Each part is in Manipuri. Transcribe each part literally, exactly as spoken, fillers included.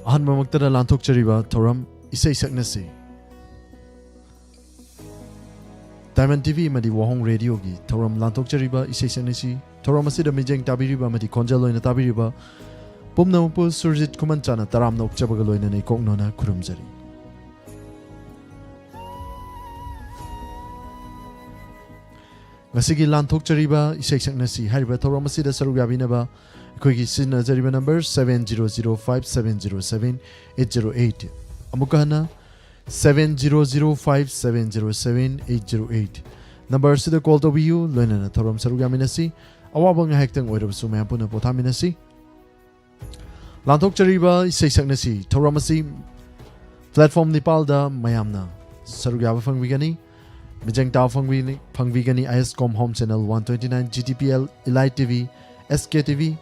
ꯑꯍꯥꯟꯕꯃꯛꯇꯗ ꯂꯥꯟꯊꯣꯛꯆꯔꯤꯕ ꯊꯧꯔꯝ ꯏꯁꯩ ꯁꯛꯅꯁꯤ꯫ Diamond TV ꯑꯃꯗꯤ ꯋꯥꯍꯣꯡ ꯔꯦꯗꯤꯑꯣꯒꯤ ꯊꯧꯔꯝ ꯂꯥꯟꯊꯣꯛꯆꯔꯤꯕ ꯏꯁꯩ ꯁꯛꯅꯁꯤ꯫ ꯊꯧꯔꯝ ꯑꯁꯤꯗ ꯃꯤꯠꯌꯦꯡ ꯇꯥꯕꯤꯔꯤꯕ ꯑꯃꯗꯤ ꯈꯣꯟꯖꯦꯜ ꯑꯣꯏꯅ ꯇꯥꯕꯤꯔꯤꯕ ꯄꯨꯝꯅꯃꯛꯄꯨ ꯁꯨꯔꯖꯤꯠ ꯈꯨꯃꯟꯆꯥꯅ ꯇꯔꯥꯝꯅ ꯑꯣꯛꯆꯕꯒ ꯂꯣꯏꯅꯅ ꯏꯀꯣꯛ ꯅꯣꯟꯅ ꯈꯨꯔꯨꯝꯖꯔꯤ꯫ ꯉꯁꯤꯒꯤ ꯂꯥꯟꯊꯣꯛꯆꯔꯤꯕ ꯏꯁꯩ ꯁꯛꯅꯁꯤ ꯍꯥꯏꯔꯤꯕ ꯊꯧꯔꯝ ꯑꯁꯤꯗ ꯁꯔꯨꯛ ꯌꯥꯕꯤꯅꯕ ꯑꯩꯈꯣꯏꯒꯤ ꯁꯤꯖꯤꯟꯅꯖꯔꯤꯕ number seven zero zero five seven zero seven eight zero eight꯫ ꯑꯃꯨꯛꯀ ꯍꯟꯅ, seven zero zero five seven zero seven eight zero eight꯫ Number ꯑꯁꯤꯗ call ꯇꯧꯕꯤꯌꯨ, ꯂꯣꯏꯅꯅ ꯊꯧꯔꯝ ꯁꯔꯨꯛ ꯌꯥꯃꯤꯟꯅꯁꯤ꯫ ꯑꯋꯥꯕ ꯉꯥꯏꯍꯥꯛꯇꯪ ꯑꯣꯏꯔꯕꯁꯨ ꯃꯌꯥꯝ ꯄꯨꯟꯅ ꯄꯣꯊꯥꯃꯤꯟꯅꯁꯤ꯫ ꯂꯥꯟꯊꯣꯛꯆꯔꯤꯕ ꯏꯁꯩ ꯁꯛꯅꯁꯤ ꯊꯧꯔꯝ ꯑꯁꯤ platform ꯅꯤꯄꯥꯜꯗ ꯃꯌꯥꯝꯅ ꯁꯔꯨꯛ ꯌꯥꯕ ꯐꯪꯕꯤꯒꯅꯤ꯫ ꯃꯤꯠꯌꯦꯡ ꯇꯥꯕ ꯐꯪꯕꯤꯒꯅꯤ, ꯐꯪꯕꯤꯒꯅꯤ ISCOM Home Channel one twenty nine, GTPL, Elite TV, SKTV,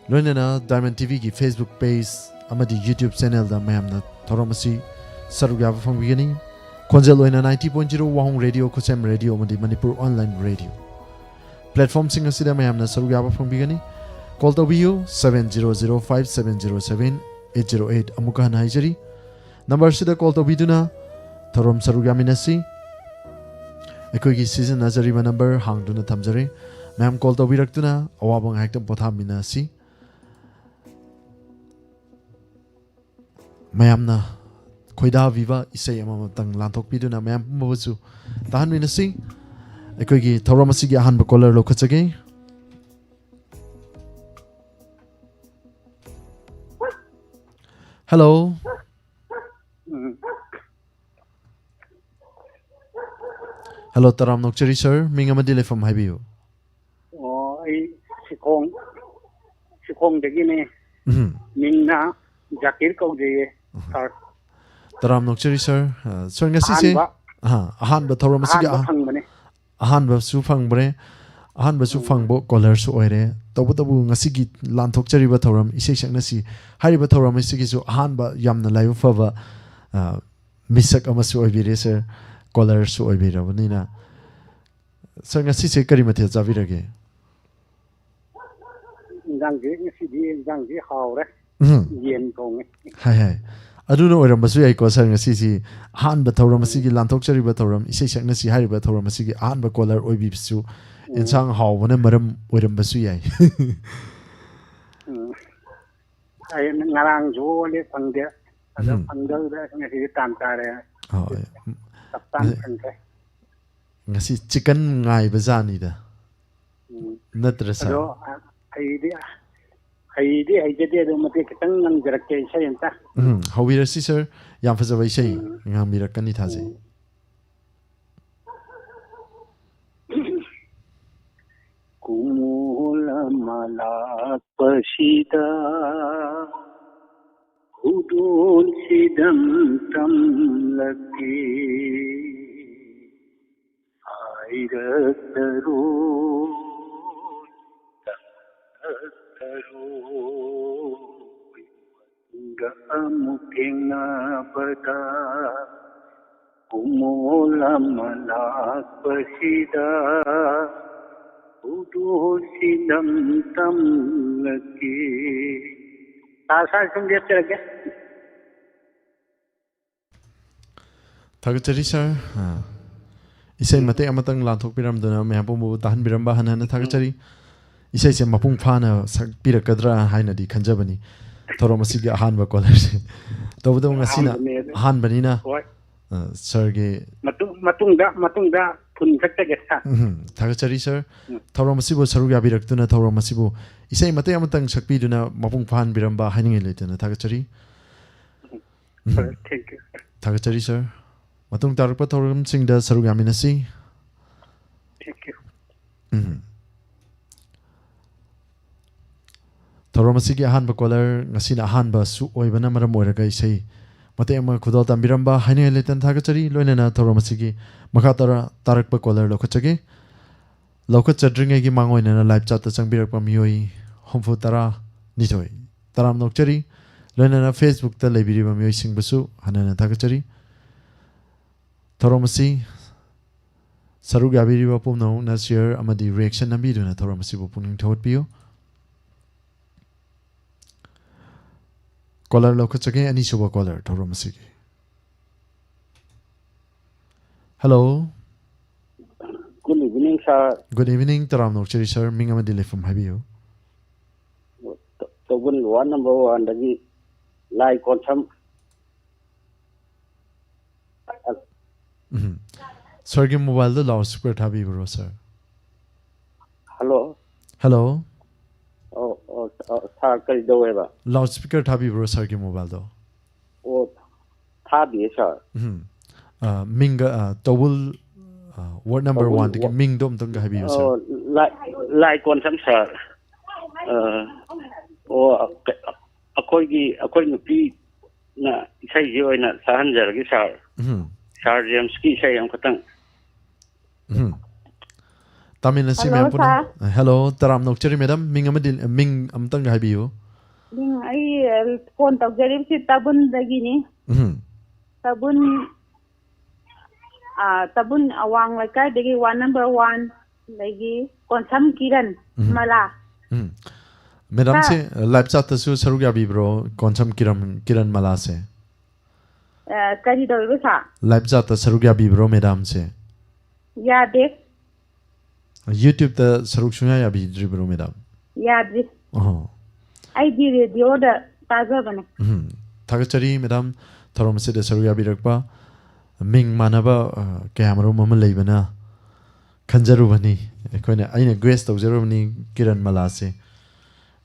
ꯂꯣꯏꯅꯅ Diamond TVꯒꯤ Facebook page ꯑꯃꯗꯤ YouTube channelꯗ ꯃꯌꯥꯝꯅ ꯊꯧꯔꯝ ꯑꯁꯤ ꯁꯔꯨꯛ ꯌꯥꯕ ꯐꯪꯕꯤꯒꯅꯤ꯫ ꯈꯣꯟꯖꯦꯜ ꯑꯣꯏꯅ ninety point zero ꯋꯥꯍꯣꯡ ꯔꯦꯗꯤꯑꯣ, ꯈꯨꯠꯁꯦꯝ ꯔꯦꯗꯤꯑꯣ ꯑꯃꯗꯤ ꯃꯅꯤꯄꯨꯔ online radio꯫ Platformꯁꯤꯡ ꯑꯁꯤꯗ ꯃꯌꯥꯝꯅ ꯁꯔꯨꯛ ꯌꯥꯕ ꯐꯪꯕꯤꯒꯅꯤ꯫ Call ꯇꯧꯕꯤꯌꯨ, seven zero zero five seven zero seven eight zero eight꯫ ꯑꯃꯨꯛꯀ ꯍꯟꯅ ꯍꯥꯏꯖꯔꯤ, number ꯑꯁꯤꯗ call ꯇꯧꯕꯤꯗꯨꯅ ꯊꯧꯔꯝ ꯁꯔꯨꯛ ꯌꯥꯃꯤꯟꯅꯁꯤ꯫ ꯑꯩꯈꯣꯏꯒꯤ ꯁꯤꯖꯤꯟꯅꯖꯔꯤꯕ number ꯍꯥꯡꯗꯨꯅ ꯊꯝꯖꯔꯤ꯫ ꯃꯌꯥꯝ call ꯇꯧꯕꯤꯔꯛꯇꯨꯅ ꯑꯋꯥꯕ ꯉꯥꯏꯍꯥꯛꯇꯪ ꯄꯣꯊꯥꯃꯤꯟꯅꯁꯤ꯫ ꯃꯌꯥꯝꯅ ꯈꯣꯏꯗꯥꯕꯤꯕ ꯏꯁꯩ ꯑꯃꯃꯝꯇꯪ ꯂꯥꯟꯊꯣꯛꯄꯤꯗꯨꯅ ꯃꯌꯥꯝ ꯄꯨꯝꯕꯕꯨꯁꯨ ꯇꯥꯍꯟꯃꯤꯟꯅꯁꯤ꯫ ꯑꯩꯈꯣꯏꯒꯤ ꯊꯧꯔꯝ ꯑꯁꯤꯒꯤ ꯑꯍꯥꯟꯕ caller ꯂꯧꯈꯠꯆꯒꯦ꯫ Hello꯫ ꯎꯝ꯫ Hello, ꯇꯔꯥꯝꯅ ꯑꯣꯛꯆꯔꯤ sir, ꯃꯤꯡ ꯑꯃꯗꯤ ꯂꯩꯐꯝ ꯍꯥꯏꯕꯤꯌꯨ꯫ ꯑꯣ, ꯑꯩ ꯁꯤꯈꯣꯡ, ꯁꯤꯈꯣꯡꯗꯒꯤꯅꯦ꯫ ꯎꯝ꯫ ꯃꯤꯡꯅ ꯖꯥꯀꯤꯔ ꯀꯧꯖꯩꯌꯦ, ꯎꯝ꯫ Sir꯫ ꯇꯔꯥꯝꯅ ꯑꯣꯛꯆꯔꯤ sir꯫ ꯑ, sir, ꯉꯁꯤꯁꯦ ꯑꯍꯥꯟꯕ꯫ ꯑꯍꯥ, ꯑꯍꯥꯟꯕ ꯊꯧꯔꯝ ꯑꯁꯤꯒꯤ ꯑꯍꯥꯟꯕ ꯑꯍ-, ꯐꯪꯕꯅꯦ꯫ ꯑꯍꯥꯟꯕꯁꯨ ꯐꯪꯕꯅꯦ꯫ ꯑꯍꯥꯟꯕꯁꯨ ꯎꯝ꯫ ꯐꯪꯕ callerꯁꯨ ꯑꯣꯏꯔꯦ꯫ ꯇꯧꯕꯇꯕꯨ ꯉꯁꯤꯒꯤ ꯂꯥꯟꯊꯣꯛꯆꯔꯤꯕ ꯊꯧꯔꯝ ꯏꯁꯩ ꯁꯛꯅꯁꯤ ꯍꯥꯏꯔꯤꯕ ꯊꯧꯔꯝ ꯑꯁꯤꯒꯤꯁꯨ ꯑꯍꯥꯟꯕ ꯌꯥꯝꯅ ꯂꯥꯏꯕꯛ ꯐꯕ, ꯑ, ꯃꯤꯁꯛ ꯑꯃꯁꯨ ꯑꯣꯏꯕꯤꯔꯦ sir꯫ Callerꯁꯨ ꯑꯣꯏꯕꯤꯔꯕꯅꯤꯅ꯫ Sir, ꯉꯁꯤꯁꯦ ꯀꯔꯤ ꯃꯊꯦꯜ ꯆꯥꯕꯤꯔꯒꯦ? ꯏꯟꯖꯥꯡꯁꯦ, ꯉꯁꯤꯗꯤ ꯏꯟꯖꯥꯡꯁꯦ ꯍꯥꯎꯔꯦ꯫ ꯎꯝ꯫ ꯌꯦꯟ ꯊꯣꯡꯉꯦ꯫ ꯍꯥꯏ ꯍꯥꯏ꯫ ꯑꯗꯨꯅ ꯑꯣꯏꯔꯝꯕꯁꯨ ꯌꯥꯏꯀꯣ ꯁꯥꯔ, ꯉꯁꯤꯁꯤ ꯑꯍꯥꯟꯕ ꯊꯧꯔꯝ ꯑꯁꯤꯒꯤ, ꯂꯥꯟꯊꯣꯛꯆꯔꯤꯕ ꯊꯧꯔꯝ, ꯏꯁꯩ ꯁꯛꯅꯁꯤ ꯍꯥꯏꯔꯤꯕ ꯊꯧꯔꯝ ꯑꯁꯤꯒꯤ ꯑꯍꯥꯟꯕ ꯀꯣꯂꯔ ꯑꯣꯏꯕꯤꯕꯁꯨ ꯎꯝ꯫ ꯑꯦꯟꯁꯥꯡ ꯍꯥꯎꯕꯅ ꯃꯔꯝ ꯑꯣꯏꯔꯝꯕꯁꯨ ꯌꯥꯏ꯫ ꯎꯝ꯫ ꯑꯩ ꯉꯔꯥꯡꯁꯨ ꯑꯣꯜꯂꯦ, ꯐꯪꯗꯦ꯫ ꯑꯗꯣ ꯎꯝ꯫ ꯐꯪꯗꯧꯗ ꯉꯁꯤꯗꯤ ꯇꯥꯟ ꯆꯥꯔꯦ꯫ ꯍꯣꯏ꯫ ꯆꯞ ꯆꯥꯅ ꯐꯪꯈ꯭ꯔꯦ꯫ ꯉꯁꯤ ꯆꯤꯀꯟ ꯉꯥꯏꯕ ꯖꯥꯠꯅꯤꯗ꯫ ꯎꯝ꯫ ꯅꯠꯇ꯭ꯔ ꯁꯥꯔ? ꯑꯗꯣ ꯑ, ꯑꯩꯗꯤ, ꯑꯩꯗꯤ ꯍꯩꯖꯗꯦ, ꯑꯗꯣ ꯃꯇꯦꯛ ꯈꯤꯇꯪ ꯉꯪꯖꯔꯛꯀꯦ ꯏꯁꯩ ꯑꯝꯇ꯫ ꯎꯝ, ꯍꯧꯕꯤꯔꯁꯤ ꯁꯥꯔ꯫ ꯌꯥꯝ ꯐꯖꯕ ꯏꯁꯩ ꯎꯝ꯫ ꯉꯥꯡꯕꯤꯔꯛꯀꯅꯤ ꯊꯥꯖꯩ꯫ ꯎꯝ꯫ ꯀꯨꯃꯣꯜ ꯑꯃ ꯂꯥꯛꯄꯁꯤꯗ ꯈꯨꯗꯣꯜꯁꯤꯗꯝ ꯇꯝꯂꯛꯀꯦ꯫ ꯍꯥꯏꯔꯛꯇꯔꯣꯏ, ꯇꯝꯂꯛꯇꯔꯣꯏ, ꯃꯇꯨꯡꯗ ꯑꯃꯨꯛ ꯊꯦꯡꯅꯕꯗ ꯀꯨꯃꯣꯜ ꯑꯃ ꯂꯥꯛꯄꯁꯤꯗ ꯈꯨꯗꯣꯜꯁꯤꯗꯝ ꯇꯝꯂꯛꯀꯦ꯫ ꯁꯥꯔ, ꯁꯥꯔ, ꯁꯨꯝ ꯂꯦꯞꯆꯔꯒꯦ꯫ ꯊꯥꯒꯠꯆꯔꯤ ꯁꯥꯔ꯫ ꯑꯥ, ꯏꯁꯩ ꯃꯇꯦꯛ ꯑꯃꯇꯪ ꯂꯥꯟꯊꯣꯛꯄꯤꯔꯝꯗꯨꯅ ꯃꯌꯥꯝ ꯄꯨꯝꯕꯕꯨ ꯇꯥꯍꯟꯕꯤꯔꯝꯕ ꯍꯟꯅ ꯍꯟꯅ ꯊꯥꯒꯠꯆꯔꯤ꯫ ꯏꯁꯩꯁꯦ ꯃꯄꯨꯡ ꯐꯥꯅ ꯁꯛꯄꯤꯔꯛꯀꯗ꯭ꯔꯥ ꯍꯥꯏꯅꯗꯤ ꯈꯟꯖꯕꯅꯤ꯫ ꯊꯧꯔꯝ ꯑꯁꯤꯒꯤ ꯑꯍꯥꯟꯕ ꯀꯣꯂꯔꯁꯦ꯫ ꯇꯧꯕꯇꯕꯨ ꯉꯁꯤꯅ ꯑꯍꯥꯟꯕꯅꯦ ꯑꯗꯣ꯫ ꯑꯍꯥꯟꯕꯅꯤꯅ, ꯍꯣꯏ꯫ ꯑ, ꯁꯥꯔꯒꯤ ꯃꯇꯨꯡ, ꯃꯇꯨꯡꯗ, ꯃꯇꯨꯡꯗ ꯐꯨꯟ ꯁꯛꯆꯒꯦ, ꯁꯥꯔ꯫ ꯎꯝ, ꯊꯥꯒꯠꯆꯔꯤ ꯁꯥꯔ꯫ ꯎꯝ꯫ ꯊꯧꯔꯝ ꯑꯁꯤꯕꯨ ꯁꯔꯨꯛ ꯌꯥꯕꯤꯔꯛꯇꯨꯅ ꯊꯧꯔꯝ ꯑꯁꯤꯕꯨ ꯏꯁꯩ ꯃꯇꯦꯛ ꯑꯃꯇꯪ ꯁꯛꯄꯤꯗꯨꯅ ꯃꯄꯨꯡ ꯐꯥꯍꯟꯕꯤꯔꯝꯕ ꯍꯥꯏꯅꯤꯡꯉꯥꯏ ꯂꯩꯇꯅ ꯊꯥꯒꯠꯆꯔꯤ꯫ ꯎꯝ꯫ ꯍꯣꯏ, thank you, ꯁꯥꯔ꯫ ꯊꯥꯒꯠꯆꯔꯤ ꯁꯥꯔ꯫ ꯃꯇꯨꯡ ꯇꯥꯔꯛꯄ ꯊꯧꯔꯝꯁꯤꯡꯗ ꯁꯔꯨꯛ ꯌꯥꯃꯤꯟꯅꯁꯤ꯫ Thank you꯫ ꯎꯝ꯫ ꯊꯧꯔꯝ ꯑꯁꯤꯒꯤ ꯑꯍꯥꯟꯕ ꯀꯣꯂꯔ, ꯉꯁꯤꯅ ꯑꯍꯥꯟꯕꯁꯨ ꯑꯣꯏꯕꯅ ꯃꯔꯝ ꯑꯣꯏꯔꯒ ꯏꯁꯩ ꯃꯇꯦꯛ ꯑꯃ ꯈꯨꯗꯣꯜ ꯇꯝꯕꯤꯔꯝꯕ ꯍꯥꯏꯅꯤꯡꯉꯥꯏ ꯂꯩꯇꯅ ꯊꯥꯒꯠꯆꯔꯤ꯫ ꯂꯣꯏꯅꯅ ꯊꯧꯔꯝ ꯑꯁꯤꯒꯤ ꯃꯈꯥ ꯇꯥꯔ-, ꯇꯥꯔꯛꯄ ꯀꯣꯂꯔ ꯂꯧꯈꯠꯆꯒꯦ꯫ ꯂꯧꯈꯠꯆꯗ꯭ꯔꯤꯉꯩꯒꯤ ꯃꯥꯡꯑꯣꯏꯅꯅ ꯂꯥꯏꯚ ꯆꯥꯠꯇ ꯆꯪꯕꯤꯔꯛꯄ ꯃꯤꯑꯣꯏ ꯍꯨꯝꯐꯨ ꯇꯔꯥ ꯅꯤꯊꯣꯏ ꯇꯔꯥꯝꯅ ꯑꯣꯛꯆꯔꯤ꯫ ꯂꯣꯏꯅꯅ ꯐꯦꯁꯕꯨꯛꯇ ꯂꯩꯕꯤꯔꯤꯕ ꯃꯤꯑꯣꯏꯁꯤꯡꯕꯨꯁꯨ ꯍꯟꯅ ꯍꯟꯅ ꯊꯥꯒꯠꯆꯔꯤ꯫ ꯊꯧꯔꯝ ꯑꯁꯤ ꯁꯔꯨꯛ ꯌꯥꯕꯤꯔꯤꯕ ꯄꯨꯝꯅꯃꯛꯅ ꯁꯤꯌꯔ ꯑꯃꯗꯤ ꯔꯤꯌꯦꯛꯁꯟ ꯅꯝꯕꯤꯗꯨꯅ ꯊꯧꯔꯝ ꯑꯁꯤꯕꯨ ꯄꯨꯛꯅꯤꯡ ꯊꯧꯒꯠꯄꯤꯌꯨ꯫ Caller ꯂꯧꯈꯠꯆꯒꯦ, ꯑꯅꯤꯁꯨꯕ caller ꯊꯧꯔꯝ ꯑꯁꯤꯒꯤ꯫ Hello. Good evening, sir. Good evening, ꯇꯔꯥꯝꯅ ꯑꯣꯛꯆꯔꯤ sir, ꯃꯤꯡ ꯑꯃꯗꯤ ꯂꯩꯐꯝ ꯍꯥꯏꯕꯤꯌꯨ꯫ ꯇꯧꯕꯜ ward number one ꯗꯒꯤ ꯂꯥꯏ ꯀꯣꯟꯁꯝ꯫ ꯎꯝ꯫ Sirꯒꯤ mobileꯗ loudspeaker ꯊꯥꯕꯤꯕ꯭ꯔꯣ, sir? Hello. Hello. ꯑꯣ, ꯑꯣ, ꯑꯣ, sir, ꯀꯔꯤ ꯇꯧꯋꯦꯕ? Loudspeaker ꯊꯥꯕꯤꯕ꯭ꯔꯣ, sirꯒꯤ mobileꯗꯣ? ꯑꯣ, ꯊꯥꯗꯤꯌꯦ, sir꯫ ꯎꯝ꯫ ꯑ, ꯃꯤꯡꯒ, ꯑ, ꯇꯧꯕꯜ, ꯑ, ward number ꯇꯧꯕꯜ one ꯗꯒꯤ wa-, ꯃꯤꯡꯗꯣ ꯑꯝꯇꯪꯒ ꯍꯥꯏꯕꯤꯌꯨ, sir꯫ ꯑꯣ, ꯂꯥꯏ, ꯂꯥꯏ ꯀꯣꯟꯁꯝ, sir꯫ ꯑ, ꯑꯣ, ꯑꯩꯈꯣꯏꯒꯤ, ꯑꯩꯈꯣꯏ ꯅꯨꯄꯤꯅ ꯏꯁꯩꯁꯤ ꯑꯣꯏꯅ ꯁꯛꯍꯟꯖꯔꯒꯦ, sir꯫ ꯎꯝ꯫ Sir Jamesꯀꯤ ꯏꯁꯩ ꯑꯃꯈꯛꯇꯪ꯫ ꯎꯝ꯫ ꯇꯥꯃꯤꯟꯅꯁꯤ Hello, ꯃꯌꯥꯝ ꯄꯨꯟꯅ꯫ sir꯫ Hello, ꯇꯔꯥꯝꯅ ꯑꯣꯛꯆꯔꯤ madam, ꯃꯤꯡ ꯑꯃꯗꯤ, ꯃꯤꯡ ꯑꯝꯇꯪꯒ ꯍꯥꯏꯕꯤꯌꯨ꯫ ꯃꯤꯡ ꯑꯩ, ꯑ, phone ꯇꯧꯖꯔꯤꯕꯁꯤ ꯇꯥꯕꯨꯟꯗꯒꯤꯅꯤ꯫ ꯎꯝ꯫ ꯇꯥꯕꯨꯟ, ꯑ, ꯇꯥꯕꯨꯟ ꯑꯋꯥꯡ ꯂꯩꯀꯥꯏꯗꯒꯤ ward number one ꯗꯒꯤ ꯀꯣꯟꯁꯝ ꯀꯤꯔꯟ ꯎꯝ꯫ ꯃꯂꯥ꯫ ꯎꯝ꯫ Madamꯁꯦ live chatꯇꯁꯨ ꯁꯔꯨꯛ ꯌꯥꯕꯤꯕ꯭ꯔꯣ, ꯀꯣꯟꯁꯝ ꯀꯤꯔꯟ, ꯀꯤꯔꯟ ꯃꯂꯥꯁꯦ? ꯑ, ꯀꯔꯤ ꯇꯧꯔꯤꯕ, sir? Live chatꯇ ꯁꯔꯨꯛ ꯌꯥꯕꯤꯕ꯭ꯔꯣ madamꯁꯦ? ꯌꯥꯗꯦ꯫ YouTubeꯇ ꯁꯔꯨꯛ ꯁꯨꯡꯌꯥ ꯌꯥꯕꯤꯗ꯭ꯔꯤꯕ꯭ꯔꯣ madam? ꯌꯥꯗ꯭ꯔꯤ꯫ ꯑꯣ꯫ ꯑꯩꯗꯤ radioꯗ ꯇꯥꯖꯕꯅꯦ꯫ ꯎꯝ꯫ ꯊꯥꯒꯠꯆꯔꯤ madam, ꯊꯧꯔꯝ ꯑꯁꯤꯗ ꯁꯔꯨꯛ ꯌꯥꯕꯤꯔꯛꯄ꯫ ꯃꯤꯡ ꯃꯥꯟꯅꯕ, ꯑ, ꯀꯌꯥꯃꯔꯨꯝ ꯑꯃ ꯂꯩꯕꯅ ꯈꯟꯖꯔꯨꯕꯅꯤ꯫ ꯑꯩꯈꯣꯏꯅ, ꯑꯩꯅ guess ꯇꯧꯖꯔꯨꯕꯅꯤ ꯀꯤꯔꯟ ꯃꯂꯥꯁꯦ꯫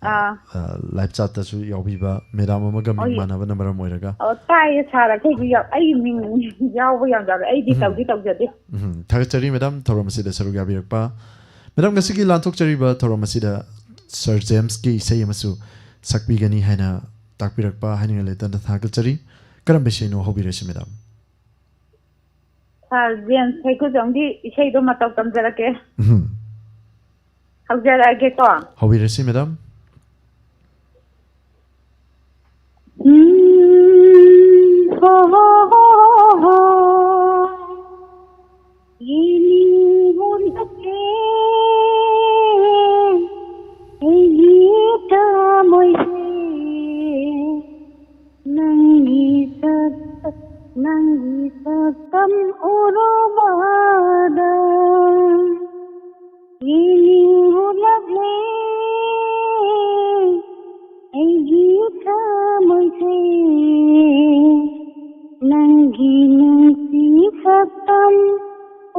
ꯑꯥ꯫ ꯑ, live chatꯇꯁꯨ ꯌꯥꯎꯕꯤꯕ madam ꯑꯃꯒ ꯃꯤꯡ ꯍꯣꯏ꯫ ꯃꯥꯟꯅꯕꯅ ꯃꯔꯝ ꯑꯣꯏꯔꯒ꯫ ꯑꯣ, ꯇꯥꯏꯌꯦ sir, ꯑꯩꯈꯣꯏꯁꯨ ꯌꯥꯎ-, ꯑꯩꯒꯤ ꯃꯤꯡ ꯌꯥꯎꯕ ꯌꯥꯎꯖꯔꯦ꯫ ꯑꯩꯗꯤ ꯎꯝ꯫ ꯇꯧꯗꯤ ꯇꯧꯖꯗꯦ꯫ ꯎꯝ, ꯊꯥꯒꯠꯆꯔꯤ madam, ꯊꯧꯔꯝ ꯑꯁꯤꯗ ꯁꯔꯨꯛ ꯌꯥꯕꯤꯔꯛꯄ꯫ Madam, ꯉꯁꯤꯒꯤ ꯂꯥꯟꯊꯣꯛꯆꯔꯤꯕ ꯊꯧꯔꯝ ꯑꯁꯤꯗ Sir Jamesꯀꯤ ꯏꯁꯩ ꯑꯃꯁꯨ ꯁꯛꯄꯤꯒꯅꯤ ꯍꯥꯏꯅ ꯇꯥꯛꯄꯤꯔꯛꯄ ꯍꯥꯏꯅꯤꯡꯉꯥꯏ ꯂꯩꯇꯅ ꯊꯥꯒꯠꯆꯔꯤ꯫ ꯀꯔꯝꯕ ꯏꯁꯩꯅꯣ ꯍꯧꯕꯤꯔꯁꯤ madam? Sir James ꯍꯩꯀꯨꯖꯝꯒꯤ ꯏꯁꯩꯗꯣ ꯃꯇꯧ ꯇꯝꯖꯔꯛꯀꯦ꯫ ꯎꯝ꯫ ꯍꯧꯖꯔꯛꯑꯒꯦꯀꯣ꯫ ꯍꯧꯕꯤꯔꯁꯤ madam꯫ ꯎꯝ, ꯍꯣ, ꯍꯣ, ꯍꯣ, ꯍꯣ, ꯍꯣ꯫ ꯌꯦꯡꯅꯤꯡꯕ ꯅꯠꯇꯦ, ꯑꯩꯒꯤ ꯊꯃꯣꯏꯁꯦ꯫ ꯅꯪꯒꯤ ꯁꯛ-, ꯅꯪꯒꯤ ꯁꯛꯇꯝ ꯎꯔꯨꯕꯗ ꯌꯦꯡꯅꯤꯡꯂꯛꯂꯦ ꯑꯩꯒꯤ ꯊꯃꯣꯏꯁꯦ꯫ ꯅꯪꯒꯤ ꯅꯨꯡꯁꯤ ꯁꯛꯇꯝ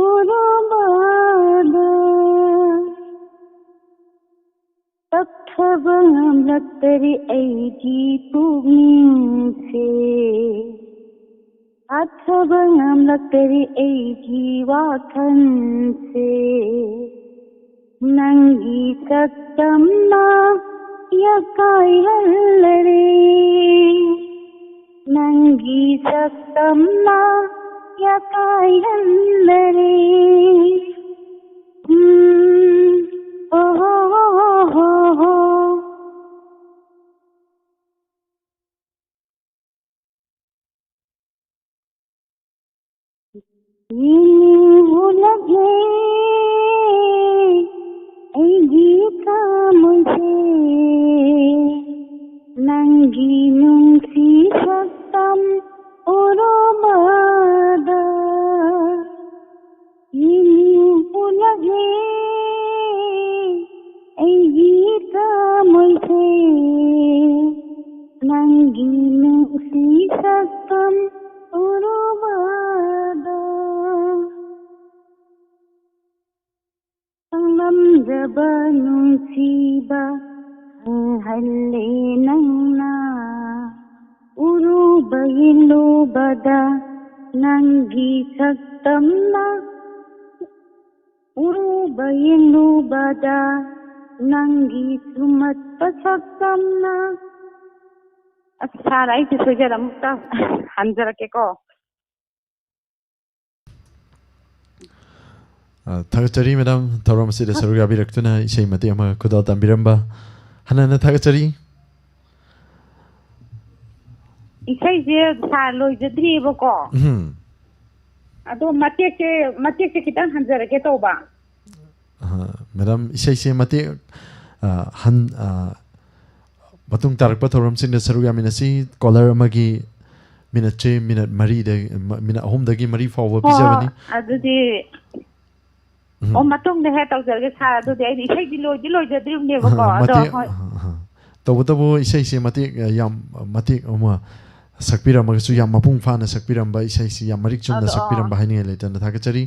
ꯎꯔꯨꯕꯗ ꯇꯞꯊꯕ ꯉꯝꯂꯛꯇꯔꯦ ꯑꯩꯒꯤ ꯄꯨꯛꯅꯤꯡꯁꯦ꯫ ꯍꯥꯠꯊꯕ ꯉꯝꯂꯛꯇꯔꯦ ꯑꯩꯒꯤ ꯋꯥꯈꯜꯁꯦ꯫ ꯅꯪꯒꯤ ꯁꯛꯇꯝꯅ ꯌꯥꯀꯥꯏꯍꯜꯂꯔꯦ꯫ ꯅꯪꯒꯤ ꯁꯛꯇꯝꯅ ꯌꯥꯀꯥꯏꯍꯜꯂꯔꯦ꯫ ꯎꯝ, ꯍꯣ, ꯍꯣ, ꯍꯣ, ꯍꯣ, ꯍꯣ, ꯍꯣ꯫ ꯌꯦꯡꯅꯤꯡꯂꯛꯂꯦ ꯑꯩꯒꯤ ꯊꯃꯣꯏꯁꯦ, ꯅꯪꯒꯤ ꯅꯨꯡꯁꯤ ꯁꯛꯇꯝ ꯎꯔꯨꯕꯗ꯫ ꯌꯦꯡꯅꯤꯡꯂꯛꯂꯦ ꯑꯩꯒꯤ ꯊꯃꯣꯏꯁꯦ, ꯅꯪꯒꯤ ꯅꯨꯡꯁꯤ ꯁꯛꯇꯝ ꯎꯔꯨꯕꯗ꯫ ꯈꯪꯂꯝꯗꯕ ꯅꯨꯡꯁꯤꯕ ꯈꯪꯍꯜꯂꯦ ꯅꯪꯅ꯫ ꯎꯔꯨꯕ ꯌꯦꯡꯂꯨꯕꯗ ꯅꯪꯒꯤ ꯁꯛꯇꯝꯅ꯫ ꯎꯔꯨꯕ ꯌꯦꯡꯂꯨꯕꯗ ꯅꯪꯒꯤ ꯁꯨꯝꯍꯠꯄ ꯁꯛꯇꯝꯅ꯫ ꯑꯁ, ꯁꯥꯔ, ꯑꯩꯁꯦ ꯁꯣꯏꯖꯔꯦ, ꯑꯃꯨꯛꯇ ꯍꯟꯖꯔꯛꯀꯦꯀꯣ꯫ ꯑ, ꯊꯥꯒꯠꯆꯔꯤ, ꯃꯦꯗꯥꯝ, ꯊꯧꯔꯝ ꯑꯁꯤꯗ ꯁꯔꯨꯛ ꯌꯥꯕꯤꯔꯛꯇꯨꯅ ꯏꯁꯩ ꯃꯇꯦꯛ ꯑꯃ ꯈꯨꯗꯣꯜ ꯇꯝꯕꯤꯔꯝꯕ꯫ ꯍꯟꯅ ꯍꯟꯅ ꯊꯥꯒꯠꯆꯔꯤ꯫ ꯏꯁꯩꯁꯦ ꯁꯥꯔ ꯂꯣꯏꯖꯗ꯭ꯔꯤꯑꯕꯀꯣ꯫ ꯎꯝ꯫ ꯑꯗꯣ ꯃꯇꯦꯛꯁꯦ, ꯃꯇꯦꯛꯁꯦ ꯈꯤꯇꯪ ꯍꯟꯖꯔꯛꯀꯦ ꯇꯧꯕ꯫ ꯑ, ꯃꯦꯗꯥꯝ, ꯏꯁꯩꯁꯦ ꯃꯇꯦꯛ, ꯑ, ꯍꯟ-, ꯑ, ꯃꯇꯨꯡ ꯇꯥꯔꯛꯄ ꯊꯧꯔꯝꯁꯤꯡꯗ ꯁꯔꯨꯛ ꯌꯥꯃꯤꯟꯅꯁꯤ꯫ ꯀꯣꯂꯔ ꯑꯃꯒꯤ ꯃꯤꯅꯠꯁꯦ ꯃꯤꯅꯠ ꯃꯔꯤꯗ, ꯃ-, ꯃꯤꯅꯠ ꯑꯍꯨꯝꯗꯒꯤ ꯃꯔꯤ ꯐꯥꯎꯕ ꯍꯣ, ꯄꯤꯖꯕꯅꯤ꯫ ꯑꯗꯨꯗꯤ ꯎꯝ꯫ ꯑꯣ, ꯃꯇꯨꯡꯗ ꯍꯦꯛ ꯇꯧꯖꯔꯒꯦ ꯁꯥꯔ꯫ ꯑꯗꯨꯗꯤ ꯑꯩꯗꯤ ꯏꯁꯩꯗꯤ ꯂꯣꯏꯗꯤ ꯂꯣꯏꯖꯗ꯭ꯔꯤꯕꯅꯦꯕꯀꯣ꯫ ꯑꯗꯣ ꯃꯇꯦꯛ ꯍꯣꯏ꯫ ꯑ, ꯑ, ꯇꯧꯕꯇꯕꯨ ꯏꯁꯩꯁꯦ ꯃꯇꯦꯛ, ꯑ, ꯌꯥꯝ ꯃꯇꯦꯛ ꯑꯃ ꯁꯛꯄꯤꯔꯝꯃꯒꯁꯨ ꯌꯥꯝ ꯃꯄꯨꯡ ꯐꯥꯅ ꯁꯛꯄꯤꯔꯝꯕ, ꯏꯁꯩꯁꯤ ꯌꯥꯝ ꯃꯔꯤꯛ ꯆꯨꯝꯅ ꯑꯗꯣ, ꯑ, ꯁꯛꯄꯤꯔꯝꯕ ꯍꯥꯏꯅꯤꯡꯉꯥꯏ ꯂꯩꯇꯅ ꯊꯥꯒꯠꯆꯔꯤ꯫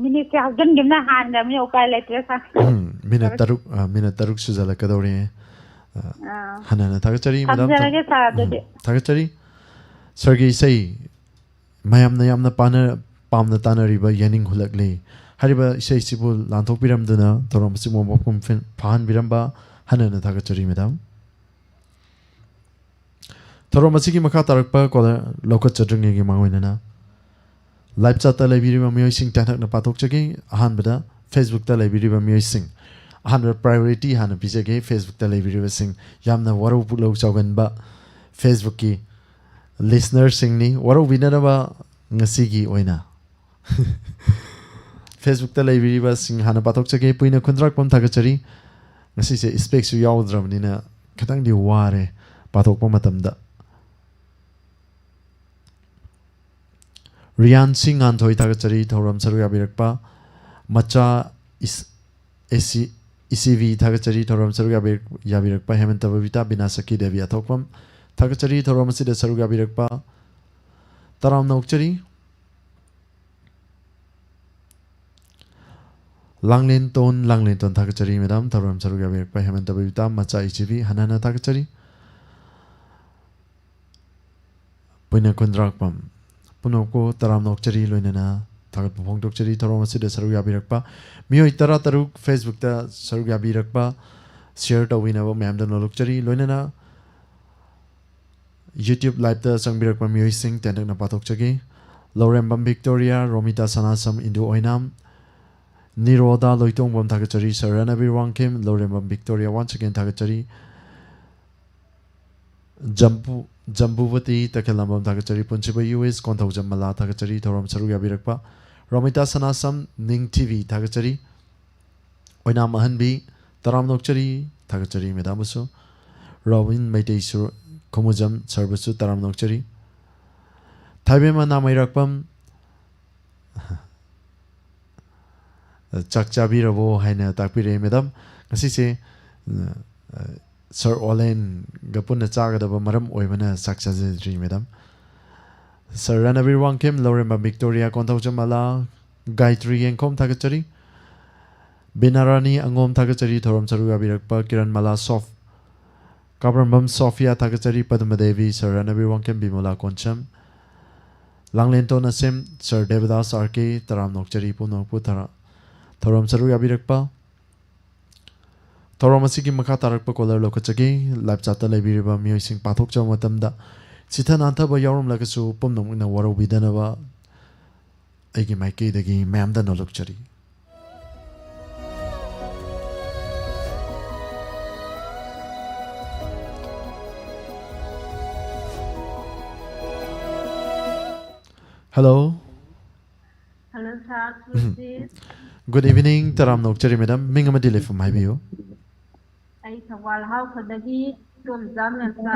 ꯃꯤꯅꯤꯠꯁꯦ ꯍꯧꯖꯤꯟꯈꯤꯕꯅ ꯍꯥꯟꯈ꯭ꯔꯕꯅꯤ, ꯎꯄꯥꯏ ꯂꯩꯇ꯭ꯔꯦ ꯁꯥꯔ꯫ ꯎꯝ, ꯃꯤꯅꯠ ꯇꯔꯨꯛ, ꯑ, ꯃꯤꯅꯠ ꯇꯔꯨꯛ ꯁꯨꯖꯜꯂꯛꯀꯗꯧꯔꯦ꯫ ꯑ, ꯑꯥ꯫ ꯍꯟꯅ ꯍꯟꯅ ꯊꯥꯒꯠꯆꯔꯤ, ꯃꯦꯗꯥꯝ꯫ ꯊꯝꯖꯔꯒꯦ ꯁꯥꯔ, ꯎꯝ, ꯑꯗꯨꯗꯤ꯫ ꯊꯥꯒꯠꯆꯔꯤ꯫ ꯁꯥꯔꯒꯤ ꯏꯁꯩ ꯃꯌꯥꯝꯅ ꯌꯥꯝꯅ ꯄꯥꯅ-, ꯄꯥꯝꯅ ꯇꯥꯅꯔꯤꯕ ꯌꯦꯅꯤꯡ ꯍꯨꯜꯂꯛꯂꯤ ꯍꯥꯏꯔꯤꯕ ꯏꯁꯩꯁꯤꯕꯨ ꯂꯥꯟꯊꯣꯛꯄꯤꯔꯝꯗꯨꯅ ꯊꯧꯔꯝ ꯑꯁꯤꯕꯨ ꯃꯄꯨꯡ ꯐꯤꯟ-, ꯐꯥꯍꯟꯕꯤꯔꯝꯕ ꯍꯟꯅ ꯍꯟꯅ ꯊꯥꯒꯠꯆꯔꯤ, ꯃꯦꯗꯥꯝ꯫ ꯊꯧꯔꯝ ꯑꯁꯤꯒꯤ ꯃꯈꯥ ꯇꯥꯔꯛꯄ ꯀꯣꯂꯔ ꯂꯧꯈꯠꯆꯗ꯭ꯔꯤꯉꯩꯒꯤ ꯃꯥꯡꯑꯣꯏꯅꯅ live chat ꯇ ꯂꯩꯕꯤꯔꯤꯕ ꯃꯤꯑꯣꯏꯁꯤꯡ ꯇꯦꯟꯇꯛꯅ ꯄꯥꯊꯣꯛꯆꯒꯦ꯫ ꯑꯍꯥꯟꯕꯗ Facebook ꯇ ꯂꯩꯕꯤꯔꯤꯕ ꯃꯤꯑꯣꯏꯁꯤꯡ, ꯑꯍꯥꯟꯕ priority ꯍꯥꯟꯅ ꯄꯤꯖꯒꯦ꯫ Facebook ꯇ ꯂꯩꯕꯤꯔꯤꯕꯁꯤꯡ, ꯌꯥꯝꯅ ꯋꯥꯔꯧ ꯄꯨꯛꯂꯧ ꯆꯥꯎꯒꯟꯕ Facebook ꯀꯤ listener ꯁꯤꯡꯅꯤ꯫ ꯋꯥꯔꯧꯕꯤꯅꯅꯕ ꯉꯁꯤꯒꯤ ꯑꯣꯏꯅ Facebook ꯇ ꯂꯩꯕꯤꯔꯤꯕꯁꯤꯡ ꯍꯥꯟꯅ ꯄꯥꯊꯣꯛꯆꯒꯦ꯫ ꯄꯨꯏꯅ ꯈꯨꯟꯗ꯭ꯔꯥꯛꯄꯝ ꯊꯥꯒꯠꯆꯔꯤ꯫ ꯉꯁꯤꯁꯦ specs ꯁꯨ ꯌꯥꯎꯗ꯭ꯔꯕꯅꯤꯅ ꯈꯤꯇꯪꯗꯤ ꯋꯥꯔꯦ ꯄꯥꯊꯣꯛꯄ ꯃꯇꯝꯗ꯫ ꯔꯤꯌꯥꯟ ꯁꯤ ꯉꯥꯟꯊꯣꯏ ꯊꯥꯒꯠꯆꯔꯤ ꯊꯧꯔꯝ ꯁꯔꯨꯛ ꯌꯥꯕꯤꯔꯛꯄ꯫ ꯃꯆꯥ ꯏꯁ-, ꯑꯦꯁꯤ, ꯏꯁꯤꯚꯤ ꯊꯥꯒꯠꯆꯔꯤ ꯊꯧꯔꯝ ꯁꯔꯨꯛ ꯌꯥꯕꯤꯔꯛ-, ꯌꯥꯕꯤꯔꯛꯄ꯫ ꯍꯦꯃꯟꯇ ꯕꯕꯤꯇꯥ, ꯕꯤꯅꯥ ꯁꯈꯤ ꯗꯦꯕꯤ ꯑꯊꯣꯛꯄꯝ ꯊꯥꯒꯠꯆꯔꯤ ꯊꯧꯔꯝ ꯑꯁꯤꯗ ꯁꯔꯨꯛ ꯌꯥꯕꯤꯔꯛꯄ꯫ ꯇꯔꯥꯝꯅ ꯑꯣꯛꯆꯔꯤ꯫ ꯂꯥꯡꯂꯦꯟꯇꯣꯟ, ꯂꯥꯡꯂꯦꯟꯇꯣꯟ ꯊꯥꯒꯠꯆꯔꯤ ꯃꯦꯗꯥꯝ, ꯊꯧꯔꯝ ꯁꯔꯨꯛ ꯌꯥꯕꯤꯔꯛꯄ꯫ ꯍꯦꯃꯟꯇ ꯕꯕꯤꯇꯥ, ꯃꯆꯥ ꯏꯁꯤꯚꯤ, ꯍꯟꯅ ꯍꯟꯅ ꯊꯥꯒꯠꯆꯔꯤ꯫ ꯄꯨꯏꯅ ꯈꯨꯟꯗ꯭ꯔꯥꯛꯄꯝ ꯄꯨꯝꯅꯃꯛꯄꯨ ꯇꯔꯥꯝꯅ ꯑꯣꯛꯆꯔꯤ, ꯂꯣꯏꯅꯅ ꯊꯥꯒꯠꯄ ꯐꯣꯡꯗꯣꯛꯆꯔꯤ꯫ ꯊꯧꯔꯝ ꯑꯁꯤꯗ ꯁꯔꯨꯛ ꯌꯥꯕꯤꯔꯛꯄ ꯃꯤꯑꯣꯏ ꯇꯔꯥ ꯇꯔꯨꯛ, Facebook ꯇ ꯁꯔꯨꯛ ꯌꯥꯕꯤꯔꯛꯄ, share ꯇꯧꯕꯤꯅꯕ ꯃꯌꯥꯝꯗ ꯅꯣꯜꯂꯨꯛꯆꯔꯤ꯫ ꯂꯣꯏꯅꯅ YouTube live ꯇ ꯆꯪꯕꯤꯔꯛꯄ ꯃꯤꯑꯣꯏꯁꯤꯡ ꯇꯦꯟꯇꯛꯅ ꯄꯥꯊꯣꯛꯆꯒꯦ꯫ ꯂꯧꯔꯦꯝꯕꯝ ꯕꯤꯛꯇꯣꯔꯤꯌꯥ, ꯔꯣꯃꯤꯇꯥ ꯁꯅꯥꯁꯝ, ꯏꯟꯗꯨ ꯑꯣꯏꯅꯥꯝ, ꯅꯤꯔꯣꯗꯥ ꯂꯣꯏꯇꯣꯡꯕꯝ ꯊꯥꯒꯠꯆꯔꯤ꯫ Sir Ranbir Wangkhem, Lourembam Victoria once again ꯊꯥꯒꯠꯆꯔꯤ꯫ ꯖꯝꯕꯨ-, ꯖꯝꯕꯨꯕꯇꯤ ꯇꯈꯦꯜꯂꯝꯕꯝ ꯊꯥꯒꯠꯆꯔꯤ꯫ ꯄꯨꯟꯁꯤꯕ ꯌꯨ ꯑꯦꯁ, ꯀꯣꯟꯊꯧꯖꯝ ꯃꯂꯥ ꯊꯥꯒꯠꯆꯔꯤ ꯊꯧꯔꯝ ꯁꯔꯨꯛ ꯌꯥꯕꯤꯔꯛꯄ꯫ ꯔꯣꯃꯤꯇꯥ ꯁꯅꯥꯁꯝ, ꯅꯤꯡꯊꯤꯕꯤ ꯊꯥꯒꯠꯆꯔꯤ꯫ ꯑꯣꯏꯅꯥꯝ ꯑꯍꯟꯕꯤ, ꯇꯔꯥꯝꯅ ꯑꯣꯛꯆꯔꯤ, ꯊꯥꯒꯠꯆꯔꯤ ꯃꯦꯗꯥꯝꯕꯨꯁꯨ꯫ ꯔꯣꯕꯤꯟ ꯃꯩꯇꯩ ꯁꯨꯔ-, ꯈꯨꯃꯨꯖꯝ ꯁꯔꯕꯨꯁꯨ ꯇꯔꯥꯝꯅ ꯑꯣꯛꯆꯔꯤ꯫ ꯊꯥꯏꯕꯦꯝꯃ ꯅꯥꯃꯩꯔꯥꯛꯄꯝ, ꯆꯥꯛ ꯆꯥꯕꯤꯔꯕꯣ ꯍꯥꯏꯅ ꯇꯥꯛꯄꯤꯔꯛꯑꯦ꯫ ꯃꯦꯗꯥꯝ, ꯉꯁꯤꯁꯦ, ꯑ, ꯁꯔ ꯑꯣꯂꯦꯟꯒ ꯄꯨꯟꯅ ꯆꯥꯒꯗꯕ ꯃꯔꯝ ꯑꯣꯏꯕꯅ ꯆꯥꯛ ꯆꯥꯖꯗ꯭ꯔꯤ, madam. Sir Ranbir Wangkhem, ꯂꯧꯔꯦꯝꯕ Victoria Konthoujam ꯃꯂꯥ, ꯒꯥꯌꯇ꯭ꯔꯤ ꯌꯦꯡꯈꯣꯝ ꯊꯥꯒꯠꯆꯔꯤ꯫ ꯕꯤꯅꯥꯔꯥꯅꯤ ꯑꯉꯣꯝ ꯊꯥꯒꯠꯆꯔꯤ, ꯊꯧꯔꯝ ꯁꯔꯨꯛ ꯌꯥꯕꯤꯔꯛꯄ꯫ ꯀꯤꯔꯟ ꯃꯂꯥ ꯁꯣꯐ ꯀꯥꯕ꯭ꯔꯝꯕꯝ ꯁꯣꯐꯤꯌꯥ ꯊꯥꯒꯠꯆꯔꯤ, Padamdevi, sir Ranbir Wangkhem, Bimola Konsam, Langlenton Asem, sir Debdas R K, ꯇꯔꯥꯝꯅ ꯑꯣꯛꯆꯔꯤ ꯄꯨꯝꯅꯃꯛꯄꯨ ꯊꯔꯥ-, ꯊꯧꯔꯝ ꯁꯔꯨꯛ ꯌꯥꯕꯤꯔꯛꯄ꯫ ꯊꯧꯔꯝ ꯑꯁꯤꯒꯤ ꯃꯈꯥ ꯇꯥꯔꯛꯄ ꯀꯣꯂꯔ ꯂꯧꯈꯠꯆꯒꯦ꯫ ꯂꯥꯏꯞ ꯆꯥꯠꯇ ꯂꯩꯕꯤꯔꯤꯕ ꯃꯤꯑꯣꯏꯁꯤꯡ ꯄꯥꯊꯣꯛꯆꯕ ꯃꯇꯝꯗ ꯆꯤꯊ ꯅꯥꯟꯊꯕ ꯌꯥꯎꯔꯝꯂꯒꯁꯨ ꯄꯨꯝꯅꯃꯛꯅ ꯋꯥꯔꯧꯕꯤꯗꯅꯕ ꯑꯩꯒꯤ ꯃꯥꯏꯀꯩꯗꯒꯤ ꯃꯌꯥꯝꯗ ꯅꯣꯂꯨꯛꯆꯔꯤ꯫ Hello. Hello, sir. ꯎꯝ꯫ Good evening, ꯇꯔꯥꯝꯅ ꯑꯣꯛꯆꯔꯤ, ꯃꯦꯗꯥꯝ꯫ ꯃꯤꯡ ꯑꯃꯗꯤ ꯂꯩꯐꯝ ꯍꯥꯏꯕꯤꯌꯨ꯫ ꯑꯩ ꯊꯧꯕꯥꯜ ꯍꯥꯎꯈꯗꯒꯤ ꯏꯆꯣꯝꯆꯥ ꯃꯦꯝꯆꯥ,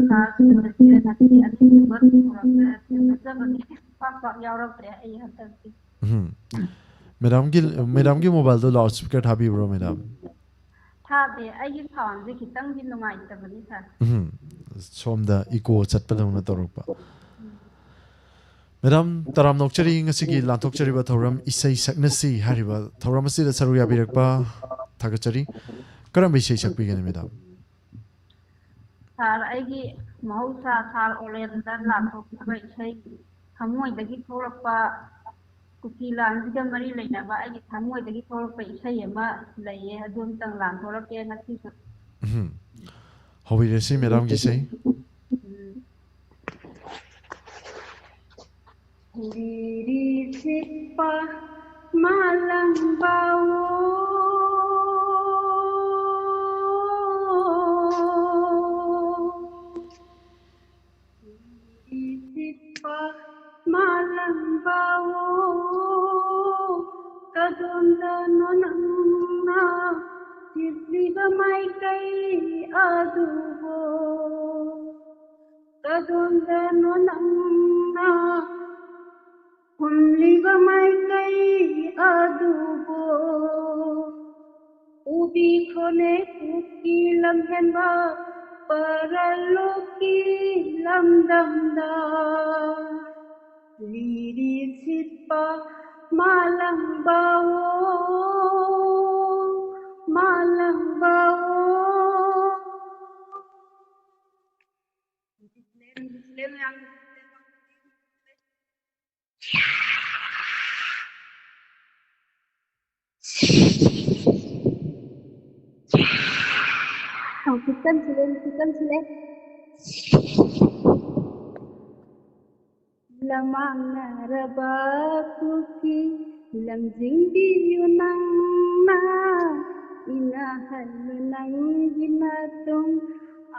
ꯁꯥꯔ ꯁꯨꯔꯖꯤꯠ ꯉꯁꯤ ꯑꯅꯤꯁꯨꯕ ꯊꯧꯔꯝꯗ ꯊꯦꯡꯅꯖꯕꯅꯤ꯫ ꯄꯥꯛ ꯄꯥꯛ ꯌꯥꯎꯔꯛꯇ꯭ꯔꯦ ꯑꯩ ꯍꯟꯗꯛꯇꯤ꯫ ꯎꯝ꯫ ꯃꯦꯗꯥꯝꯒꯤ, ꯃꯦꯗꯥꯝꯒꯤ ꯃꯣꯕꯥꯏꯜꯗꯣ ꯂꯥꯎꯠ ꯁ꯭ꯄꯤꯀꯔ ꯊꯥꯕꯤꯕ꯭ꯔꯣ, ꯃꯦꯗꯥꯝ? ꯊꯥꯗꯦ, ꯑꯩꯒꯤ ꯁꯥꯎꯟꯁꯦ ꯈꯤꯇꯪꯗꯤ ꯅꯨꯡꯉꯥꯏꯇꯕꯅꯤ, ꯁꯥꯔ꯫ ꯎꯝ꯫ ꯁꯣꯝꯗ ꯏꯀꯣ ꯆꯠꯄꯗꯧꯅ ꯇꯧꯔꯛꯄ꯫ ꯎꯝ꯫ ꯃꯦꯗꯥꯝ, ꯇꯔꯥꯝꯅ ꯑꯣꯛꯆꯔꯤ, ꯉꯁꯤꯒꯤ ꯂꯥꯟꯊꯣꯛꯆꯔꯤꯕ ꯊꯧꯔꯝ ꯏꯁꯩ ꯁꯛꯅꯁꯤ ꯍꯥꯏꯔꯤꯕ ꯊꯧꯔꯝ ꯑꯁꯤꯗ ꯁꯔꯨꯛ ꯌꯥꯕꯤꯔꯛꯄ ꯊꯥꯒꯠꯆꯔꯤ꯫ ꯀꯔꯝꯕ ꯏꯁꯩ ꯁꯛꯄꯤꯒꯅꯤ, ꯃꯦꯗꯥꯝ? ꯁꯥꯔ, ꯑꯩꯒꯤ ꯃꯍꯧꯁꯥ ꯁꯥꯔ ꯑꯣꯂꯦꯟꯗ ꯂꯥꯟꯊꯣꯛꯈꯤꯕ ꯏꯁꯩ, ꯊꯃꯣꯏꯗꯒꯤ ꯊꯣꯛꯂꯛꯄ, ꯀꯨꯀꯤ ꯂꯥꯟꯁꯤꯒ ꯃꯔꯤ ꯂꯩꯅꯕ ꯑꯩꯒꯤ ꯊꯃꯣꯏꯗꯒꯤ ꯊꯣꯛꯂꯛꯄ ꯏꯁꯩ ꯑꯃ ꯂꯩꯌꯦ, ꯑꯗꯨ ꯑꯝꯇꯪ ꯂꯥꯟꯊꯣꯔꯛꯀꯦ ꯉꯁꯤꯁꯨ꯫ ꯎꯝ꯫ ꯍꯧꯕꯤꯔꯁꯤ, ꯃꯦꯗꯥꯝꯒꯤ ꯏꯁꯩ꯫ ꯎꯝ꯫ ꯂꯤꯔꯤ ꯁꯤꯠꯄ ꯃꯥꯂꯪꯕꯥꯋꯣ, ꯂꯤꯔꯤ ꯁꯤꯠꯄ ꯃꯥꯂꯪꯕꯥꯋꯣ, ꯀꯗꯣꯝꯗꯅꯣ ꯅꯪꯅ ꯆꯤꯠꯂꯤꯕ ꯃꯥꯏꯀꯩ ꯑꯗꯨꯕꯣ? ꯀꯗꯣꯝꯗꯅꯣ ꯅꯪꯅ ꯍꯨꯝꯂꯤꯕ ꯃꯥꯏꯀꯩ ꯑꯗꯨꯕꯨ? ꯎꯕꯤꯈꯣꯅꯦ ꯀꯨꯀꯤ ꯂꯝꯍꯦꯟꯕ ꯄꯔꯂꯣꯛꯀꯤ ꯂꯝꯗꯝꯗ꯫ ꯂꯤꯔꯤ ꯁꯤꯠꯄ ꯃꯥꯂꯪꯕꯥꯑꯣ, ꯃꯥꯂꯪꯕꯥꯑꯣ꯫ ꯍꯧꯖꯤꯛ ꯀꯟꯁꯤꯜꯂꯦ, ꯍꯧꯖꯤꯛ ꯀꯟꯁꯤꯜꯂꯦ꯫ ꯂꯃꯥꯡꯅꯔꯕ ꯀꯨꯀꯤ ꯂꯝꯖꯤꯡꯕꯤꯌꯨ ꯅꯪꯅ, ꯏꯅꯍꯜꯂꯨ ꯅꯪꯒꯤ ꯅꯇꯨꯡ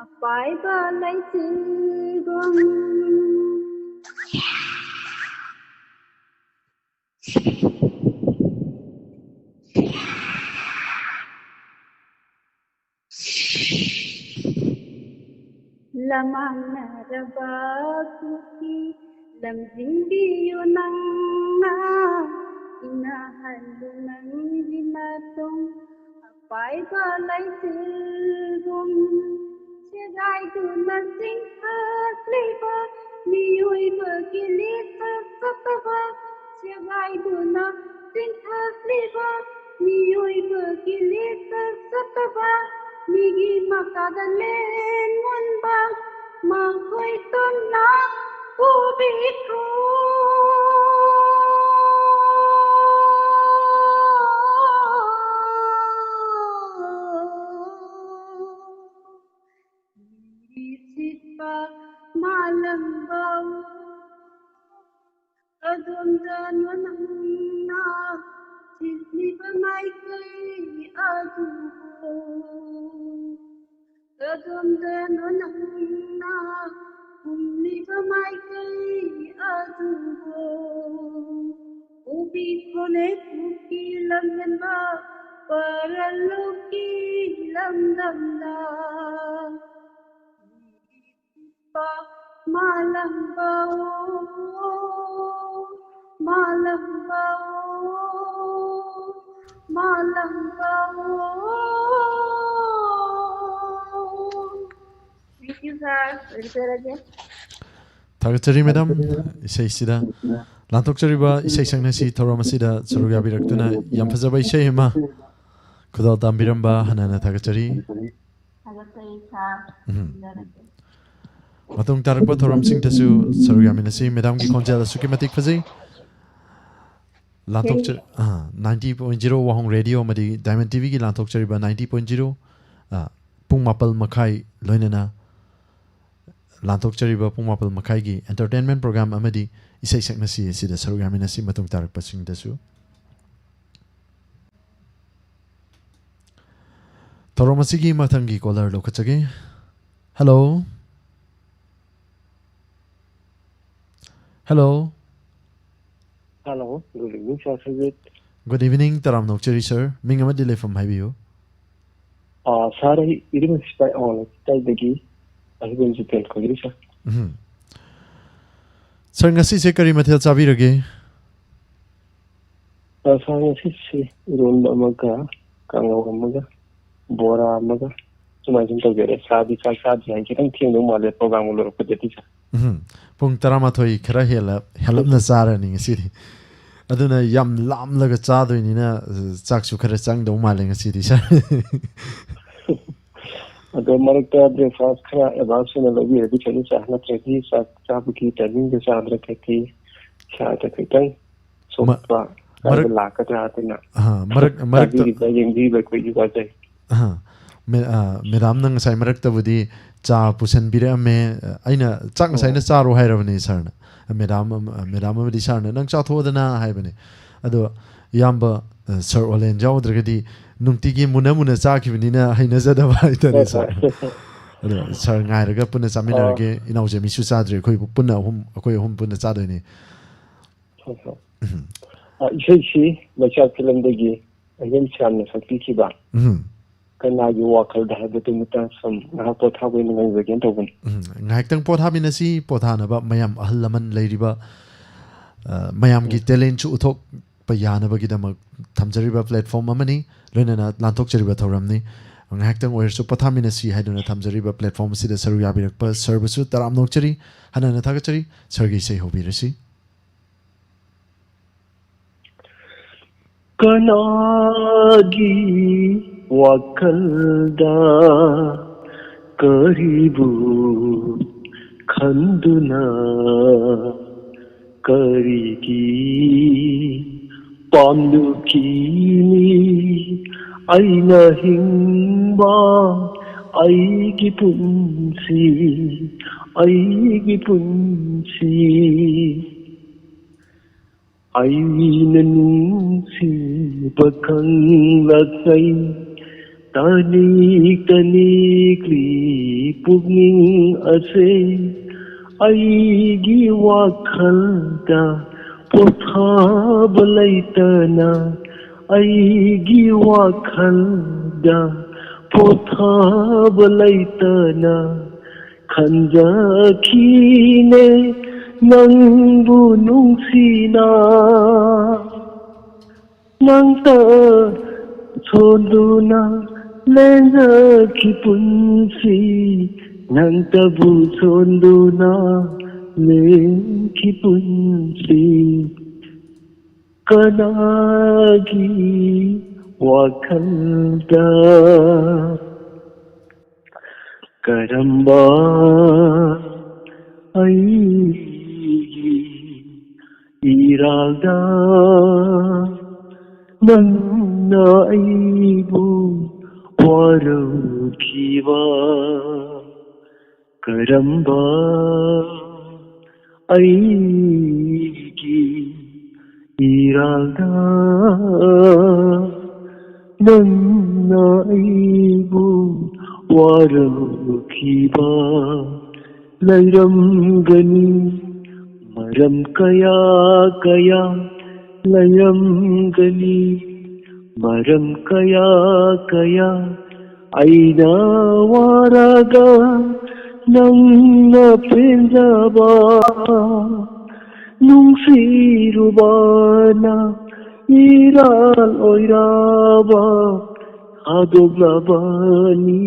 ꯑꯄꯥꯏꯕ ꯂꯩꯆꯤꯜꯒꯨꯝ꯫ ꯂꯃꯥꯡꯅꯔꯕ ꯀꯨꯀꯤ ꯂꯝꯖꯤꯡꯕꯤꯌꯨ ꯅꯪꯅ, ꯏꯅꯍꯜꯂꯨ ꯅꯪꯒꯤ ꯅꯇꯨꯡ ꯑꯄꯥꯏꯕ ꯂꯩꯆꯤꯜꯒꯨꯝ꯫ ꯁꯦꯒꯥꯏꯗꯨꯅ ꯆꯤꯡꯊꯠꯂꯤꯕ ꯃꯤꯑꯣꯏꯕꯒꯤ ꯂꯤꯆꯠ ꯆꯠꯇꯕ, ꯁꯦꯒꯥꯏꯗꯨꯅ ꯆꯤꯡꯊꯠꯂꯤꯕ ꯃꯤꯑꯣꯏꯕꯒꯤ ꯂꯤꯆꯠ ꯆꯠꯇꯕ, ꯃꯤꯒꯤ ꯃꯈꯥꯗ ꯂꯦꯟ ꯃꯨꯟꯕ ꯃꯈꯣꯏ ꯇꯨꯝꯅ ꯄꯨꯕꯤꯈ꯭ꯔꯣ꯫ ꯂꯤꯔꯤ ꯁꯤꯠꯄ ꯃꯥꯂꯪꯕꯥꯑꯣ, ꯀꯗꯣꯝꯗꯅꯣ ꯅꯪꯅ ꯁꯤꯠꯂꯤꯕ ꯃꯥꯏꯀꯩ ꯑꯗꯨꯕꯨ? ꯀꯗꯣꯝꯗꯅꯣ ꯅꯪꯅ ꯍꯨꯝꯂꯤꯕ ꯃꯥꯏꯀꯩ ꯑꯗꯨꯕꯨ? ꯎꯕꯤꯈꯣꯅꯦ ꯀꯨꯀꯤ ꯂꯝꯍꯦꯟꯕ ꯄꯔꯂꯣꯛꯀꯤ ꯂꯝꯗꯝꯗ꯫ ꯃꯥꯂꯪꯕ, ꯃꯥꯂꯪꯕ, ꯃꯥꯂꯪꯕ꯫ Thank you, sir. ꯊꯥꯒꯠꯆꯔꯤ, ꯃꯦꯗꯥꯝ꯫ ꯏꯁꯩꯁꯤꯗ ꯂꯥꯟꯊꯣꯛꯆꯔꯤꯕ ꯏꯁꯩ ꯁꯛꯅꯁꯤ ꯊꯧꯔꯝ ꯑꯁꯤꯗ ꯁꯔꯨꯛ ꯌꯥꯕꯤꯔꯛꯇꯨꯅ ꯌꯥꯝ ꯐꯖꯕ ꯏꯁꯩ ꯑꯃ ꯈꯨꯗꯣꯜ ꯇꯝꯕꯤꯔꯝꯕ ꯍꯟꯅ ꯍꯟꯅ ꯊꯥꯒꯠꯆꯔꯤ꯫ ꯊꯥꯒꯠꯆꯔꯤ, ꯁꯥꯔ꯫ ꯎꯝ꯫ ꯊꯝꯖꯔꯒꯦ꯫ ꯃꯇꯨꯡ ꯇꯥꯔꯛꯄ ꯊꯧꯔꯝꯁꯤꯡꯗꯁꯨ ꯁꯔꯨꯛ ꯌꯥꯃꯤꯟꯅꯁꯤ꯫ ꯃꯦꯗꯥꯝꯒꯤ ꯈꯣꯟꯖꯦꯜ ꯑꯁꯨꯛꯀꯤ ꯃꯇꯤꯛ ꯐꯖꯩ꯫ ꯂꯥꯟꯊꯣꯛꯆ-, ꯑꯥ, ninety point zero ꯋꯥꯍꯣꯡ ꯔꯦꯗꯤꯑꯣ ꯑꯃꯗꯤ Diamond ꯇꯤꯚꯤꯒꯤ ꯂꯥꯟꯊꯣꯛꯆꯔꯤꯕ ninety point zero, ꯑꯥ, ꯄꯨꯡ ꯃꯥꯄꯜ ꯃꯈꯥꯏ ꯂꯣꯏꯅꯅ ꯂꯥꯟꯊꯣꯛꯆꯔꯤꯕ ꯄꯨꯡ ꯃꯥꯄꯜ ꯃꯈꯥꯏꯒꯤ entertainment program ꯑꯃꯗꯤ ꯏꯁꯩ ꯁꯛꯅꯁꯤ ꯑꯁꯤꯗ ꯁꯔꯨꯛ ꯌꯥꯃꯤꯟꯅꯁꯤ꯫ ꯃꯇꯨꯡ ꯇꯥꯔꯛꯄꯁꯤꯡꯗꯁꯨ ꯊꯧꯔꯝ ꯑꯁꯤꯒꯤ ꯃꯊꯪꯒꯤ caller ꯂꯧꯈꯠꯆꯒꯦ꯫ Hello? Hello? Hello, good evening, sir. Good evening, ꯇꯔꯥꯝꯅ ꯑꯣꯛꯆꯔꯤ, sir꯫ ꯃꯤꯡ ꯑꯃꯗꯤ ꯂꯩꯐꯝ ꯍꯥꯏꯕꯤꯌꯨ꯫ ꯑꯥ, sir, ꯑꯩ ꯏꯔꯤꯡ ꯁꯤꯐꯥꯏ ꯑꯋꯥꯡ ꯂꯩꯀꯥꯏꯗꯒꯤ ꯑꯍꯤꯕꯝ ꯖꯤꯇꯦꯟ ꯀꯧꯖꯔꯤ, sir꯫ ꯎꯝ꯫ Sir, ꯉꯁꯤꯁꯦ ꯀꯔꯤ ꯃꯊꯦꯜ ꯆꯥꯕꯤꯔꯒꯦ? ꯑ, ꯁꯥꯔ, ꯉꯁꯤꯁꯤ ꯏꯔꯣꯟꯕ ꯑꯃꯒ, ꯀꯥꯡꯉꯧ ꯑꯃꯒ, ꯕꯣꯔꯥ ꯑꯃꯒ, ꯁꯨꯃꯥꯏꯅ ꯁꯨꯝ ꯇꯧꯖꯔꯦ꯫ ꯁꯥꯔꯗꯤ ꯆꯥꯛ ꯆꯥꯗ꯭ꯔꯤ ꯍꯥꯏ, ꯈꯤꯇꯪ ꯊꯦꯡꯗꯧ ꯃꯥꯜꯂꯦ program ꯂꯣꯏꯔꯛꯄꯗꯗꯤ, ꯁꯥꯔ꯫ ꯎꯝ, ꯄꯨꯡ ꯇꯔꯥꯃꯥꯊꯣꯏ ꯈꯔ ꯍꯦꯜꯂ-, ꯍꯦꯜꯂꯞꯅ ꯆꯥꯔꯅꯤ ꯉꯁꯤꯗꯤ꯫ ꯑꯗꯨꯅ ꯌꯥꯝ ꯂꯥꯝꯂꯒ ꯆꯥꯗꯣꯏꯅꯤꯅ, ꯑ, ꯆꯥꯛꯁꯨ ꯈꯔ ꯆꯪꯗꯧ ꯃꯥꯜꯂꯦ ꯉꯁꯤꯗꯤ, ꯁꯥꯔ꯫ ꯑꯗꯣ ꯃꯔꯛꯇ breakfast ꯈꯔ advance ꯑꯣꯏꯅ ꯂꯧꯕꯤꯔꯗꯤ ꯐꯅꯤ, ꯁꯥꯔ, ꯅꯠꯇ꯭ꯔꯗꯤ ꯆꯥꯛ ꯆꯥꯕꯒꯤ timingꯗ ꯆꯥꯗ꯭ꯔꯒꯗꯤ ꯏꯁꯥꯗ ꯈꯤꯇꯪ ꯁꯣꯛꯄ ꯃ-, ꯀꯥꯏꯕ ꯃꯔꯛ-, ꯂꯥꯛꯀꯗ꯭ꯔꯥ ꯑꯗꯨꯅ ꯑꯍꯥ, ꯃꯔꯛ-, ꯃꯔꯛꯇ ꯇꯥꯕꯤꯔꯤꯕ, ꯌꯦꯡꯕꯤꯔꯤꯕ ꯑꯩꯈꯣꯏꯒꯤ ꯋꯥꯖꯩ꯫ ꯑꯍꯥ, ꯃꯦ-, ꯑ, ꯃꯦꯗꯥꯝꯅ ꯉꯁꯥꯏ ꯃꯔꯛꯇꯕꯨꯗꯤ ꯆꯥ ꯄꯨꯁꯟꯕꯤꯔꯛꯑꯝꯃꯦ, ꯑꯩꯅ ꯆꯥꯛ ꯉꯁꯥꯏꯅ ꯑꯣ꯫ ꯆꯥꯔꯣ ꯍꯥꯏꯔꯕꯅꯦ ꯁꯥꯔꯅ꯫ ꯃꯦꯗꯥꯝ ꯑꯃ-, ꯃꯦꯗꯥꯝ ꯑꯃꯗꯤ ꯁꯥꯔꯅ "ꯅꯪ ꯆꯥꯊꯣꯛꯑꯣꯗꯅ" ꯍꯥꯏꯕꯅꯦ꯫ ꯑꯗꯣ ꯏꯌꯥꯝꯕ, ꯑ, ꯁꯥꯔ ꯑꯣꯂꯦꯟ ꯌꯥꯎꯗ꯭ꯔꯒꯗꯤ ꯅꯨꯡꯇꯤꯒꯤ ꯃꯨꯟꯅ ꯃꯨꯟꯅ ꯆꯥꯈꯤꯕꯅꯤꯅ ꯍꯩꯅꯖꯗꯕ ꯍꯥꯏꯇꯥꯔꯦ, ꯍꯣꯏ, ꯁꯥꯔ꯫ ꯍꯣꯏ꯫ ꯑꯗꯣ ꯁꯥꯔ ꯉꯥꯏꯔꯒ ꯄꯨꯟꯅ ꯆꯥꯃꯤꯟꯅꯔꯒꯦ꯫ ꯑ꯫ ꯏꯅꯥꯎ ꯖꯦꯃꯤꯁꯨ ꯆꯥꯗ꯭ꯔꯤ, ꯑꯩꯈꯣꯏ ꯄꯨꯟꯅ ꯑꯍꯨꯝ, ꯑꯩꯈꯣꯏ ꯑꯍꯨꯝ ꯄꯨꯟꯅ ꯆꯥꯗꯣꯏꯅꯤ꯫ ꯍꯣꯏ, ꯍꯣꯏ꯫ ꯎꯝ꯫ ꯑ, ꯏꯁꯩꯁꯤ ꯃꯩꯁꯥ ꯐꯤꯂꯝꯗꯒꯤ ꯑꯍꯦꯟ ꯁ꯭ꯌꯥꯝꯅ ꯁꯛꯄꯤꯈꯤꯕ꯫ ꯎꯝ꯫ ꯀꯅꯥꯒꯤ ꯋꯥꯈꯜꯗ ꯍꯥꯏꯕꯗꯨꯃꯇ ꯁꯨꯝ ꯉꯥꯏꯍꯥꯛ ꯄꯣꯊꯥꯕ ꯑꯣꯏꯅ ꯉꯥꯡꯖꯒꯦꯅ ꯇꯧꯕꯅꯤ꯫ ꯎꯝ, ꯉꯥꯏꯍꯥꯛꯇꯪ ꯄꯣꯊꯥꯃꯤꯟꯅꯁꯤ꯫ ꯄꯣꯊꯥꯅꯕ ꯃꯌꯥꯝ, ꯑꯍꯜ ꯂꯃꯟ ꯂꯩꯔꯤꯕ, ꯑ, ꯃꯌꯥꯝꯒꯤ talentꯁꯨ ꯎꯠꯊꯣꯛꯄ ꯌꯥꯅꯕꯒꯤꯗꯃꯛ ꯊꯝꯖꯔꯤꯕ platform ꯑꯃꯅꯤ, ꯂꯣꯏꯅꯅ ꯂꯥꯟꯊꯣꯛꯆꯔꯤꯕ ꯊꯧꯔꯝꯅꯤ꯫ ꯉꯥꯏꯍꯥꯛꯇꯪ ꯑꯣꯏꯔꯁꯨ ꯄꯣꯊꯥꯃꯤꯟꯅꯁꯤ ꯍꯥꯏꯗꯨꯅ ꯊꯝꯖꯔꯤꯕ platform ꯑꯁꯤꯗ ꯁꯔꯨꯛ ꯌꯥꯕꯤꯔꯛꯄ sirꯕꯨꯁꯨ ꯇꯔꯥꯝꯅ ꯑꯣꯛꯆꯔꯤ, ꯍꯟꯅ ꯍꯟꯅ ꯊꯥꯒꯠꯆꯔꯤ꯫ Sirꯒꯤ ꯏꯁꯩ ꯍꯧꯕꯤꯔꯁꯤ꯫ ꯀꯅꯥꯒꯤ ꯋꯥꯈꯜꯗ ꯀꯔꯤꯕꯨ ꯈꯟꯗꯨꯅ, ꯀꯔꯤꯒꯤ ꯄꯥꯝꯂꯨꯈꯤꯅꯤ ꯑꯩꯅ ꯍꯤꯡꯕ, ꯑꯩꯒꯤ ꯄꯨꯟꯁꯤ, ꯑꯩꯒꯤ ꯄꯨꯟꯁꯤ꯫ ꯑꯩꯅ ꯅꯨꯡꯁꯤꯕ ꯈꯪꯂꯛꯂꯦ, ꯇꯅꯤꯛ ꯇꯅꯤꯛꯂꯤ ꯄꯨꯛꯅꯤꯡ ꯑꯁꯦ꯫ ꯑꯩꯒꯤ ꯋꯥꯈꯜꯗ ꯄꯣꯊꯥꯕ ꯂꯩꯇꯅ, ꯑꯩꯒꯤ ꯋꯥꯈꯜꯗ ꯄꯣꯊꯥꯕ ꯂꯩꯇꯅ ꯈꯟꯖꯈꯤꯅꯦ ꯅꯪꯕꯨ ꯅꯨꯡꯁꯤꯅ꯫ ꯅꯪꯇ ꯁꯣꯟꯗꯨꯅ ꯂꯦꯟꯖꯈꯤ ꯄꯨꯟꯁꯤ, ꯅꯪꯇꯕꯨ ꯁꯣꯟꯗꯨꯅ ꯂꯦꯟꯈꯤ ꯄꯨꯟꯁꯤ꯫ ꯀꯅꯥꯒꯤ ꯋꯥꯈꯜꯗ, ꯀꯔꯝꯕ ꯑꯩꯒꯤ ꯏꯔꯥꯜꯗ ꯅꯪꯅ ꯑꯩꯕꯨ ꯋꯥꯔꯧꯈꯤꯕ? ꯀꯔꯝꯕ ꯑꯩꯒꯤ ꯏꯔꯥꯜꯗ ꯅꯪꯅ ꯑꯩꯕꯨ ꯋꯥꯔꯧꯈꯤꯕ? ꯂꯩꯔꯝꯒꯅꯤ ꯃꯔꯝ ꯀꯌꯥ ꯀꯌꯥ, ꯂꯩꯔꯝꯒꯅꯤ ꯃꯔꯝ ꯀꯌꯥ ꯀꯌꯥ꯫ ꯑꯩꯅ ꯋꯥꯔꯒ ꯅꯪꯅ ꯄꯦꯟꯖꯕ, ꯅꯨꯡꯁꯤꯔꯨꯕꯅ ꯏꯔꯥꯜ ꯑꯣꯏꯔꯕ, ꯊꯥꯗꯣꯛꯂꯕꯅꯤ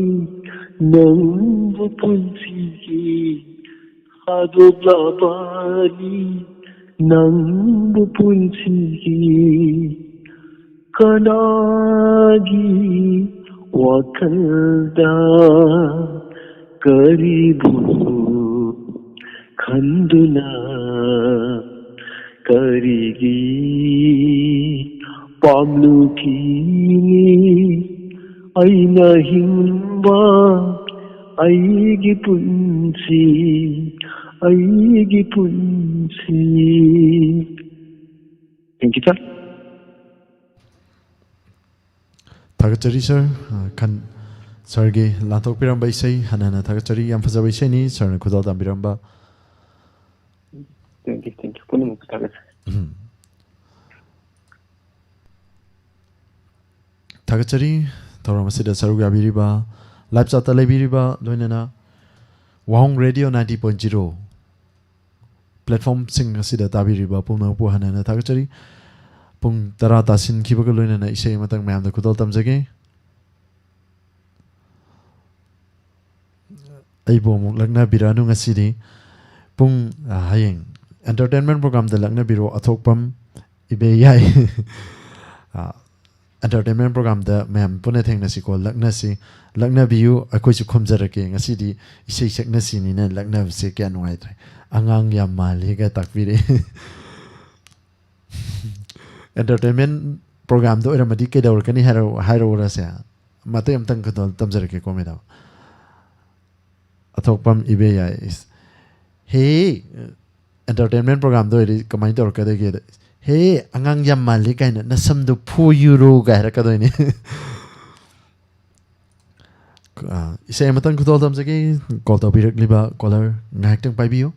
ꯅꯪꯕꯨ ꯄꯨꯟꯁꯤꯒꯤ, ꯊꯥꯗꯣꯛꯂꯕꯅꯤ ꯅꯪꯕꯨ ꯄꯨꯟꯁꯤꯒꯤ꯫ ꯀꯅꯥꯒꯤ ꯋꯥꯈꯜꯗ ꯀꯔꯤꯕꯨ ꯈꯟꯗꯨꯅ, ꯀꯔꯤꯒꯤ ꯄꯥꯝꯂꯨꯈꯤꯅꯤ ꯑꯩꯅ ꯍꯤꯡꯕ ꯑꯩꯒꯤ ꯄꯨꯟꯁꯤ, ꯑꯩꯒꯤ ꯄꯨꯟꯁꯤ꯫ Thank you, sir. ꯊꯥꯒꯠꯆꯔꯤ ꯁꯥꯔ꯫ ꯑ, ꯈꯟ ꯁꯥꯔꯒꯤ ꯂꯥꯟꯊꯣꯛꯄꯤꯔꯝꯕ ꯏꯁꯩ ꯍꯟꯅ ꯍꯟꯅ ꯊꯥꯒꯠꯆꯔꯤ꯫ ꯌꯥꯝ ꯐꯖꯕ ꯏꯁꯩꯅꯤ ꯁꯥꯔꯅ ꯈꯨꯗꯣꯜ ꯇꯝꯕꯤꯔꯝꯕ꯫ Thank you, thank you. ꯄꯨꯝꯅꯃꯛꯄꯨ ꯊꯥꯒꯠꯆꯔꯤ꯫ ꯎꯝ꯫ ꯊꯥꯒꯠꯆꯔꯤ ꯊꯧꯔꯝ ꯑꯁꯤꯗ ꯁꯔꯨꯛ ꯌꯥꯕꯤꯔꯤꯕ, ꯂꯥꯏꯞ ꯆꯥꯠꯇ ꯂꯩꯕꯤꯔꯤꯕ, ꯂꯣꯏꯅꯅ ꯋꯥꯍꯣꯡ ꯔꯦꯗꯤꯑꯣ ninety point zero ꯄ꯭ꯂꯦꯠꯐꯣꯝꯁꯤꯡ ꯑꯁꯤꯗ ꯇꯥꯕꯤꯔꯤꯕ ꯄꯨꯝꯅꯃꯛꯄꯨ ꯍꯟꯅ ꯍꯟꯅ ꯊꯥꯒꯠꯆꯔꯤ꯫ ꯄꯨꯡ ꯇꯔꯥ ꯇꯥꯁꯤꯟꯈꯤꯕꯒ ꯂꯣꯏꯅꯅ ꯏꯁꯩ ꯑꯃꯇꯪ ꯃꯌꯥꯝꯗ ꯈꯨꯗꯣꯜ ꯇꯝꯖꯒꯦ꯫ ꯑꯩꯕꯨ ꯑꯃꯨꯛ ꯂꯛꯅꯕꯤꯔꯛꯑꯅꯨ ꯉꯁꯤꯗꯤ꯫ ꯄꯨꯡ, ꯑ, ꯍꯌꯦꯡ ꯑꯦꯟꯇꯔꯇꯦꯟꯃꯦꯟ ꯄ꯭ꯔꯣꯒꯥꯝꯗ ꯂꯛꯅꯕꯤꯔꯣ, ꯑꯊꯣꯛꯄꯝ ꯏꯕꯦ ꯌꯥꯏ꯫ ꯑ, ꯑꯦꯟꯇꯔꯇꯦꯟꯃꯦꯟ ꯄ꯭ꯔꯣꯒꯥꯝꯗ ꯃꯌꯥꯝ ꯄꯨꯟꯅ ꯊꯦꯡꯅꯁꯤꯀꯣ, ꯂꯛꯅꯁꯤ, ꯂꯛꯅꯕꯤꯌꯨ, ꯑꯩꯈꯣꯏꯁꯨ ꯈꯨꯝꯖꯔꯛꯀꯦ꯫ ꯉꯁꯤꯗꯤ ꯏꯁꯩ ꯁꯛꯅꯁꯤꯅꯤꯅ ꯂꯛꯅꯕꯁꯦ ꯀꯌꯥ ꯅꯨꯡꯉꯥꯏꯇ꯭ꯔꯦ꯫ ꯑꯉꯥꯡ ꯌꯥꯝ ꯃꯥꯜꯂꯤꯒ ꯇꯥꯛꯄꯤꯔꯛꯑꯦ꯫ ꯑꯦꯟꯇꯔꯇꯦꯟꯃꯦꯟ ꯄ꯭ꯔꯣꯒꯥꯝꯗ ꯑꯣꯏꯔꯝꯃꯗꯤ ꯀꯩꯗꯧꯔꯛꯀꯅꯤ ꯍꯥꯏꯔ-, ꯍꯥꯏꯔꯛꯎꯔꯁꯦ? ꯃꯇꯦꯛ ꯑꯃꯇꯪ ꯈꯛꯇ ꯇꯝꯖꯔꯛꯀꯦꯀꯣ, ꯃꯦꯗꯥꯝ꯫ ꯑꯊꯣꯛꯄꯝ ꯏꯕꯦ ꯌꯥꯏ꯫ ꯏꯁ, ꯍꯦ, ꯑꯦꯟꯇꯔꯇꯦꯟꯃꯦꯟ ꯄ꯭ꯔꯣꯒꯥꯝꯗ ꯑꯣꯏꯔꯗꯤ ꯀꯃꯥꯏꯅ ꯇꯧꯔꯛꯀꯗꯒꯦꯗ? "ꯍꯦ, ꯑꯉꯥꯡ ꯌꯥꯝ ꯃꯥꯜꯂꯤ" ꯀꯥꯏꯅ, "ꯅꯁꯝꯗꯨ ꯐꯣꯏꯌꯨꯔꯣ" ꯀꯥꯏ ꯍꯥꯏꯔꯛꯀꯗꯣꯏꯅꯦ꯫ ꯑ, ꯏꯁꯩ ꯑꯃꯇꯪ ꯈꯨꯗꯣꯜ ꯇꯝꯖꯒꯦ꯫ ꯀꯣꯜ ꯇꯧꯕꯤꯔꯛꯂꯤꯕ ꯀꯣꯂꯔ ꯉꯥꯏꯍꯥꯛꯇꯪ ꯄꯥꯏꯕꯤꯌꯨ꯫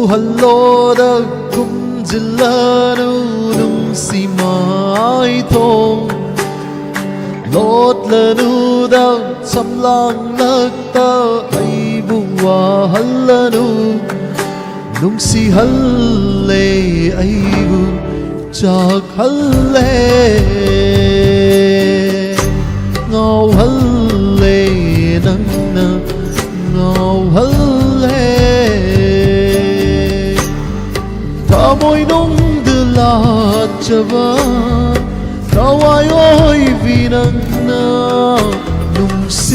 ꯍꯜꯂꯣꯗ ꯈꯨꯝꯖꯤꯜꯂꯅꯨ ꯅꯨꯡꯁꯤ ꯃꯥꯏꯊꯣꯡ, ꯂꯣꯠꯂꯅꯨꯗ ꯁꯝꯂꯥꯡꯂꯛꯇ ꯑꯩꯕꯨ ꯋꯥꯍꯜꯂꯅꯨ꯫ ꯅꯨꯡꯁꯤꯍꯜꯂꯦ ꯑꯩꯕꯨ ꯆꯥꯛꯍꯜꯂꯦ, ꯉꯥꯎꯍꯜꯂꯦ ꯅꯪꯅ ꯉꯥꯎꯍꯜꯂꯦ꯫ ꯊꯃꯣꯏꯅꯨꯡꯗ ꯂꯥꯠꯆꯕ ꯊꯋꯥꯏ ꯑꯣꯏꯕꯤ ꯅꯪꯅ ꯅꯨꯡꯁꯤꯍꯜꯂꯦ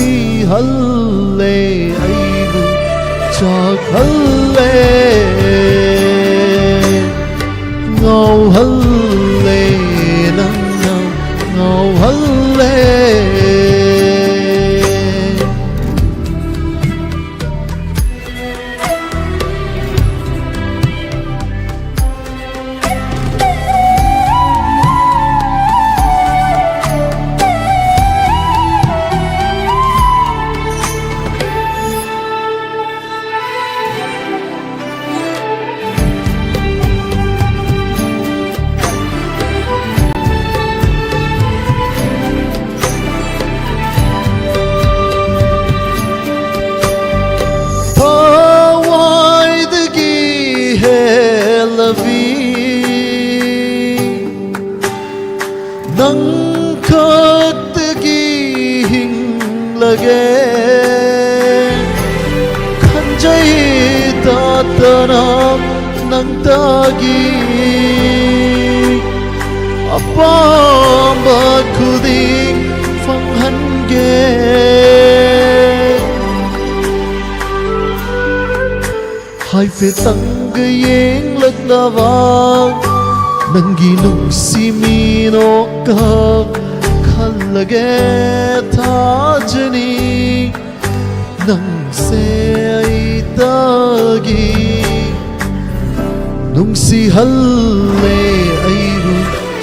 ꯑꯩꯕꯨ ꯆꯥꯛꯍꯜꯂꯦ, ꯉꯥꯎꯍꯜꯂꯦ ꯅꯪꯅ ꯉꯥꯎꯍꯜꯂꯦ꯫ ꯊꯋꯥꯏꯗꯒꯤ ꯍꯦꯜꯂꯕꯤ ꯅꯪ ꯈꯛꯇꯒꯤ ꯍꯤꯡꯂꯒꯦ꯫ ꯈꯟꯖꯩ ꯇꯥꯇꯅ ꯅꯪꯇꯒꯤ ꯑꯄꯥꯝꯕ ꯈꯨꯗꯤꯡ ꯐꯪꯍꯟꯒꯦ꯫ ꯍꯥꯏꯐꯦꯠꯇꯪꯒ ꯌꯦꯡꯂꯛꯅꯕ ꯅꯪꯒꯤ ꯅꯨꯡꯁꯤ ꯃꯤꯅꯣꯛꯀ ꯈꯜꯂꯒꯦ ꯊꯥꯖꯅꯤ꯫ ꯅꯪꯁꯦ ꯑꯩꯇꯒꯤ ꯅꯨꯡꯁꯤꯍꯜꯂꯦ ꯑꯩꯕꯨ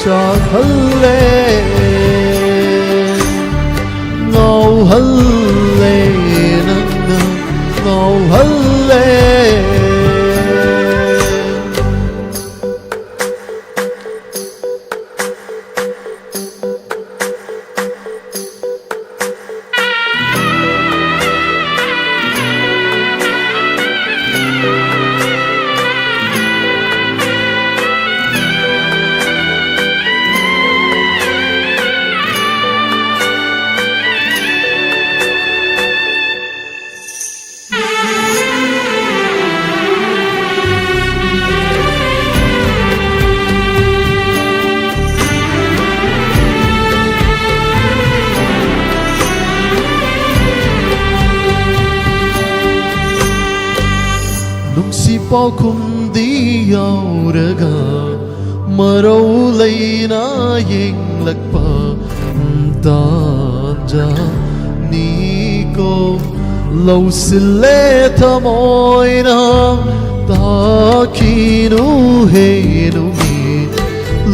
ꯆꯥꯛꯍꯜꯂꯦ, ꯉꯥꯎꯍꯜꯂꯦ ꯅꯪꯅ ꯉꯥꯎꯍꯜꯂꯦ꯫ ꯄꯥꯎꯈꯨꯝꯗꯤ ꯌꯥꯎꯔꯒ ꯃꯔꯧ ꯂꯩꯅ ꯌꯦꯡꯂꯛꯄ ꯇꯥꯟꯖꯥꯅꯤꯀꯣ꯫ ꯂꯧꯁꯤꯜꯂꯦ ꯊꯃꯣꯏꯅ, ꯇꯥꯈꯤꯅꯨ ꯍꯦ ꯅꯨꯃꯤꯠ,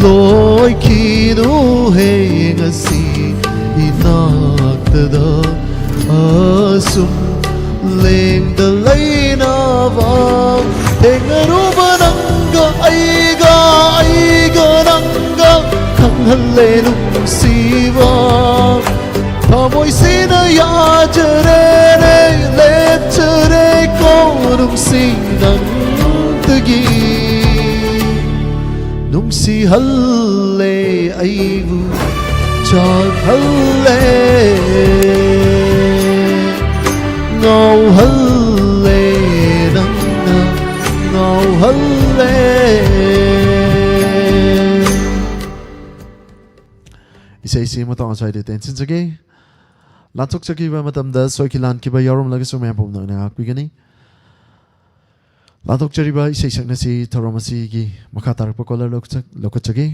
ꯂꯣꯏꯈꯤꯅꯨ ꯍꯦ ꯉꯁꯤ ꯏꯅꯥꯛꯇꯗ ꯑꯁꯨꯝ ꯂꯦꯡꯗ ꯂꯩꯅꯕ꯫ ꯊꯦꯡꯅꯔꯨꯕ ꯅꯪꯒ ꯑꯩꯒ, ꯑꯩꯒ ꯅꯪꯒ ꯈꯪꯍꯜꯂꯦ ꯅꯨꯡꯁꯤꯕ꯫ ꯊꯃꯣꯏꯁꯤꯅ ꯌꯥꯖꯔꯦꯅꯦ, ꯂꯦꯞꯆꯔꯦꯀꯣ ꯅꯨꯡꯁꯤ ꯅꯪꯗꯒꯤ꯫ ꯅꯨꯡꯁꯤꯍꯜꯂꯦ ꯑꯩꯕꯨ, ꯆꯥꯛꯍꯜꯂꯦ, ꯉꯥꯎꯍꯜꯂꯦ, ꯅꯪꯅ ꯉꯥꯎꯍꯜꯂꯦ꯫ ꯏꯁꯩꯁꯤ ꯃꯇꯥꯡ ꯑꯁ꯭ꯋꯥꯏꯗ ꯇꯦꯟꯁꯤꯟꯖꯒꯦ꯫ ꯂꯥꯟꯊꯣꯛꯆꯈꯤꯕ ꯃꯇꯝꯗ ꯁꯣꯏꯈꯤ ꯂꯥꯟꯈꯤꯕ ꯌꯥꯎꯔꯝꯂꯒꯁꯨ ꯃꯌꯥꯝ ꯄꯨꯝꯅꯃꯛꯅ ꯉꯥꯛꯄꯤꯒꯅꯤ꯫ ꯂꯥꯟꯊꯣꯛꯆꯔꯤꯕ ꯏꯁꯩ ꯁꯛꯅꯁꯤ ꯊꯧꯔꯝ ꯑꯁꯤꯒꯤ ꯃꯈꯥ ꯇꯥꯔꯛꯄ ꯀꯣꯂꯔ ꯂꯧꯈꯠꯆ-, ꯂꯧꯈꯠꯆꯒꯦ꯫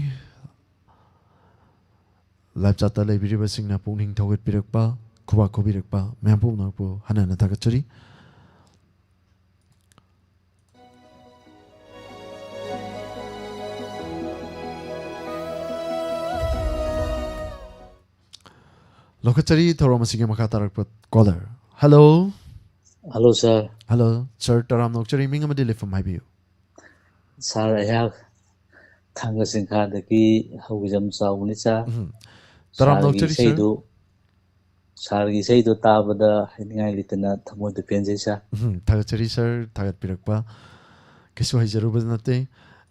ꯂꯥꯏꯞ ꯆꯥꯠꯇ ꯂꯩꯕꯤꯔꯤꯕꯁꯤꯡꯅ ꯄꯨꯛꯅꯤꯡ ꯊꯧꯒꯠꯄꯤꯔꯛꯄ, ꯈꯨꯕꯥꯛ ꯈꯨꯕꯤꯔꯛꯄ ꯃꯌꯥꯝ ꯄꯨꯝꯅꯃꯛꯄꯨ ꯍꯟꯅ ꯍꯟꯅ ꯊꯥꯒꯠꯆꯔꯤ꯫ ꯂꯧꯈꯠꯆꯔꯤ ꯊꯧꯔꯝ ꯑꯁꯤꯒꯤ ꯃꯈꯥ ꯇꯥꯔꯛꯄ ꯀꯣꯂꯔ꯫ ꯍꯜꯂꯣ꯫ ꯍꯜꯂꯣ, ꯁꯥꯔ꯫ ꯍꯜꯂꯣ, ꯁꯥꯔ, ꯇꯔꯥꯝꯅ ꯑꯣꯛꯆꯔꯤ꯫ ꯃꯤꯡ ꯑꯃꯗꯤ ꯂꯩꯐꯝ ꯍꯥꯏꯕꯤꯌꯨ꯫ ꯁꯥꯔ, ꯑꯩꯍꯥꯛ ꯊꯥꯡꯒ ꯆꯤꯡꯈꯥꯗꯒꯤ ꯍꯧꯕꯤꯖꯝ ꯆꯥꯎꯕꯅꯤ, ꯁꯥꯔ꯫ ꯎꯝ꯫ ꯇꯔꯥꯝꯅ ꯁꯥꯔꯒꯤ ꯑꯣꯛꯆꯔꯤ, ꯁꯥꯔ꯫ ꯏꯁꯩꯗꯨ, ꯁꯥꯔꯒꯤ ꯏꯁꯩꯗꯨ ꯇꯥꯕꯗ ꯍꯥꯏꯅꯤꯡꯉꯥꯏ ꯂꯩꯇꯅ ꯊꯃꯣꯏꯗ ꯄꯦꯟꯖꯩ, ꯁꯥꯔ꯫ ꯎꯝ, ꯊꯥꯒꯠꯆꯔꯤ, ꯁꯥꯔ, ꯊꯥꯒꯠꯄꯤꯔꯛꯄ꯫ ꯀꯩꯁꯨ ꯍꯩꯖꯔꯨꯕ ꯅꯠꯇꯦ,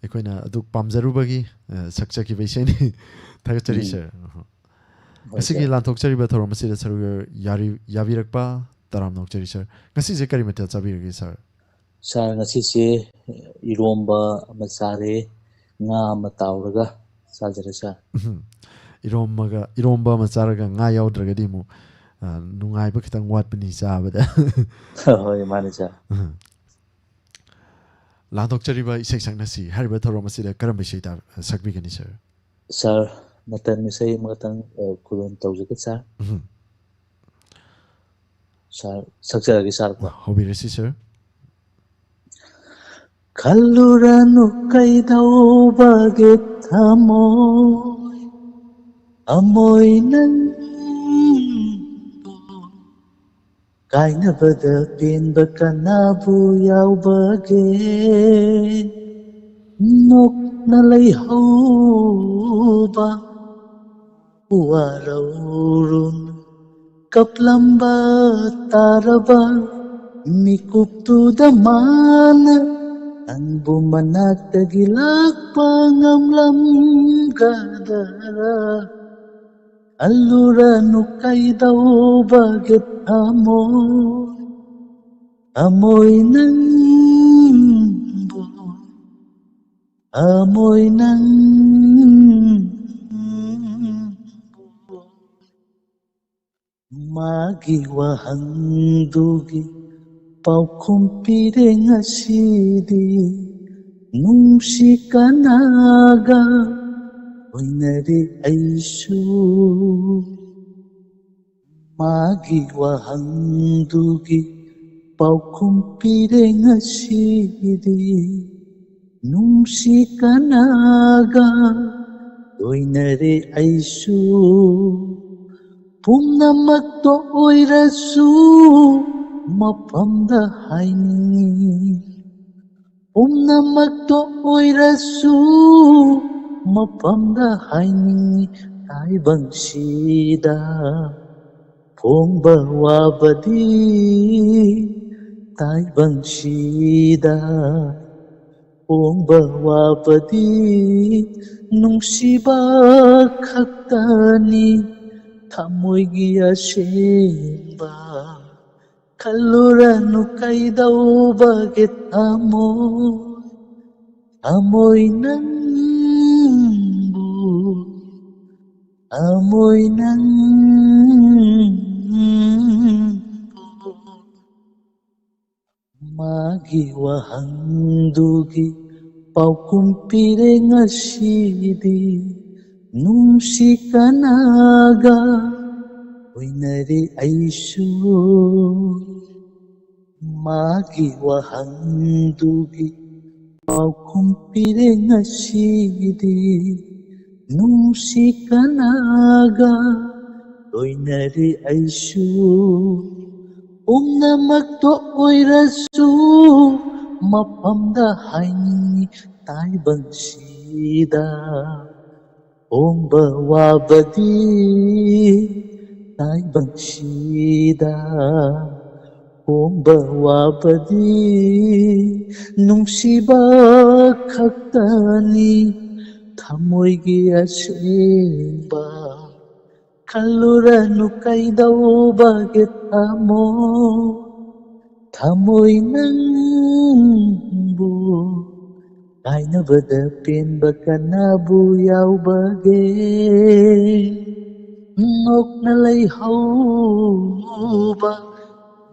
ꯑꯩꯈꯣꯏꯅ ꯑꯗꯨꯛ ꯄꯥꯝꯖꯔꯨꯕꯒꯤ, ꯑ, ꯁꯛꯆꯈꯤꯕ ꯏꯁꯩꯅꯤ꯫ ꯊꯥꯒꯠꯆꯔꯤ, ꯎꯝ꯫ ꯁꯥꯔ꯫ ꯍꯣꯏ, ꯉꯁꯤꯒꯤ ꯁꯥꯔ꯫ ꯂꯥꯟꯊꯣꯛꯆꯔꯤꯕ ꯊꯧꯔꯝ ꯑꯁꯤꯗ ꯁꯔꯨꯛ ꯌꯥꯔꯤ-, ꯌꯥꯕꯤꯔꯛꯄ ꯇꯔꯥꯝꯅ ꯑꯣꯛꯆꯔꯤ, ꯁꯥꯔ꯫ ꯉꯁꯤꯁꯦ ꯀꯔꯤ ꯃꯊꯦꯜ ꯆꯥꯕꯤꯔꯒꯦ, ꯁꯥꯔ? ꯁꯥꯔ, ꯉꯁꯤꯁꯦ ꯏꯔꯣꯝꯕ ꯑꯃ ꯆꯥꯔꯦ, ꯉꯥ ꯑꯃ ꯇꯥꯎꯔꯒ ꯆꯥꯖꯔꯦ, ꯁꯥꯔ꯫ ꯎꯝ꯫ ꯏꯔꯣꯝꯕꯒ, ꯏꯔꯣꯝꯕ ꯑꯃ ꯆꯥꯔꯒ ꯉꯥ ꯌꯥꯎꯗ꯭ꯔꯒꯗꯤ ꯑꯃꯨꯛ, ꯑ, ꯅꯨꯡꯉꯥꯏꯕ ꯈꯤꯇꯪ ꯋꯥꯠꯄꯅꯤ ꯆꯥꯕꯗ꯫ ꯍꯣꯏ, ꯃꯥꯅꯤ, ꯁꯥꯔ꯫ ꯎꯝ꯫ ꯂꯥꯟꯊꯣꯛꯆꯔꯤꯕ ꯏꯁꯩ ꯁꯛꯅꯁꯤ ꯍꯥꯏꯔꯤꯕ ꯊꯧꯔꯝ ꯑꯁꯤꯗ ꯀꯔꯝꯕ ꯏꯁꯩ ꯇꯥ-, ꯁꯛꯄꯤꯒꯅꯤ, ꯁꯥꯔ? ꯁꯥꯔ, ꯃꯇꯝ ꯏꯁꯩ ꯑꯃꯈꯛꯇꯪ, ꯑ, ꯈꯨꯗꯣꯜ ꯇꯧꯖꯒꯦ, ꯁꯥꯔ꯫ ꯎꯝ꯫ ꯁꯥꯔ, ꯁꯛꯆꯔꯒꯦ, ꯁꯥꯔ, ꯀꯣ꯫ ꯍꯧꯕꯤꯔꯁꯤ, ꯁꯥꯔ꯫ ꯈꯜꯂꯨꯔꯅꯨ ꯀꯩꯗꯧꯕꯒꯤ ꯊꯃꯣꯏ, ꯊꯃꯣꯏ ꯅꯪꯕꯨ ꯀꯥꯏꯅꯕꯗ ꯄꯦꯟꯕ ꯀꯅꯥꯕꯨ ꯌꯥꯎꯕꯒꯦ? ꯅꯣꯛꯅ ꯂꯩꯍꯧꯕ ꯋꯥꯔꯧꯔꯨꯅꯨ, ꯀꯞꯂꯝꯕ ꯇꯥꯔꯕ ꯃꯤꯀꯨꯞꯇꯨꯗ ꯃꯥꯅ ꯅꯪꯕꯨ ꯃꯅꯥꯛꯇꯒꯤ ꯂꯥꯛꯄ ꯉꯝꯂꯝꯒꯗꯔꯥ? ꯈꯜꯂꯨꯔꯅꯨ ꯀꯩꯗꯧꯕꯒꯤ ꯊꯃꯣꯏ, ꯊꯃꯣꯏ ꯅꯪꯕꯨ, ꯊꯃꯣꯏ ꯅꯪꯕꯨ꯫ ꯃꯥꯒꯤ ꯋꯥꯍꯪꯗꯨꯒꯤ ꯄꯥꯎꯈꯨꯝ ꯄꯤꯔꯦ ꯉꯁꯤꯗꯤ꯫ ꯅꯨꯡꯁꯤ ꯀꯅꯥꯒ ꯑꯣꯏꯅꯔꯦ ꯑꯩꯁꯨ? ꯃꯥꯒꯤ ꯋꯥꯍꯪꯗꯨꯒꯤ ꯄꯥꯎꯈꯨꯝ ꯄꯤꯔꯦ ꯉꯁꯤꯗꯤ꯫ ꯅꯨꯡꯁꯤ ꯀꯅꯥꯒ ꯂꯣꯏꯅꯔꯦ ꯑꯩꯁꯨ꯫ ꯄꯨꯝꯅꯃꯛꯇꯣ ꯑꯣꯏꯔꯁꯨ ꯃꯐꯝꯗ ꯍꯥꯏꯅꯤꯡꯉꯤ꯫ ꯄꯨꯝꯅꯃꯛꯇꯣ ꯑꯣꯏꯔꯁꯨ ꯃꯐꯝꯗ ꯍꯥꯏꯅꯤꯡꯉꯤ꯫ ꯇꯥꯏꯕꯪꯁꯤꯗ ꯐꯣꯡꯕ ꯋꯥꯕꯗꯤ ꯇꯥꯏꯕꯪꯁꯤꯗ ꯐꯣꯡꯕ ꯋꯥꯕꯗꯤ ꯅꯨꯡꯁꯤꯕ ꯈꯛꯇꯅꯤ, ꯊꯃꯣꯏꯒꯤ ꯑꯁꯦꯡꯕ꯫ ꯈꯜꯂꯨꯔꯅꯨ ꯀꯩꯗꯧꯕꯒꯤ ꯊꯃꯣꯏ, ꯊꯃꯣꯏ ꯅꯪꯕꯨ, ꯊꯃꯣꯏ ꯅꯪꯕꯨ꯫ ꯃꯥꯒꯤ ꯋꯥꯍꯪꯗꯨꯒꯤ ꯄꯥꯎꯈꯨꯝ ꯄꯤꯔꯦ ꯉꯁꯤꯗꯤ, ꯅꯨꯡꯁꯤ ꯀꯅꯥꯒ ꯂꯣꯏꯅꯔꯦ ꯑꯩꯁꯨ꯫ ꯃꯥꯒꯤ ꯋꯥꯍꯪꯗꯨꯒꯤ ꯄꯥꯎꯈꯨꯝ ꯄꯤꯔꯦ ꯉꯁꯤꯗꯤ, ꯅꯨꯡꯁꯤ ꯀꯅꯥꯒ ꯂꯣꯏꯅꯔꯦ ꯑꯩꯁꯨ꯫ ꯄꯨꯝꯅꯃꯛꯇꯣ ꯑꯣꯏꯔꯁꯨ ꯃꯐꯝꯗ ꯍꯥꯏꯅꯤꯡꯉꯤ ꯇꯥꯏꯕꯪꯁꯤꯗ꯫ ꯍꯣꯡꯕ ꯋꯥꯕꯗꯤ ꯇꯥꯏꯕꯪꯁꯤꯗ꯫ ꯍꯣꯡꯕ ꯋꯥꯕꯗꯤ ꯅꯨꯡꯁꯤꯕ ꯈꯛꯇꯅꯤ꯫ ꯊꯃꯣꯏꯒꯤ ꯑꯁꯦꯡꯕ ꯈꯜꯂꯨꯔꯅꯨ ꯀꯩꯗꯧꯕꯒꯦ ꯊꯃꯣꯏ꯫ ꯊꯃꯣꯏ ꯅꯪꯕꯨ ꯀꯥꯏꯅꯕꯗ ꯄꯦꯟꯕ ꯀꯅꯥꯕꯨ ꯌꯥꯎꯕꯒꯦ? ꯅꯣꯛꯅ ꯂꯩꯍꯧꯕ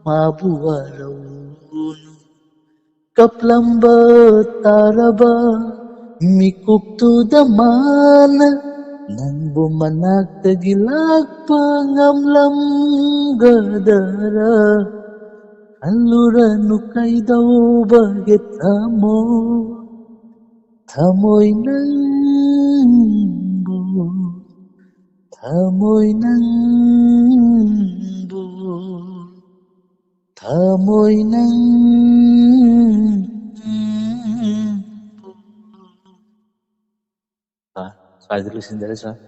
ꯃꯥꯕꯨ ꯋꯥꯔꯧꯅꯨ꯫ ꯀꯞꯂꯝꯕ ꯇꯥꯔꯕ ꯃꯤꯀꯨꯞꯇꯨꯗ ꯃꯥꯅ ꯅꯪꯕꯨ ꯃꯅꯥꯛꯇꯒꯤ ꯂꯥꯛꯄ ꯉꯝꯂꯝꯒꯗꯔꯥ? ꯈꯜꯂꯨꯔꯅꯨ ꯀꯩꯗꯧꯕꯒꯦ ꯊꯃꯣꯏ꯫ ꯊꯃꯣꯏ ꯅꯪꯕꯨ, ꯊꯃꯣꯏ ꯅꯪꯕꯨ, ꯊꯃꯣꯏ ꯅꯪꯕꯨ꯫ ꯑꯥ, ꯁ꯭ꯋꯥꯏꯗ ꯂꯣꯏꯁꯤꯟꯖꯔꯦ, ꯁꯥꯔ꯫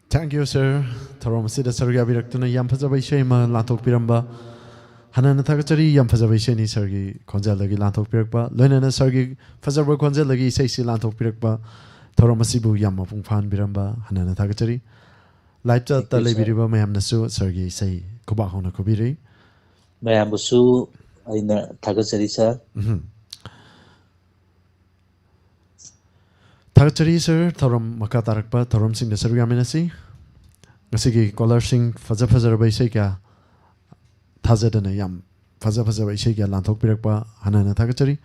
Thank you, sir. ꯊꯧꯔꯝ ꯑꯁꯤꯗ ꯁꯔꯨꯛ ꯌꯥꯕꯤꯔꯛꯇꯨꯅ ꯌꯥꯝ ꯐꯖꯕ ꯏꯁꯩ ꯑꯃ ꯂꯥꯟꯊꯣꯛꯄꯤꯔꯝꯕ꯫ ꯍꯟꯅ ꯍꯟꯅ ꯊꯥꯒꯠꯆꯔꯤ, ꯌꯥꯝ ꯐꯖꯕ ꯏꯁꯩꯅꯤ ꯁꯥꯔꯒꯤ ꯈꯣꯟꯖꯦꯜꯗꯒꯤ ꯂꯥꯟꯊꯣꯛꯄꯤꯔꯛꯄ, ꯂꯣꯏꯅꯅ ꯁꯥꯔꯒꯤ ꯐꯖꯔꯕ ꯈꯣꯟꯖꯦꯜꯗꯒꯤ ꯏꯁꯩꯁꯤ ꯂꯥꯟꯊꯣꯛꯄꯤꯔꯛꯄ꯫ ꯊꯧꯔꯝ ꯑꯁꯤꯕꯨ ꯌꯥꯝ ꯃꯄꯨꯡ ꯐꯥꯍꯟꯕꯤꯔꯝꯕ ꯍꯟꯅ ꯍꯟꯅ ꯊꯥꯒꯠꯆꯔꯤ꯫ Live-ꯇ Thank you, sir. ꯂꯩꯕꯤꯔꯤꯕ ꯃꯌꯥꯝꯅꯁꯨ ꯁꯥꯔꯒꯤ ꯏꯁꯩ ꯈꯨꯕꯥꯛ ꯍꯧꯅ ꯈꯨꯕꯤꯔꯤ꯫ ꯃꯌꯥꯝꯕꯨꯁꯨ ꯑꯩꯅ ꯊꯥꯒꯠꯆꯔꯤ, ꯁꯥꯔ꯫ ꯎꯝ꯫ ꯊꯥꯒꯠꯆꯔꯤ, ꯁꯥꯔ꯫ ꯊꯧꯔꯝ ꯃꯈꯥ ꯇꯥꯔꯛꯄ ꯊꯧꯔꯝꯁꯤꯡꯗ ꯁꯔꯨꯛ ꯌꯥꯃꯤꯟꯅꯁꯤ꯫ ꯉꯁꯤꯒꯤ caller-ꯁꯤꯡ ꯐꯖ ꯐꯖꯔꯕ ꯏꯁꯩ ꯀꯌꯥ ꯊꯥꯖꯗꯅ ꯌꯥꯝ ꯐꯖ ꯐꯖꯕ ꯏꯁꯩ ꯀꯌꯥ ꯂꯥꯟꯊꯣꯛꯄꯤꯔꯛꯄ ꯍꯟꯅ ꯍꯟꯅ ꯊꯥꯒꯠꯆꯔꯤ꯫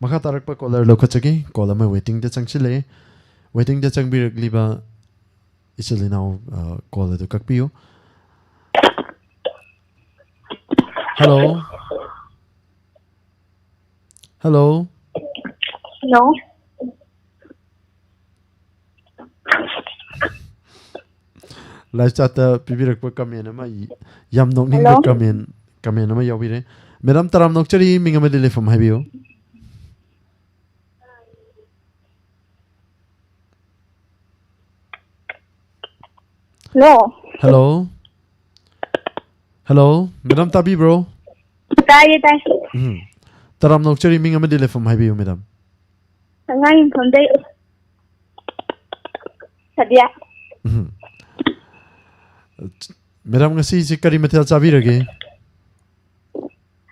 ꯃꯈꯥ ꯇꯥꯔꯛꯄ ꯀꯣꯂꯔ ꯂꯧꯈꯠꯆꯒꯦ꯫ ꯀꯣꯜ ꯑꯃ ꯋꯦꯇꯤꯡꯗ ꯆꯪꯁꯤꯜꯂꯛꯑꯦ꯫ ꯋꯦꯇꯤꯡꯗ ꯆꯪꯕꯤꯔꯛꯂꯤꯕ ꯏꯆꯤꯜ ꯏꯅꯥꯎ, ꯑ, ꯀꯣꯜ ꯑꯗꯨ ꯀꯛꯄꯤꯌꯨ꯫ ꯍꯜꯂꯣ꯫ ꯍꯜꯂꯣ꯫ ꯍꯜꯂꯣ꯫ ꯂꯥꯏꯐ ꯆꯥꯠꯇ ꯄꯤꯕꯤꯔꯛꯄ ꯀꯃꯦꯟ ꯑꯃ, ꯌꯥꯝ ꯅꯣꯛꯅꯤꯡꯕ ꯍꯜꯂꯣ꯫ ꯀꯃꯦꯟ, ꯀꯃꯦꯟ ꯑꯃ ꯌꯥꯎꯕꯤꯔꯦ꯫ ꯃꯦꯗꯥꯝ, ꯇꯔꯥꯝ ꯅꯣꯛꯆꯔꯤ, ꯃꯤꯡ ꯑꯃꯗꯤ ꯂꯩꯐꯝ ꯍꯥꯏꯕꯤꯌꯨ꯫ ꯍꯜꯂꯣ꯫ ꯍꯜꯂꯣ꯫ ꯍꯜꯂꯣ, ꯃꯦꯗꯥꯝ, ꯇꯥꯕꯤꯕ꯭ꯔꯣ? ꯇꯥꯏꯌꯦ, ꯇꯥꯏ꯫ ꯎꯝ꯫ ꯇꯔꯥꯝ ꯅꯣꯛꯆꯔꯤ, ꯃꯤꯡ ꯑꯃꯗꯤ ꯂꯩꯐꯝ ꯍꯥꯏꯕꯤꯌꯨ, ꯃꯦꯗꯥꯝ꯫ ꯑꯉꯥꯡ ꯌꯨꯝꯐꯝꯗꯩ ꯁꯗꯤꯌꯥ꯫ ꯎꯝ꯫ ꯃꯦꯗꯥꯝ, ꯉꯁꯤꯁꯦ ꯀꯔꯤ ꯃꯊꯦꯜ ꯆꯥꯕꯤꯔꯒꯦ?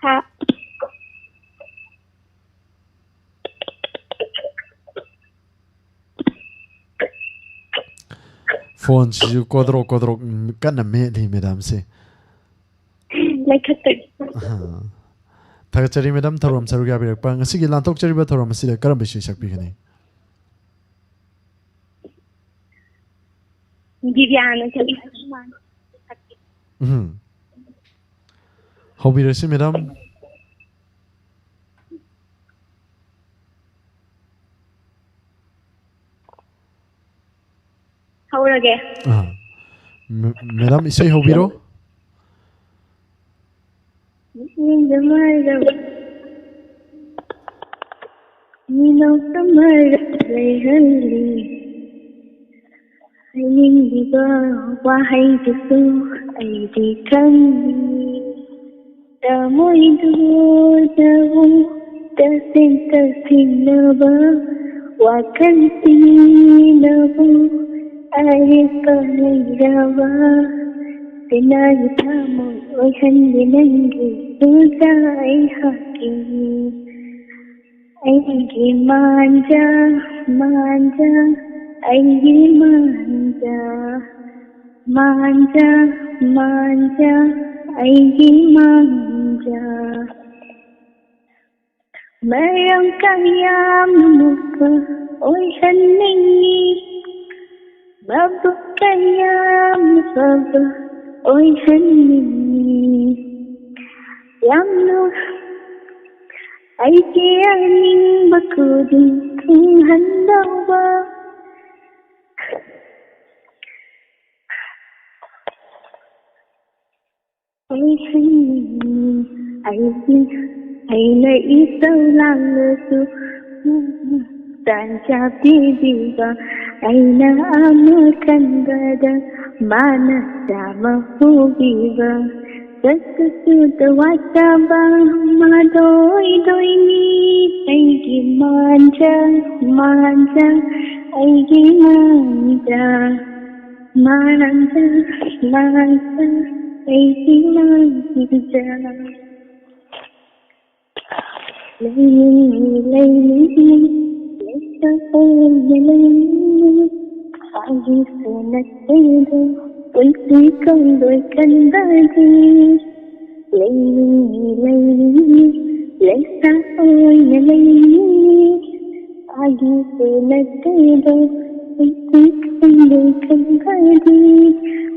ꯍꯥ꯫ ꯐꯣꯟꯁꯤꯁꯨ ꯀꯣꯗ꯭ꯔꯣꯛ ꯀꯣꯗ꯭ꯔꯣꯛ ꯀꯟꯅ ꯃꯦꯠꯂꯤ ꯃꯦꯗꯥꯝꯁꯦ꯫ ꯂꯩꯈꯠꯇꯣꯏꯅꯤ꯫ ꯑꯍꯥ꯫ ꯊꯥꯒꯠꯆꯔꯤ ꯃꯦꯗꯥꯝ, ꯊꯧꯔꯝ ꯁꯔꯨꯛ ꯌꯥꯕꯤꯔꯛꯄ꯫ ꯉꯁꯤꯒꯤ ꯂꯥꯟꯊꯣꯛꯆꯔꯤꯕ ꯊꯧꯔꯝ ꯑꯁꯤꯗ ꯀꯔꯝꯕ ꯏꯁꯩ ꯁꯛꯄꯤꯒꯅꯤ? ꯗꯤꯕꯤꯌꯥꯅ ꯁꯛꯄ꯫ ꯎꯝ꯫ ꯍꯧꯕꯤꯔꯁꯤ ꯃꯦꯗꯥꯝ꯫ ꯍꯧꯔꯒꯦ꯫ ꯑꯥ꯫ ꯃꯦ-, ꯃꯦꯗꯥꯝ, ꯏꯁꯩ ꯍꯧꯕꯤꯔꯣ꯫ ꯃꯤꯠꯌꯦꯡꯗ ꯃꯥꯏꯔꯕ ꯃꯤꯅꯣꯛꯇ ꯃꯥꯏꯔꯕ ꯂꯩꯍꯜꯂꯤ꯫ ꯍꯥꯏꯅꯤꯡꯂꯤꯕ ꯋꯥꯍꯩꯗꯨꯁꯨ ꯑꯩꯗꯤ ꯈꯪꯏ꯫ ꯊꯃꯣꯏꯗꯨꯗꯕꯨ ꯇꯁꯦꯡ ꯇꯁꯦꯡꯂꯕ ꯋꯥꯈꯜꯁꯤꯡꯅꯕꯨ ꯑꯔꯦꯞꯄ ꯂꯩꯔꯕ ꯄꯦꯅꯥꯒꯤ ꯊꯃꯣꯏ ꯑꯣꯏꯍꯟꯒꯦ ꯅꯪꯒꯤ ꯇꯨꯖ ꯑꯩꯍꯥꯛꯀꯤ꯫ ꯑꯩꯒꯤ ꯃꯥꯟꯖ, ꯃꯥꯟꯖ, ꯑꯩꯒꯤ ꯃꯥꯟꯖ, ꯃꯥꯟꯖ, ꯃꯥꯟꯖ, ꯑꯩꯒꯤ ꯃꯥꯟꯖ꯫ ꯃꯔꯝ ꯀꯌꯥꯝ ꯅꯣꯛꯄ ꯑꯣꯏꯍꯟꯅꯤꯡꯉꯤ, ꯃꯕꯨꯛ ꯀꯌꯥꯝ ꯐꯕ ꯑꯣꯏꯍꯟꯅꯤꯡꯉꯤ꯫ ꯌꯥꯝꯅ ꯑꯩꯒꯤ ꯑꯅꯤꯡꯕ ꯈꯨꯗꯤꯡ ꯊꯨꯡꯍꯟꯗꯧꯕ꯫ ꯑꯩꯅ ꯏꯁꯧ ꯂꯥꯡꯂꯁꯨ ꯇꯥꯟꯖꯥ ꯄꯤꯕꯤꯕ, ꯑꯩꯅ ꯑꯃ ꯈꯟꯕꯗ ꯃꯥꯅ ꯆꯥꯃ ꯄꯨꯕꯤꯕ, ꯁꯛꯇꯁꯨ ꯋꯥꯠꯇꯕ ꯃꯥꯗꯣꯏꯗꯣꯏꯅꯤ ꯑꯩꯒꯤ ꯃꯥꯟꯖ, ꯃꯥꯟꯖ, ꯑꯩꯒꯤ ꯃꯥꯟꯖ꯫ ꯃꯥꯟꯖ, ꯃꯥꯟꯖ, ꯑꯩꯒꯤ ꯃꯥꯟꯖ꯫ ꯂꯩꯅꯤꯡꯉꯤ, ꯂꯩꯅꯤꯡꯉꯤ, ꯂꯩꯇꯕ ꯑꯣꯏꯅ ꯂꯩꯅꯤꯡꯉꯤ꯫ ꯑꯩꯒꯤꯁꯨ ꯅꯠꯇꯦꯗꯣ, ꯄꯨꯟꯁꯤ ꯀꯝꯗꯣꯏ ꯀꯟꯗꯒꯤ꯫ ꯂꯩꯅꯤꯡꯉꯤ, ꯂꯩꯅꯤꯡꯉꯤ, ꯂꯩꯁꯥ ꯑꯣꯏꯅ ꯂꯩꯅꯤꯡꯉꯤ꯫ ꯑꯩꯒꯤꯁꯨ ꯅꯠꯇꯦꯗꯣ, ꯄꯨꯟꯁꯤ ꯀꯝꯗꯣꯏ ꯀꯟꯗꯒꯤ꯫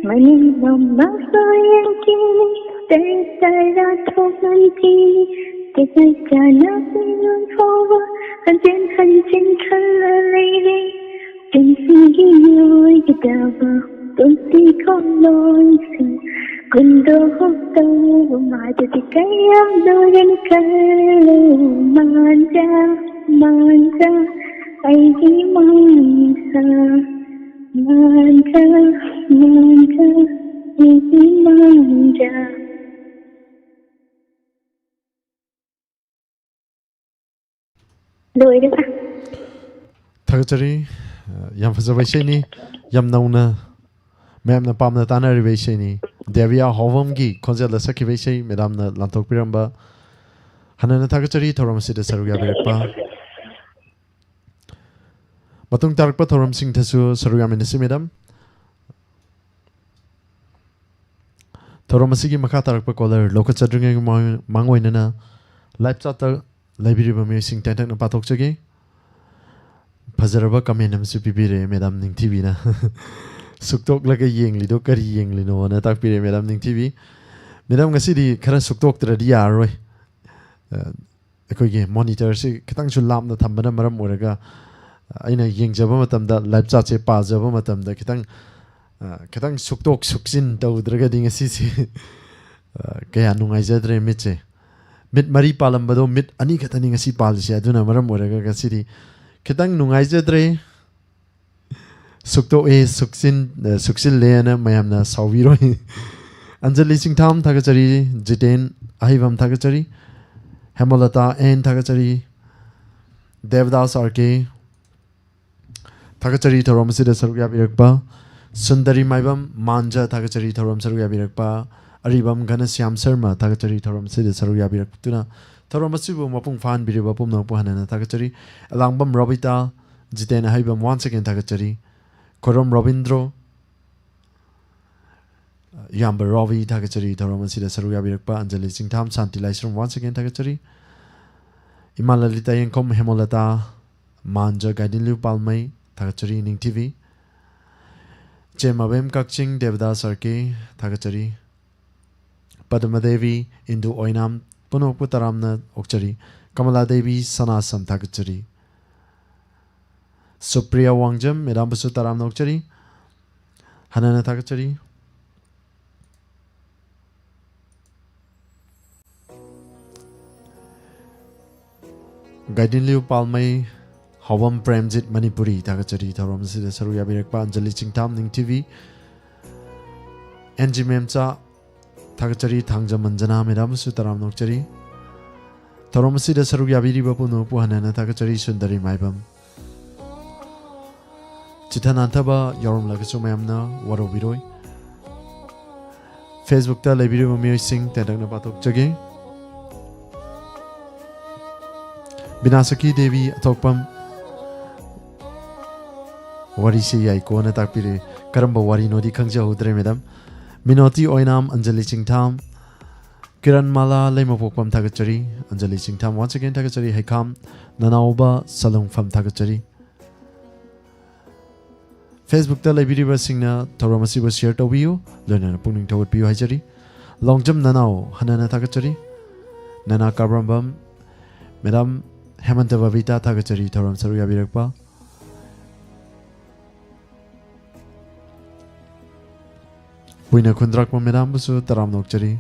ꯃꯅꯤꯡ ꯃꯃꯥꯡꯁꯨ ꯌꯦꯡꯈꯤꯅꯤ, ꯇꯔꯤ ꯇꯔꯥ ꯊꯣꯛꯍꯟꯈꯤꯅꯤ꯫ ꯇꯦꯛꯅ ꯆꯥꯅ ꯃꯤꯑꯣꯏ ꯐꯥꯎꯕ ꯍꯟꯖꯤꯟ ꯍꯟꯖꯤꯟ ꯈꯜꯂ ꯂꯩꯔꯦ꯫ ꯄꯨꯟꯁꯤꯒꯤ ꯃꯤꯑꯣꯏꯒꯗꯕ ꯄꯨꯟꯁꯤ ꯈꯣꯡꯂꯣꯏꯁꯤꯡ ꯀꯨꯟꯗꯣ ꯍꯨꯞꯇꯧꯕ ꯃꯥꯗꯨꯗꯤ ꯀꯌꯥꯝ ꯂꯨꯔꯦꯅ ꯈꯜꯂꯨ꯫ ꯃꯥꯟꯖ, ꯃꯥꯟꯖ, ꯑꯩꯒꯤ ꯃꯥꯟꯖ꯫ ꯃꯥꯟꯖ, ꯃꯥꯟꯖ, ꯑꯩꯒꯤ ꯃꯥꯟꯖ꯫ ꯂꯣꯏꯔꯦ꯫ ꯊꯥꯒꯠꯆꯔꯤ꯫ ꯌꯥꯝ ꯐꯖꯕ ꯏꯁꯩꯅꯤ꯫ ꯌꯥꯝ ꯅꯧꯅ ꯃꯌꯥꯝꯅ ꯄꯥꯝꯅ ꯇꯥꯅꯔꯤꯕ ꯏꯁꯩꯅꯤ꯫ ꯗꯦꯕꯤꯌꯥ ꯍꯥꯎꯕꯝꯒꯤ ꯈꯣꯟꯖꯦꯜꯗ ꯁꯛꯈꯤꯕ ꯏꯁꯩ ꯃꯦꯗꯥꯝꯅ ꯂꯥꯟꯊꯣꯛꯄꯤꯔꯝꯕ꯫ ꯍꯟꯅꯅ ꯊꯥꯒꯠꯆꯔꯤ ꯊꯧꯔꯝ ꯑꯁꯤꯗ ꯁꯔꯨꯛ ꯌꯥꯕꯤꯔꯛꯄ꯫ ꯃꯇꯨꯡ ꯇꯥꯔꯛꯄ ꯊꯧꯔꯝꯁꯤꯡꯗꯁꯨ ꯁꯔꯨꯛ ꯌꯥꯃꯤꯟꯅꯁꯤ ꯃꯦꯗꯥꯝ꯫ ꯊꯧꯔꯝ ꯑꯁꯤꯒꯤ ꯃꯈꯥ ꯇꯥꯔꯛꯄ ꯀꯣꯂꯔ ꯂꯧꯈꯠꯆꯗ꯭ꯔꯤꯉꯩꯒꯤ ꯃꯃꯥꯡ-, ꯃꯥꯡꯑꯣꯏꯅꯅ ꯂꯥꯏꯞ ꯆꯥꯠꯇ ꯂꯩꯕꯤꯔꯤꯕ ꯃꯤꯑꯣꯏꯁꯤꯡ ꯇꯦꯟꯇꯛꯅ ꯄꯥꯊꯣꯛꯆꯒꯦ꯫ ꯐꯖꯔꯕ ꯀꯃꯦꯟ ꯑꯃꯁꯨ ꯄꯤꯕꯤꯔꯦ ꯃꯦꯗꯥꯝ ꯅꯤꯡꯊꯤꯕꯤꯅ꯫ "ꯁꯨꯛꯇꯣꯛꯂꯒ ꯌꯦꯡꯂꯤꯗꯣ ꯀꯔꯤ ꯌꯦꯡꯂꯤꯅꯣꯅ?" ꯇꯥꯛꯄꯤꯔꯦ ꯃꯦꯗꯥꯝ ꯅꯤꯡꯊꯤꯕꯤ꯫ ꯃꯦꯗꯥꯝ, ꯉꯁꯤꯗꯤ ꯈꯔ ꯁꯨꯛꯇꯣꯛꯇ꯭ꯔꯗꯤ ꯌꯥꯔꯔꯣꯏ꯫ ꯑ, ꯑꯩꯈꯣꯏꯒꯤ ꯃꯣꯅꯤꯇꯔꯁꯤ ꯈꯤꯇꯪꯁꯨ ꯂꯥꯞꯅ ꯊꯝꯕꯅ ꯃꯔꯝ ꯑꯣꯏꯔꯒ, ꯑꯩꯅ ꯌꯦꯡꯖꯕ ꯃꯇꯝꯗ, ꯂꯥꯏꯞ ꯆꯥꯠꯁꯦ ꯄꯥꯖꯕ ꯃꯇꯝꯗ ꯈꯤꯇꯪ, ꯑ, ꯈꯤꯇꯪ ꯁꯨꯛꯇꯣꯛ ꯁꯨꯛꯆꯤꯟ ꯇꯧꯗ꯭ꯔꯒꯗꯤ ꯉꯁꯤꯁꯦ, ꯑ, ꯀꯌꯥ ꯅꯨꯡꯉꯥꯏꯖꯗ꯭ꯔꯦ ꯃꯤꯠꯁꯦ꯫ ꯃꯤꯠ ꯃꯔꯤ ꯄꯥꯜꯂꯝꯕꯗꯣ ꯃꯤꯠ ꯑꯅꯤ ꯈꯛꯇꯅꯤ ꯉꯁꯤ ꯄꯥꯜꯂꯤꯁꯦ꯫ ꯑꯗꯨꯅ ꯃꯔꯝ ꯑꯣꯏꯔꯒ ꯉꯁꯤꯗꯤ ꯈꯤꯇꯪ ꯅꯨꯡꯉꯥꯏꯖꯗ꯭ꯔꯦ꯫ ꯁꯨꯛꯇꯣꯛꯑꯦ, ꯁꯨꯛꯆꯤꯟ-, ꯑ, ꯁꯨꯛꯆꯤꯜꯂꯦꯅ ꯃꯌꯥꯝꯅ ꯁꯥꯎꯕꯤꯔꯣꯏ꯫ ꯑꯟꯖꯂꯤ ꯆꯤꯡꯊꯥꯝ ꯊꯥꯒꯠꯆꯔꯤ, ꯖꯤꯇꯦꯟ ꯑꯍꯩꯕꯝ ꯊꯥꯒꯠꯆꯔꯤ, ꯍꯦꯃꯂꯇꯥ ꯑꯦꯟ ꯊꯥꯒꯠꯆꯔꯤ, ꯗꯦꯕꯗꯥꯁ ꯑꯥꯔ ꯀꯦ ꯊꯥꯒꯠꯆꯔꯤ ꯊꯧꯔꯝ ꯑꯁꯤꯗ ꯁꯔꯨꯛ ꯌꯥꯕꯤꯔꯛꯄ, ꯁꯨꯟꯗꯔꯤ ꯃꯥꯏꯕꯝ ꯃꯥꯟꯖ ꯊꯥꯒꯠꯆꯔꯤ ꯊꯧꯔꯝ ꯁꯔꯨꯛ ꯌꯥꯕꯤꯔꯛꯄ, ꯑꯔꯤꯕꯝ ꯘꯅꯁ꯭ꯌꯥꯝ ꯁꯔꯃ ꯊꯥꯒꯠꯆꯔꯤ ꯊꯧꯔꯝ ꯑꯁꯤꯗ ꯁꯔꯨꯛ ꯌꯥꯕꯤꯔꯛꯇꯨꯅ ꯊꯧꯔꯝ ꯑꯁꯤꯕꯨ ꯃꯄꯨꯡ ꯐꯥꯍꯟꯕꯤꯔꯤꯕ ꯄꯨꯝꯅꯃꯛꯄꯨ ꯍꯟꯅ ꯍꯟꯅ ꯊꯥꯒꯠꯆꯔꯤ꯫ ꯑꯦꯂꯥꯡꯕꯝ ꯔꯣꯕꯤꯇꯥ, ꯖꯤꯇꯦꯟ ꯑꯍꯩꯕꯝ once again ꯊꯥꯒꯠꯆꯔꯤ꯫ ꯈꯣꯏꯔꯣꯝ ꯔꯣꯕꯤꯟꯗ꯭ꯔꯣ, ꯏꯌꯥꯝꯕ ꯔꯣꯕꯤ ꯊꯥꯒꯠꯆꯔꯤ ꯊꯧꯔꯝ ꯑꯁꯤꯗ ꯁꯔꯨꯛ ꯌꯥꯕꯤꯔꯛꯄ꯫ ꯑꯟꯖꯂꯤ ꯆꯤꯡꯊꯥꯝ, ꯁꯥꯟꯇꯤ ꯂꯥꯏꯁ꯭ꯔꯝ once again ꯊꯥꯒꯠꯆꯔꯤ꯫ ꯏꯃꯥ ꯂꯂꯤꯇꯥ ꯌꯦꯡꯈꯣꯝ, ꯍꯦꯃꯣꯂꯇꯥ ꯃꯥꯟꯖ, ꯒꯥꯏꯗꯤꯟꯂꯤꯎ ꯄꯥꯜꯃꯩ ꯊꯥꯒꯠꯆꯔꯤ ꯅꯤꯡꯊꯤꯕꯤ꯫ ꯆꯦ ꯃꯕꯦꯝ ꯀꯛꯆꯤꯡ, ꯗꯦꯕꯗꯥꯁ ꯑꯥꯔ ꯀꯦ ꯊꯥꯒꯠꯆꯔꯤ꯫ ꯄꯗꯃꯗꯦꯕꯤ, ꯏꯟꯗꯨ ꯑꯣꯏꯅꯥꯝ ꯄꯨꯝꯅꯃꯛꯄꯨ ꯇꯔꯥꯝꯅ ꯑꯣꯛꯆꯔꯤ꯫ ꯀꯃꯂꯥ ꯗꯦꯕꯤ ꯁꯅꯥꯁꯝ ꯊꯥꯒꯠꯆꯔꯤ꯫ ꯁꯨꯄ꯭ꯔꯤꯌꯥ ꯋꯥꯡꯖꯝ ꯃꯦꯗꯥꯝꯕꯨꯁꯨ ꯇꯔꯥꯝꯅ ꯑꯣꯛꯆꯔꯤ꯫ ꯍꯟꯅ ꯍꯟꯅ ꯊꯥꯒꯠꯆꯔꯤ꯫ ꯒꯥꯏꯗꯤꯟꯂꯤꯎ ꯄꯥꯜꯃꯩ, ꯍꯥꯎꯕꯝ ꯄ꯭ꯔꯦꯝꯖꯤꯠ ꯃꯅꯤꯄꯨꯔꯤ ꯊꯥꯒꯠꯆꯔꯤ ꯊꯧꯔꯝ ꯑꯁꯤꯗ ꯁꯔꯨꯛ ꯌꯥꯕꯤꯔꯛꯄ꯫ ꯑꯟꯖꯂꯤ ꯆꯤꯡꯊꯥꯝ ꯅꯤꯡꯊꯤꯕꯤ, ꯑꯦꯟ ꯖꯤ ꯃꯦꯝꯆꯥ ꯊꯥꯒꯠꯆꯔꯤ꯫ ꯊꯥꯡꯖꯝ ꯑꯟꯖꯅꯥ ꯃꯦꯗꯥꯝꯕꯨꯁꯨ ꯇꯔꯥꯝꯅ ꯑꯣꯛꯆꯔꯤ꯫ ꯊꯧꯔꯝ ꯑꯁꯤꯗ ꯁꯔꯨꯛ ꯌꯥꯕꯤꯔꯤꯕ ꯄꯨꯝꯅꯃꯛꯄꯨ ꯍꯟꯅ ꯍꯟꯅ ꯊꯥꯒꯠꯆꯔꯤ꯫ ꯁꯨꯟꯗꯔꯤ ꯃꯥꯏꯕꯝ, ꯆꯤꯊ ꯅꯥꯟꯊꯕ ꯌꯥꯎꯔꯝꯂꯒꯁꯨ ꯃꯌꯥꯝꯅ ꯋꯥꯔꯧꯕꯤꯔꯣꯏ꯫ ꯐꯦꯁꯕꯨꯛꯇ ꯂꯩꯕꯤꯔꯤꯕ ꯃꯤꯑꯣꯏꯁꯤꯡ ꯇꯦꯟꯇꯛꯅ ꯄꯥꯊꯣꯛꯆꯒꯦ꯫ ꯕꯤꯅꯥꯁꯈꯤ ꯗꯦꯕꯤ ꯑꯊꯣꯛꯄꯝ, "ꯋꯥꯔꯤꯁꯤ ꯌꯥꯏꯀꯣꯅ" ꯇꯥꯛꯄꯤꯔꯦ꯫ ꯀꯔꯝꯕ ꯋꯥꯔꯤꯅꯣꯗꯤ ꯈꯪꯖꯍꯧꯗ꯭ꯔꯦ ꯃꯦꯗꯥꯝ꯫ ꯃꯤꯅꯣꯇꯤ ꯑꯣꯏꯅꯥꯝ, ꯑꯟꯖꯂꯤ ꯆꯤꯡꯊꯥꯝ, ꯀꯤꯔꯟ ꯃꯥꯂꯥ ꯂꯩꯃꯄꯣꯛꯄꯝ ꯊꯥꯒꯠꯆꯔꯤ꯫ ꯑꯟꯖꯂꯤ ꯆꯤꯡꯊꯥꯝ once again ꯊꯥꯒꯠꯆꯔꯤ꯫ ꯍꯩꯈꯥꯝ ꯅꯅꯥꯎꯕ ꯁꯂꯨꯡꯐꯝ ꯊꯥꯒꯠꯆꯔꯤ꯫ Facebook ꯇ ꯂꯩꯕꯤꯔꯤꯕꯁꯤꯡꯅ ꯊꯧꯔꯝ ꯑꯁꯤꯕꯨ share ꯇꯧꯕꯤꯌꯨ, ꯂꯣꯏꯅꯅ ꯄꯨꯛꯅꯤꯡ ꯊꯧꯒꯠꯄꯤꯌꯨ ꯍꯥꯏꯖꯔꯤ꯫ ꯂꯣꯡꯖꯝ ꯅꯅꯥꯎ ꯍꯟꯅꯅ ꯊꯥꯒꯠꯆꯔꯤ꯫ ꯅꯅꯥ ꯀꯥꯕ꯭ꯔꯝꯕꯝ, ꯃꯦꯗꯥꯝ ꯍꯦꯃꯟꯇ ꯕꯕꯤꯇꯥ ꯊꯥꯒꯠꯆꯔꯤ ꯊꯧꯔꯝ ꯁꯔꯨꯛ ꯌꯥꯕꯤꯔꯛꯄ꯫ ꯄꯨꯏꯅ ꯈꯨꯟꯗ꯭ꯔꯥꯛꯄ ꯃꯦꯗꯥꯝꯕꯨꯁꯨ ꯇꯔꯥꯝꯅ ꯑꯣꯛꯆꯔꯤ꯫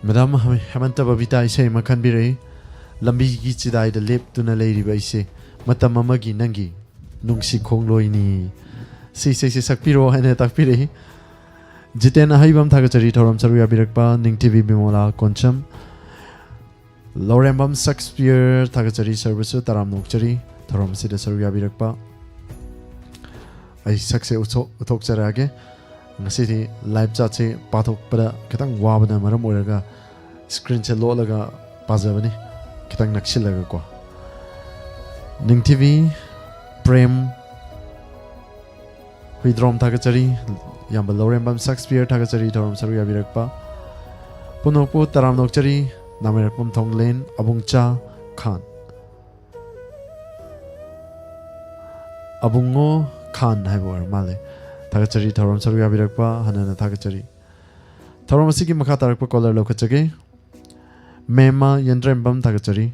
ꯃꯦꯗꯥꯝ ꯍꯦꯃꯟꯇ ꯕꯕꯤꯇꯥ ꯏꯁꯩ ꯑꯃ ꯈꯟꯕꯤꯔꯛꯏ꯫ ꯂꯝꯕꯤꯒꯤ ꯆꯤꯗꯥꯏꯗ ꯂꯦꯞꯇꯨꯅ ꯂꯩꯔꯤꯕ ꯑꯩꯁꯦ ꯃꯇꯝ ꯑꯃꯒꯤ ꯅꯪꯒꯤ ꯅꯨꯡꯁꯤ ꯈꯣꯡꯂꯣꯏꯅꯤ꯫ ꯁꯤ ꯏꯁꯩꯁꯦ ꯁꯛꯄꯤꯔꯣ ꯍꯥꯏꯅ ꯇꯥꯛꯄꯤꯔꯛꯏ꯫ ꯖꯤꯇꯦꯟ ꯑꯍꯩꯕꯝ ꯊꯥꯒꯠꯆꯔꯤ ꯊꯧꯔꯝ ꯁꯔꯨꯛ ꯌꯥꯕꯤꯔꯛꯄ꯫ ꯅꯤꯡꯊꯤꯕꯤ ꯕꯤꯃꯣꯂꯥ ꯀꯣꯟꯁꯝ, ꯂꯧꯔꯦꯝꯕꯝ ꯁꯛꯁꯄꯤꯌꯔ ꯊꯥꯒꯠꯆꯔꯤ, ꯁꯔꯕꯁꯨ ꯇꯔꯥꯝꯅ ꯑꯣꯛꯆꯔꯤ ꯊꯧꯔꯝ ꯑꯁꯤꯗ ꯁꯔꯨꯛ ꯌꯥꯕꯤꯔꯛꯄ꯫ ꯑꯩ ꯁꯛꯁꯦ ꯎꯠꯊꯣꯛ-, ꯎꯠꯊꯣꯛꯆꯔꯛꯑꯒꯦ꯫ ꯉꯁꯤꯗꯤ live chat ꯁꯦ ꯄꯥꯊꯣꯛꯄꯗ ꯈꯤꯇꯪ ꯋꯥꯕꯅ ꯃꯔꯝ ꯑꯣꯏꯔꯒ screen ꯁꯦ ꯂꯣꯠꯂꯒ ꯄꯥꯖꯕꯅꯤ, ꯈꯤꯇꯪ ꯅꯛꯁꯤꯜꯂꯒꯀꯣ꯫ ꯅꯤꯡꯊꯤꯕꯤ, ꯄ꯭ꯔꯦꯝ, ꯍꯨꯏꯗ꯭ꯔꯣꯝ ꯊꯥꯒꯠꯆꯔꯤ꯫ ꯏꯌꯥꯝꯕ ꯂꯧꯔꯦꯝꯕꯝ ꯁꯛꯁꯄꯤꯌꯔ ꯊꯥꯒꯠꯆꯔꯤ ꯊꯧꯔꯝ ꯁꯔꯨꯛ ꯌꯥꯕꯤꯔꯛꯄ꯫ ꯄꯨꯝꯅꯃꯛꯄꯨ ꯇꯔꯥꯝꯅ ꯑꯣꯛꯆꯔꯤ꯫ ꯅꯥꯃꯩꯔꯛꯄꯝ ꯊꯣꯡꯂꯦꯟ ꯑꯕꯨꯡꯆꯥ ꯈꯥꯟ꯫ ꯑꯕꯨꯡꯉꯣ ꯈꯥꯟ ꯍꯥꯏꯕ ꯑꯣꯏꯔ ꯃꯥꯜꯂꯦ꯫ ꯊꯥꯒꯠꯆꯔꯤ ꯊꯧꯔꯝ ꯁꯔꯨꯛ ꯌꯥꯕꯤꯔꯛꯄ ꯍꯟꯅ ꯍꯟꯅ ꯊꯥꯒꯠꯆꯔꯤ꯫ ꯊꯧꯔꯝ ꯑꯁꯤꯒꯤ ꯃꯈꯥ ꯇꯥꯔꯛꯄ caller ꯂꯧꯈꯠꯆꯒꯦ꯫ ꯃꯦꯝꯃ ꯌꯦꯟꯗ꯭ꯔꯦꯝꯕꯝ ꯊꯥꯒꯠꯆꯔꯤ꯫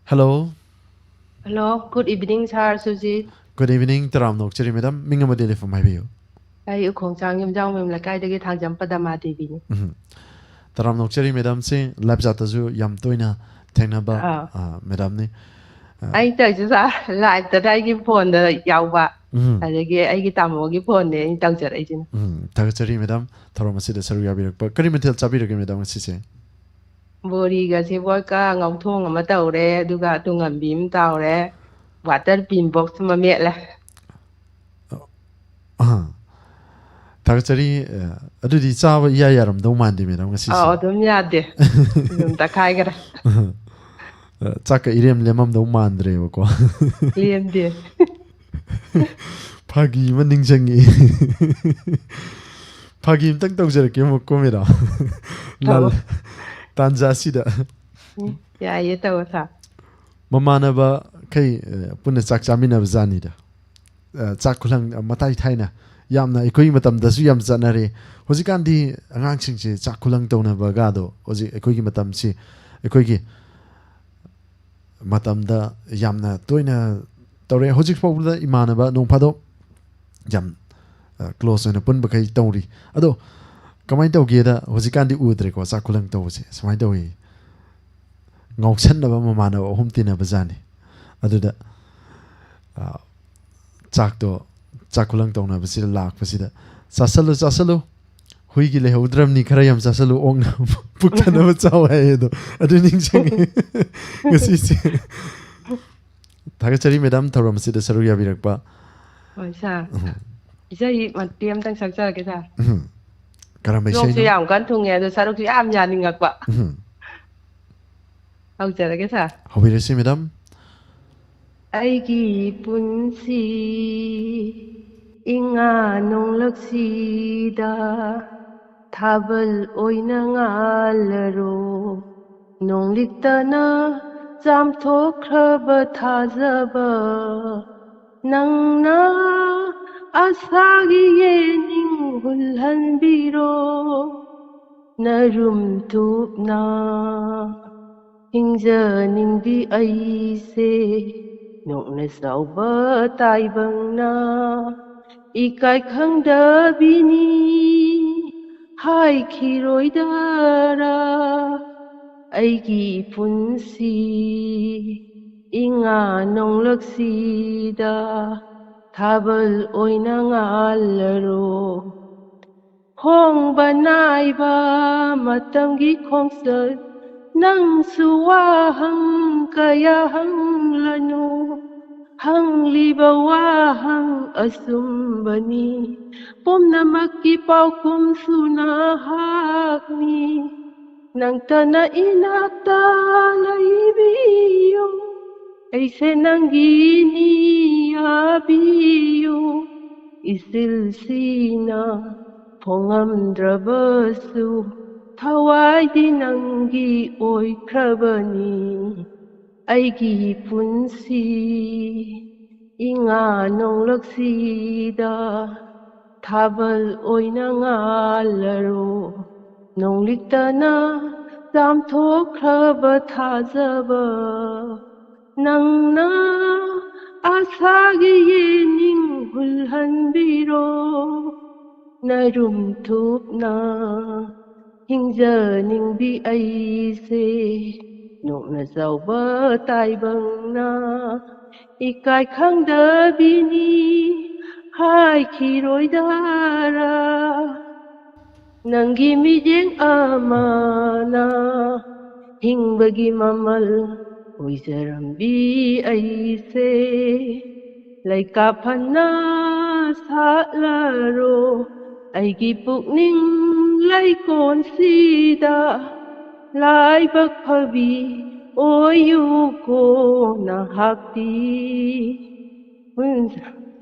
Hello꯫ Hello, good evening, sir Sujit. Good evening, ꯇꯔꯥꯝꯅ ꯑꯣꯛꯆꯔꯤ ꯃꯦꯗꯥꯝ, ꯃꯤꯡ ꯑꯃꯗꯤ ꯂꯩꯐꯝ ꯍꯥꯏꯕꯤꯌꯨ꯫ ꯑꯩ ꯎꯈꯣꯡꯆꯥꯡ ꯌꯨꯝꯖꯥꯎꯃꯌꯨꯝ ꯂꯩꯀꯥꯏꯗꯒꯤ ꯊꯥꯡꯖꯝ ꯄꯗꯃꯥ ꯗꯦꯕꯤꯅꯤ꯫ ꯎꯝ꯫ ꯇꯔꯥꯝꯅ ꯑꯣꯛꯆꯔꯤ ꯃꯦꯗꯥꯝꯁꯦ live chat ꯇꯁꯨ ꯌꯥꯝ ꯇꯣꯏꯅ ꯊꯦꯡꯅꯕ, ꯑꯥ꯫ ꯑꯥ, ꯃꯦꯗꯥꯝꯅꯤ꯫ ꯑꯥ꯫ ꯑꯩ ꯇꯧꯔꯤꯁꯦ, sir, live ꯇꯗ ꯑꯩꯒꯤ phone ꯗ ꯌꯥꯎꯕ, ꯎꯝ꯫ ꯑꯗꯒꯤ ꯑꯩꯒꯤ ꯇꯥꯃꯣꯒꯤ phone ꯅꯦ ꯑꯩꯅ ꯇꯧꯖꯔꯛꯏꯁꯤꯅ꯫ ꯎꯝ, ꯊꯥꯒꯠꯆꯔꯤ ꯃꯦꯗꯥꯝ, ꯊꯧꯔꯝ ꯑꯁꯤꯗ ꯁꯔꯨꯛ ꯌꯥꯕꯤꯔꯛꯄ꯫ ꯀꯔꯤ ꯃꯊꯦꯜ ꯆꯥꯕꯤꯔꯒꯦ ꯃꯦꯗꯥꯝ ꯉꯁꯤꯁꯦ? ꯕꯣꯔꯤꯒ ꯁꯦꯕꯣꯠꯀ ꯉꯧꯊꯣꯡ ꯑꯃ ꯇꯧꯔꯦ, ꯑꯗꯨꯒ ꯇꯨꯡꯍꯟꯕꯤ ꯑꯃ ꯇꯥꯎꯔꯦ, water bean box ꯑꯃ ꯃꯦꯠꯂꯦ꯫ ꯊꯥꯒꯠꯆꯔꯤ꯫ ꯑ, ꯑꯗꯨꯗꯤ ꯆꯥꯕ ꯏꯌꯥ ꯌꯥꯔꯝꯗꯧ ꯃꯥꯟꯗꯦ, ꯃꯦꯗꯥꯝ, ꯉꯁꯤꯁꯦ꯫ ꯑꯥꯎ, ꯑꯗꯨꯝ ꯌꯥꯗꯦ꯫ ꯑꯗꯨꯝ ꯇꯛꯈꯥꯏꯈ꯭ꯔꯦ꯫ ꯑ, ꯆꯥꯛꯀ ꯏꯔꯦꯝ ꯂꯦꯝꯃꯝꯗꯧ ꯃꯥꯟꯗ꯭ꯔꯦꯕꯀꯣ꯫ ꯂꯦꯝꯗꯦ꯫ ꯐꯥꯒꯤ ꯑꯃ ꯅꯤꯡꯁꯤꯡꯉꯤ꯫ ꯐꯥꯒꯤ ꯑꯝꯇꯪ ꯇꯧꯖꯔꯛꯀꯦ ꯑꯃꯨꯛꯀꯣ, ꯃꯦꯗꯥꯝ꯫ ꯂꯥꯜ-, ꯇꯧ꯫ ꯇꯥꯟꯖꯥꯁꯤꯗ꯫ ꯎꯝ, ꯌꯥꯏꯌꯦ, ꯇꯧꯋꯣ, ꯁꯥꯔ꯫ ꯃꯃꯥꯟꯅꯕꯈꯩ, ꯑ, ꯄꯨꯟꯅ ꯆꯥꯛ ꯆꯥꯃꯤꯟꯅꯕ ꯖꯥꯠꯅꯤꯗ꯫ ꯑ, ꯆꯥꯛ ꯈꯨꯂꯪ, ꯑ, ꯃꯇꯥꯏ ꯊꯥꯏꯅ ꯌꯥꯝꯅ ꯑꯩꯈꯣꯏꯒꯤ ꯃꯇꯝꯗꯁꯨ ꯌꯥꯝ ꯆꯠꯅꯔꯦ꯫ ꯍꯧꯖꯤꯛꯀꯥꯟꯗꯤ ꯑꯉꯥꯡꯁꯤꯡꯁꯦ ꯆꯥꯛ ꯈꯨꯂꯪ ꯇꯧꯅꯕꯒꯗꯣ ꯍꯧꯖꯤꯛ ꯑꯩꯈꯣꯏꯒꯤ ꯃꯇꯝꯁꯤ, ꯑꯩꯈꯣꯏꯒꯤ ꯃꯇꯝꯗ ꯌꯥꯝꯅ ꯇꯣꯏꯅ ꯇꯧꯔꯛꯑꯦ꯫ ꯍꯧꯖꯤꯛ ꯐꯥꯎꯕꯗ ꯏꯃꯥꯟꯅꯕ ꯅꯣꯡ ꯐꯥꯗꯣꯛ ꯌꯥꯝ, ꯑ, close ꯑꯣꯏꯅ ꯄꯨꯟꯕꯈꯩ ꯇꯧꯔꯤ꯫ ꯑꯗꯣ ꯀꯃꯥꯏꯅ ꯇꯧꯒꯦꯗ, ꯍꯧꯖꯤꯛꯀꯥꯟꯗꯤ ꯎꯗ꯭ꯔꯦꯀꯣ, ꯆꯥꯛ ꯈꯨꯂꯪ ꯇꯧꯕꯁꯦ꯫ ꯁꯨꯃꯥꯏꯅ ꯇꯧꯋꯤ, ꯉꯥꯎꯁꯟꯅꯕ ꯃꯃꯥꯟꯅꯕ ꯑꯍꯨꯝ ꯇꯤꯟꯅꯕ ꯖꯥꯠꯅꯤ꯫ ꯑꯗꯨꯗ, ꯑ, ꯆꯥꯛꯇꯣ, ꯆꯥꯛ ꯈꯨꯂꯪ ꯇꯧꯅꯕꯁꯤꯗ ꯂꯥꯛꯄꯁꯤꯗ, "ꯆꯥꯁꯜꯂꯨ, ꯆꯥꯁꯜꯂꯨ, ꯍꯨꯏꯒꯤ ꯂꯩꯍꯧꯗ꯭ꯔꯕꯅꯤ, ꯈꯔ ꯌꯥꯝ ꯆꯥꯁꯜꯂꯨ, ꯑꯣꯛꯅ ꯄꯨꯛ ꯊꯟꯅꯕ ꯆꯥꯎ" ꯍꯥꯏ꯫ ꯑꯗꯣ ꯑꯗꯨ ꯅꯤꯡꯁꯤꯡꯉꯤ ꯉꯁꯤꯁꯦ꯫ ꯊꯥꯒꯠꯆꯔꯤ, ꯃꯦꯗꯥꯝ, ꯊꯧꯔꯝ ꯑꯁꯤꯗ ꯁꯔꯨꯛ ꯌꯥꯕꯤꯔꯛꯄ꯫ ꯍꯣꯏ, ꯁꯥꯔ꯫ ꯎꯝ꯫ ꯏꯁꯩ ꯃꯇꯦꯛ ꯑꯃꯇꯪ ꯁꯛꯆꯔꯛꯀꯦ, ꯁꯥꯔ꯫ ꯎꯝ꯫ ꯀꯔꯝꯕ ꯂꯣꯛꯁꯨ ꯏꯁꯩꯅꯣ? ꯌꯥꯝ ꯀꯟꯅ ꯊꯨꯡꯉꯦ, ꯑꯗꯣ ꯁꯔꯨꯛꯁꯨ ꯌꯥꯝ ꯌꯥꯅꯤꯡꯉꯛꯄ꯫ ꯎꯝ꯫ ꯍꯧꯖꯔꯒꯦ, ꯁꯥꯔ꯫ ꯍꯧꯕꯤꯔꯁꯤ, ꯃꯦꯗꯥꯝ꯫ ꯑꯩꯒꯤ ꯄꯨꯟꯁꯤ ꯏꯉꯥ ꯅꯣꯡꯂꯛꯁꯤꯗ ꯊꯥꯕꯜ ꯑꯣꯏꯅ ꯉꯥꯜꯂꯔꯣ꯫ ꯅꯣꯡꯂꯤꯛꯇꯅ ꯆꯥꯝꯊꯣꯛꯈ꯭ꯔꯕ ꯊꯥꯖꯕ ꯅꯪꯅ ꯑꯁꯥꯒꯤ ꯌꯦꯅꯤꯡ ꯍꯨꯜꯍꯟꯕꯤꯔꯣ꯫ ꯅꯔꯨꯝ ꯇꯨꯞꯅ ꯍꯤꯡꯖꯅꯤꯡꯕꯤ ꯑꯩꯁꯦ ꯅꯣꯛꯅ ꯁꯥꯎꯕ ꯇꯥꯏꯕꯪꯅ ꯏꯀꯥꯏ ꯈꯪꯗꯕꯤꯅꯤ ꯍꯥꯏꯈꯤꯔꯣꯏꯗꯔꯥ? ꯑꯩꯒꯤ ꯄꯨꯟꯁꯤ ꯏꯉꯥ ꯅꯣꯡꯂꯛꯁꯤꯗ ꯊꯥꯕꯜ ꯑꯣꯏꯅ ꯉꯥꯜꯂꯔꯣ꯫ ꯍꯣꯡꯕ ꯅꯥꯏꯕ ꯃꯇꯝꯒꯤ ꯈꯣꯡꯆꯠ ꯅꯪꯁꯨ ꯋꯥꯍꯪ ꯀꯌꯥ ꯍꯪꯂꯅꯨ꯫ ꯍꯪ ꯍꯪꯂꯤꯕ ꯋꯥꯍꯪ ꯑꯆꯨꯝꯕꯅꯤ꯫ ꯄꯨꯝꯅꯃꯛꯀꯤ ꯄꯥꯎꯈꯨꯝꯁꯨ ꯅꯍꯥꯛꯅꯤ꯫ ꯅꯪꯇꯅ ꯏꯅꯥꯛꯇ ꯂꯩꯕꯤꯌꯨ꯫ ꯑꯩꯁꯦ ꯅꯪꯒꯤꯅꯤ, ꯌꯥꯕꯤꯌꯨ꯫ ꯏꯆꯤꯜꯁꯤꯅ ꯐꯣꯡꯉꯝꯗ꯭ꯔꯕꯁꯨ, ꯊꯋꯥꯏꯗꯤ ꯅꯪꯒꯤ ꯑꯣꯏꯈ꯭ꯔꯕꯅꯤ꯫ ꯑꯩꯒꯤ ꯄꯨꯟꯁꯤ ꯏꯉꯥ ꯅꯣꯡꯂꯛꯁꯤꯗ ꯊꯥꯕꯜ ꯑꯣꯏꯅ ꯉꯥꯜꯂꯔꯣ꯫ ꯅꯣꯡꯂꯤꯛꯇꯅ ꯆꯥꯝꯊꯣꯛꯈ꯭ꯔꯕ ꯊꯥꯖꯕ, ꯅꯪꯅ ꯑꯁꯥꯒꯤ ꯌꯦꯅꯤꯡ ꯍꯨꯜꯍꯟꯕꯤꯔꯣ꯫ ꯅꯔꯨꯝ ꯊꯨꯞꯅ ꯍꯤꯡꯖꯅꯤꯡꯕꯤ ꯑꯩꯁꯦ, ꯅꯣꯛꯅ ꯆꯥꯎꯕ ꯇꯥꯏꯕꯪꯅ ꯏꯀꯥꯏ ꯈꯪꯗꯕꯤꯅꯤ ꯍꯥꯏꯈꯤꯔꯣꯏꯗꯔꯥ? ꯅꯪꯒꯤ ꯃꯤꯠꯌꯦꯡ ꯑꯃꯅ ꯍꯤꯡꯕꯒꯤ ꯃꯃꯜ ꯑꯣꯏꯖꯔꯝꯕꯤ ꯑꯩꯁꯦ, ꯂꯩꯀꯥ ꯐꯅ ꯁꯥꯠꯂꯔꯣ ꯑꯩꯒꯤ ꯄꯨꯛꯅꯤꯡ ꯂꯩꯀꯣꯜꯁꯤꯗ꯫ ꯂꯥꯏꯕꯛ ꯐꯕꯤ ꯑꯣꯏꯌꯨꯀꯣ ꯅꯍꯥꯛꯇꯤ꯫ ꯎꯝ,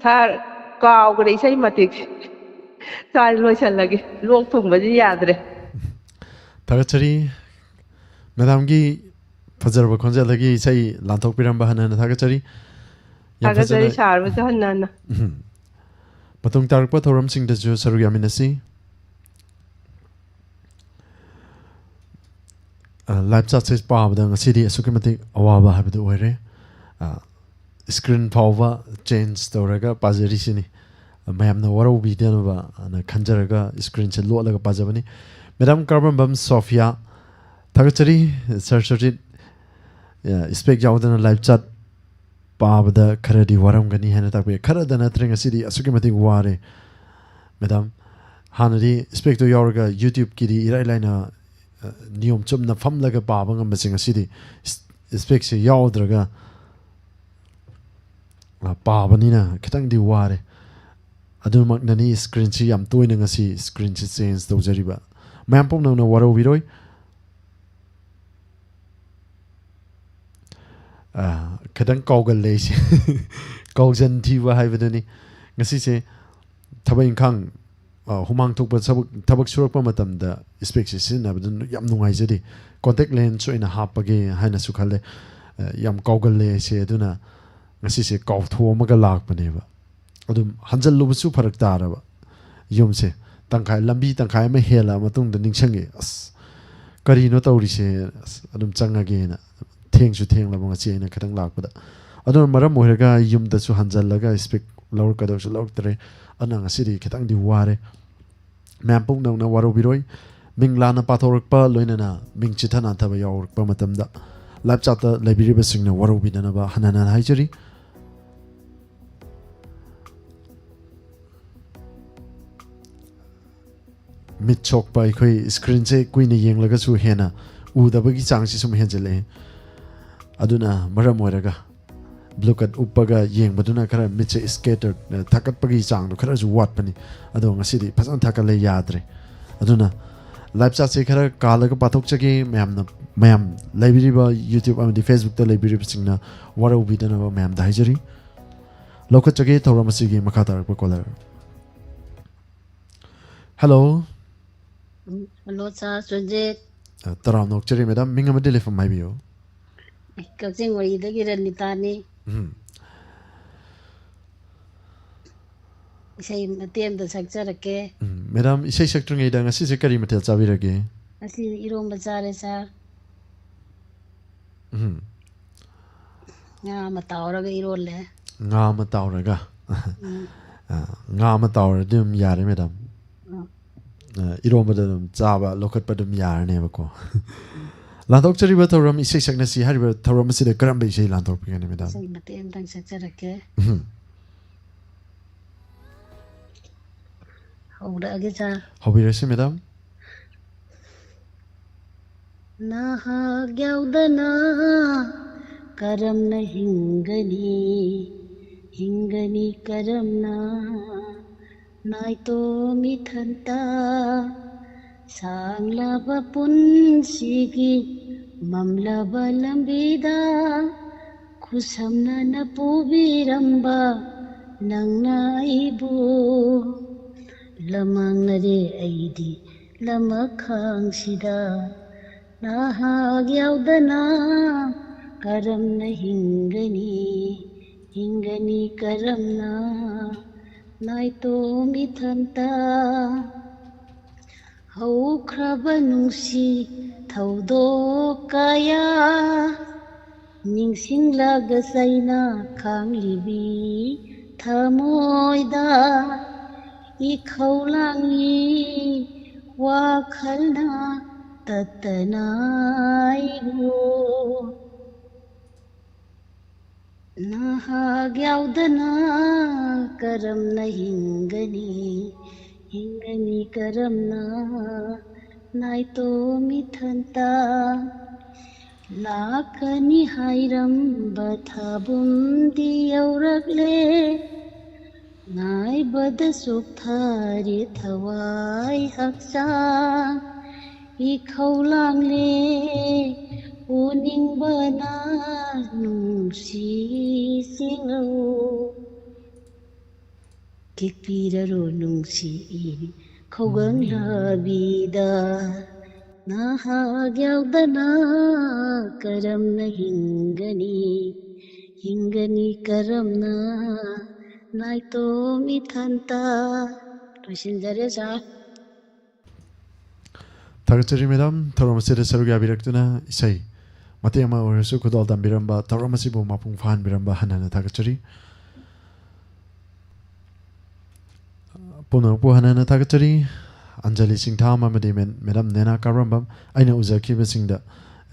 ꯁꯥꯔ, ꯀꯥꯎꯈ꯭ꯔꯦ ꯏꯁꯩ ꯃꯇꯦꯛꯁꯦ꯫ ꯁꯥꯔ, ꯂꯣꯏꯁꯜꯂꯒꯦ, ꯂꯣꯛ ꯊꯨꯡꯕꯁꯤ ꯌꯥꯗ꯭ꯔꯦ꯫ ꯊꯥꯒꯠꯆꯔꯤ꯫ ꯃꯦꯗꯥꯝꯒꯤ ꯐꯖꯔꯕ ꯈꯣꯟꯖꯦꯜꯗꯒꯤ ꯏꯁꯩ ꯂꯥꯟꯊꯣꯛꯄꯤꯔꯝꯕ ꯍꯟꯅ ꯍꯟꯅ ꯊꯥꯒꯠꯆꯔꯤ꯫ ꯌꯥꯝ ꯊꯥꯒꯠꯆꯔꯤ ꯐꯖꯅ ꯁꯥꯔꯕꯨꯁꯨ ꯍꯟꯅ ꯍꯟꯅ꯫ ꯎꯝ꯫ ꯃꯇꯨꯡ ꯇꯥꯔꯛꯄ ꯊꯧꯔꯝꯁꯤꯡꯗꯁꯨ ꯁꯔꯨꯛ ꯌꯥꯃꯤꯟꯅꯁꯤ꯫ ꯂꯥꯏꯞ ꯆꯥꯠꯁꯦ ꯄꯥꯕꯗ ꯉꯁꯤꯗꯤ ꯑꯁꯨꯛꯀꯤ ꯃꯇꯤꯛ ꯑꯋꯥꯕ ꯍꯥꯏꯕꯗꯨ ꯑꯣꯏꯔꯦ꯫ ꯁ꯭ꯀ꯭ꯔꯤꯟ ꯐꯥꯎꯕ ꯆꯦꯟꯖ ꯇꯧꯔꯒ ꯄꯥꯖꯔꯤꯁꯤꯅꯤ꯫ ꯃꯌꯥꯝꯅ ꯋꯥꯔꯧꯕꯤꯗꯅꯕ ꯑꯅ ꯈꯟꯖꯔꯒ ꯁ꯭ꯀ꯭ꯔꯤꯟꯁꯦ ꯂꯣꯠꯂꯒ ꯄꯥꯖꯕꯅꯤ꯫ ꯃꯦꯗꯥꯝ ꯀꯔꯝꯕꯝ ꯁꯣꯐꯤꯌꯥ, ꯊꯥꯒꯠꯆꯔꯤ꯫ ꯁꯥꯔ ꯁꯨꯔꯖꯤꯠ, ꯏꯁꯄꯦꯛ ꯌꯥꯎꯗꯅ ꯂꯥꯏꯞ ꯆꯥꯠ ꯄꯥꯕꯗ ꯈꯔꯗꯤ ꯋꯥꯔꯝꯒꯅꯤ ꯍꯥꯏꯅ ꯇꯥꯛꯄꯤ꯫ ꯈꯔꯗ ꯅꯠꯇ꯭ꯔꯦ, ꯉꯁꯤꯗꯤ ꯑꯁꯨꯛꯀꯤ ꯃꯇꯤꯛ ꯋꯥꯔꯦ꯫ ꯃꯦꯗꯥꯝ, ꯍꯥꯟꯅꯗꯤ ꯏꯁꯄꯦꯛꯇꯣ ꯌꯥꯎꯔꯒ ꯌꯨꯇ꯭ꯌꯨꯕꯀꯤꯗꯤ ꯏꯔꯥꯏ ꯂꯥꯏꯅ, ꯑ, ꯅꯤꯌꯣꯝ ꯆꯨꯝꯅ ꯐꯝꯂꯒ ꯄꯥꯕ ꯉꯝꯕꯁꯦ, ꯉꯁꯤꯗꯤ ꯏꯁ-, ꯏꯁꯄꯦꯛꯁꯦ ꯌꯥꯎꯗ꯭ꯔꯒ ꯑ, ꯄꯥꯕꯅꯤꯅ ꯈꯤꯇꯪꯗꯤ ꯋꯥꯔꯦ꯫ ꯑꯗꯨꯃꯛꯅꯅꯤ screenꯁꯤ ꯌꯥꯝ ꯇꯣꯏꯅ ꯉꯁꯤ screenꯁꯤ change ꯇꯧꯖꯔꯤꯕ꯫ ꯃꯌꯥꯝ ꯄꯨꯝꯅꯃꯛꯅ ꯋꯥꯔꯧꯕꯤꯔꯣꯏ꯫ ꯑ, ꯈꯤꯇꯪ ꯀꯥꯎꯒꯜꯂꯦ ꯑꯩꯁꯦ꯫ ꯀꯥꯎꯖꯟ ꯊꯤꯕ ꯍꯥꯏꯕꯗꯨꯅꯤ꯫ ꯉꯁꯤꯁꯦ ꯊꯕꯛ ꯏꯪꯈꯥꯡ, ꯑ, ꯍꯨꯃꯥꯡ ꯊꯣꯛꯄ ꯊꯕꯛ, ꯊꯕꯛ ꯁꯨꯔꯛꯄ ꯃꯇꯝꯗ specꯁꯦ ꯁꯤꯖꯤꯟꯅꯕꯗꯨ ꯌꯥꯝ ꯅꯨꯡꯉꯥꯏꯖꯗꯦ꯫ Contact lens ꯑꯣꯏꯅ ꯍꯥꯞꯄꯒꯦ ꯍꯥꯏꯅꯁꯨ ꯈꯜꯂꯦ꯫ ꯑ, ꯌꯥꯝ ꯀꯥꯎꯒꯜꯂꯦ ꯑꯩꯁꯦ, ꯑꯗꯨꯅ ꯉꯁꯤꯁꯦ ꯀꯥꯎꯊꯣꯛꯑꯝꯃꯒ ꯂꯥꯛꯄꯅꯦꯕ꯫ ꯑꯗꯨꯝ ꯍꯟꯖꯜꯂꯨꯕꯁꯨ ꯐꯔꯛ ꯇꯥꯔꯕ꯫ ꯌꯨꯝꯁꯦ ꯇꯪꯈꯥꯏ, ꯂꯝꯕꯤ ꯇꯪꯈꯥꯏ ꯑꯃ ꯍꯦꯜꯂ ꯃꯇꯨꯡꯗ ꯅꯤꯡꯁꯤꯡꯉꯦ, "ꯑꯁ, ꯀꯔꯤꯅꯣ ꯇꯧꯔꯤꯁꯦ?" ꯑꯁ, ꯑꯗꯨꯝ ꯆꯪꯉꯒꯦꯅ꯫ ꯊꯦꯡꯁꯨ ꯊꯦꯡꯂꯕ ꯉꯁꯤ ꯑꯩꯅ ꯈꯤꯇꯪ ꯂꯥꯛꯄꯗ꯫ ꯑꯗꯨꯅ ꯃꯔꯝ ꯑꯣꯏꯔꯒ ꯌꯨꯝꯗꯁꯨ ꯍꯟꯖꯜꯂꯒ spec ꯂꯧꯔꯛꯀꯗꯕꯁꯨ ꯂꯧꯔꯛꯇ꯭ꯔꯦ꯫ ꯑꯗꯨꯅ ꯉꯁꯤꯗꯤ ꯈꯤꯇꯪꯗꯤ ꯋꯥꯔꯦ꯫ ꯃꯌꯥꯝ ꯄꯨꯝꯅꯃꯛꯅ ꯋꯥꯔꯧꯕꯤꯔꯣꯏ꯫ ꯃꯤꯡ ꯂꯥꯟꯅ ꯄꯥꯊꯣꯔꯛꯄ, ꯂꯣꯏꯅꯅ ꯃꯤꯡ ꯆꯤꯠꯊ ꯅꯥꯟꯊꯕ ꯌꯥꯎꯔꯛꯄ ꯃꯇꯝꯗ live chatꯇ ꯂꯩꯕꯤꯔꯤꯕꯁꯤꯡꯅ ꯋꯥꯔꯧꯕꯤꯗꯅꯕ ꯍꯟꯅ ꯍꯟꯅ ꯍꯥꯏꯖꯔꯤ꯫ ꯃꯤꯠ ꯁꯣꯛꯄ, ꯑꯩꯈꯣꯏ screenꯁꯦ ꯀꯨꯏꯅ ꯌꯦꯡꯂꯒꯁꯨ ꯍꯦꯟꯅ ꯎꯗꯕꯒꯤ ꯆꯥꯡꯁꯤ ꯁꯨꯝ ꯍꯦꯟꯖꯜꯂꯛꯑꯦ꯫ ꯑꯗꯨꯅ ꯃꯔꯝ ꯑꯣꯏꯔꯒ blue cut ꯎꯞꯄꯒ ꯌꯦꯡꯕꯗꯨꯅ ꯈꯔ ꯃꯤꯠꯁꯦ scatter, ꯊꯛꯀꯠꯄꯒꯤ ꯆꯥꯡꯗꯣ ꯈꯔꯁꯨ ꯋꯥꯠꯄꯅꯤ꯫ ꯑꯗꯣ ꯉꯁꯤꯗꯤ ꯐꯖꯅ ꯊꯛꯀꯠꯂꯦ, ꯌꯥꯗ꯭ꯔꯦ꯫ ꯑꯗꯨꯅ live chatꯁꯦ ꯈꯔ ꯀꯥꯜꯂꯒ ꯄꯥꯊꯣꯛꯆꯒꯦ꯫ ꯃꯌꯥꯝꯅ, ꯃꯌꯥꯝ ꯂꯩꯕꯤꯔꯤꯕ YouTube ꯑꯃꯗꯤ Facebookꯇ ꯂꯩꯕꯤꯔꯤꯕꯁꯤꯡꯅ ꯋꯥꯔꯧꯕꯤꯗꯅꯕ ꯃꯌꯥꯝꯗ ꯍꯥꯏꯖꯔꯤ꯫ ꯂꯧꯈꯠꯆꯒꯦ ꯊꯧꯔꯝ ꯑꯁꯤꯒꯤ ꯃꯈꯥ ꯇꯥꯔꯛꯄ caller꯫ Hello꯫ ꯎꯝ, hello, sir, ꯁꯨꯔꯖꯤꯠ꯫ ꯑ, ꯇꯔꯥꯝꯅ ꯑꯣꯛꯆꯔꯤ, madam꯫ ꯃꯤꯡ ꯑꯃꯗꯤ ꯂꯩꯐꯝ ꯍꯥꯏꯕꯤꯌꯨ꯫ ꯑꯩ ꯀꯛꯆꯤꯡ ꯋꯥꯏꯔꯤꯗꯒꯤ ꯔꯅꯤꯇꯥꯅꯤ꯫ ꯎꯝ꯫ ꯏꯁꯩ ꯃꯇꯦꯛ ꯑꯃꯇ ꯁꯛꯆꯔꯛꯀꯦ꯫ ꯎꯝ, madam, ꯏꯁꯩ ꯁꯛꯇ꯭ꯔꯤꯉꯩꯗ ꯉꯁꯤꯁꯦ ꯀꯔꯤ ꯃꯊꯦꯜ ꯆꯥꯕꯤꯔꯒꯦ? ꯉꯁꯤ ꯏꯔꯣꯝꯕ ꯆꯥꯔꯦ, sir꯫ ꯎꯝ꯫ ꯉꯥ ꯑꯃ ꯇꯥꯎꯔꯒ ꯏꯔꯣꯜꯂꯦ꯫ ꯉꯥ ꯑꯃ ꯇꯥꯎꯔꯒ? ꯎꯝ꯫ ꯑ, ꯉꯥ ꯑꯃ ꯇꯥꯎꯔꯗꯤ ꯑꯗꯨꯝ ꯌꯥꯔꯦ, madam꯫ ꯎꯝ꯫ ꯑ, ꯏꯔꯣꯝꯕꯗ ꯑꯗꯨꯝ ꯆꯥꯕ, ꯂꯧꯈꯠꯄ ꯑꯗꯨꯝ ꯌꯥꯔꯅꯦꯕꯀꯣ꯫ ꯂꯥꯟꯊꯣꯛꯆꯔꯤꯕ ꯊꯧꯔꯝ ꯏꯁꯩ ꯁꯛꯅꯁꯤ ꯍꯥꯏꯔꯤꯕ ꯊꯧꯔꯝ ꯑꯁꯤꯗ ꯀꯔꯝꯕ ꯏꯁꯩ ꯂꯥꯟꯊꯣꯛꯄꯤꯒꯅꯤ, madam? ꯏꯁꯩ ꯃꯇꯦꯛ ꯑꯃꯇꯪ ꯁꯛꯆꯔꯛꯀꯦ꯫ ꯎꯝ꯫ ꯍꯧꯔꯛꯑꯒꯦ, sir꯫ ꯍꯧꯕꯤꯔꯁꯤ, madam꯫ ꯅꯍꯥꯛ ꯌꯥꯎꯗꯅ ꯀꯔꯝꯅ ꯍꯤꯡꯒꯅꯤ? ꯍꯤꯡꯒꯅꯤ ꯀꯔꯝꯅ ꯅꯥꯏꯇꯣꯝ ꯏꯊꯟꯇ? ꯁꯥꯡꯂꯕ ꯄꯨꯟꯁꯤꯒꯤ ꯃꯝꯂꯕ ꯂꯝꯕꯤꯗ ꯈꯨꯁꯝꯅꯅ ꯄꯨꯕꯤꯔꯝꯕ ꯅꯪꯅ ꯑꯩꯕꯨ ꯂꯃꯥꯡꯅꯔꯦ꯫ ꯑꯩꯗꯤ ꯂꯃꯈꯥꯡꯁꯤꯗ ꯅꯍꯥꯛ ꯌꯥꯎꯗꯅ ꯀꯔꯝꯅ ꯍꯤꯡꯒꯅꯤ? ꯍꯤꯡꯒꯅꯤ ꯀꯔꯝꯅ ꯅꯥꯏꯇꯣꯝ ꯏꯊꯟꯇ? ꯍꯧꯈ꯭ꯔꯕ ꯅꯨꯡꯁꯤ ꯊꯧꯗꯣꯛ ꯀꯌꯥ ꯅꯤꯡꯁꯤꯡꯂꯒ ꯆꯩꯅ ꯈꯥꯡꯂꯤꯕꯤ ꯊꯃꯣꯏꯗ ꯏꯈꯧ ꯂꯥꯡꯉꯤ ꯋꯥꯈꯜꯅ ꯇꯠꯇꯅ ꯑꯩꯕꯨ꯫ ꯅꯍꯥꯛ ꯌꯥꯎꯗꯅ ꯀꯔꯝꯅ ꯍꯤꯡꯒꯅꯤ? ꯍꯤꯡꯒꯅꯤ ꯀꯔꯝꯅ ꯅꯥꯏꯇꯣꯝ ꯏꯊꯟꯇ? ꯂꯥꯛꯀꯅꯤ ꯍꯥꯏꯔꯝꯕ ꯊꯥꯕꯨꯝꯗꯤ ꯌꯧꯔꯛꯂꯦ꯫ ꯉꯥꯏꯕꯗ ꯆꯣꯛꯊꯔꯦ ꯊꯋꯥꯏ ꯍꯛꯆꯥꯡ꯫ ꯏꯈꯧ ꯂꯥꯡꯂꯦ ꯎꯅꯤꯡꯕꯅ ꯅꯨꯡꯁꯤ ꯆꯤꯡꯂꯧ꯫ ꯀꯦꯛꯄꯤꯔꯔꯣ ꯅꯨꯡꯁꯤ ꯏ ꯈꯧꯒꯪ ꯂꯥꯕꯤꯗ꯫ ꯅꯍꯥꯛ ꯌꯥꯎꯗꯅ ꯀꯔꯝꯅ ꯍꯤꯡꯒꯅꯤ? ꯍꯤꯡꯒꯅꯤ ꯀꯔꯝꯅ ꯅꯥꯏꯇꯣꯝ ꯏꯊꯟꯇ? ꯂꯣꯏꯁꯤꯟꯖꯔꯦ, ꯁꯥꯔ꯫ ꯊꯥꯒꯠꯆꯔꯤ, ꯃꯦꯗꯥꯝ, ꯊꯧꯔꯝ ꯑꯁꯤꯗ ꯁꯔꯨꯛ ꯌꯥꯕꯤꯔꯛꯇꯨꯅ ꯏꯁꯩ ꯃꯇꯦꯛ ꯑꯃ ꯑꯣꯏꯔꯁꯨ ꯈꯨꯗꯣꯜ ꯇꯝꯕꯤꯔꯝꯕ, ꯊꯧꯔꯝ ꯑꯁꯤꯕꯨ ꯃꯄꯨꯡ ꯐꯥꯍꯟꯕꯤꯔꯝꯕ ꯍꯟꯅ ꯍꯟꯅ ꯊꯥꯒꯠꯆꯔꯤ꯫ ꯄꯨꯝꯅꯃꯛꯄꯨ ꯍꯟꯅ ꯍꯟꯅ ꯊꯥꯒꯠꯆꯔꯤ꯫ ꯑꯟꯖꯂꯤ ꯁꯤꯡꯊꯥꯝ ꯑꯃꯗꯤ ꯃꯦ-, ꯃꯦꯗꯥꯝ ꯅꯦꯅꯥ ꯀꯥꯔꯝꯕꯝ, ꯑꯩꯅ ꯎꯖꯈꯤꯕꯁꯤꯡꯗ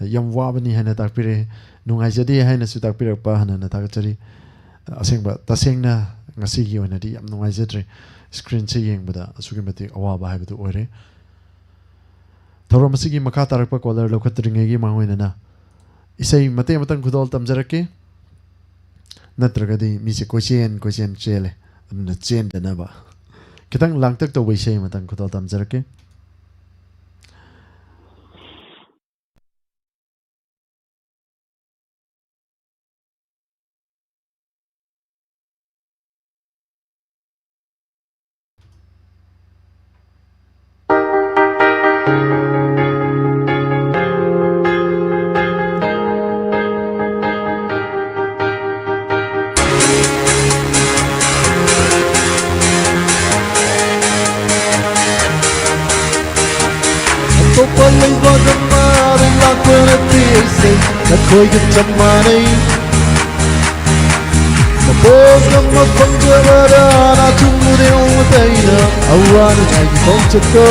ꯌꯥꯝ ꯋꯥꯕꯅꯤ ꯍꯥꯏꯅ ꯇꯥꯛꯄꯤꯔꯛꯑꯦ, ꯅꯨꯡꯉꯥꯏꯖꯗꯦ ꯍꯥꯏꯅꯁꯨ ꯇꯥꯛꯄꯤꯔꯛꯄ ꯍꯟꯅ ꯍꯟꯅ ꯊꯥꯒꯠꯆꯔꯤ꯫ ꯑꯁꯦꯡꯕ, ꯇꯁꯦꯡꯅ ꯉꯁꯤꯒꯤ ꯑꯣꯏꯅꯗꯤ ꯌꯥꯝ ꯅꯨꯡꯉꯥꯏꯖꯗ꯭ꯔꯦ꯫ ꯁ꯭ꯀ꯭ꯔꯤꯟꯁꯦ ꯌꯦꯡꯕꯗ ꯑꯁꯨꯛꯀꯤ ꯃꯇꯤꯛ ꯑꯋꯥꯕ ꯍꯥꯏꯕꯗꯨ ꯑꯣꯏꯔꯦ꯫ ꯊꯧꯔꯝ ꯑꯁꯤꯒꯤ ꯃꯈꯥ ꯇꯥꯔꯛꯄ ꯀꯣꯂꯔ ꯂꯧꯈꯠꯇ꯭ꯔꯤꯉꯩꯒꯤ ꯃꯥꯡꯑꯣꯏꯅꯅ ꯏꯁꯩ ꯃꯇꯦꯛ ꯑꯃꯇꯪ ꯈꯨꯗꯣꯜ ꯇꯝꯖꯔꯛꯀꯦ꯫ ꯅꯠꯇ꯭ꯔꯒꯗꯤ ꯃꯤꯁꯦ ꯀꯣꯏꯆꯦꯟ ꯀꯣꯏꯆꯦꯟ ꯆꯦꯜꯂꯦ꯫ ꯑꯗꯨꯅ ꯆꯦꯟꯗꯅꯕ ꯈꯤꯇꯪ ꯂꯥꯡꯇꯛ ꯇꯧꯕ ꯏꯁꯩ ꯑꯃꯇꯪ ꯈꯨꯗꯣꯜ ꯇꯝꯖꯔꯛꯀꯦ꯫ ꯑꯇꯣꯞꯄ ꯂꯩꯕꯥꯛ ꯑꯃꯗꯒꯤ ꯂꯥꯛꯄ ꯅꯠꯇꯦ ꯑꯩꯁꯦ, ꯅꯈꯣꯏꯒ ꯆꯞ ꯃꯥꯟꯅꯩ꯫ ꯃꯄꯣꯛ ꯑꯃ ꯐꯪꯖꯕꯗ ꯅꯥꯊꯨꯡꯕꯗꯤ ꯅꯣꯡꯃꯇ ꯑꯩꯅ ꯑꯋꯥ ꯅꯨꯡꯉꯥꯏꯒꯤ ꯈꯣꯡꯆꯠꯇꯣ꯫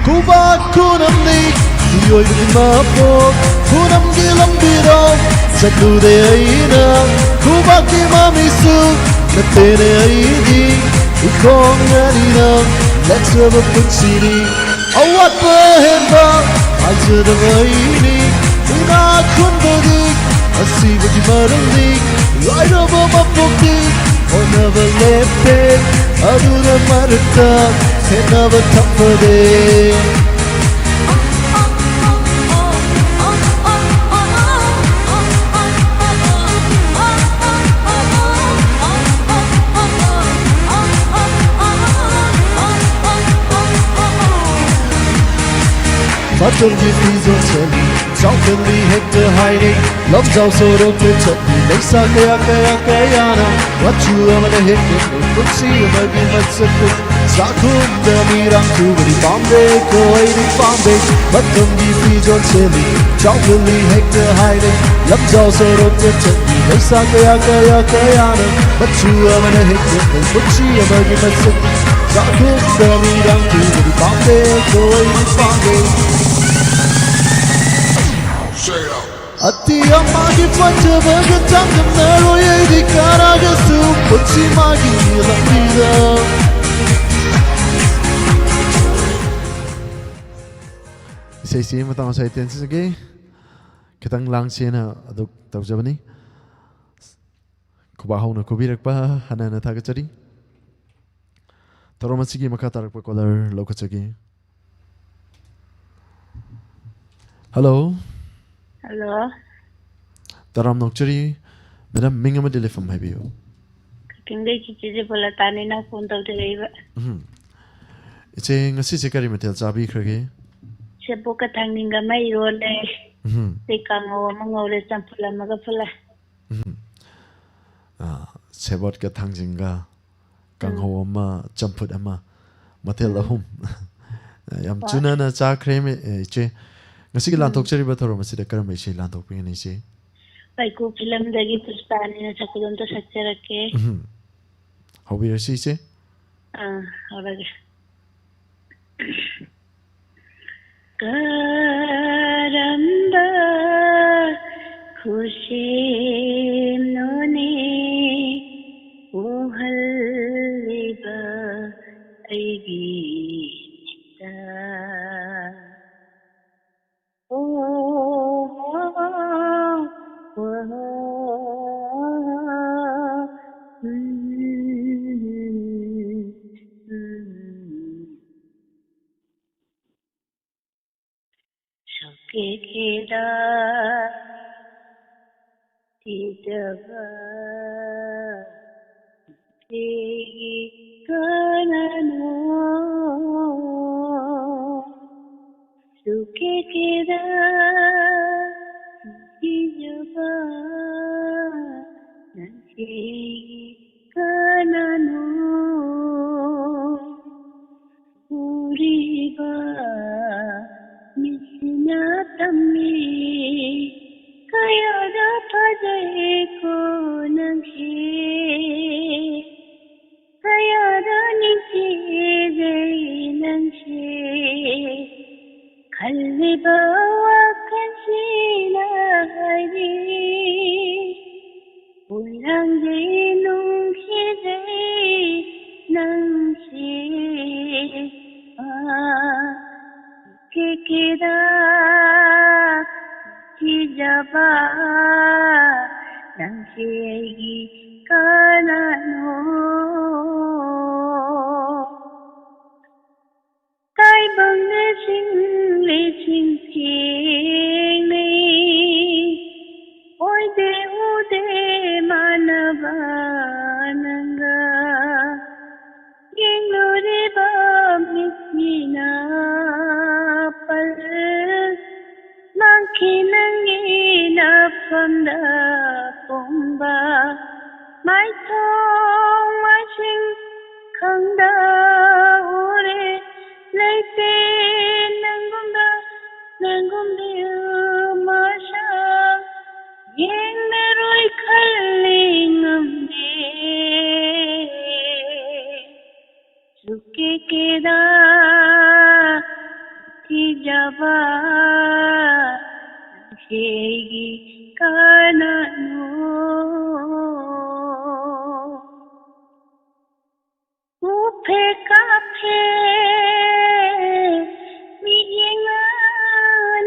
ꯈꯨꯕꯥꯛ ꯈꯨꯅꯝꯅꯤ ꯃꯤꯑꯣꯏꯕꯒꯤ ꯃꯄꯣꯛ, ꯈꯨꯅꯝꯒꯤ ꯂꯝꯕꯤꯗ ꯆꯠꯂꯨꯔꯦ ꯑꯩꯅ꯫ ꯈꯨꯕꯥꯛꯀꯤ ꯃꯃꯤꯁꯨ ꯅꯠꯇꯦꯅꯦ ꯑꯩꯗꯤ, ꯏꯈꯣꯡ ꯑꯅꯤꯅ ꯂꯦꯞꯆꯕ ꯄꯨꯟꯁꯤꯅꯤ꯫ ꯑꯋꯥꯠꯄ ꯑꯍꯦꯟꯕ ꯍꯥꯏꯖꯗꯕ ꯑꯩꯅꯤ, ꯏꯅꯥꯛ ꯈꯨꯟꯕꯒꯤ ꯑꯁꯤꯕꯒꯤ ꯃꯔꯝꯅꯤ꯫ ꯂꯥꯏꯔꯕ ꯃꯄꯣꯛꯇꯤ ꯍꯣꯠꯅꯕ ꯂꯦꯞꯇꯦ, ꯑꯗꯨꯅ ꯃꯔꯛꯇ ꯈꯦꯠꯅꯕ ꯊꯝꯕꯗꯦ꯫ ꯃꯇꯝꯒꯤ ꯐꯤꯖꯣꯜ ꯁꯦꯠꯂꯤ, ꯆꯥꯎꯈꯠꯂꯤ ꯍꯦꯛꯇ ꯍꯥꯏꯅꯩ꯫ ꯂꯝꯖꯥꯎ ꯁꯣꯔꯣꯛꯇ ꯆꯠꯂꯤ, ꯂꯩꯁꯥ ꯀꯌꯥ, ꯀꯌꯥ, ꯀꯌꯥꯅ ꯃꯆꯨ ꯑꯃꯅ ꯍꯦꯛꯇ ꯄꯨꯟꯁꯤ ꯑꯃꯒꯤ ꯃꯁꯛꯇꯨ꯫ ꯆꯥꯛꯈꯨꯝꯗ ꯃꯤꯔꯥꯡ ꯆꯨꯕꯗꯤ ꯄꯥꯝꯗꯦ, ꯀꯣꯏꯗꯤ ꯄꯥꯝꯗꯦ꯫ ꯃꯇꯝꯒꯤ ꯐꯤꯖꯣꯜ ꯁꯦꯠꯂꯤ, ꯆꯥꯎꯈꯠꯂꯤ ꯍꯦꯛꯇ ꯍꯥꯏꯅꯩ꯫ ꯂꯝꯖꯥꯎ ꯁꯣꯔꯣꯛꯇ ꯆꯠꯂꯤ, ꯂꯩꯁꯥ ꯀꯌꯥ, ꯀꯌꯥ, ꯀꯌꯥꯅ ꯃꯆꯨ ꯑꯃꯅ ꯍꯦꯛꯇ ꯄꯨꯟꯁꯤ ꯑꯃꯒꯤ ꯃꯁꯛꯇꯨ꯫ ꯆꯥꯛꯈꯨꯝꯗ ꯃꯤꯔꯥꯡ ꯆꯨꯕꯗꯤ ꯄꯥꯝꯗꯦ, ꯀꯣꯏꯗꯤ ꯄꯥꯝꯗꯦ꯫ Say it out. ꯑꯇꯤꯌꯥ ꯃꯥꯒꯤ ꯐꯖꯕꯒ ꯆꯥꯡꯗꯝꯅꯔꯣꯏ ꯑꯩꯗꯤ ꯀꯅꯥꯒꯁꯨ ꯄꯨꯟꯁꯤ ꯃꯥꯒꯤ ꯂꯝꯕꯤꯗ꯫ ꯏꯁꯩꯁꯤ ꯃꯇꯥꯡ ꯑꯁꯤꯗ ꯇꯦꯟꯖꯒꯦ꯫ ꯈꯤꯇꯪ ꯂꯥꯡꯁꯦꯅ ꯑꯗꯨ ꯇꯧꯖꯕꯅꯤ꯫ ꯈꯨꯕꯥꯛ ꯍꯧꯅ ꯈꯨꯕꯤꯔꯛꯄ ꯍꯟꯅ ꯍꯟꯅ ꯊꯥꯒꯠꯆꯔꯤ꯫ ꯊꯧꯔꯝ ꯑꯁꯤꯒꯤ ꯃꯈꯥ ꯇꯥꯔꯛꯄ ꯀꯣꯂꯔ ꯂꯧꯈꯠꯆꯒꯦ꯫ ꯍꯜꯂꯣ꯫ ꯍꯜꯂꯣ꯫ ꯇꯔꯥꯝꯅ ꯑꯣꯛꯆꯔꯤ꯫ ꯃꯦꯗꯥꯝ, ꯃꯤꯡ ꯑꯃꯗꯤ ꯂꯩꯐꯝ ꯍꯥꯏꯕꯤꯌꯨ꯫ ꯀꯛꯆꯤꯡꯗꯩ ꯆꯤꯆꯦ ꯖꯦꯕꯣꯂꯥꯇꯥꯅꯤꯅ ꯐꯣꯟ ꯇꯧꯖꯔꯛꯏꯕ꯫ ꯎꯝ꯫ ꯏꯆꯦ, ꯉꯁꯤꯁꯦ ꯀꯔꯤ ꯃꯊꯦꯜ ꯆꯥꯕꯤꯈ꯭ꯔꯒꯦ? ꯁꯦꯕꯣꯠꯀ ꯊꯥꯡꯖꯤꯡꯒ ꯑꯃ ꯏꯔꯣꯜꯂꯦ꯫ ꯎꯝ꯫ ꯑꯗꯩ ꯀꯥꯡꯉꯧ ꯑꯃ ꯉꯧꯔꯦ, ꯆꯝꯐꯨꯠ ꯑꯃꯒ ꯐꯨꯠꯂꯦ꯫ ꯎꯝ꯫ ꯑꯥ, ꯁꯦꯕꯣꯠꯀ ꯊꯥꯡꯖꯤꯡꯒ, ꯀꯥꯡꯍꯧ ꯎꯝ꯫ ꯑꯃ, ꯆꯝꯐꯨꯠ ꯑꯃ, ꯃꯊꯦꯜ ꯎꯝ꯫ ꯑꯍꯨꯝ꯫ ꯌꯥꯝ ꯍꯣꯏ꯫ ꯆꯨꯅꯅ ꯆꯥꯈ꯭ꯔꯦ, ꯃꯦ-, ꯑꯦ, ꯏꯆꯦ꯫ ꯉꯁꯤꯒꯤ ꯎꯝ꯫ ꯂꯥꯟꯊꯣꯛꯆꯔꯤꯕ ꯊꯧꯔꯝ ꯑꯁꯤꯗ ꯀꯔꯝꯕ ꯏꯁꯩ ꯂꯥꯟꯊꯣꯛꯄꯤꯒꯅꯤ, ꯏꯆꯦ? ꯀꯥꯏꯀꯨ ꯐꯤꯂꯝꯗꯒꯤ ꯄꯨꯁꯄꯥꯅꯤꯅ ꯁꯛꯄꯗꯣ ꯑꯝꯇ ꯁꯛꯆꯔꯛꯀꯦ꯫ ꯎꯝ꯫ ꯍꯧꯕꯤꯔꯁꯤ, ꯏꯆꯦ꯫ ꯑꯥ, ꯍꯧꯔꯒꯦ꯫ ꯀꯔꯝꯕ ꯈꯨꯠꯁꯦꯝꯅꯣꯅꯦ ꯎꯍꯜꯂꯤꯕ ꯑꯩꯒꯤ ꯃꯤꯠꯇ? ꯑꯣ, ꯎꯝ, ꯎꯝ꯫ ꯁꯨꯛꯀꯦ ꯀꯦꯗ ꯀꯤꯖꯕ ꯅꯪꯁꯤꯒꯤ ꯀꯅꯥꯅꯣ? ꯁꯨꯛꯀꯦ ꯀꯦꯗ ꯀꯤꯖꯕ ꯅꯪꯁꯤꯒꯤ ꯀꯅꯥꯅꯣ? ꯎꯔꯤꯕ ꯃꯤꯠꯁꯤꯅ ꯇꯝꯃꯤ, ꯀꯌꯥꯗ ꯐꯖꯩꯀꯣ ꯅꯪꯁꯦ, ꯀꯌꯥꯗ ꯅꯤꯡꯊꯤꯖꯩ ꯅꯪꯁꯦ, ꯈꯜꯂꯤꯕ ꯋꯥꯈꯜꯁꯤꯅ ꯅꯨꯡꯁꯤꯔꯕ ꯅꯪꯁꯦ ꯑꯩꯒꯤ ꯀꯅꯥꯅꯣ? ꯇꯥꯏꯕꯪꯗ ꯆꯤꯡꯂꯦ ꯆꯤꯡꯊꯦꯡꯅꯩ, ꯑꯣꯏꯗꯦ ꯎꯗꯦ ꯃꯥꯟꯅꯕ ꯅꯪꯒ꯫ ꯌꯦꯡꯂꯨꯔꯤꯕ ꯃꯤꯠꯁꯤꯅ ꯄꯜ ꯃꯥꯡꯈꯤ ꯅꯪꯒꯤ ꯅꯐꯝꯗ ꯄꯣꯡꯕ ꯃꯥꯏꯊꯣꯡ ꯃꯥꯏꯁꯤꯡ ꯈꯪꯗ ꯎꯔꯦ ꯂꯩꯇꯦ ꯅꯪꯒꯨꯝꯕ ꯅꯪꯒꯨꯝꯕꯤ ꯃꯁꯛ ꯌꯦꯡꯂꯔꯣꯏ ꯈꯜꯂꯤ ꯉꯝꯗꯦ꯫ ꯆꯨꯛꯀꯦ ꯀꯦꯗ ꯊꯤꯖꯕ ꯅꯪꯁꯦ ꯑꯩꯒꯤ ꯀꯅꯥꯅꯣ? ꯎꯐꯦ ꯀꯥꯐꯦ ꯃꯤꯠꯌꯦꯡ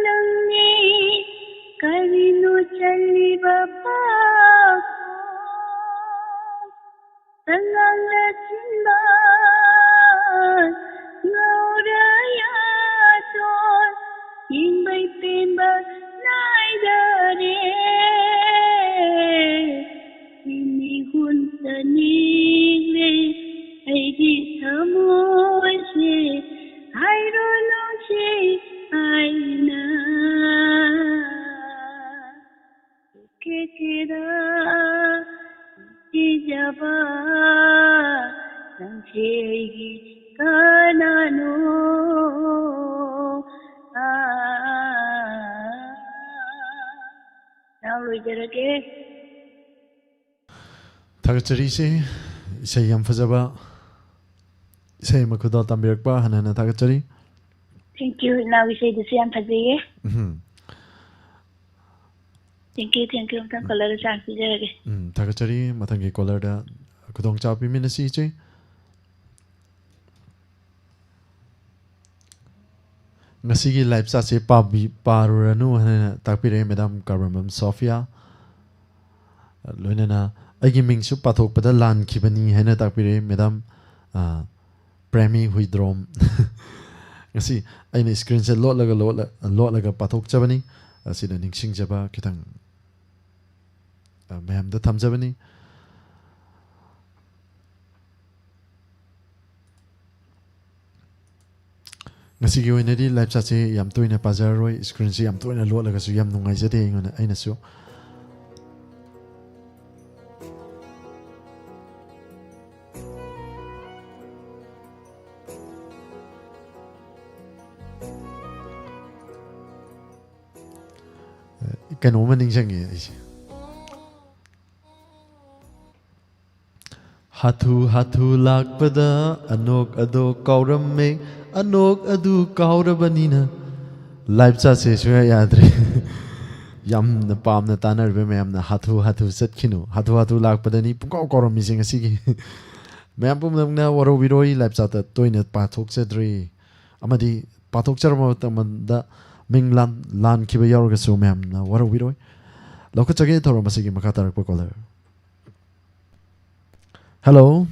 ꯅꯪꯅꯤ ꯀꯔꯤꯅꯣ ꯆꯜꯂꯤꯕ ꯄꯥꯈꯣꯡ? ꯇꯉꯥꯡꯅ ꯆꯤꯟꯕ ꯉꯧꯔ ꯌꯥꯇꯣꯟ ꯌꯦꯡꯕꯩ ꯄꯦꯟꯕ ꯅꯥꯏꯗꯔꯦ꯫ ꯏꯃꯤꯍꯨꯟ ꯆꯅꯤꯡꯂꯦ ꯑꯩꯒꯤ ꯊꯃꯣꯏꯁꯦ ꯍꯥꯏꯔꯣ ꯅꯨꯡꯁꯤ ꯍꯥꯏꯅ꯫ ꯀꯦꯀꯦꯗ ꯄꯤꯖꯕ ꯅꯪꯁꯦ ꯑꯩꯒꯤ ꯀꯅꯥꯅꯣ? ꯑꯥ꯫ ꯅꯥꯎ ꯂꯣꯏꯖꯔꯒꯦ꯫ ꯊꯥꯒꯠꯆꯔꯤ ꯏꯆꯦ, ꯏꯁꯩ ꯌꯥꯝ ꯐꯖꯕ ꯏꯁꯩ ꯑꯃ ꯈꯨꯗꯣꯜ ꯇꯝꯕꯤꯔꯛꯄ ꯍꯟꯅ ꯍꯟꯅ ꯊꯥꯒꯠꯆꯔꯤ꯫ Thank you, ꯏꯅꯥꯎ ꯏꯁꯩꯗꯨꯁꯨ ꯌꯥꯝ ꯐꯖꯩꯌꯦ꯫ ꯎꯝ꯫ Thank you, thank you꯫ ꯑꯝꯇꯪ caller ꯗ chance ꯄꯤꯖꯔꯒꯦ꯫ ꯎꯝ, ꯊꯥꯒꯠꯆꯔꯤ꯫ ꯃꯊꯪꯒꯤ caller ꯗ ꯈꯨꯗꯣꯡꯆꯥꯕ ꯄꯤꯃꯤꯟꯅꯁꯤ ꯏꯆꯦ꯫ ꯉꯁꯤꯒꯤ ꯂꯥꯏꯞ ꯆꯥꯠꯁꯦ ꯄꯥꯕꯤ-, ꯄꯥꯔꯨꯔꯅꯨ ꯍꯥꯏꯅ ꯇꯥꯛꯄꯤꯔꯛꯑꯦ ꯃꯦꯗꯥꯝ ꯀꯥꯔꯕꯝꯕꯝ ꯁꯣꯐꯤꯌꯥ꯫ ꯂꯣꯏꯅꯅ ꯑꯩꯒꯤ ꯃꯤꯡꯁꯨ ꯄꯥꯊꯣꯛꯄꯗ ꯂꯥꯟꯈꯤꯕꯅꯤ ꯍꯥꯏꯅ ꯇꯥꯛꯄꯤꯔꯛꯑꯦ ꯃꯦꯗꯥꯝ, ꯑ, ꯄ꯭ꯔꯦꯃꯤ ꯍꯨꯏꯗ꯭ꯔꯣꯝ꯫ ꯉꯁꯤ ꯑꯩꯅ ꯁ꯭ꯀ꯭ꯔꯤꯟꯁꯦ ꯂꯣꯠꯂꯒ, ꯂꯣꯠꯂ-, ꯂꯣꯠꯂꯒ ꯄꯥꯊꯣꯛꯆꯕꯅꯤ꯫ ꯑꯁꯤꯗ ꯅꯤꯡꯁꯤꯡꯖꯕ ꯈꯤꯇꯪ, ꯑ, ꯃꯌꯥꯝꯗ ꯊꯝꯖꯕꯅꯤ꯫ ꯉꯁꯤꯒꯤ ꯑꯣꯏꯅꯗꯤ ꯂꯥꯏꯞ ꯆꯥꯠꯁꯦ ꯌꯥꯝ ꯇꯣꯏꯅ ꯄꯥꯖꯔꯔꯣꯏ, ꯁ꯭ꯀ꯭ꯔꯤꯟꯁꯦ ꯌꯥꯝ ꯇꯣꯏꯅ ꯂꯣꯠꯂꯒꯁꯨ ꯌꯥꯝ ꯅꯨꯡꯉꯥꯏꯖꯗꯦ ꯑꯩꯉꯣꯟꯗ, ꯑꯩꯅꯁꯨ꯫ ꯀꯩꯅꯣꯝꯃ ꯅꯤꯡꯁꯤꯡꯉꯦ ꯑꯩꯁꯦ꯫ ꯍꯥꯊꯨ ꯍꯥꯊꯨ ꯂꯥꯛꯄꯗ ꯑꯅꯣꯛ ꯑꯗꯣ ꯀꯥꯎꯔꯝꯃꯦ, ꯑꯅꯣꯛ ꯑꯗꯨ ꯀꯥꯎꯔꯕꯅꯤꯅ꯫ ꯂꯥꯏꯞ ꯆꯥꯠꯁꯦ ꯁꯨꯡꯌꯥ ꯌꯥꯗ꯭ꯔꯦ꯫ ꯌꯥꯝꯅ ꯄꯥꯝꯅ ꯇꯥꯅꯔꯤꯕ ꯃꯌꯥꯝꯅ ꯍꯥꯊꯨ ꯍꯥꯊꯨ ꯆꯠꯈꯤꯅꯨ, ꯍꯥꯊꯨ ꯍꯥꯊꯨ ꯂꯥꯛꯄꯗꯅꯤ ꯄꯨꯡꯀꯥꯎ ꯀꯥꯎꯔꯝꯃꯤꯁꯦ ꯉꯁꯤꯒꯤ꯫ ꯃꯌꯥꯝ ꯄꯨꯝꯅꯃꯛꯅ ꯋꯥꯔꯧꯕꯤꯔꯣꯏ, ꯂꯥꯏꯞ ꯆꯥꯠꯇ ꯇꯣꯏꯅ ꯄꯥꯊꯣꯛꯆꯗ꯭ꯔꯤ ꯑꯃꯗꯤ ꯄꯥꯊꯣꯛꯆꯔꯕ ꯃꯇꯝꯗ ꯃꯤꯡ ꯂꯥꯟ-, ꯂꯥꯟꯈꯤꯕ ꯌꯥꯎꯔꯒꯁꯨ ꯃꯌꯥꯝꯅ ꯋꯥꯔꯧꯕꯤꯔꯣꯏ꯫ ꯂꯧꯈꯠꯆꯒꯦ ꯊꯧꯔꯝ ꯑꯁꯤꯒꯤ ꯃꯈꯥ ꯇꯥꯔꯛꯄ ꯀꯣꯂꯔ꯫ ꯍꯜꯂꯣ꯫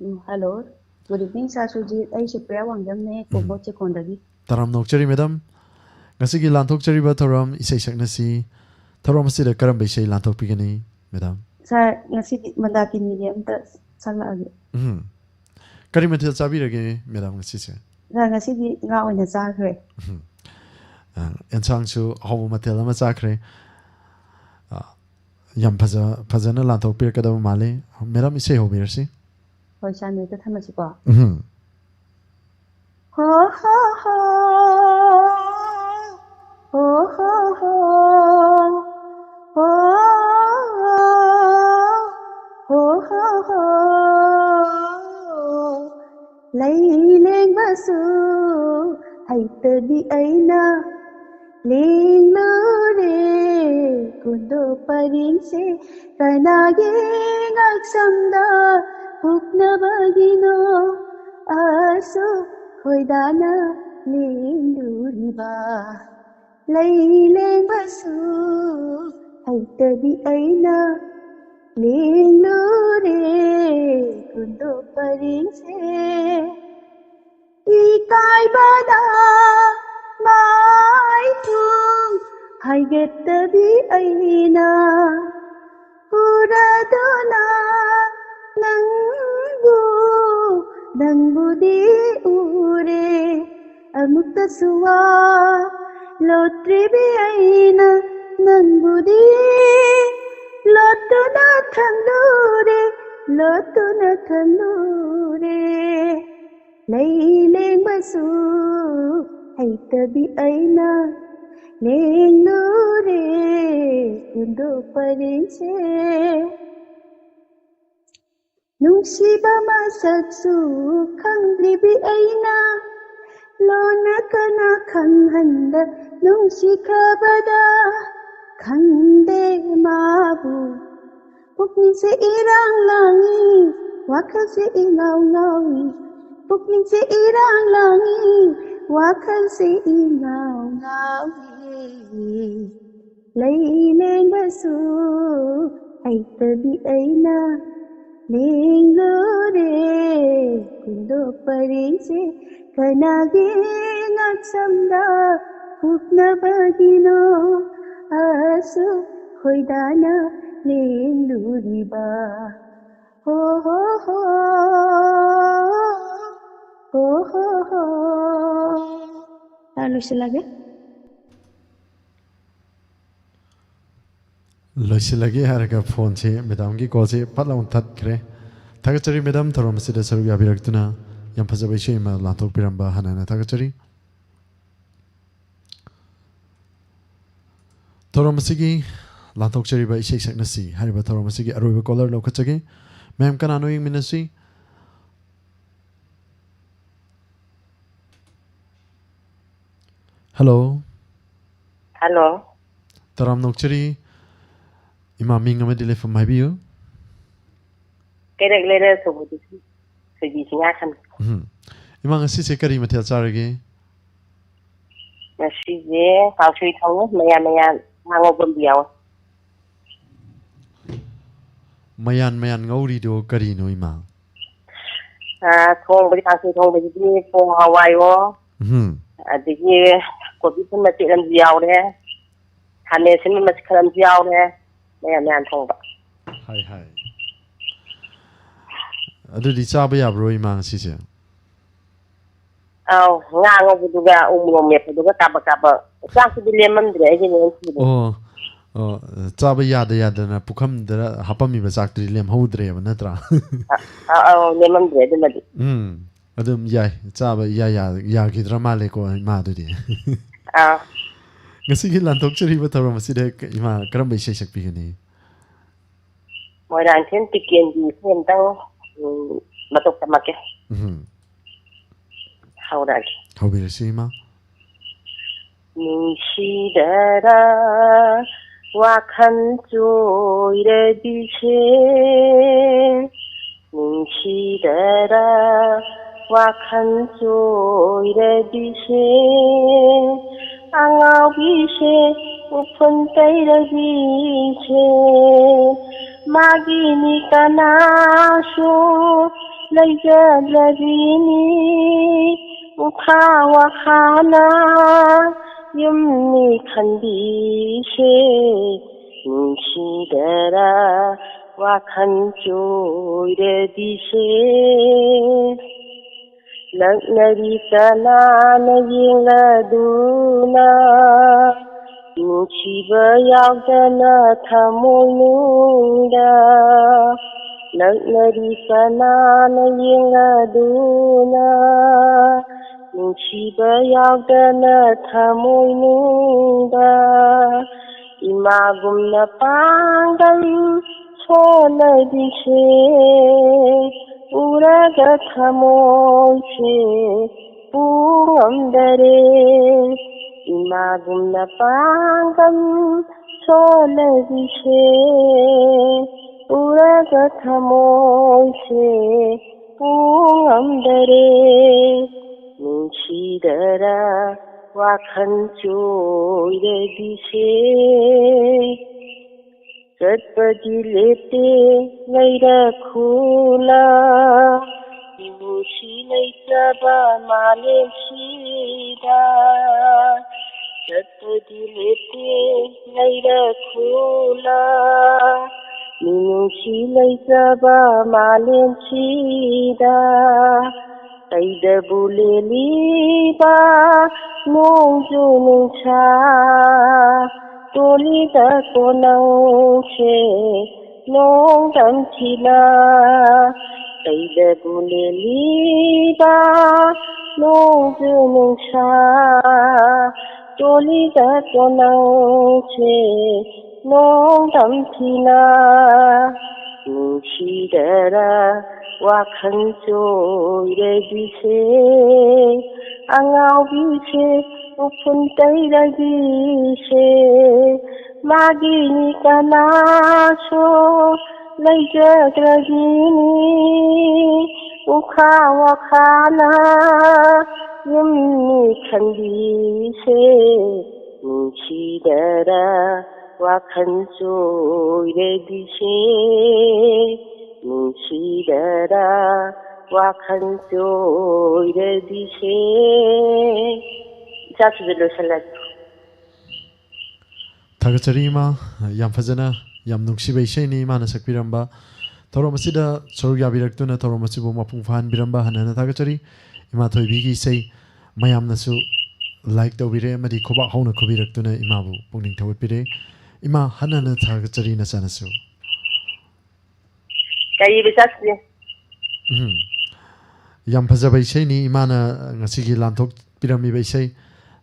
ꯎꯝ, ꯍꯜꯂꯣ꯫ Good evening, ꯁꯥꯔ ꯁꯨꯖꯤꯠ꯫ ꯑꯩ ꯁꯨꯄ꯭ꯔꯤꯌꯥ ꯋꯥꯡꯖꯝꯅꯦ, ꯎꯝ꯫ ꯀꯣꯡꯕꯣ ꯆꯦꯛꯀꯣꯟꯗꯒꯤ꯫ ꯇꯔꯥꯝꯅ ꯑꯣꯛꯆꯔꯤ, ꯃꯦꯗꯥꯝ꯫ ꯉꯁꯤꯒꯤ ꯂꯥꯟꯊꯣꯛꯆꯔꯤꯕ ꯊꯧꯔꯝ ꯏꯁꯩ ꯁꯛꯅꯁꯤ꯫ ꯊꯧꯔꯝ ꯑꯁꯤꯗ ꯀꯔꯝꯕ ꯏꯁꯩ ꯂꯥꯟꯊꯣꯛꯄꯤꯒꯅꯤ, ꯃꯦꯗꯥꯝ? ꯁꯥꯔ, ꯉꯁꯤꯗꯤ ꯃꯟꯗꯥꯀꯤꯅꯤꯒꯤ ꯑꯝꯇ ꯁꯛꯂꯛꯑꯒꯦ꯫ ꯎꯝ꯫ ꯀꯔꯤ ꯃꯊꯦꯜ ꯆꯥꯕꯤꯔꯒꯦ, ꯃꯦꯗꯥꯝ, ꯉꯁꯤꯁꯦ? ꯁꯥꯔ, ꯉꯁꯤꯗꯤ ꯉꯥ ꯑꯣꯏꯅ ꯆꯥꯈ꯭ꯔꯦ꯫ ꯎꯝ꯫ ꯑ, ꯑꯦꯟꯁꯥꯡꯁꯨ ꯑꯍꯥꯎꯕ ꯃꯊꯦꯜ ꯑꯃ ꯆꯥꯈ꯭ꯔꯦ꯫ ꯑ, ꯌꯥꯝ ꯐꯖ-, ꯐꯖꯅ ꯂꯥꯟꯊꯣꯛꯄꯤꯔꯛꯀꯗꯕ ꯃꯥꯜꯂꯤ꯫ ꯃꯦꯗꯥꯝ, ꯏꯁꯩ ꯍꯧꯕꯤꯔꯁꯤ꯫ ꯍꯣꯏ, ꯁꯥꯔ, ꯅꯣꯏꯗ ꯊꯝꯃꯁꯤꯀꯣ꯫ ꯎꯝ꯫ ꯍꯣ, ꯍꯣ, ꯍꯣ꯫ ꯍꯣ, ꯍꯣ, ꯍꯣ꯫ ꯍꯣ, ꯍꯣ, ꯍꯣ꯫ ꯂꯩ ꯂꯦꯡꯕꯁꯨ ꯍꯩꯇꯕꯤ ꯑꯩꯅ ꯂꯦꯡꯂꯨꯔꯦ ꯀꯨꯟꯗꯣ ꯄꯔꯤꯡꯁꯦ꯫ ꯀꯅꯥꯒꯤ ꯉꯛꯁꯝꯗ ꯍꯨꯛꯅꯕꯒꯤꯅꯣ ꯑꯁꯨꯛ ꯈꯣꯏꯗꯥꯅ ꯂꯦꯡꯂꯨꯔꯤꯕ ꯂꯩ ꯂꯦꯡꯕꯁꯨ ꯍꯩꯇꯕꯤ ꯑꯩꯅ ꯂꯦꯡꯂꯨꯔꯦ ꯀꯨꯟꯗꯣ ꯄꯔꯤꯡꯁꯦ꯫ ꯏꯀꯥꯏꯕꯅ ꯃꯥꯏꯊꯣꯡ ꯍꯥꯏꯒꯠꯇꯕꯤ ꯑꯩꯅ ꯎꯔꯗꯨꯅ ꯅꯪꯕꯨ, ꯅꯪꯕꯨꯗꯤ ꯎꯔꯦ꯫ ꯑꯃꯨꯛꯇꯁꯨ ꯋꯥ ꯂꯣꯠꯇ꯭ꯔꯤꯕꯤ ꯑꯩꯅ ꯅꯪꯕꯨꯗꯤ ꯂꯣꯠꯇꯨꯅ ꯊꯝꯂꯨꯔꯦ, ꯂꯣꯠꯇꯨꯅ ꯊꯝꯂꯨꯔꯦ꯫ ꯂꯩ ꯂꯦꯡꯕꯁꯨ ꯍꯩꯇꯕꯤ ꯑꯩꯅ ꯂꯦꯡꯂꯨꯔꯦ ꯀꯨꯟꯗꯣ ꯄꯔꯤꯡꯁꯦ꯫ ꯅꯨꯡꯁꯤꯕ ꯃꯁꯛꯁꯨ ꯈꯪꯗ꯭ꯔꯤꯕꯤ ꯑꯩꯅ ꯂꯣꯟꯅ ꯀꯅꯥ ꯈꯪꯍꯟꯗ ꯅꯨꯡꯁꯤꯈ꯭ꯔꯕꯗ ꯈꯪꯗꯦ ꯃꯥꯕꯨ꯫ ꯄꯨꯛꯅꯤꯡꯁꯦ ꯏꯔꯥꯡ ꯂꯥꯡꯏ, ꯋꯥꯈꯜꯁꯦ ꯏꯉꯥꯎ ꯉꯥꯎꯏ꯫ ꯄꯨꯛꯅꯤꯡꯁꯦ ꯏꯔꯥꯡ ꯂꯥꯡꯏ, ꯋꯥꯈꯜꯁꯦ ꯏꯉꯥꯎ ꯉꯥꯎꯏ꯫ ꯂꯩ ꯂꯦꯡꯕꯁꯨ ꯍꯩꯇꯕꯤ ꯑꯩꯅ ꯂꯦꯡꯂꯨꯔꯦ ꯀꯨꯟꯗꯣ ꯄꯔꯤꯡꯁꯦ꯫ ꯀꯅꯥꯒꯤ ꯉꯛꯁꯝꯗ ꯍꯨꯛꯅꯕꯒꯤꯅꯣ ꯑꯁꯨꯛ ꯈꯣꯏꯗꯥꯅ ꯂꯦꯡꯂꯨꯔꯤꯕ? ꯍꯣ ꯍꯣ ꯍꯣ, ꯍꯣ ꯍꯣ ꯍꯣ꯫ ꯂꯣꯏꯁꯤꯜꯂꯒꯦ꯫ ꯂꯣꯏꯁꯤꯜꯂꯒꯦ ꯍꯥꯏꯔꯒ ꯐꯣꯟꯁꯦ, ꯃꯦꯗꯥꯝꯒꯤ ꯀꯣꯜꯁꯦ ꯐꯠ ꯂꯥꯎꯅ ꯊꯠꯈ꯭ꯔꯦ꯫ ꯊꯥꯒꯠꯆꯔꯤ ꯃꯦꯗꯥꯝ, ꯊꯧꯔꯝ ꯑꯁꯤꯗ ꯁꯔꯨꯛ ꯌꯥꯕꯤꯔꯛꯇꯨꯅ ꯌꯥꯝ ꯐꯖꯕ ꯏꯁꯩ ꯑꯃ ꯂꯥꯟꯊꯣꯛꯄꯤꯔꯝꯕ ꯍꯥꯟꯅ ꯍꯥꯟꯅ ꯊꯥꯒꯠꯆꯔꯤ꯫ ꯊꯧꯔꯝ ꯑꯁꯤꯒꯤ ꯂꯥꯟꯊꯣꯛꯆꯔꯤꯕ ꯏꯁꯩ ꯁꯛꯅꯁꯤ ꯍꯥꯏꯔꯤꯕ ꯊꯧꯔꯝ ꯑꯁꯤꯒꯤ ꯑꯔꯣꯏꯕ ꯀꯣꯂꯔ ꯂꯧꯈꯠꯆꯒꯦ꯫ ꯃꯦꯝ, ꯀꯅꯥꯅꯣ ꯌꯦꯡꯃꯤꯟꯅꯁꯤ꯫ ꯍꯜꯂꯣ꯫ ꯍꯜꯂꯣ꯫ ꯇꯔꯥꯝꯅ ꯑꯣꯛꯆꯔꯤ꯫ ꯏꯃꯥ, ꯃꯤꯡ ꯑꯃꯗꯤ ꯂꯩꯐꯝ ꯍꯥꯏꯕꯤꯌꯨ꯫ ꯀꯩꯔꯛ ꯂꯩꯔꯛ ꯊꯧꯕꯗꯒꯤ ꯊꯣꯏꯕꯤ ꯁꯤꯡꯉꯥꯈꯟ꯫ ꯎꯝ꯫ ꯏꯃꯥ, ꯉꯁꯤꯁꯦ ꯀꯔꯤ ꯃꯊꯦꯜ ꯆꯥꯔꯒꯦ? ꯉꯁꯤꯁꯦ ꯀꯥꯡꯁꯣꯏ ꯊꯣꯡꯉꯦ, ꯃꯌꯥꯟ ꯃꯌꯥꯟ, ꯉꯥ ꯉꯧꯕ ꯑꯃꯗꯤ ꯌꯥꯎꯋꯦ꯫ ꯃꯌꯥꯟ ꯃꯌꯥꯟ ꯉꯧꯔꯤꯗꯣ ꯀꯔꯤꯅꯣ, ꯏꯃꯥ? ꯑꯥ, ꯊꯣꯡꯕꯗꯤ, ꯀꯥꯡꯁꯣꯏ ꯊꯣꯡꯕꯁꯤꯗꯤ ꯄꯣꯡ ꯍꯋꯥꯏꯌꯣ, ꯎꯝ꯫ ꯑꯗꯒꯤ ꯀꯣꯕꯤ ꯐꯨꯜ ꯃꯆꯦꯠ ꯑꯃꯁꯨ ꯌꯥꯎꯔꯦ, ꯈꯥꯃꯦꯟ ꯑꯁꯤꯟꯕ ꯃꯆꯦꯠ ꯈꯔ ꯑꯃꯁꯨ ꯌꯥꯎꯔꯦ, ꯃꯌꯥꯟ ꯃꯌꯥꯟ ꯊꯣꯡꯕ꯫ ꯍꯥꯏ ꯍꯥꯏ꯫ ꯑꯗꯨꯗꯤ ꯆꯥꯕ ꯌꯥꯕ꯭ꯔꯣ, ꯏꯃꯥ, ꯉꯁꯤꯁꯦ? ꯑꯧ, ꯉꯥ ꯑꯉꯧꯕꯗꯨꯒ ꯎ ꯃꯣꯔꯣꯛ ꯃꯦꯠꯄꯗꯨꯒ ꯀꯥꯕꯛ ꯀꯥꯕꯛ꯫ ꯆꯥꯛꯇꯨꯗꯤ ꯂꯦꯝꯃꯝꯗ꯭ꯔꯦ ꯑꯩꯒꯤ ꯅꯦꯅꯦ ꯊꯤꯕꯗ꯫ ꯑꯣ, ꯑꯣ, ꯆꯥꯕ ꯌꯥꯗ ꯌꯥꯗꯅ ꯄꯨꯈꯝꯗ ꯍꯥꯞꯄꯝꯃꯤꯕ ꯆꯥꯛꯇꯨꯗꯤ ꯂꯦꯝꯍꯧꯗ꯭ꯔꯦꯕ, ꯅꯠꯇ꯭ꯔꯥ? ꯑ-, ꯑ-, ꯑꯧ, ꯂꯦꯝꯃꯝꯗ꯭ꯔꯦ ꯑꯗꯨꯃꯗꯤ꯫ ꯎꯝ, ꯑꯗꯨꯝ ꯌꯥꯏ, ꯆꯥꯕ ꯏꯌꯥ ꯌꯥ-, ꯌꯥꯈꯤꯗ꯭ꯔꯥ ꯃꯥꯜꯂꯦꯀꯣ, ꯏꯃꯥꯗꯨꯗꯤ꯫ ꯑꯥ꯫ ꯉꯁꯤꯒꯤ ꯂꯥꯟꯊꯣꯛꯆꯔꯤꯕ ꯊꯧꯔꯝ ꯑꯁꯤꯗ ꯏꯃꯥ ꯀꯔꯝꯕ ꯏꯁꯩ ꯁꯛꯄꯤꯒꯅꯤ? ꯃꯣꯏꯔꯥꯡꯊꯦꯝ ꯇꯤꯀꯦꯟꯒꯤ ꯏꯁꯩ ꯑꯝꯇꯪ, ꯎꯝ, ꯃꯇꯧ ꯇꯝꯃꯛꯀꯦ꯫ ꯎꯝ꯫ ꯍꯧꯔꯛꯑꯒꯦ꯫ ꯍꯧꯕꯤꯔꯁꯤ, ꯏꯃꯥ꯫ ꯅꯨꯡꯁꯤꯗꯔꯥ ꯋꯥꯈꯜ ꯆꯣꯏꯔꯕꯤꯁꯦ, ꯅꯨꯡꯁꯤꯗꯔꯥ ꯋꯥꯈꯜ ꯆꯣꯏꯔꯕꯤꯁꯦ, ꯑꯉꯥꯎꯕꯤꯁꯦ, ꯎꯐꯨꯟ ꯇꯩꯔꯕꯤꯁꯦ, ꯃꯥꯒꯤꯅꯤ ꯀꯅꯥꯁꯨ ꯂꯩꯖꯗ꯭ꯔꯕꯤꯅꯤ, ꯎꯈꯥ ꯋꯥꯈꯥꯅ ꯌꯨꯝꯅꯤ ꯈꯟꯕꯤꯁꯦ, ꯅꯨꯡꯁꯤꯗꯔꯥ ꯋꯥꯈꯜ ꯆꯣꯏꯔꯕꯤꯁꯦ꯫ ꯂꯛꯅꯔꯤ ꯀꯅꯥꯅ ꯌꯦꯡꯂꯗꯨꯅ, ꯅꯨꯡꯁꯤꯕ ꯌꯥꯎꯗꯅ ꯊꯃꯣꯏꯅꯨꯡꯗ꯫ ꯂꯛꯅꯔꯤ ꯀꯅꯥꯅ ꯌꯦꯡꯂꯗꯨꯅ, ꯅꯨꯡꯁꯤꯕ ꯌꯥꯎꯗꯅ ꯊꯃꯣꯏꯅꯨꯡꯗ꯫ ꯏꯃꯥꯒꯨꯝꯅ ꯄꯥꯡꯒꯜ ꯁꯣꯟꯅꯕꯤꯁꯦ ꯎꯔꯒ ꯊꯃꯣꯏꯁꯦ ꯄꯨ ꯉꯝꯗꯔꯦ꯫ ꯏꯃꯥꯒꯨꯝꯅ ꯄꯥꯡꯒꯜ ꯁꯣꯟꯅꯕꯤꯁꯦ ꯎꯔꯒ ꯊꯃꯣꯏꯁꯦ ꯄꯨ ꯉꯝꯗꯔꯦ꯫ ꯅꯨꯡꯁꯤꯗꯔꯥ ꯋꯥꯈꯜ ꯆꯣꯏꯔꯕꯤꯁꯦ ꯆꯠꯄꯗꯤ ꯂꯦꯞꯇꯦ ꯂꯩꯔꯛ ꯈꯨꯂꯥ꯫ ꯃꯤꯅꯨꯡꯁꯤ ꯂꯩꯇꯕ ꯃꯥꯂꯦꯝꯁꯤꯗ ꯆꯠꯄꯗꯤ ꯂꯦꯞꯇꯦ ꯂꯩꯔꯛ ꯈꯨꯂꯥ꯫ ꯃꯤꯅꯨꯡꯁꯤ ꯂꯩꯇꯕ ꯃꯥꯂꯦꯝꯁꯤꯗ ꯀꯩꯗꯕꯨ ꯂꯦꯜꯂꯤꯕ ꯅꯣꯡꯖꯨ ꯅꯨꯡꯁꯥ ꯇꯣꯜꯂꯤꯗꯀꯣ ꯅꯪꯁꯦ ꯅꯣꯡꯗꯝ ꯊꯤꯅ꯫ ꯀꯩꯗꯕꯨ ꯂꯦꯜꯂꯤꯕ ꯅꯣꯡꯖꯨ ꯅꯨꯡꯁꯥ ꯇꯣꯜꯂꯤꯗꯀꯣ ꯅꯪꯁꯦ ꯅꯣꯡꯗꯝ ꯊꯤꯅ꯫ ꯅꯨꯡꯁꯤꯗꯔ ꯋꯥꯈꯜ ꯆꯣꯏꯔꯕꯤꯁꯦ ꯑꯉꯥꯎꯕꯤꯁꯦ ꯎꯐꯨꯟ ꯇꯩꯔꯕꯤꯁꯦ ꯃꯥꯒꯤꯅꯤ ꯀꯅꯥꯁꯨ ꯂꯩꯖꯗ꯭ꯔꯕꯤꯅꯤ꯫ ꯎꯈꯥ ꯋꯥꯈꯥꯅ ꯌꯨꯝꯅꯤ ꯈꯟꯕꯤꯁꯦ ꯅꯨꯡꯁꯤꯗꯔ ꯋꯥꯈꯜ ꯆꯣꯏꯔꯕꯤꯁꯦ ꯅꯨꯡꯁꯤꯗꯔ ꯋꯥꯈꯜ ꯆꯣꯏꯔꯕꯤꯁꯦ꯫ ꯏꯆꯥꯁꯤꯗ ꯂꯣꯏꯁꯤꯜꯂꯒꯦ꯫ ꯊꯥꯒꯠꯆꯔꯤ ꯏꯃꯥ꯫ ꯌꯥꯝ ꯐꯖꯅ, ꯌꯥꯝ ꯅꯨꯡꯁꯤꯕ ꯏꯁꯩꯅꯤ ꯏꯃꯥꯅ ꯁꯛꯄꯤꯔꯝꯕ꯫ ꯊꯧꯔꯝ ꯑꯁꯤꯗ ꯁꯔꯨꯛ ꯌꯥꯕꯤꯔꯛꯇꯨꯅ ꯊꯧꯔꯝ ꯑꯁꯤꯕꯨ ꯃꯄꯨꯡ ꯐꯥꯍꯟꯕꯤꯔꯝꯕ ꯍꯟꯅ ꯍꯟꯅ ꯊꯥꯒꯠꯆꯔꯤ꯫ ꯏꯃꯥ ꯊꯣꯏꯕꯤꯒꯤ ꯏꯁꯩ ꯃꯌꯥꯝꯅꯁꯨ like ꯇꯧꯕꯤꯔꯦ ꯑꯃꯗꯤ ꯈꯨꯕꯥꯛ ꯍꯧꯅ ꯈꯨꯕꯤꯔꯛꯇꯨꯅ ꯏꯃꯥꯕꯨ ꯄꯨꯛꯅꯤꯡ ꯊꯧꯒꯠꯄꯤꯔꯦ꯫ ꯏꯃꯥ, ꯍꯟꯅ ꯍꯟꯅ ꯊꯥꯒꯠꯆꯔꯤ ꯅꯆꯥꯅꯁꯨ꯫ ꯀꯔꯤꯕ ꯏꯆꯥꯁꯤꯗꯤ? ꯎꯝ꯫ ꯌꯥꯝ ꯐꯖꯕ ꯏꯁꯩꯅꯤ ꯏꯃꯥꯅ ꯉꯁꯤꯒꯤ ꯂꯥꯟꯊꯣꯛꯄꯤꯔꯝꯃꯤꯕ ꯏꯁꯩ꯫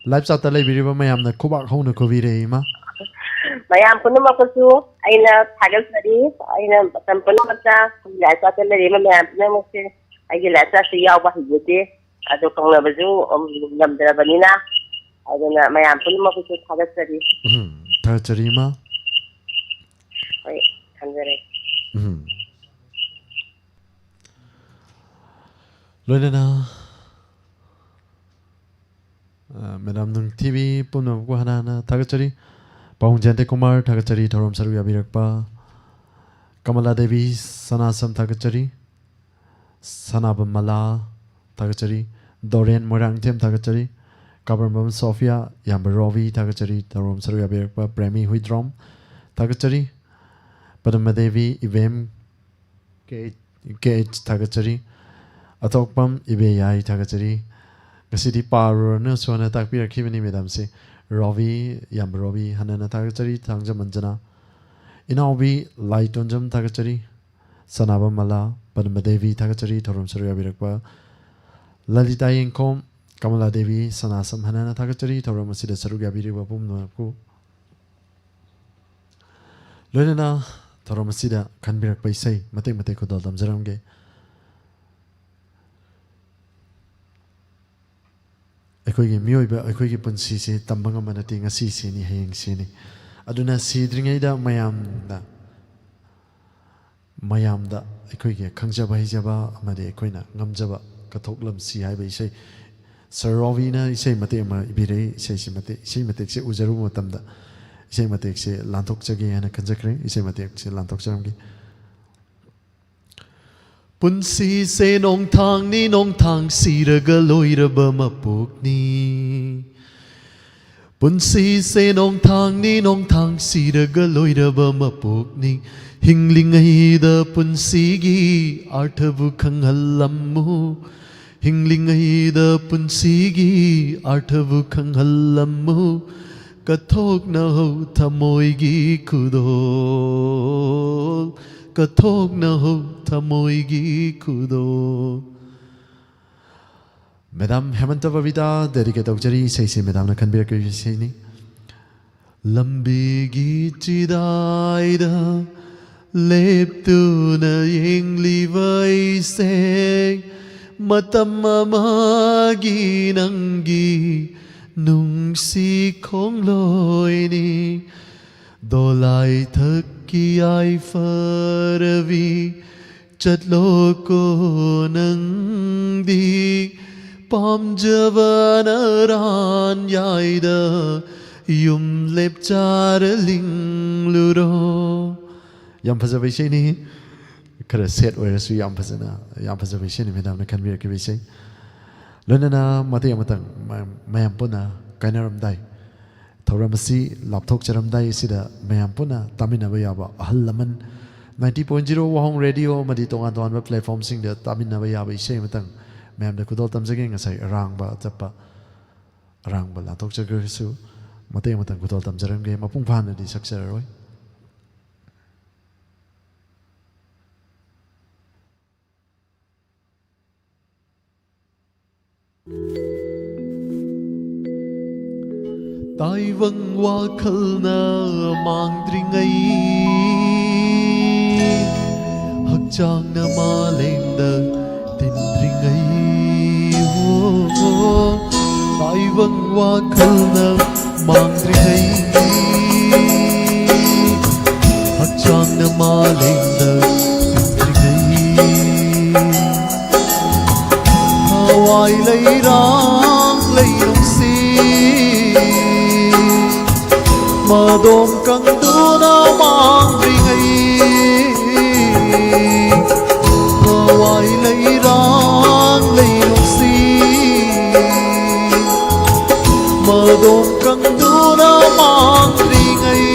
Live chat ꯇ ꯂꯩꯕꯤꯔꯤꯕ ꯃꯌꯥꯝꯅ ꯈꯨꯕꯥꯛ ꯍꯧꯅ ꯈꯨꯕꯤꯔꯦ ꯏꯃꯥ꯫ ꯃꯌꯥꯝ ꯄꯨꯝꯅꯃꯛꯄꯨꯁꯨ ꯑꯩꯅ ꯊꯥꯒꯠꯆꯔꯤ꯫ ꯑꯩꯅ ꯃꯇꯝ ꯄꯨꯝꯅꯃꯛꯇ ꯑꯩꯈꯣꯏꯒꯤ live chat ꯇ ꯂꯩꯔꯤꯕ ꯃꯌꯥꯝ ꯄꯨꯝꯅꯃꯛꯁꯦ ꯑꯩꯒꯤ live chat ꯁꯤ ꯌꯥꯎꯕ ꯍꯩꯖꯗꯦ꯫ ꯑꯗꯣ ꯀꯧꯅꯕꯁꯨ, ꯎꯝ, ꯉꯝꯗ꯭ꯔꯕꯅꯤꯅ, ꯑꯗꯨꯅ ꯃꯌꯥꯝ ꯄꯨꯝꯅꯃꯛꯄꯨꯁꯨ ꯊꯥꯒꯠꯆꯔꯤ꯫ ꯎꯝ, ꯊꯥꯒꯠꯆꯔꯤ ꯏꯃꯥ꯫ ꯍꯣꯏ, ꯊꯝꯖꯔꯒꯦ꯫ ꯎꯝ꯫ ꯂꯣꯏꯅꯅ, ꯑ, ꯃꯦꯗꯥꯝ ꯅꯨꯡꯊꯤꯕꯤ ꯄꯨꯝꯅꯃꯛꯄꯨ ꯍꯟꯅ ꯍꯟꯅ ꯊꯥꯒꯠꯆꯔꯤ꯫ ꯄꯥꯕꯨꯡ ꯖꯌꯟꯇ ꯀꯨꯃꯥꯔ ꯊꯥꯒꯠꯆꯔꯤ, ꯊꯧꯔꯝ ꯁꯔꯨꯛ ꯌꯥꯕꯤꯔꯛꯄ꯫ ꯀꯃꯂꯥ ꯗꯦꯕꯤ ꯁꯅꯥꯁꯝ ꯊꯥꯒꯠꯆꯔꯤ꯫ ꯁꯅꯥꯕꯝ ꯃꯂꯥ ꯊꯥꯒꯠꯆꯔꯤ꯫ ꯗꯣꯔꯦꯟ ꯃꯣꯏꯔꯥꯡꯊꯦꯝ ꯊꯥꯒꯠꯆꯔꯤ꯫ ꯀꯥꯕꯔꯝꯕꯝ ꯁꯣꯐꯤꯌꯥ, ꯏꯌꯥꯝꯕ ꯔꯣꯕꯤ ꯊꯥꯒꯠꯆꯔꯤ, ꯊꯧꯔꯝ ꯁꯔꯨꯛ ꯌꯥꯕꯤꯔꯛꯄ꯫ ꯄ꯭ꯔꯦꯃꯤ ꯍꯨꯏꯗ꯭ꯔꯣꯝ ꯊꯥꯒꯠꯆꯔꯤ꯫ ꯄꯗꯃ ꯗꯦꯕꯤ, ꯏꯕꯦꯝ ꯀꯦ ꯑꯩꯆ ꯊꯥꯒꯠꯆꯔꯤ꯫ ꯑꯊꯣꯛꯄꯝ ꯏꯕꯦꯌꯥꯏ ꯊꯥꯒꯠꯆꯔꯤ꯫ ꯉꯁꯤꯗꯤ ꯄꯥꯔꯨꯔꯅꯨ ꯁꯣꯅ ꯇꯥꯛꯄꯤꯔꯛꯈꯤꯕꯅꯤ ꯃꯦꯗꯥꯝꯁꯦ꯫ ꯔꯣꯕꯤ, ꯏꯌꯥꯝꯕ ꯔꯣꯕꯤ ꯍꯟꯅ ꯍꯟꯅ ꯊꯥꯒꯠꯆꯔꯤ꯫ ꯊꯥꯡꯖꯝ ꯑꯟꯖꯅꯥ, ꯏꯅꯥꯎꯕꯤ ꯂꯥꯏꯇꯣꯟꯖꯝ ꯊꯥꯒꯠꯆꯔꯤ꯫ ꯁꯅꯥꯕꯝ ꯃꯂꯥ, ꯄꯗꯃ ꯗꯦꯕꯤ ꯊꯥꯒꯠꯆꯔꯤ, ꯊꯧꯔꯝ ꯁꯔꯨꯛ ꯌꯥꯕꯤꯔꯛꯄ꯫ ꯂꯂꯤꯇꯥ ꯌꯦꯡꯈꯣꯝ, ꯀꯃꯂꯥ ꯗꯦꯕꯤ, ꯁꯅꯥꯁꯝ ꯍꯟꯅ ꯍꯟꯅ ꯊꯥꯒꯠꯆꯔꯤ, ꯊꯧꯔꯝ ꯑꯁꯤꯗ ꯁꯔꯨꯛ ꯌꯥꯕꯤꯔꯤꯕ ꯄꯨꯝꯅꯃꯛꯄꯨ꯫ ꯂꯣꯏꯅꯅ ꯊꯧꯔꯝ ꯑꯁꯤꯗ ꯈꯟꯕꯤꯔꯛꯄ ꯏꯁꯩ ꯃꯇꯦꯛ ꯃꯇꯦꯛ ꯈꯨꯗꯣꯜ ꯇꯝꯖꯔꯝꯒꯦ꯫ ꯑꯩꯈꯣꯏꯒꯤ ꯃꯤꯑꯣꯏꯕ ꯑꯩꯈꯣꯏꯒꯤ ꯄꯨꯟꯁꯤꯁꯦ ꯇꯝꯕ ꯉꯝꯕ ꯅꯠꯇꯦ, ꯉꯁꯤ ꯁꯤꯅꯤ, ꯍꯌꯦꯡ ꯁꯤꯅꯤ꯫ ꯑꯗꯨꯅ ꯁꯤꯗ꯭ꯔꯤꯉꯩꯗ ꯃꯌꯥꯝꯅ, ꯃꯌꯥꯝꯗ ꯑꯩꯈꯣꯏꯒꯤ ꯈꯪꯖꯕ ꯍꯩꯖꯕ ꯑꯃꯗꯤ ꯑꯩꯈꯣꯏꯅ ꯉꯝꯖꯕ ꯀꯠꯊꯣꯛꯂꯝꯁꯤ ꯍꯥꯏꯕ ꯏꯁꯩ꯫ ꯁꯔ ꯔꯣꯕꯤꯅ ꯏꯁꯩ ꯃꯇꯦꯛ ꯑꯃ ꯏꯕꯤꯔꯛꯏ꯫ ꯏꯁꯩꯁꯤ ꯃꯇꯦꯛ, ꯏꯁꯩ ꯃꯇꯦꯛꯁꯦ ꯎꯖꯔꯨꯕ ꯃꯇꯝꯗ ꯏꯁꯩ ꯃꯇꯦꯛꯁꯦ ꯂꯥꯟꯊꯣꯛꯆꯒꯦ ꯍꯥꯏꯅ ꯈꯟꯖꯈ꯭ꯔꯦ꯫ ꯏꯁꯩ ꯃꯇꯦꯛꯁꯦ ꯂꯥꯟꯊꯣꯛꯆꯔꯝꯒꯦ꯫ ꯄꯨꯟꯁꯤꯁꯦ ꯅꯣꯡꯊꯥꯡꯅꯤ, ꯅꯣꯡꯊꯥꯡ ꯁꯤꯔꯒ ꯂꯣꯏꯔꯕ ꯃꯄꯣꯛꯅꯤ꯫ ꯄꯨꯟꯁꯤꯁꯦ ꯅꯣꯡꯊꯥꯡꯅꯤ, ꯅꯣꯡꯊꯥꯡ ꯁꯤꯔꯒ ꯂꯣꯏꯔꯕ ꯃꯄꯣꯛꯅꯤ꯫ ꯍꯤꯡꯂꯤꯉꯩꯗ ꯄꯨꯟꯁꯤꯒꯤ ꯑꯥꯔꯊꯕꯨ ꯈꯪꯍꯜꯂꯝꯃꯨ꯫ ꯍꯤꯡꯂꯤꯉꯩꯗ ꯄꯨꯟꯁꯤꯒꯤ ꯑꯥꯔꯊꯕꯨ ꯈꯪꯍꯜꯂꯝꯃꯨ꯫ ꯀꯠꯊꯣꯛꯅꯍꯧ ꯊꯃꯣꯏꯒꯤ ꯈꯨꯗꯣꯜ, ꯀꯠꯊꯣꯛꯅꯍꯧ ꯊꯃꯣꯏꯒꯤ ꯈꯨꯗꯣꯜ꯫ ꯃꯦꯗꯥꯝ ꯍꯦꯃꯟꯇ ꯕꯕꯤꯇꯥ dedicate ꯇꯧꯖꯔꯤ꯫ ꯏꯁꯩꯁꯤ ꯃꯦꯗꯥꯝꯅ ꯈꯟꯕꯤꯔꯛꯄ ꯏꯁꯩꯅꯤ꯫ ꯂꯝꯕꯤꯒꯤ ꯆꯤꯗꯥꯏꯗ ꯂꯦꯞꯇꯨꯅ ꯌꯦꯡꯂꯤꯕ ꯑꯩꯁꯦ ꯃꯇꯝ ꯑꯃꯒꯤ ꯅꯪꯒꯤ ꯅꯨꯡꯁꯤ ꯈꯣꯡꯂꯣꯏꯅꯤ꯫ ꯗꯣꯂꯥꯏ ꯊꯛꯀꯤ ꯌꯥꯏꯐꯔꯕꯤ ꯆꯠꯂꯣꯀꯣ ꯅꯪꯗꯤ꯫ ꯄꯥꯝꯖꯕꯅ ꯔꯥꯟ ꯌꯥꯏꯗ ꯌꯨꯝ ꯂꯦꯞꯆꯔ ꯂꯤꯡꯂꯨꯔꯣ꯫ ꯌꯥꯝ ꯐꯖꯕ ꯏꯁꯩꯅꯤ꯫ ꯈꯔ ꯁꯦꯠ ꯑꯣꯏꯔꯁꯨ ꯌꯥꯝ ꯐꯖꯅ, ꯌꯥꯝ ꯐꯖꯕ ꯏꯁꯩꯅꯤ ꯃꯦꯗꯥꯝꯅ ꯈꯟꯕꯤꯔꯛꯈꯤꯕ ꯏꯁꯩ꯫ ꯂꯣꯏꯅꯅ ꯃꯇꯦꯛ ꯑꯃꯇꯪ ꯃ-, ꯃꯌꯥꯝ ꯄꯨꯟꯅ ꯀꯥꯏꯅꯔꯝꯗꯥꯏ ꯊꯧꯔꯝ ꯑꯁꯤ ꯂꯥꯞꯊꯣꯛꯆꯔꯝꯗꯥꯏ ꯑꯁꯤꯗ ꯃꯌꯥꯝ ꯄꯨꯟꯅ ꯇꯥꯃꯤꯟꯅꯕ ꯌꯥꯕ ꯑꯍꯜ ꯂꯃꯟ ninety point zero ꯋꯥꯍꯣꯡ ꯔꯦꯗꯤꯑꯣ ꯑꯃꯗꯤ ꯇꯣꯉꯥꯟ ꯇꯣꯉꯥꯟꯕ platformꯁꯤꯡꯗ ꯇꯥꯃꯤꯟꯅꯕ ꯌꯥꯕ ꯏꯁꯩ ꯑꯃꯇꯪ ꯃꯌꯥꯝꯗ ꯈꯨꯗꯣꯜ ꯇꯝꯖꯒꯦ꯫ ꯉꯁꯥꯏ ꯑꯔꯥꯡꯕ ꯆꯠꯄ, ꯑꯔꯥꯡꯕ ꯂꯥꯟꯊꯣꯛꯆꯈ꯭ꯔꯒꯁꯨ ꯃꯇꯦꯛ ꯑꯃꯇꯪ ꯈꯨꯗꯣꯜ ꯇꯝꯖꯔꯝꯒꯦ꯫ ꯃꯄꯨꯡ ꯐꯥꯅꯗꯤ ꯁꯛꯆꯔꯔꯣꯏ꯫ ꯇꯥꯏꯕꯪ ꯋꯥꯈꯜꯅ ꯃꯥꯡꯗ꯭ꯔꯤꯉꯩ, ꯍꯛꯆꯥꯡꯅ ꯃꯥꯂꯦꯝꯗ ꯇꯤꯟꯗ꯭ꯔꯤꯉꯩ, ꯍꯣ, ꯍꯣ, ꯇꯥꯏꯕꯪ ꯋꯥꯈꯜꯅ ꯃꯥꯡꯗ꯭ꯔꯤꯉꯩ, ꯍꯛꯆꯥꯡꯅ ꯃꯥꯂꯦꯝꯗ ꯇꯤꯟꯗ꯭ꯔꯤꯉꯩ, ꯊꯋꯥꯏ ꯂꯩꯔꯥꯡ ꯂꯩꯅꯨꯡꯁꯤ ꯃꯗꯣꯝ ꯀꯪꯗꯨꯅ ꯃꯥꯡꯗ꯭ꯔꯤꯉꯩ, ꯊꯋꯥꯏ ꯂꯩꯔꯥꯡ ꯂꯩꯅꯨꯡꯁꯤ ꯃꯗꯣꯝ ꯀꯪꯗꯨꯅ ꯃꯥꯡꯗ꯭ꯔꯤꯉꯩ,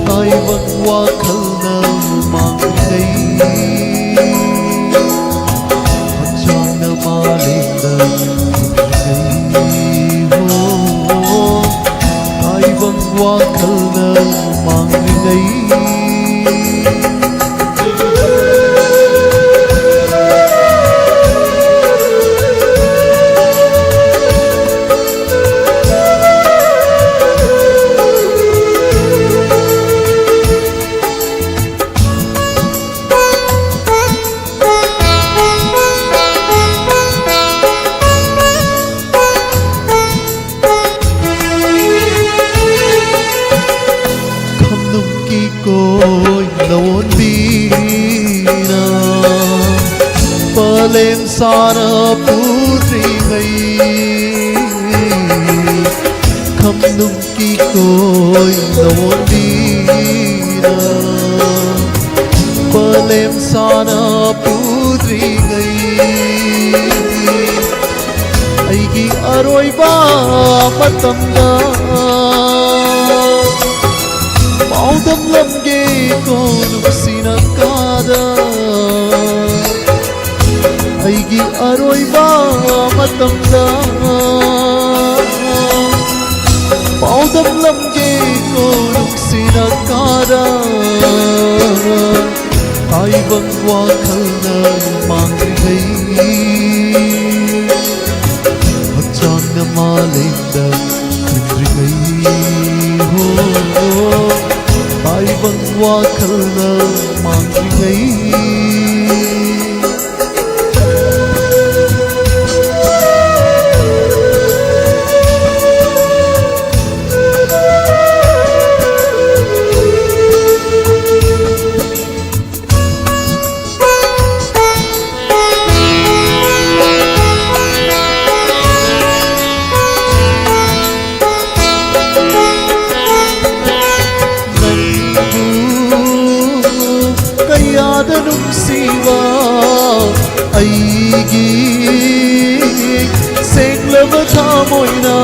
ꯇꯥꯏꯕꯪ ꯋꯥꯈꯜꯅ ꯃꯥꯡꯗ꯭ꯔꯤꯉꯩ, ꯍꯛꯆꯥꯡꯅ ꯃꯥꯂꯦꯝꯗ ꯇꯤꯟꯗ꯭ꯔꯤꯉꯩ, ꯍꯣ, ꯇꯥꯏꯕꯪ ꯋꯥꯈꯜꯅ ꯃꯥꯡꯗ꯭ꯔꯤꯉꯩ꯫ ꯈꯝꯅꯨꯡꯒꯤ ꯀꯣꯏ ꯂꯣꯟꯕꯤꯅ ꯄꯂꯦꯝ ꯂꯦꯝꯁꯥꯅ ꯄꯨꯗ꯭ꯔꯤꯉꯩ ꯈꯝꯅꯨꯡꯒꯤ ꯀꯣꯏ ꯅꯉꯣꯟꯗꯤꯅ ꯄꯂꯦꯝꯁꯥꯅ ꯄꯨꯗ꯭ꯔꯤꯉꯩ ꯑꯩꯒꯤ ꯑꯔꯣꯏꯕ ꯃꯇꯝꯗ ꯄꯥꯎꯗꯝꯂꯝꯒꯦ ꯀꯣ ꯅꯨꯡꯁꯤꯅ ꯀꯥꯗ ꯑꯩꯒꯤ ꯑꯔꯣꯏꯕ ꯃꯇꯝꯗ ꯄꯥꯎꯗꯝꯂꯝꯒꯦ ꯀꯣ ꯅꯨꯡꯁꯤꯅ ꯀꯥꯗ ꯇꯥꯏꯕꯪ ꯋꯥꯈꯜꯅ ꯃꯥꯡꯗ꯭ꯔꯤꯉꯩ ꯍꯛꯆꯥꯡꯅ ꯃꯥꯂꯦꯝꯗ ꯊꯤꯟꯗ꯭ꯔꯤꯉꯩ ꯍꯣ ꯇꯥꯏꯕꯪ ꯋꯥꯈꯜꯅ ꯃꯥꯡꯗ꯭ꯔꯤꯉꯩ ꯀꯌꯥꯗ ꯅꯨꯡꯁꯤꯕ ꯑꯩꯒꯤ ꯁꯦꯡꯂꯕ ꯊꯃꯣꯏꯅ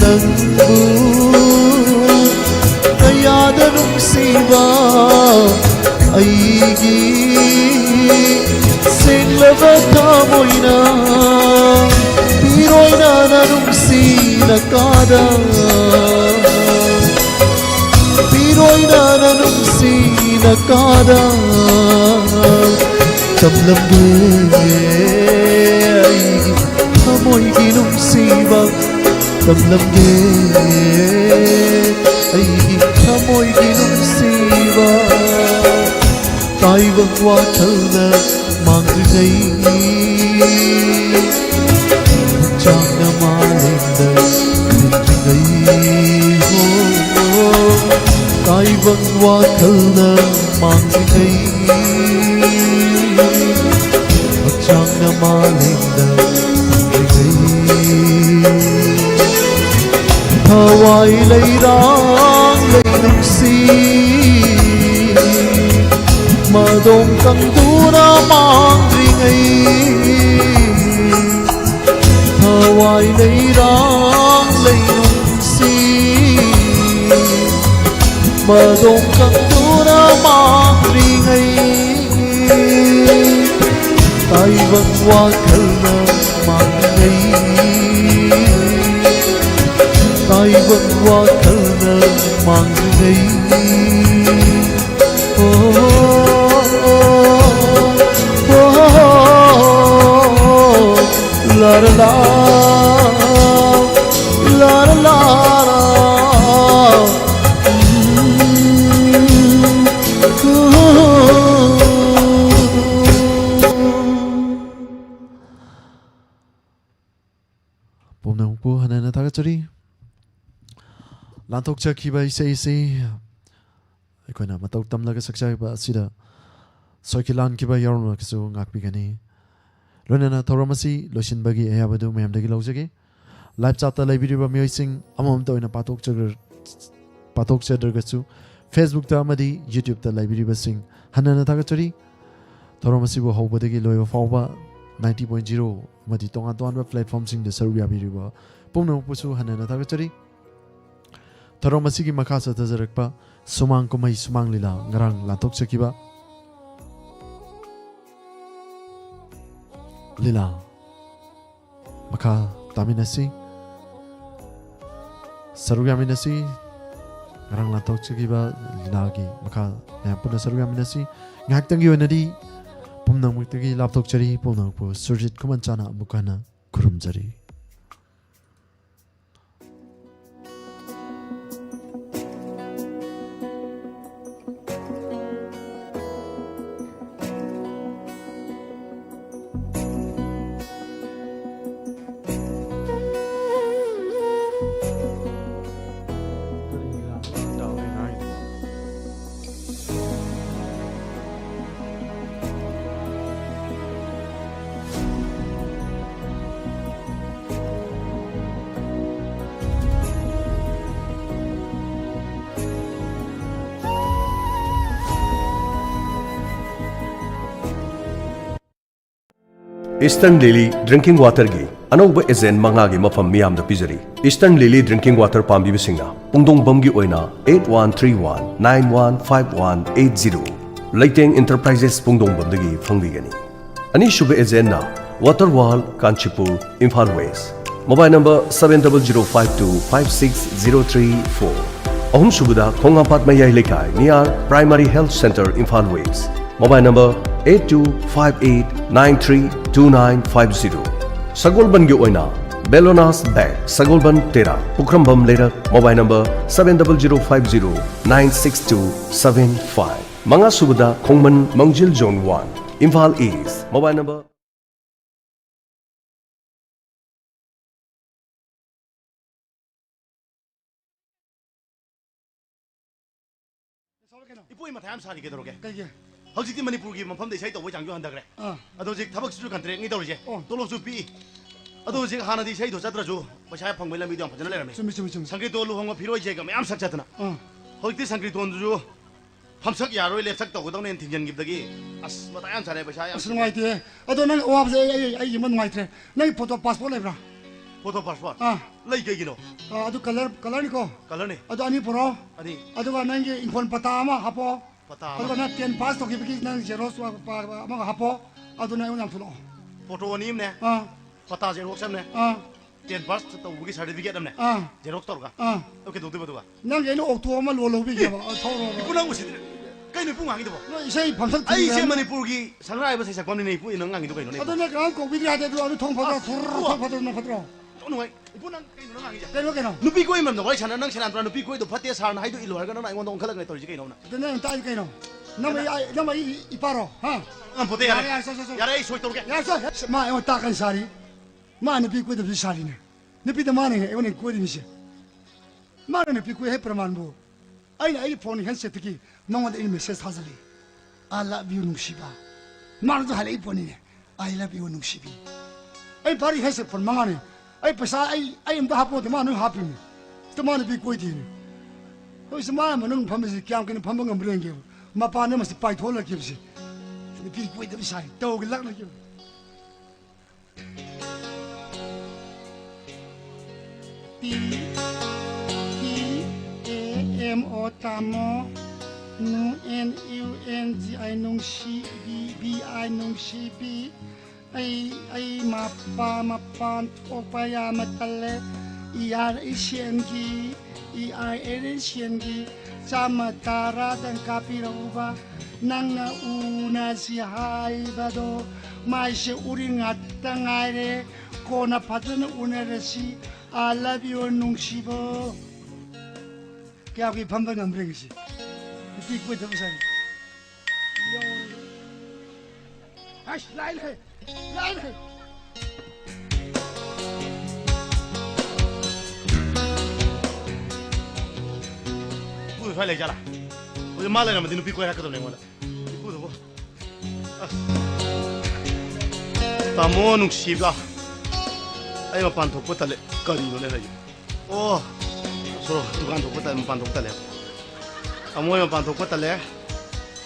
ꯅꯪꯕꯨ ꯀꯌꯥꯗ ꯅꯨꯡꯁꯤꯕ ꯑꯩꯒꯤ ꯁꯦꯡꯂꯕ ꯊꯃꯣꯏꯅ ꯄꯤꯔꯣꯏꯅ ꯅꯨꯡꯁꯤꯅ ꯀꯥꯗ ꯄꯤꯔꯣꯏꯅ ꯅꯨꯡꯁꯤꯅ ꯀꯥꯗ ꯆꯝꯂꯝꯒꯦ ꯑꯩꯒꯤ ꯊꯃꯣꯏꯒꯤ ꯅꯨꯡꯁꯤꯕ ꯆꯝꯂꯝꯒꯦ ꯑꯩꯒꯤ ꯊꯃꯣꯏꯒꯤ ꯅꯨꯡꯁꯤꯕ ꯇꯥꯏꯕꯪ ꯋꯥꯈꯜꯅ ꯃꯥꯡꯗ꯭ꯔꯤꯉꯩ ꯍꯛꯆꯥꯡꯅ ꯃꯥꯂꯦꯝꯗ ꯂꯦꯡꯗ꯭ꯔꯤꯉꯩ ꯍꯣ ꯇꯥꯏꯕꯪ ꯋꯥꯈꯜꯅ ꯃꯥꯡꯗ꯭ꯔꯤꯉꯩ ꯆꯥꯡꯅ ꯃꯥꯂꯦꯝꯗ ꯐꯪꯗ꯭ꯔꯤꯉꯩ, ꯊꯋꯥꯏ ꯂꯩꯔꯥꯡ ꯂꯩꯅꯨꯡꯁꯤ ꯃꯗꯣꯝ ꯀꯪꯗꯨꯅ ꯃꯥꯡꯗ꯭ꯔꯤꯉꯩ, ꯊꯋꯥꯏ ꯂꯩꯔꯥꯡ ꯂꯩꯅꯨꯡꯁꯤ ꯃꯗꯣꯝ ꯀꯪꯗꯨꯅ ꯃꯥꯡꯗ꯭ꯔꯤꯉꯩ, ꯇꯥꯏꯕꯪ ꯋꯥꯈꯜꯅ ꯃꯥꯡꯂꯤꯉꯩ, ꯇꯥꯏꯕꯪ ꯋꯥꯈꯜꯅ ꯃꯥꯡꯂꯤꯉꯩ꯫ ꯑꯣ, ꯑꯣ, ꯑꯣ, ꯂꯥ, ꯂꯥ, ꯂꯥ, ꯂꯥ, ꯂꯥ, ꯂꯥ꯫ ꯄꯨꯝꯅꯃꯛꯄꯨ ꯍꯟꯅ ꯍꯟꯅ ꯊꯥꯒꯠꯆꯔꯤ꯫ ꯂꯥꯟꯊꯣꯛꯆꯈꯤꯕ ꯏꯁꯩ ꯑꯁꯤ ꯑꯩꯈꯣꯏꯅ ꯃꯇꯧ ꯇꯝꯂꯒ ꯁꯛꯆꯕ ꯑꯁꯤꯗ ꯁꯣꯏꯈꯤ ꯂꯥꯟꯈꯤꯕ ꯌꯥꯎꯔꯝꯂꯒꯁꯨ ꯉꯥꯛꯄꯤꯒꯅꯤ꯫ ꯂꯣꯏꯅꯅ ꯊꯧꯔꯝ ꯑꯁꯤ ꯂꯣꯏꯁꯤꯟꯕꯒꯤ ꯑꯌꯥꯕꯗꯨ ꯃꯌꯥꯝꯗꯒꯤ ꯂꯧꯖꯒꯦ꯫ Live chat ꯇ ꯂꯩꯕꯤꯔꯤꯕ ꯃꯤꯑꯣꯏꯁꯤꯡ ꯑꯃꯃꯝꯇ ꯑꯣꯏꯅ ꯄꯥꯊꯣꯛꯆꯒ-, ꯄꯥꯊꯣꯛꯆꯗ꯭ꯔꯒꯁꯨ, Facebook ꯇ ꯑꯃꯗꯤ YouTube ꯇ ꯂꯩꯕꯤꯔꯤꯕꯁꯤꯡ ꯍꯟꯅ ꯍꯟꯅ ꯊꯥꯒꯠꯆꯔꯤ꯫ ꯊꯧꯔꯝ ꯑꯁꯤꯕꯨ ꯍꯧꯕꯗꯒꯤ ꯂꯣꯏꯕ ꯐꯥꯎꯕ ninety point zero ꯑꯃꯗꯤ ꯇꯣꯉꯥꯟ ꯇꯣꯉꯥꯟꯕ platform ꯁꯤꯡꯗ ꯁꯔꯨꯛ ꯌꯥꯕꯤꯔꯤꯕ ꯄꯨꯝꯅꯃꯛꯄꯨꯁꯨ ꯍꯟꯅ ꯍꯟꯅ ꯊꯥꯒꯠꯆꯔꯤ꯫ ꯊꯧꯔꯝ ꯑꯁꯤꯒꯤ ꯃꯈꯥ ꯆꯠꯊꯖꯔꯛꯄ ꯁꯨꯃꯥꯡ ꯀꯨꯝꯍꯩ ꯁꯨꯃꯥꯡ ꯂꯤꯂꯥ, ꯉꯔꯥꯡ ꯂꯥꯟꯊꯣꯛꯆꯈꯤꯕ ꯂꯤꯂꯥ ꯃꯈꯥ ꯇꯥꯃꯤꯟꯅꯁꯤ, ꯁꯔꯨꯛ ꯌꯥꯃꯤꯟꯅꯁꯤ꯫ ꯉꯔꯥꯡ ꯂꯥꯟꯊꯣꯛꯆꯈꯤꯕ ꯂꯤꯂꯥꯒꯤ ꯃꯈꯥ ꯃꯌꯥꯝ ꯄꯨꯟꯅ ꯁꯔꯨꯛ ꯌꯥꯃꯤꯟꯅꯁꯤ꯫ ꯉꯥꯏꯍꯥꯛꯇꯪꯒꯤ ꯑꯣꯏꯅꯗꯤ ꯄꯨꯝꯅꯃꯛꯇꯒꯤ ꯂꯥꯞꯊꯣꯛꯆꯔꯤ, ꯄꯨꯝꯅꯃꯛꯄꯨ ꯁꯨꯔꯖꯤꯠ ꯈꯨꯃꯟ ꯆꯥꯅ ꯑꯃꯨꯛ ꯍꯟꯅ ꯈꯨꯔꯨꯝꯖꯔꯤ꯫ Eastern Lily Drinking Waterꯒꯤ ꯑꯅꯧꯕ ꯑꯦꯖꯦꯟ ꯃꯉꯥꯒꯤ ꯃꯐꯝ ꯃꯤꯌꯥꯝꯗ ꯄꯤꯖꯔꯤ꯫ Eastern Lily Drinking Water ꯄꯥꯝꯕꯤꯕꯁꯤꯡꯅ ꯄꯨꯡꯗꯣꯡꯕꯝꯒꯤ ꯑꯣꯏꯅ eight one three one nine one five one eight zero, ꯂꯩꯇꯦꯡ Enterprises ꯄꯨꯡꯗꯣꯡꯕꯝꯗꯒꯤ ꯐꯪꯕꯤꯒꯅꯤ꯫ ꯑꯅꯤꯁꯨꯕ ꯑꯦꯖꯦꯟꯅ Water World Kanchipur, Imphal West, mobile number seven double zero five two five six zero three four꯫ ꯑꯍꯨꯝꯁꯨꯕꯗ ꯈꯣꯡꯉꯥꯝꯄꯥꯠ ꯃꯌꯥꯏ ꯂꯩꯀꯥꯏ, near Primary Health Centre, Imphal West, mobile number eight two five eight nine three two nine five zero꯫ ꯁꯒꯣꯜꯕꯟꯒꯤ ꯑꯣꯏꯅ Bellona's Bag, ꯁꯒꯣꯜꯕꯟ ꯇꯦꯔꯥ, ꯄꯨꯈ꯭ꯔꯝꯕꯝ ꯂꯩꯔꯛ, mobile number seven double zero five zero nine six two seven five꯫ ꯃꯉꯥꯁꯨꯕꯗ ꯈꯣꯡꯃꯟ ꯃꯥꯡꯖꯤꯜ Zone one, Imphal East, mobile number ꯏꯄꯨ, ꯑꯩ ꯃꯊꯥ ꯌꯥꯝ ꯁꯥꯔꯤ, ꯀꯩꯗꯧꯔꯒꯦ? ꯀꯩꯒꯤ? ꯍꯧꯖꯤꯛꯇꯤ ꯃꯅꯤꯄꯨꯔꯒꯤ ꯃꯐꯝꯗ ꯏꯁꯩ ꯇꯧꯕꯩ ꯆꯥꯡꯁꯨ ꯍꯟꯊꯈ꯭ꯔꯦ꯫ ꯑꯥ꯫ ꯑꯗꯣ ꯍꯧꯖꯤꯛ ꯊꯕꯛꯁꯤꯁꯨ contract ꯅꯤ ꯇꯧꯔꯤꯁꯦ꯫ ꯑꯣ꯫ ꯇꯣꯂꯣꯞꯁꯨ ꯄꯤꯛꯏ꯫ ꯑꯗꯣ ꯍꯧꯖꯤꯛ ꯍꯥꯟꯅꯗꯤ ꯏꯁꯩꯗꯣ ꯆꯠꯇ꯭ꯔꯁꯨ ꯄꯩꯁꯥ ꯐꯪꯕꯩ ꯂꯝꯕꯤꯗꯣ ꯌꯥꯝ ꯐꯖꯅ ꯂꯩꯔꯝꯃꯤ꯫ ꯆꯨꯝꯃꯤ, ꯆꯨꯝꯃꯤ, ꯆꯨꯝꯃꯤ꯫ ꯁꯪꯀ꯭ꯔꯤꯇꯣꯟ ꯂꯨꯍꯣꯡꯕ ꯐꯤꯔꯣꯏ ꯖꯦꯒ ꯃꯌꯥꯝ ꯁꯛ ꯆꯠꯇꯅ꯫ ꯑꯥ꯫ ꯍꯧꯖꯤꯛꯇꯤ ꯁꯪꯀ꯭ꯔꯤꯇꯣꯟꯗꯨꯁꯨ ꯐꯝꯁꯛ ꯌꯥꯔꯣꯏ, ꯂꯦꯞꯁꯛ ꯇꯧꯒꯗꯧꯅꯦꯅ ꯊꯤꯡꯖꯤꯟꯈꯤꯕꯗꯒꯤ ꯑꯁ, ꯃꯊꯥ ꯌꯥꯝ ꯁꯥꯔꯦ, ꯄꯩꯁꯥ ꯌꯥꯝ ꯑꯁ, ꯅꯨꯡꯉꯥꯏꯇꯦ꯫ ꯑꯗꯣ ꯅꯪ ꯑꯋꯥꯕꯁꯦ ꯑꯩ, ꯑꯩ, ꯑꯩ ꯌꯦꯡꯕ ꯅꯨꯡꯉꯥꯏꯇ꯭ꯔꯦ꯫ ꯅꯪꯒꯤ photo passport ꯂꯩꯕ꯭ꯔꯥ? Photo passport? ꯑꯥ꯫ ꯂꯩ, ꯀꯩꯒꯤꯅꯣ? ꯑꯥ, ꯑꯗꯨ colour, colour ꯅꯤꯀꯣ? Colour ꯅꯤ꯫ ꯑꯗꯨ ꯑꯅꯤ ꯄꯨꯔꯛꯑꯣ꯫ ꯑꯅꯤ꯫ ꯑꯗꯨꯒ ꯅꯪꯒꯤ ꯏꯪꯈꯣꯜ ꯄꯇꯥ ꯑꯃ ꯍꯥꯄꯛꯑꯣ꯫ ꯄꯇꯥ ꯑꯃ꯫ ꯑꯗꯨꯒ ꯅꯪ ten pass ꯇꯧꯈꯤꯕꯒꯤ ꯅꯪ xerox ꯑꯃꯒ ꯍꯥꯄꯛꯑꯣ꯫ ꯑꯗꯨ ꯅꯪ ꯑꯩꯉꯣꯟꯗ ꯌꯥꯝ ꯊꯨꯂꯛꯑꯣ꯫ Photo ꯑꯅꯤ ꯑꯃꯅꯦ꯫ ꯑꯥ꯫ ꯄꯇꯥ xerox ꯑꯃꯅꯦ꯫ ꯑꯥ꯫ Ten pass ꯇꯧꯕꯒꯤ certificate ꯑꯃꯅꯦ꯫ ꯑꯥ꯫ Xerox ꯇꯧꯔꯒ꯫ ꯑꯥ꯫ ꯑꯗꯨ ꯀꯩꯗꯧꯗꯣꯏꯕ ꯑꯗꯨꯒ? ꯅꯪꯒꯤ ꯑꯩꯅ auto ꯑꯃ loan ꯂꯧꯕꯤꯒꯦꯕ꯫ ꯑ, ꯊꯧꯔꯣ, ꯊꯧꯔꯣ꯫ ꯏꯄꯨ, ꯅꯪ ꯎꯁꯤꯗ꯭ꯔꯤ? ꯀꯩꯅꯣ ꯏꯄꯨ ꯉꯥꯡꯉꯤꯗꯨꯕꯣ? ꯅꯣꯏ ꯏꯁꯩ ꯐꯝꯁꯛ ꯑꯩꯁꯦ ꯊꯤꯔꯦ꯫ ꯃꯅꯤꯄꯨꯔꯒꯤ ꯁꯪꯒ꯭ꯔꯥꯏꯕ ꯁꯩꯁꯛꯐꯝꯅꯤꯅꯦ ꯏꯄꯨ, ꯅꯪ ꯉꯥꯡꯉꯤꯗꯣ ꯀꯩꯅꯣꯅꯦ ꯏꯄꯨ? ꯑꯗꯨ ꯅꯪ ꯀꯅꯥꯝ ꯀꯧꯕꯤꯗ꯭ꯔꯦ ꯍꯥꯏꯗꯤ ꯑꯗꯨ, ꯑꯗꯨ ꯊꯣꯡ ꯐꯠꯇ꯭ꯔꯣ? ꯑꯁ, ꯊꯣꯡ ꯐꯠꯇ꯭ꯔꯣ? ꯅꯣꯡ ꯐꯠꯇ꯭ꯔꯣ? ꯌꯥꯝ ꯅꯨꯡꯉꯥꯏ꯫ ꯏꯄꯨ, ꯅꯪ ꯀꯩꯅꯣ ꯅꯪ ꯉꯥꯡꯉꯤꯁꯦ? ꯀꯩꯅꯣ, ꯀꯩꯅꯣ? ꯅꯨꯄꯤ ꯀꯣꯏꯕ ꯃꯔꯝꯗ ꯋꯥꯔꯤ ꯁꯥꯟꯅ, ꯅꯪ ꯁꯦꯔꯥꯟ ꯇꯨꯔꯥꯟ ꯅꯨꯄꯤ ꯀꯣꯏꯗꯣ ꯐꯠꯇꯦ ꯁꯥꯔꯅ ꯍꯥꯏꯗꯣ ꯏꯜꯂꯣ ꯍꯥꯏꯔꯒ ꯅꯪꯅ ꯑꯩꯉꯣꯟꯗ ꯑꯣꯟꯈꯠꯂꯛꯅꯦ ꯇꯧꯔꯤꯁꯦ ꯀꯩꯅꯣ ꯅꯪ? ꯑꯗꯨ ꯅꯪ ꯇꯥꯛꯏ ꯀꯩꯅꯣ? ꯅꯪ ꯑꯩ, ꯑꯩ, ꯅꯪ ꯑꯩ ꯏꯄꯥꯔꯣ? ꯍꯥ? ꯉꯝꯄꯣꯠꯇꯦ, ꯌꯥꯔꯦ꯫ ꯌꯥꯔꯦ, ꯌꯥꯔꯦ, ꯁꯣꯏ ꯇꯧꯔꯒꯦ꯫ ꯌꯥꯔꯦ, ꯁꯣꯏ, ꯁꯣꯏ꯫ ꯃꯥ ꯑꯩꯉꯣꯟꯗ ꯇꯥꯛꯀꯅꯤ ꯁꯥꯔꯤ꯫ ꯃꯥ ꯅꯨꯄꯤ ꯀꯣꯏꯗꯕꯁꯨ ꯁꯥꯔꯤꯅꯦ꯫ ꯅꯨꯄꯤꯗ ꯃꯥꯅ ꯑꯩꯉꯣꯟꯗ ꯀꯣꯏꯔꯤꯃꯤꯁꯦ꯫ ꯃꯥꯅ ꯅꯨꯄꯤ ꯀꯣꯏ ꯍꯥꯏ ꯄ꯭ꯔꯃꯥꯟꯕꯨ ꯑꯩꯅ ꯑꯩꯒꯤ phone handsetꯇꯒꯤ ꯅꯉꯣꯟꯗ ꯑꯩꯅ message ꯊꯥꯖꯤꯜꯂꯤ꯫ "I love you ꯅꯨꯡꯁꯤꯕ"꯫ ꯃꯥꯅꯁꯨ ꯍꯥꯏꯔꯛꯏ ꯄꯣꯠꯅꯤꯅꯦ꯫ "I love you ꯅꯨꯡꯁꯤꯕꯤ"꯫ ꯑꯩ ꯄꯥꯏꯔꯤ handset phone ꯃꯉꯥꯅꯤ꯫ ꯑꯩ ꯄꯩꯁꯥ ꯑꯩ, ꯑꯩ ꯑꯝꯇ ꯍꯥꯞꯄꯣꯗꯦ, ꯃꯥ ꯅꯣꯏ ꯍꯥꯞꯄꯤꯅꯤ꯫ ꯁꯤꯗ ꯃꯥ ꯅꯨꯄꯤ ꯀꯣꯏꯗꯦꯅꯦ꯫ ꯍꯧꯖꯤꯛꯁꯦ ꯃꯥ ꯃꯅꯨꯡ ꯐꯝꯃꯤꯁꯤ ꯀꯌꯥꯝ ꯀꯨꯏꯅ ꯐꯝꯕ ꯉꯝꯕ꯭ꯔꯥ ꯌꯦꯡꯒꯦꯕ꯫ ꯃꯄꯥꯟꯗ ꯃꯁꯤ ꯄꯥꯏꯊꯣꯛꯍꯜꯂꯛꯈꯤꯕꯁꯤ꯫ ꯅꯨꯄꯤ ꯀꯣꯏꯗꯕ ꯁꯥꯏ꯫ ꯇꯧꯒꯦ ꯂꯥꯛꯅꯈꯤꯕ꯫ T, T, A, M, O, ꯇꯥꯃꯣ꯫ ꯅꯨ, N, U, N, G, I, ꯅꯨꯡꯁꯤꯕꯤ, B, I, ꯅꯨꯡꯁꯤꯕꯤ꯫ ꯑꯩ, ꯑꯩ ꯃꯄꯥ, ꯃꯄꯥꯟ ꯊꯣꯛꯄ ꯌꯥꯝꯅ ꯇꯜꯂꯦ꯫ E, R, ꯏꯁꯦꯟꯒꯤ, E, R, N, ꯏꯁꯦꯟꯒꯤ ꯆꯥꯝꯃ ꯇꯔꯥꯗꯪ ꯀꯥꯞꯄꯤꯔꯛꯎꯕ꯫ ꯅꯪꯅ ꯎꯅꯁꯤ ꯍꯥꯏꯕꯗꯣ ꯃꯥꯏꯁꯦ ꯎꯔꯤꯡ ꯉꯥꯛꯇ ꯉꯥꯏꯔꯦ꯫ ꯀꯣꯟꯅ ꯐꯖꯅ ꯎꯅꯔꯁꯤ꯫ I love you, ꯅꯨꯡꯁꯤꯕꯣ꯫ ꯀꯌꯥ ꯀꯨꯏ ꯐꯝꯕ ꯉꯝꯕ꯭ꯔꯦ ꯉꯁꯤ? ꯅꯨꯄꯤ ꯀꯣꯏꯗꯕ ꯁꯥꯏ꯫ ꯑꯁ, ꯂꯥꯏ ꯂꯩ, ꯂꯥꯏ ꯂꯩ꯫ ꯄꯨ ꯁ꯭ꯋꯥꯏ ꯂꯩ ꯖꯥꯠꯂꯥ? ꯍꯧꯖꯤꯛ ꯃꯥ ꯂꯩꯔꯝꯃꯗꯤ ꯅꯨꯄꯤ ꯀꯣꯏ ꯍꯥꯏꯔꯛꯀꯗꯕꯅꯦ ꯑꯩꯉꯣꯟꯗ꯫ ꯏꯄꯨꯗꯨꯕꯨ꯫ ꯑꯁ꯫ ꯇꯥꯃꯣ ꯅꯨꯡꯁꯤꯕ꯫ ꯑꯩ ꯃꯄꯥꯟ ꯊꯣꯛꯄ ꯇꯜꯂꯦ꯫ ꯀꯔꯤꯅꯣꯅꯦ ꯍꯥꯏꯁꯦ? ꯑꯣ꯫ ꯁꯣꯔꯣꯛ ꯗꯨꯀꯥꯟ ꯊꯣꯛꯄ ꯇꯜꯂꯦ, ꯃꯄꯥꯟ ꯊꯣꯛꯄ ꯇꯜꯂꯦ꯫ ꯇꯥꯃꯣ ꯑꯩ ꯃꯄꯥꯟ ꯊꯣꯛꯄ ꯇꯜꯂꯦ꯫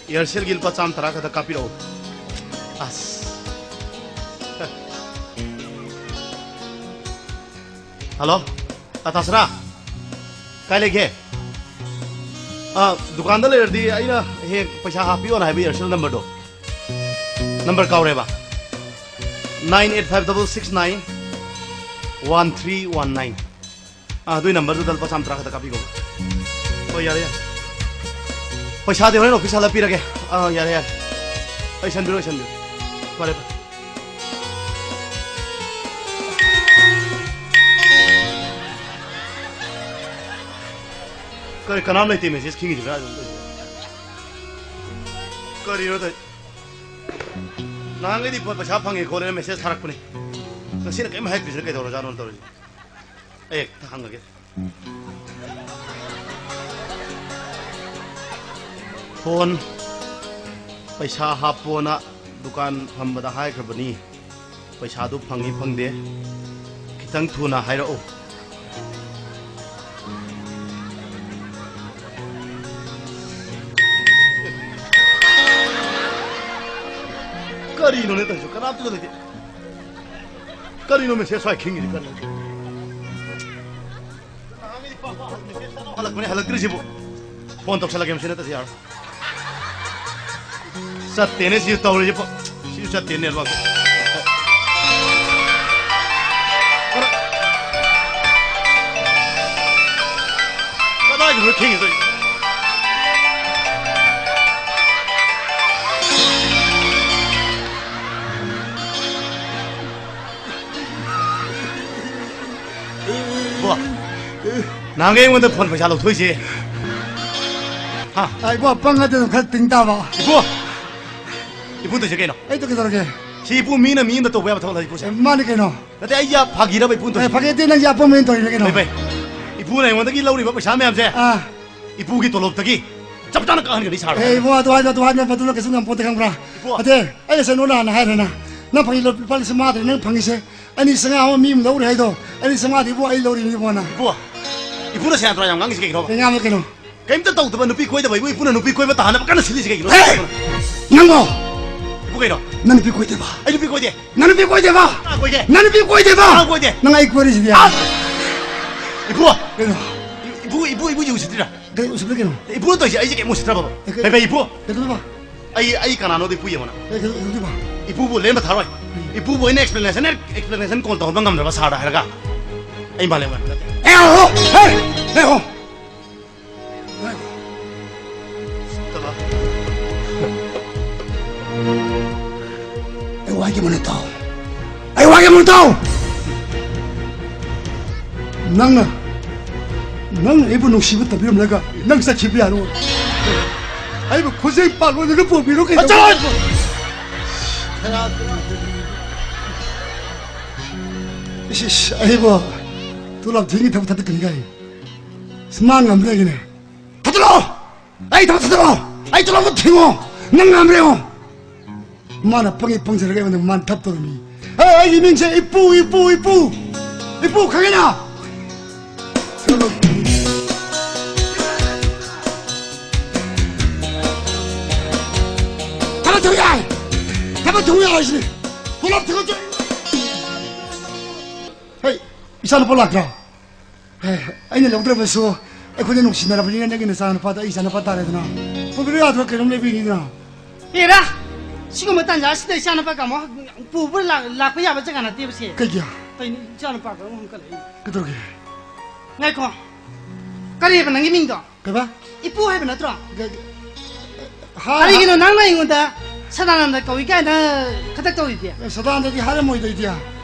Aircelꯒꯤ ꯂꯨꯄꯥ ꯆꯥꯝꯃ ꯇꯔꯥ ꯈꯛꯇ ꯀꯥꯞꯄꯤꯔꯛꯑꯣ꯫ ꯑꯁ꯫ ꯍꯜꯂꯣ, ꯑ, ꯇꯥꯁꯅꯥ? ꯀꯥꯏ ꯂꯩꯒꯦ? ꯑ, ꯗꯨꯀꯥꯟꯗ ꯂꯩꯔꯗꯤ ꯑꯩꯅ ꯍꯦꯛ ꯄꯩꯁꯥ ꯍꯥꯞꯄꯤꯌꯣꯅ ꯍꯥꯏꯕ Aircel numberꯗꯣ꯫ Number ꯀꯥꯎꯔꯦꯕ꯫ Nine eight five double six nine one three one nine꯫ ꯑ, ꯑꯗꯨꯏ numberꯗꯨꯗ ꯂꯨꯄꯥ ꯆꯥꯝꯃ ꯇꯔꯥ ꯈꯛꯇ ꯀꯥꯞꯄꯤꯈꯣ꯫ ꯍꯣꯏ, ꯌꯥꯔꯦ, ꯌꯥꯔꯦ꯫ ꯄꯩꯁꯥꯗꯤ ꯍꯣꯔꯦꯟ office ꯍꯜꯂ ꯄꯤꯔꯒꯦ꯫ ꯑ, ꯌꯥꯔꯦ, ꯌꯥꯔꯦ꯫ ꯂꯣꯏꯁꯟꯕꯤꯔꯣ, ꯂꯣꯏꯁꯟꯕꯤꯔꯣ꯫ ꯐꯔꯦ, ꯐꯔꯦ꯫ ꯀꯔꯤ, ꯀꯅꯥꯝ ꯂꯩꯇꯦ message ꯈꯤꯡꯉꯤꯁꯤ ꯀꯗꯥꯏꯗꯅꯣ ꯇꯧꯔꯤꯁꯦ? ꯀꯔꯤꯅꯣ ꯇꯧꯔꯤ-, ꯅꯍꯥꯟꯈꯩꯗꯤ ꯄꯣꯠ ꯄꯩꯁꯥ ꯐꯪꯉꯦ ꯈꯣꯠꯂꯦꯅ message ꯊꯥꯔꯛꯄꯅꯦ꯫ ꯉꯁꯤꯅ ꯀꯔꯤꯝ ꯍꯥꯏꯔꯛꯇ꯭ꯔꯤꯁꯤꯅ ꯀꯩꯗꯧꯔꯖꯥꯠꯅꯣ ꯇꯧꯔꯤꯁꯦ? ꯑꯩ ꯍꯦꯛꯇ ꯍꯪꯉꯒꯦ꯫ ꯐꯣꯟ ꯄꯩꯁꯥ ꯍꯥꯞꯄꯣꯅ ꯗꯨꯀꯥꯟ ꯐꯝꯕꯗ ꯍꯥꯏꯈ꯭ꯔꯕꯅꯤ꯫ ꯄꯩꯁꯥꯗꯨ ꯐꯪꯉꯤ ꯐꯪꯗꯦ ꯈꯤꯇꯪ ꯊꯨꯅ ꯍꯥꯏꯔꯛꯎ꯫ ꯀꯔꯤꯅꯣꯅꯦ ꯇꯧꯔꯤꯁꯤꯕꯣ? ꯀꯅꯥꯝꯇꯁꯨ ꯂꯩꯇꯦ꯫ ꯀꯔꯤꯅꯣ ꯃꯦꯁꯦꯖ ꯁ꯭ꯋꯥꯏ ꯈꯤꯡꯉꯤꯁꯤ ꯀꯔꯤꯅꯣ? ꯍꯜꯂꯛꯄꯅꯦ, ꯍꯜꯂꯛꯇ꯭ꯔꯤꯁꯤꯕꯨ꯫ ꯐꯣꯟ ꯇꯧꯁꯜꯂꯒꯦ, ꯃꯁꯤ ꯅꯠꯇ꯭ꯔꯗꯤ ꯌꯥꯔꯣꯏ꯫ ꯆꯠꯇꯦꯅꯦ ꯁꯤꯁꯨ ꯇꯧꯔꯤꯁꯦ꯫ ꯁꯤꯁꯨ ꯆꯠꯇꯦꯅꯦ ꯅꯦꯠꯋꯥꯛꯁꯦ꯫ ꯀꯗꯥꯏꯗꯅꯣ ꯊꯦꯡꯉꯤꯗꯣ? ꯏꯕꯣ, ꯅꯍꯥꯟꯒꯩ ꯑꯩꯉꯣꯟꯗ ꯐꯣꯟ ꯄꯩꯁꯥ ꯂꯧꯊꯣꯛꯏꯁꯦ꯫ ꯍꯥ? ꯑꯥ, ꯏꯕꯣ, ꯄꯪꯉꯗꯤ ꯑꯗꯨꯝ ꯈꯔ ꯇꯤꯡ ꯇꯥꯕ꯫ ꯏꯕꯣ! ꯏꯄꯨ ꯇꯧꯏꯁꯦ ꯀꯩꯅꯣ? ꯑꯩ ꯇꯧ ꯀꯩꯗꯧꯔꯒꯦ? ꯁꯤ ꯏꯄꯨ ꯃꯤꯅ ꯃꯤ ꯑꯃꯗ ꯇꯧꯕ ꯌꯥꯕ ꯊꯕꯛ ꯅꯠꯇꯦ ꯏꯄꯨꯁꯦ꯫ ꯑꯦ, ꯃꯥꯅꯤ ꯀꯩꯅꯣ? ꯅꯠꯇꯦ, ꯑꯩ ꯌꯥ ꯐꯥꯒꯤꯔꯕ ꯏꯄꯨꯅ ꯑꯦ, ꯇꯧꯏꯁꯦ? ꯐꯥꯒꯤ ꯅꯠꯇꯦ, ꯅꯪ ꯌꯥꯄꯣꯝꯃꯦꯅ ꯇꯧꯔꯤꯅꯦ ꯀꯩꯅꯣ? ꯐꯩ, ꯐꯩ꯫ ꯏꯄꯨꯅ ꯑꯩꯉꯣꯟꯗꯒꯤ ꯂꯧꯔꯤꯕ ꯄꯩꯁꯥ ꯃꯌꯥꯝꯁꯦ ꯑꯥ꯫ ꯏꯄꯨꯒꯤ ꯇꯣꯂꯣꯞꯇꯒꯤ ꯆꯞ ꯆꯥꯅ ꯀꯛꯍꯟꯒꯅꯤ ꯁꯥꯔꯣ꯫ ꯑꯦ, ꯏꯕꯨꯡ, ꯑꯗꯨ ꯍꯥꯏꯅꯨ, ꯑꯗꯨ ꯍꯥꯏꯅꯨ, ꯃꯗꯨꯅ ꯀꯩꯁꯨ ꯉꯝꯄꯣꯠꯇꯦ ꯈꯪꯕ꯭ꯔꯥ? ꯏꯕꯨꯡ꯫ ꯑꯗꯦ, ꯑꯩ ꯉꯁꯥꯏ ꯅꯉꯣꯟꯗ ꯍꯥꯟꯅ ꯍꯥꯏꯔꯦꯅ, ꯅꯪ ꯐꯪꯉꯤ ꯂꯨꯄꯥ ꯂꯤꯁꯤꯡ ꯃꯉꯥꯗꯨꯅ ꯅꯪ ꯐꯪꯉꯤꯁꯦ, ꯑꯅꯤ ꯆꯥꯝꯃꯉꯥ ꯑꯃ ꯃꯤ ꯑꯃ ꯂꯧꯔꯦ ꯍꯥꯏꯗꯣ, ꯑꯅꯤ ꯆꯥꯝꯃꯉꯥꯗꯤ ꯏꯕꯨꯡ ꯑꯩ ꯂꯧꯔꯤꯅꯤ ꯏꯕꯨꯡ ꯅ꯫ ꯏꯕꯨꯡ, ꯏꯄꯨꯅ ꯁꯦꯔꯥꯟ ꯇꯨꯔꯥꯟ ꯌꯥꯝ ꯉꯥꯡꯉꯤꯁꯦ ꯀꯩꯒꯤꯅꯣꯕ? ꯀꯩ ꯉꯥꯡꯕ ꯀꯩꯅꯣ? ꯀꯩꯝꯇ ꯇꯧꯗꯕ ꯅꯨꯄꯤ ꯀꯣꯏꯗꯕ ꯏꯕꯨꯡ, ꯏꯄꯨꯅ ꯅꯨꯄꯤ ꯀꯣꯏꯕ ꯇꯥꯍꯟꯅꯕ ꯀꯟꯅ ꯁꯤꯜꯂꯤꯁꯦ ꯀꯩꯒꯤꯅꯣ? ꯍꯦ! ꯅꯪꯕꯣ! ꯏꯄꯨ ꯀꯩꯅꯣ? ꯅꯪ ꯅꯨꯄꯤ ꯀꯣꯏꯗꯦꯕ? ꯑꯩ ꯅꯨꯄꯤ ꯀꯣꯏꯗꯦ꯫ ꯅꯪ ꯅꯨꯄꯤ ꯀꯣꯏꯗꯦꯕ? ꯀꯅꯥ ꯀꯣꯏꯒꯦ? ꯅꯪ ꯅꯨꯄꯤ ꯀꯣꯏꯗꯦꯕ? ꯀꯅꯥ ꯀꯣꯏꯒꯦ? ꯅꯪ ꯑꯩ ꯀꯣꯏꯔꯤꯁꯤꯗꯤ꯫ ꯑꯁ! ꯏꯄꯨ! ꯀꯩꯅꯣ? ꯏꯄꯨ, ꯏꯄꯨ, ꯏꯄꯨ ꯎꯁꯤꯠꯇ꯭ꯔꯤꯔꯥ? ꯀꯩ ꯎꯁꯤꯠꯇ꯭ꯔꯤ ꯀꯩꯅꯣ? ꯏꯄꯨꯅ ꯇꯧꯔꯤꯁꯦ ꯑꯩꯁꯦ ꯀꯩꯝ ꯎꯁꯤꯠꯇ꯭ꯔꯕꯕ? ꯑꯦ, ꯀꯩ ꯐꯩ ꯐꯩ, ꯏꯄꯨ! ꯀꯩꯗꯧꯗꯣꯏꯕ? ꯑꯩ, ꯑꯩ ꯀꯅꯥꯅꯣꯗꯣ ꯏꯄꯨ ꯌꯦꯡꯉꯣꯅ꯫ ꯑꯦ, ꯀꯩꯗꯧ-, ꯀꯩꯗꯧꯗꯣꯏꯕ? ꯏꯄꯨꯕꯨ ꯂꯦꯝꯕ ꯊꯥꯔꯣꯏ꯫ ꯎꯝ꯫ ꯏꯄꯨꯕꯨ ꯑꯩꯅ explanation, explanation ꯀꯣꯟ ꯇꯧꯍꯟꯕ ꯉꯝꯗ꯭ꯔꯕ ꯁꯥꯔꯗ ꯍꯥꯏꯔꯒ? ꯑꯩ ꯃꯥꯂꯦꯝ ꯉꯥꯟꯕ ꯅꯠꯇꯦ꯫ ꯑꯦ, ꯍꯣ! ꯍꯦ! ꯍꯦ, ꯍꯣ! ꯑꯩ ꯋꯥꯒꯦ ꯃꯨꯟꯅ ꯇꯥꯎ꯫ ꯑꯩ ꯋꯥꯒꯦ ꯃꯨꯟꯅ ꯇꯥꯎ꯫ ꯅꯪꯅ, ꯅꯪꯅ ꯑꯩꯕꯨ ꯅꯨꯡꯁꯤꯕ ꯇꯝꯕꯤꯔꯝꯂꯒ ꯅꯪ ꯆꯠꯈꯤꯕ ꯌꯥꯔꯣꯏ꯫ ꯑꯩꯕꯨ ꯈꯨꯖꯤꯡ ꯄꯥꯜꯂꯣꯏꯗꯅ ꯄꯨꯕꯤꯔꯣ ꯀꯩꯗꯧꯕ? ꯑꯆꯥ! ꯏꯁ, ꯏꯁ, ꯑꯩꯕꯨ ꯇꯣꯂꯣꯞ ꯊꯤꯡꯒꯤ ꯊꯕꯛ ꯊꯥꯗꯣꯛꯀꯅꯤ ꯀꯥꯏ꯫ ꯏꯁ, ꯃꯥ ꯉꯝꯗ꯭ꯔꯦ ꯑꯩꯒꯤꯅꯦ꯫ ꯊꯥꯗꯣꯛꯂꯛꯑꯣ! ꯑꯩ ꯊꯕꯛ ꯊꯥꯗꯣꯛꯂꯛꯑꯣ! ꯑꯩ ꯇꯣꯂꯣꯞꯇꯣ ꯊꯤꯡꯉꯣ! ꯅꯪ ꯉꯝꯗ꯭ꯔꯦ ꯌꯦꯡꯉꯣ! ꯃꯥꯅ ꯄꯪꯉꯤ ꯄꯪꯖꯔꯒ ꯑꯩꯉꯣꯟꯗ ꯃꯥꯅ ꯊꯕꯛ ꯇꯧꯔꯝꯃꯤ꯫ ꯑꯦ, ꯑꯩꯒꯤ ꯃꯤꯡꯁꯦ ꯏꯄꯨ, ꯏꯄꯨ, ꯏꯄꯨ! ꯏꯄꯨ ꯈꯪꯉꯦꯅ? ꯊꯕꯛ ꯇꯧ ꯌꯥꯏ! ꯊꯕꯛ ꯇꯧ ꯌꯥꯏ ꯍꯥꯏꯁꯤꯅꯤ! ꯇꯣꯂꯣꯞ ꯊꯤꯡꯉꯣ! ꯏꯆꯥꯅꯨꯄꯥ ꯂꯥꯛꯇ꯭ꯔꯣ? ꯑꯦ, ꯑꯩꯅ ꯂꯧꯗ꯭ꯔꯕꯁꯨ ꯑꯩꯈꯣꯏꯅ ꯅꯨꯡꯁꯤꯅꯔꯕꯅꯤꯅ ꯅꯪꯒꯤ ꯅꯆꯥꯅꯨꯄꯥꯗꯣ ꯑꯩ ꯏꯆꯥꯅꯨꯄꯥ ꯇꯥꯔꯦꯗꯅ꯫ ꯄꯨꯕꯤꯔꯣ ꯌꯥꯗ꯭ꯔꯣ? ꯀꯩꯅꯣꯝ ꯂꯩꯕꯤꯅꯤꯗꯅ꯫ ꯍꯦꯔꯥ, ꯁꯤꯒꯨꯝꯕ ꯇꯥꯟꯖꯥ ꯑꯁꯤꯗ ꯏꯆꯥꯅꯨꯄꯥ ꯀꯥꯃꯣ ꯄꯨꯕ ꯂꯥꯛ-, ꯂꯥꯛꯄ ꯌꯥꯕ ꯖꯒꯥ ꯅꯠꯇꯦꯕ ꯁꯤ꯫ ꯀꯩꯒꯤ? ꯀꯩꯅꯣ, ꯏꯆꯥꯅꯨꯄꯥꯒ ꯑꯃꯨꯛ ꯍꯟꯀꯠꯂꯛꯏ꯫ ꯀꯩꯗꯧꯔꯒꯦ? ꯉꯥꯏꯈꯣ, ꯀꯔꯤꯕ ꯅꯪꯒꯤ ꯃꯤꯡꯗꯣ? ꯀꯩꯕ? ꯏꯄꯨ ꯍꯥꯏꯕ ꯅꯠꯇ꯭ꯔꯣ? ꯀ-, ꯀ-, ꯍꯥ, ꯀꯔꯤꯒꯤꯅꯣ ꯍꯥ꯫ ꯅꯪꯅ ꯑꯩꯉꯣꯟꯗ ꯁꯗꯥꯅꯟꯗ ꯀꯧꯏ ꯀꯥꯏꯅ ꯈꯗꯛ ꯇꯧꯔꯤꯗꯤ? ꯑꯦ, ꯁꯗꯥꯅꯟꯗꯗꯤ ꯍꯥꯏꯔꯝꯃꯣꯏꯗ ꯑꯩꯗꯤ꯫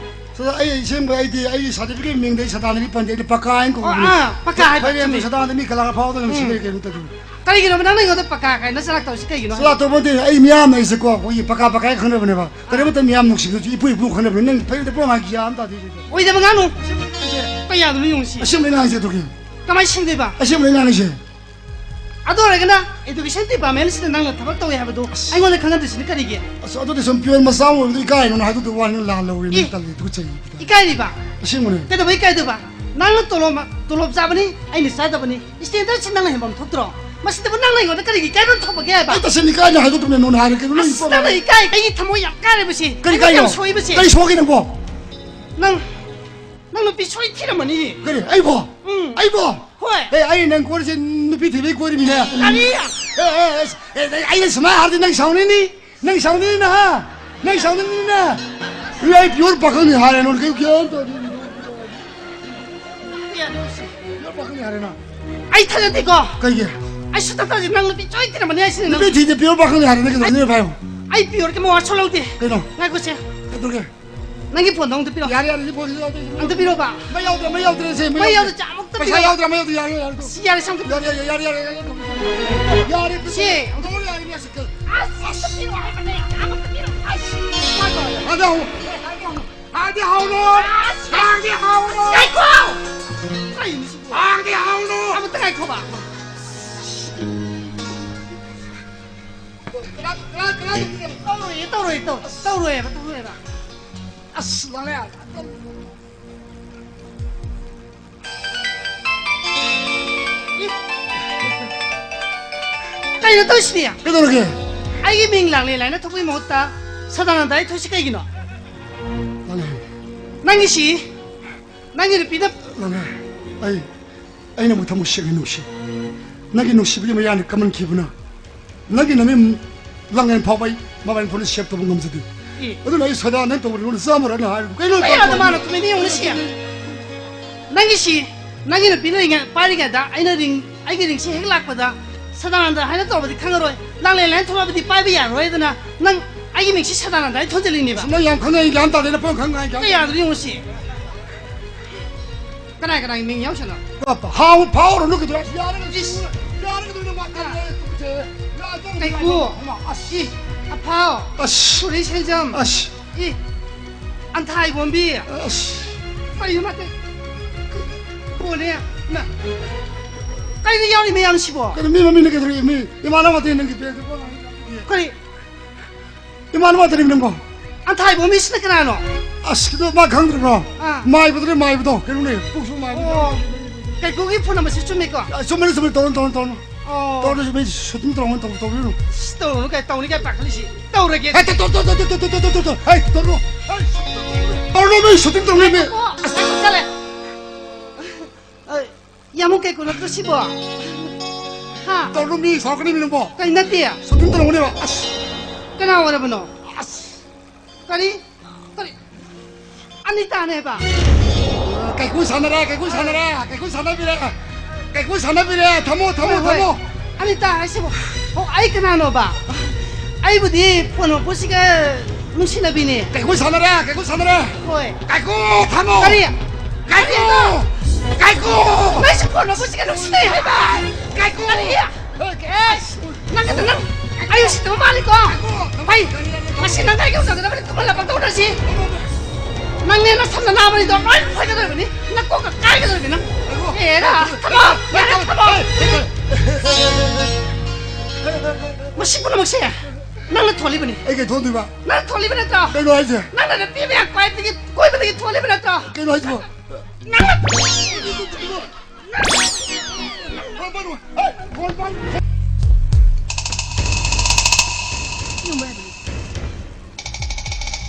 ꯁꯗꯥ-, ꯑꯩ ꯑꯁꯦꯡꯕ ꯑꯩꯗꯤ ꯑꯩꯒꯤ certificate ꯃꯤꯡꯗ ꯑꯩ ꯁꯗꯥꯅꯟꯗꯒꯤ ꯄꯟꯗꯦ, ꯑꯩꯗꯤ ꯄꯀꯥ ꯍꯥꯏꯅ ꯑꯣ, ꯀꯧꯕꯅꯦ꯫ ꯑꯥ, ꯄꯀꯥ ꯍꯥꯏꯕ ꯐꯔꯦ, ꯆꯨꯝꯃꯤ꯫ ꯁꯗꯥꯅꯟꯗ ꯃꯤ ꯀꯂꯥ ꯐꯥꯎꯗ ꯅꯨꯡꯁꯤ ꯎꯝ꯫ ꯂꯩꯔꯦ ꯀꯩꯅꯣ ꯇꯧꯗꯣꯏꯅꯣ? ꯀꯔꯤꯒꯤꯅꯣꯕ ꯅꯪꯅ ꯑꯩꯉꯣꯟꯗ ꯄꯀꯥ ꯀꯥꯏꯅ ꯆꯂꯥꯛ ꯇꯧꯔꯤꯁꯤ ꯀꯩꯒꯤꯅꯣ ꯍꯥꯏꯕ? ꯆꯂꯥꯛ ꯇꯧꯕ ꯅꯠꯇꯦ, ꯑꯩ ꯃꯤꯌꯥꯝꯅ ꯑꯩꯁꯦꯀꯣ ꯑꯩꯈꯣꯏꯒꯤ ꯄꯀꯥ ꯄꯀꯥ ꯍꯥꯏ ꯈꯪꯅꯕꯅꯦꯕ꯫ ꯀꯔꯤꯃꯇ ꯃꯤꯌꯥꯝ ꯅꯨꯡꯁꯤꯕꯁꯨ ꯏꯄꯨ ꯏꯄꯨ ꯈꯪꯅꯕꯅꯦ, ꯅꯪ ꯐꯩꯗ ꯄꯨꯔꯥ ꯃꯥꯒꯤ ꯒ꯭ꯌꯥꯟ ꯑꯃ ꯇꯥꯗꯦ꯫ ꯑꯣꯏꯗꯕ ꯉꯥꯡꯅꯨ꯫ ꯀꯌꯥꯗꯅꯣ ꯌꯦꯡꯉꯨꯁꯤ꯫ ꯑꯁꯦꯡꯕꯅꯦ ꯉꯥꯡꯉꯤꯁꯦ ꯑꯗꯨꯒꯤ꯫ ꯀꯃꯥꯏꯅ ꯁꯦꯡꯗꯣꯏꯕ? ꯑꯁꯦꯡꯕꯅꯦ ꯉꯥꯡꯉꯤꯁꯦ꯫ ꯑꯗꯨ ꯑꯣꯏꯔꯒꯅ education department ꯁꯤꯗ ꯅꯪꯅ ꯊꯕꯛ ꯇꯧꯋꯦ ꯍꯥꯏꯕꯗꯨ ꯑꯁ꯫ ꯑꯩꯉꯣꯟꯗ ꯈꯪꯍꯟꯗ꯭ꯔꯤꯁꯤꯅ ꯀꯔꯤꯒꯤ? ꯑꯁ, ꯑꯗꯨꯗꯤ ꯁꯨꯝ peon ꯃꯆꯥ ꯑꯃ ꯑꯣꯏꯕꯗꯨ ꯏꯀꯥꯏꯅꯣꯅ ꯍꯥꯏꯗꯣꯛꯇꯕ ꯋꯥꯅꯤ, ꯂꯥꯟ ꯂꯧꯔꯦ, ꯏ꯫ ꯇꯜꯂꯤ, ꯇꯨꯀꯠꯆꯩ꯫ ꯏꯀꯥꯏꯔꯤꯕ? ꯑꯁꯦꯡꯕꯅꯦ꯫ ꯀꯩꯗꯧꯕꯩ ꯏꯀꯥꯏꯗꯣꯏꯕ? ꯅꯪꯅ ꯇꯣꯂꯣꯞ, ꯇꯣꯂꯣꯞ ꯆꯥꯕꯅꯤ, ꯑꯩꯅ ꯆꯥꯗꯕꯅꯤ꯫ Standard ꯁꯤ ꯅꯪꯅ ꯍꯦꯟꯐꯝ ꯊꯣꯛꯇ꯭ꯔꯣ? ꯃꯁꯤꯗꯕꯨ ꯅꯪꯅ ꯑꯩꯉꯣꯟꯗ ꯀꯔꯤꯒꯤ ꯏꯀꯥꯏꯐꯝ ꯊꯣꯛꯄꯒꯦ ꯍꯥꯏꯕ? ꯑꯩ ꯇꯁꯦꯡꯅ ꯏꯀꯥꯏꯅ ꯍꯥꯏꯗꯣꯛꯇꯕꯅꯦ, ꯅꯣꯅ ꯍꯥꯏꯔꯦ ꯀꯩꯅꯣ, ꯅꯪ ꯑꯁ, ꯏꯄꯣ ꯅꯪꯅ ꯏꯀꯥꯏ, ꯑꯩꯒꯤ ꯊꯃꯣꯏ ꯌꯥꯝ ꯀꯥꯏꯔꯦꯕꯁꯤ꯫ ꯀꯔꯤ ꯑꯩꯒꯤ ꯌꯥꯝ ꯀꯥꯏꯅꯣ? ꯁꯣꯏꯕꯁꯤ꯫ ꯀꯔꯤ ꯁꯣꯛꯏ ꯅꯪꯕꯣ? ꯅꯪ, ꯅꯪ ꯅꯨꯄꯤ ꯁꯣꯏ ꯊꯤꯔꯝꯃꯅꯤ꯫ ꯀꯔꯤ? ꯑꯩꯕꯣ? ꯎꯝ꯫ ꯑꯩꯕꯣ? ꯍꯣꯏ꯫ ꯑꯦ, ꯑꯩ ꯅꯪ ꯀꯣꯏꯔꯤꯁꯦ ꯅꯨꯄꯤ ꯊꯤꯕꯩ ꯀꯣꯏꯔꯤꯃꯤꯅꯦ꯫ ꯀꯔꯤ? ꯑꯦ, ꯑꯦ, ꯑꯦ, ꯑꯦ, ꯑꯩꯅ ꯁꯨꯃꯥꯏꯅ ꯍꯥꯏꯔꯗꯤ ꯅꯪ ꯁꯥꯎꯅꯤꯡꯅꯤ? ꯅꯪ ꯁꯥꯎꯅꯤꯡꯅꯤꯅ, ꯍꯥ? ꯅꯪ ꯁꯥꯎꯅꯤꯡꯅꯤꯅ? ꯑꯦ, ꯑꯩ pure ꯄꯥꯈꯪꯅꯤ ꯍꯥꯏꯔꯦ, ꯅꯣꯅ ꯀꯩꯝ ꯒ꯭ꯌꯥꯟ ꯇꯥꯗꯦ꯫ Pure ꯄꯥꯈꯪꯅꯤ ꯍꯥꯏꯔꯦ ꯅꯪ꯫ ꯑꯩ ꯊꯥꯖꯗꯦꯀꯣ꯫ ꯀꯩꯒꯤ? ꯑꯩ ꯁꯨꯡꯊꯥ ꯊꯥꯖꯗꯦ, ꯅꯪ ꯅꯨꯄꯤ ꯁꯣꯏ ꯊꯤꯔꯝꯃꯅꯤ ꯍꯥꯏꯁꯤꯅꯤ ꯅꯪ꯫ ꯅꯨꯄꯤ ꯊꯤꯗꯦ, pure ꯄꯥꯈꯪꯅꯤ ꯍꯥꯏꯔꯦ, ꯅꯪ ꯀꯩꯗꯧꯅꯤ ꯍꯥꯏꯌꯣ? ꯑꯩ pure ꯀꯤ ꯃꯋꯥ ꯁꯣꯛꯍꯧꯗꯦ꯫ ꯀꯩꯅꯣ? ꯉꯥꯏꯈꯣꯁꯦ꯫ ꯀꯩꯗꯧꯔꯒꯦ? ꯅꯪꯒꯤ phoneꯗꯣ ꯑꯃꯨꯛꯇ ꯄꯤꯔꯛꯑꯣ꯫ ꯌꯥꯔꯦ, ꯌꯥꯔꯦ, ꯁꯤ phoneꯁꯤ ꯌꯥꯎꯗꯦ꯫ ꯑꯝꯇ ꯄꯤꯔꯛꯑꯣꯕ꯫ ꯃꯩ ꯌꯥꯎꯗ꯭ꯔꯦ, ꯃꯩ ꯌꯥꯎꯗ꯭ꯔꯦ, ꯁꯦ, ꯃꯩ ꯃꯩ ꯌꯥꯎꯗ꯭ꯔꯦ꯫ ꯌꯥꯎꯗ꯭ꯔꯦ, ꯆꯥ ꯑꯃꯨꯛꯇ ꯄꯩꯁꯥ ꯄꯤꯔꯛꯑꯣ꯫ ꯌꯥꯎꯗ꯭ꯔꯦ, ꯃꯩ ꯌꯥꯎꯗ꯭ꯔꯦ, ꯌꯥꯔꯦ, ꯌꯥꯔꯦ, ꯌꯥꯔꯦ, ꯌꯥꯔꯦ, ꯌꯥꯔꯦ, ꯌꯥꯔꯦ, ꯌꯥꯔꯦ, ꯌꯥꯔꯦ, ꯌꯥꯔꯦ, ꯌꯥꯔꯦ, ꯁꯦ꯫ ꯌꯥꯔꯦ, ꯌꯥꯔꯦ, ꯌꯥꯔꯦ, ꯌꯥꯔꯦ꯫ ꯑꯁ, ꯑꯝꯇ ꯄꯤꯔꯛꯑꯣ ꯍꯥꯏꯕꯅꯦ, ꯑꯃꯨꯛꯇ ꯄꯤꯔꯛꯑꯣ꯫ ꯑꯁ꯫ ꯍꯥꯏꯗꯤ ꯍꯧ-, ꯍꯥꯏꯗꯤ ꯍꯧꯅꯨ꯫ ꯑꯁ꯫ ꯍꯥꯏꯗꯤ ꯍꯧꯅꯨ꯫ ꯉꯥꯏꯈꯣ꯫ ꯀꯩꯅꯣ ꯁꯤꯕꯨ? ꯍꯥꯏꯗꯤ ꯍꯧꯅꯨ꯫ ꯑꯃꯨꯛꯇ ꯉꯥꯏꯈꯣꯕ꯫ ꯀꯅꯥ, ꯀꯅꯥ, ꯀꯅꯥ? ꯇꯧꯔꯣꯏꯌꯦ, ꯇꯧꯔꯣꯏꯌꯦ, ꯇꯧ-, ꯇꯧꯔꯣꯏꯌꯦꯕ, ꯇꯧꯔꯣꯏꯌꯦꯕ꯫ ꯑꯁ, ꯂꯥꯛꯂꯦ꯫ ꯀꯩꯅꯣ ꯇꯧꯔꯤꯁꯤꯗꯤ? ꯀꯩꯗꯧꯔꯒꯦ? ꯑꯩꯒꯤ ꯃꯤꯡ ꯂꯥꯡꯂꯦꯟ ꯍꯥꯏꯅ ꯊꯣꯛꯄꯒꯤ ꯃꯍꯨꯠꯇ ꯁꯗꯥꯅꯟꯗ ꯍꯥꯏ ꯊꯣꯛꯏꯁꯤ ꯀꯩꯒꯤꯅꯣ? ꯂꯥꯡꯂꯦꯟ꯫ ꯅꯪꯒꯤꯁꯤ? ꯅꯪꯒꯤ ꯅꯨꯄꯤꯅ ꯂꯥꯡꯂꯦꯟ, ꯑꯩ, ꯑꯩ ꯅꯪꯕꯨ ꯊꯃꯣꯏ ꯁꯦꯡꯅ ꯅꯨꯡꯁꯤ꯫ ꯅꯪꯒꯤ ꯅꯨꯡꯁꯤꯕꯒꯤ ꯃꯌꯥꯅ ꯀꯃꯟꯈꯤꯕꯅ ꯅꯪꯒꯤ ꯅꯃꯤꯠ ꯂꯥꯡꯂꯦꯟ ꯐꯥꯎꯕ ꯑꯩ ꯃꯣꯕꯥꯏꯜ ꯐꯣꯟꯗ ꯁꯦꯚ ꯇꯧꯕ ꯉꯝꯖꯗꯦ꯫ ꯑꯦ꯫ ꯑꯗꯨꯅ ꯑꯩ ꯁꯗꯥ ꯅꯪ ꯇꯧꯕ ꯅꯉꯣꯟꯗ ꯆꯥꯝꯃꯔꯛ ꯍꯥꯏꯔꯤꯕ ꯀꯩꯅꯣ? ꯀꯌꯥꯗ ꯃꯥꯅ ꯇꯨꯃꯤꯟꯅ ꯌꯦꯡꯉꯨꯅꯦ ꯁꯤ꯫ ꯅꯪꯒꯤ ꯁꯤ, ꯅꯪꯒꯤ ꯅꯨꯄꯤ ꯂꯩꯔꯤꯉꯩ, ꯄꯥꯏꯔꯤꯉꯩꯗ ꯑꯩꯅ ring, ꯑꯩꯒꯤ ringꯁꯤ ꯍꯦꯛ ꯂꯥꯛꯄꯗ ꯁꯗꯥꯅꯟꯗ ꯍꯥꯏꯅ ꯇꯧꯔꯕꯗꯤ ꯈꯪꯉꯔꯣꯏ꯫ ꯂꯥꯡꯂꯦꯟ ꯍꯥꯏꯅ ꯊꯣꯛꯂꯛꯑꯕꯗꯤ ꯄꯥꯏꯕ ꯌꯥꯔꯔꯣꯏꯗꯅ ꯅꯪ ꯑꯩꯒꯤ ꯃꯤꯡꯁꯤ ꯁꯗꯥꯅꯟꯗ ꯍꯥꯏꯅ ꯊꯣꯟꯖꯜꯂꯤꯅꯦꯕ꯫ ꯅꯪ ꯌꯥꯝ ꯈꯪꯉꯦ, ꯑꯩ ꯒ꯭ꯌꯥꯟ ꯇꯥꯗꯦ, ꯅꯪ ꯄꯪꯈꯪ ꯉꯥꯡꯉꯦ, ꯒ꯭ꯌꯥꯟ ꯇꯥꯗꯦ꯫ ꯀꯌꯥꯗꯅꯣ ꯌꯦꯡꯉꯨ ꯁꯤ꯫ ꯀꯅꯥ ꯀꯅꯥꯒꯤ ꯃꯤꯡ ꯌꯥꯎꯁꯅꯣ? ꯍꯥꯎ, ꯐꯥꯎꯔꯅꯨ ꯀꯩꯗꯧꯔꯦ? ꯌꯥꯔꯒ ꯏꯁ꯫ ꯌꯥꯔꯒ ꯑꯗꯨꯝ ꯃꯥ ꯀꯔꯤ ꯂꯩ? ꯇꯨꯀꯠꯆꯩ꯫ ꯌꯥꯔꯒ ꯑꯗꯨꯝ ꯀꯩꯀꯨ꯫ ꯌꯥꯔꯒ ꯑꯗꯨꯝ ꯑꯁꯤ꯫ ꯑꯐꯥꯎ꯫ ꯑꯁ꯫ ꯁꯣꯔꯤ ꯁꯦꯟꯖꯝ꯫ ꯑꯁ꯫ ꯏ꯫ ꯑꯟꯊꯥꯏ ꯕꯣꯝꯕꯤ꯫ ꯑꯁ꯫ ꯀꯔꯤꯅꯣ ꯃꯥ ꯇꯧ-, ꯀꯣꯟꯅꯦ꯫ ꯏꯃꯥ꯫ ꯀꯩꯅꯣ ꯌꯥꯎꯔꯤ ꯃꯌꯥꯝꯁꯤꯕꯣ? ꯀꯩꯅꯣ ꯃꯤ ꯃꯃꯤꯡꯅ ꯀꯩꯗꯧꯔꯒꯦ? ꯃꯤ ꯏꯃꯥꯟꯅꯕ ꯑꯇꯩ ꯅꯪꯒꯤ ꯄꯦꯟꯁꯦ ꯀꯣꯟꯅ ꯍꯪꯉꯛꯀꯦ꯫ ꯀꯔꯤ? ꯏꯃꯥꯟꯅꯕ ꯇꯔꯤꯝ ꯅꯪꯕꯣ? ꯑꯟꯊꯥꯏꯕꯣ ꯃꯤꯁꯤꯅ ꯀꯅꯥꯅꯣ? ꯑꯁ, ꯀꯩꯅꯣ, ꯃꯥ ꯈꯪꯗ꯭ꯔꯤꯕ꯭ꯔꯣ? ꯑꯥ꯫ ꯃꯥꯏꯕꯗꯨꯅꯦ, ꯃꯥꯏꯕꯗꯣ꯫ ꯀꯩꯅꯣꯅꯦ, ꯄꯨꯛꯁꯨ ꯃꯥꯏꯕꯗꯣ꯫ ꯑꯣ꯫ ꯀꯩꯀꯨꯒꯤ phone numberꯁꯤ ꯆꯨꯝꯃꯤꯀꯣ? ꯑ, ꯆꯨꯝꯕꯅꯤ, ꯆꯨꯝꯕꯅꯤ, ꯇꯧꯔꯣ, ꯇꯧꯔꯣ, ꯇꯧꯔꯣ꯫ ꯑꯣ꯫ ꯇꯧꯔꯣ, ꯃꯤ shooting ꯇꯧꯔꯝꯒꯅꯤ, ꯇꯧ-, ꯇꯧꯕꯤꯔꯨꯅꯨ꯫ ꯏꯁ, ꯇꯧꯔꯨꯅꯨ ꯀꯥꯏ, ꯇꯧꯅꯤ ꯀꯥꯏ ꯄꯥꯈꯠꯂꯤꯁꯤ꯫ ꯇꯧꯔꯒꯦ꯫ ꯍꯦ, ꯇꯧ-, ꯇꯧ-, ꯍꯦ, ꯇꯧꯔꯣ꯫ ꯍꯦ, shooting ꯇꯧꯔꯣ꯫ ꯇꯧꯔꯣ, ꯃꯤ shooting ꯇꯧꯔꯣ, ꯃꯤ꯫ ꯉꯥꯏꯈꯣꯀꯣ, ꯉꯥꯏꯈꯣ, ꯆꯠꯂꯦ꯫ ꯑ, ꯌꯥꯝꯕꯨꯡ ꯀꯩꯀꯨ ꯅꯠꯇ꯭ꯔꯣ ꯁꯤꯕꯣ? ꯍꯥ? ꯇꯧꯔꯨ ꯃꯤ ꯁꯥꯎꯔꯛꯀꯅꯤ ꯃꯤ ꯅꯪꯕꯣ꯫ ꯀꯩ ꯅꯠꯇꯦ? ꯁꯨꯇꯤꯡ ꯇꯧꯔꯝꯒꯅꯦꯕ꯫ ꯑꯁ꯫ ꯀꯅꯥ ꯑꯣꯏꯔꯕꯅꯣ? ꯑꯁ꯫ ꯀꯔꯤ? ꯀꯔꯤ? ꯑꯅꯤꯇꯥꯅꯦꯕ? ꯀꯩꯀꯨ ꯁꯥꯟꯅꯔꯦ, ꯀꯩꯀꯨ ꯁꯥꯟꯅꯔꯦ, ꯀꯩꯀꯨ ꯁꯥꯟꯅꯕꯤꯔꯦ꯫ ꯀꯩꯀꯨ ꯁꯥꯟꯅꯕꯤꯔꯦ꯫ ꯊꯝꯃꯣ, ꯊꯝꯃꯣ, ꯍꯣꯏ, ꯍꯣꯏ꯫ ꯊꯝꯃꯣ꯫ ꯑꯅꯤꯇꯥ ꯍꯥꯏꯁꯤꯕꯣ? ꯑꯣ, ꯑꯩ ꯀꯅꯥꯅꯣꯕ? ꯑꯩꯕꯨꯗꯤ phone ꯃꯄꯨꯁꯤꯒ ꯅꯨꯡꯁꯤꯅꯕꯤꯅꯦ꯫ ꯀꯩꯀꯨ ꯁꯥꯟꯅꯔꯦ, ꯀꯩꯀꯨ ꯁꯥꯟꯅꯔꯦ꯫ ꯍꯣꯏ꯫ ꯀꯥꯏꯀꯨ, ꯊꯝꯃꯣ! ꯀꯔꯤ? ꯀꯥꯏꯀꯨ! ꯀꯔꯤꯅꯣ? ꯀꯥꯏꯀꯨ! ꯅꯣꯏꯁꯨ ꯀꯣꯟꯅ ꯃꯁꯤꯒ ꯅꯨꯡꯁꯤꯅꯩ ꯍꯥꯏꯕ! ꯀꯥꯏꯀꯨ! ꯀꯔꯤ? ꯑꯦꯁ! ꯅꯪ ꯈꯛꯇ ꯅꯪ ꯑꯩ ꯎꯁꯤꯠꯇꯕ ꯃꯥꯜꯂꯤꯀꯣ? ꯐꯩ! ꯉꯁꯤ ꯅꯪ ꯑꯩꯒ ꯎꯅꯒꯗꯕꯅꯤ, ꯇꯨꯝꯍꯜꯂꯒ ꯇꯧꯔꯁꯤ! ꯅꯪꯅꯦ ꯅꯁꯝ ꯅꯅꯥꯕꯅꯤꯗꯣ ꯂꯣꯏ ꯐꯣꯏꯒꯗꯧꯔꯤꯕꯅꯤ! ꯅꯀꯣꯛꯀ ꯀꯥꯏꯒꯗꯧꯔꯤꯕꯅꯤ ꯅꯪ! ꯑꯦꯔꯥ! ꯊꯝꯃꯣ! ꯌꯥꯔꯦ, ꯊꯝꯃꯣ! ꯃꯁꯤ ꯄꯨꯝꯅꯃꯛꯁꯦ ꯅꯪꯅ ꯊꯣꯛꯍꯜꯂꯤꯕꯅꯤ! ꯑꯩ ꯀꯩ ꯊꯣꯛꯍꯟꯗꯣꯏꯕ? ꯅꯪ ꯊꯣꯛꯍꯜꯂꯤꯕ ꯅꯠꯇ꯭ꯔꯣ? ꯀꯩꯅꯣ ꯍꯥꯏꯁꯦ? ꯅꯪꯅ ꯅꯨꯄꯤ ꯃꯌꯥꯝ ꯀꯣꯏꯕꯗꯒꯤ, ꯀꯣꯏꯕꯗꯒꯤ ꯊꯣꯛꯍꯜꯂꯤꯕ ꯅꯠꯇ꯭ꯔꯣ? ꯀꯩꯅꯣ ꯍꯥꯏꯁꯤꯕꯣ?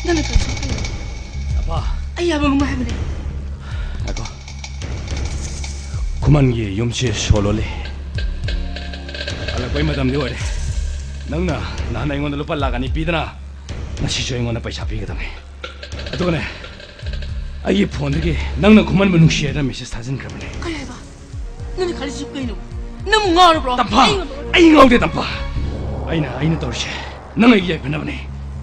ꯅꯪ ꯀꯔꯤ ꯁꯣꯛꯄ ꯂꯩ? ꯑꯄꯥ꯫ ꯑꯩ ꯌꯥꯕ ꯑꯃ ꯍꯥꯏꯕꯅꯦ꯫ ꯈꯨꯃꯟꯒꯤ ꯌꯨꯝꯁꯤ ꯁꯣ ꯂꯣꯜꯂꯤ꯫ ꯍꯜꯂꯛꯄꯩ ꯃꯇꯝꯗꯤ ꯑꯣꯏꯔꯦ꯫ ꯅꯪꯅ ꯅꯍꯥꯟ ꯑꯩꯉꯣꯟꯗ ꯂꯨꯄꯥ ꯂꯥꯛ ꯑꯅꯤ ꯄꯤꯗꯅ, ꯉꯁꯤꯁꯨ ꯑꯩꯉꯣꯟꯗ ꯄꯩꯁꯥ ꯄꯤꯒꯗꯕꯅꯤ꯫ ꯑꯗꯨꯒꯅꯦ, ꯑꯩꯒꯤ ꯐꯣꯟꯗꯒꯤ ꯅꯪꯅ ꯈꯨꯃꯟꯕꯨ ꯅꯨꯡꯁꯤ ꯍꯥꯏꯗꯅ ꯃꯦꯁꯦꯖ ꯊꯥꯖꯤꯟꯈ꯭ꯔꯕꯅꯦ꯫ ꯀꯩ ꯍꯥꯏꯕ? ꯅꯪꯅ ꯈꯜꯂꯤꯁꯤꯕꯨ ꯀꯩꯅꯣ? ꯅꯪꯕꯨ ꯉꯥꯎꯔꯕ꯭ꯔꯣ? ꯇꯝꯐꯥ! ꯑꯩ ꯉꯥꯎꯗꯦ꯫ ꯑꯩ ꯉꯥꯎꯗꯦ, ꯇꯝꯐꯥ! ꯑꯩꯅ, ꯑꯩꯅ ꯇꯧꯔꯤꯁꯦ ꯅꯪ ꯑꯩꯒꯤ ꯌꯥꯏꯐꯅꯕꯅꯦ꯫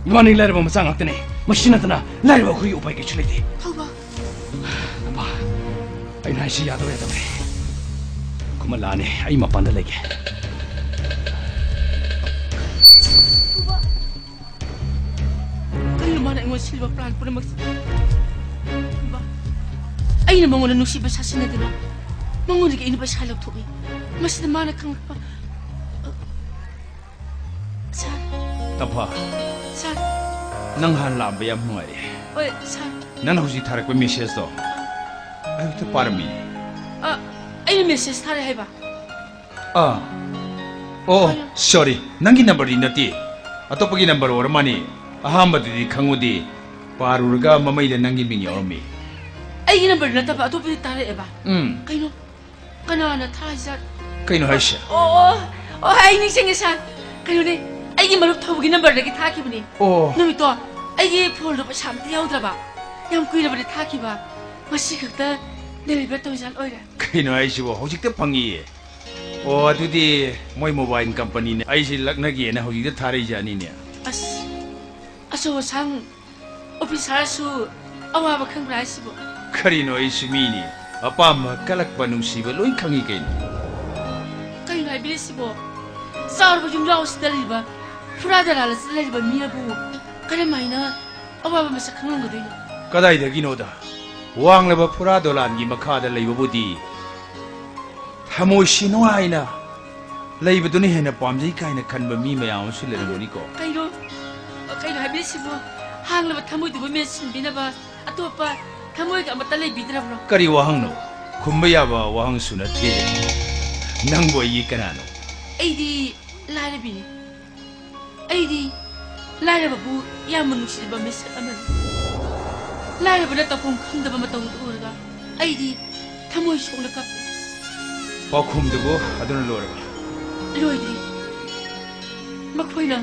ꯏꯕꯥꯅꯤ ꯂꯥꯏꯔꯕ ꯃꯆꯥ ꯉꯥꯛꯇꯅꯦ꯫ ꯃꯁꯤ ꯅꯠꯇꯅ ꯂꯥꯏꯔꯕ ꯑꯩꯈꯣꯏꯒꯤ ꯎꯄꯥꯏ ꯀꯩꯁꯨ ꯂꯩꯇꯦ꯫ ꯊꯧꯕ꯫ ꯇꯝꯐꯥ, ꯑꯩꯅ ꯍꯥꯏꯁꯤ ꯌꯥꯗꯕ ꯌꯥꯗꯕꯅꯦ꯫ ꯈꯨꯃꯟ ꯂꯥꯛꯑꯅꯤ, ꯑꯩ ꯃꯄꯥꯟꯗ ꯂꯩꯒꯦ꯫ ꯀꯩꯅꯣ ꯃꯥꯅ ꯑꯩꯉꯣꯟꯗ ꯁꯤꯜꯂꯤꯕ ꯄ꯭ꯂꯥꯟ ꯄꯨꯝꯅꯃꯛꯁꯦ? ꯏꯃꯥ, ꯑꯩꯅ ꯃꯉꯣꯟꯗ ꯅꯨꯡꯁꯤꯕ ꯁꯥꯁꯤꯟꯅꯗꯨꯅ ꯃꯉꯣꯟꯗꯒꯤ ꯑꯩꯅ ꯄꯩꯁꯥ ꯂꯧꯊꯣꯛꯏ꯫ ꯃꯁꯤꯗ ꯃꯥꯅ ꯈꯪꯂꯛꯄ꯫ ꯁꯥꯔ꯫ ꯇꯝꯐꯥ꯫ ꯁꯥꯔ꯫ ꯅꯪ ꯍꯥꯟꯅ ꯂꯥꯛꯑꯝꯕ ꯌꯥꯝ ꯅꯨꯡꯉꯥꯏꯔꯦ꯫ ꯍꯣꯏ, ꯁꯥꯔ꯫ ꯅꯪꯅ ꯍꯧꯖꯤꯛ ꯊꯥꯔꯛꯄ ꯃꯦꯁꯦꯖꯇꯣ ꯑꯩ ꯍꯧꯖꯤꯛꯇ ꯄꯥꯔꯝꯃꯤꯅꯦ꯫ ꯑ, ꯑꯩꯅ ꯃꯦꯁꯦꯖ ꯊꯥꯔꯦ ꯍꯥꯏꯕ? ꯑꯥ꯫ ꯑꯣ, ꯀꯩꯅꯣ? ꯁꯣꯔꯤ, ꯅꯪꯒꯤ ꯅꯝꯕꯔꯗꯤ ꯅꯠꯇꯦ꯫ ꯑꯇꯣꯞꯄꯒꯤ ꯅꯝꯕꯔ ꯑꯣꯏꯔ ꯃꯥꯅꯤ꯫ ꯑꯍꯥꯟꯕꯗꯗꯤ ꯈꯪꯉꯨꯗꯦ꯫ ꯄꯥꯔꯨꯔꯒ ꯃꯃꯩꯗ ꯅꯪꯒꯤ ꯃꯤꯡ ꯌꯥꯎꯔꯝꯃꯤ꯫ ꯑꯩꯒꯤ ꯅꯝꯕꯔꯗꯤ ꯅꯠꯇꯕ, ꯑꯇꯣꯞꯄꯗꯤ ꯊꯥꯔꯛꯑꯦꯕ꯫ ꯎꯝ꯫ ꯀꯩꯅꯣ? ꯀꯅꯥꯅ ꯊꯥꯔꯤꯖꯥꯠ? ꯀꯩꯅꯣ ꯍꯥꯏꯁꯦ? ꯑꯣ, ꯑꯣ, ꯑꯣ, ꯑꯩ ꯅꯤꯡꯁꯤꯡꯉꯦ, ꯁꯥꯔ꯫ ꯀꯩꯅꯣꯅꯦ, ꯑꯩꯒꯤ ꯃꯔꯨꯞ ꯊꯧꯕꯒꯤ ꯅꯝꯕꯔꯗꯒꯤ ꯊꯥꯈꯤꯕꯅꯦ꯫ ꯑꯣ꯫ ꯅꯨꯃꯤꯠꯇꯣ ꯑꯩꯒꯤ ꯐꯣꯟꯗꯣ ꯄꯩꯁꯥ ꯑꯝꯇ ꯌꯥꯎꯗ꯭ꯔꯕ꯫ ꯌꯥꯝ ꯀꯨꯏꯔꯕꯅꯦ ꯊꯥꯈꯤꯕ꯫ ꯉꯁꯤ ꯈꯛꯇ ꯗꯦꯂꯤꯚꯔ ꯇꯧꯔꯤꯖꯥꯠ ꯑꯣꯏꯔꯦ꯫ ꯀꯩꯅꯣ ꯍꯥꯏꯁꯤꯕꯣ? ꯍꯧꯖꯤꯛꯇ ꯐꯪꯉꯤꯌꯦ꯫ ꯑꯣ, ꯑꯗꯨꯗꯤ ꯃꯣꯏ ꯃꯣꯕꯥꯏꯜ ꯀꯝꯄꯅꯤꯅ ꯑꯩꯁꯦ ꯂꯛꯅꯒꯦꯅ ꯍꯧꯖꯤꯛꯇ ꯊꯥꯔꯛꯏꯖꯥꯠꯅꯤꯅꯦ꯫ ꯑꯁ, ꯑꯆꯧ ꯑꯁꯥꯡ ꯑꯣꯐꯤꯁꯥꯔꯁꯨ ꯑꯋꯥꯕ ꯈꯪꯕ꯭ꯔꯥ ꯍꯥꯏꯁꯤꯕꯣ? ꯀꯔꯤꯅꯣ, ꯑꯩꯁꯨ ꯃꯤꯅꯤ꯫ ꯑꯄꯥꯝꯕ, ꯀꯜꯂꯛꯄ, ꯅꯨꯡꯁꯤꯕ ꯂꯣꯏ ꯈꯪꯉꯤ ꯀꯩꯅꯣ꯫ ꯀꯩꯅꯣ ꯍꯥꯏꯕꯤꯔꯤꯁꯤꯕꯣ? ꯆꯥꯎꯔꯕ ꯌꯨꯝꯖꯥꯎꯁꯤꯗ ꯂꯩꯕ ꯐꯨꯔꯥ ꯗꯂꯥꯜ ꯑꯁꯤꯗ ꯂꯩꯔꯤꯕ ꯃꯤ ꯑꯗꯨꯕꯨ ꯀꯔꯝꯍꯥꯏꯅ ꯑꯋꯥꯕ ꯃꯁꯛ ꯈꯪꯂꯝꯒꯗꯣꯏꯅꯣ? ꯀꯗꯥꯏꯗꯒꯤꯅꯣꯗ? ꯋꯥꯡꯂꯕ ꯐꯨꯔꯥ ꯗꯣꯂꯥꯟꯒꯤ ꯃꯈꯥꯗ ꯂꯩꯕꯕꯨꯗꯤ ꯊꯃꯣꯏꯁꯤ ꯅꯨꯡꯉꯥꯏꯅ ꯂꯩꯕꯗꯨꯅ ꯍꯦꯟꯅ ꯄꯥꯝꯖꯩ ꯀꯥꯏꯅ ꯈꯟꯕ ꯃꯤ ꯃꯌꯥꯝ ꯑꯃꯁꯨ ꯂꯩꯔꯝꯒꯅꯤꯀꯣ꯫ ꯀꯩꯅꯣ? ꯀꯩꯅꯣ ꯍꯥꯏꯕꯤꯔꯤꯁꯤꯕꯣ? ꯍꯥꯡꯂꯕ ꯊꯃꯣꯏꯗꯨꯕꯨ ꯃꯦꯟꯁꯤꯟꯕꯤꯅꯕ ꯑꯇꯣꯞꯄ ꯊꯃꯣꯏꯒ ꯑꯃꯠꯇ ꯂꯩꯕꯤꯗ꯭ꯔꯕ꯭ꯔꯣ? ꯀꯔꯤ ꯋꯥꯍꯪꯅꯣ? ꯈꯨꯝꯕ ꯌꯥꯕ ꯋꯥꯍꯪꯁꯨ ꯅꯠꯇꯦ꯫ ꯅꯪꯕꯨ ꯑꯩꯒꯤ ꯀꯅꯥꯅꯣ? ꯑꯩꯗꯤ ꯂꯥꯏꯔꯕꯤꯅꯤ꯫ ꯑꯩꯗꯤ ꯂꯥꯏꯔꯕꯕꯨ ꯌꯥꯝꯅ ꯅꯨꯡꯁꯤꯖꯕ ꯃꯤꯁꯛ ꯑꯃꯅꯤ꯫ ꯂꯥꯏꯔꯕꯅ ꯇꯧꯐꯝ ꯈꯪꯗꯕ ꯃꯇꯧꯗꯨ ꯎꯔꯒ ꯑꯩꯗꯤ ꯊꯃꯣꯏ ꯁꯣꯛꯅ ꯀꯞꯄꯤ꯫ ꯄꯥꯎꯈꯨꯝꯗꯨꯕꯨ ꯑꯗꯨꯅ ꯂꯣꯏꯔꯕ? ꯂꯣꯏꯗ꯭ꯔꯤ꯫ ꯃꯈꯣꯏꯅ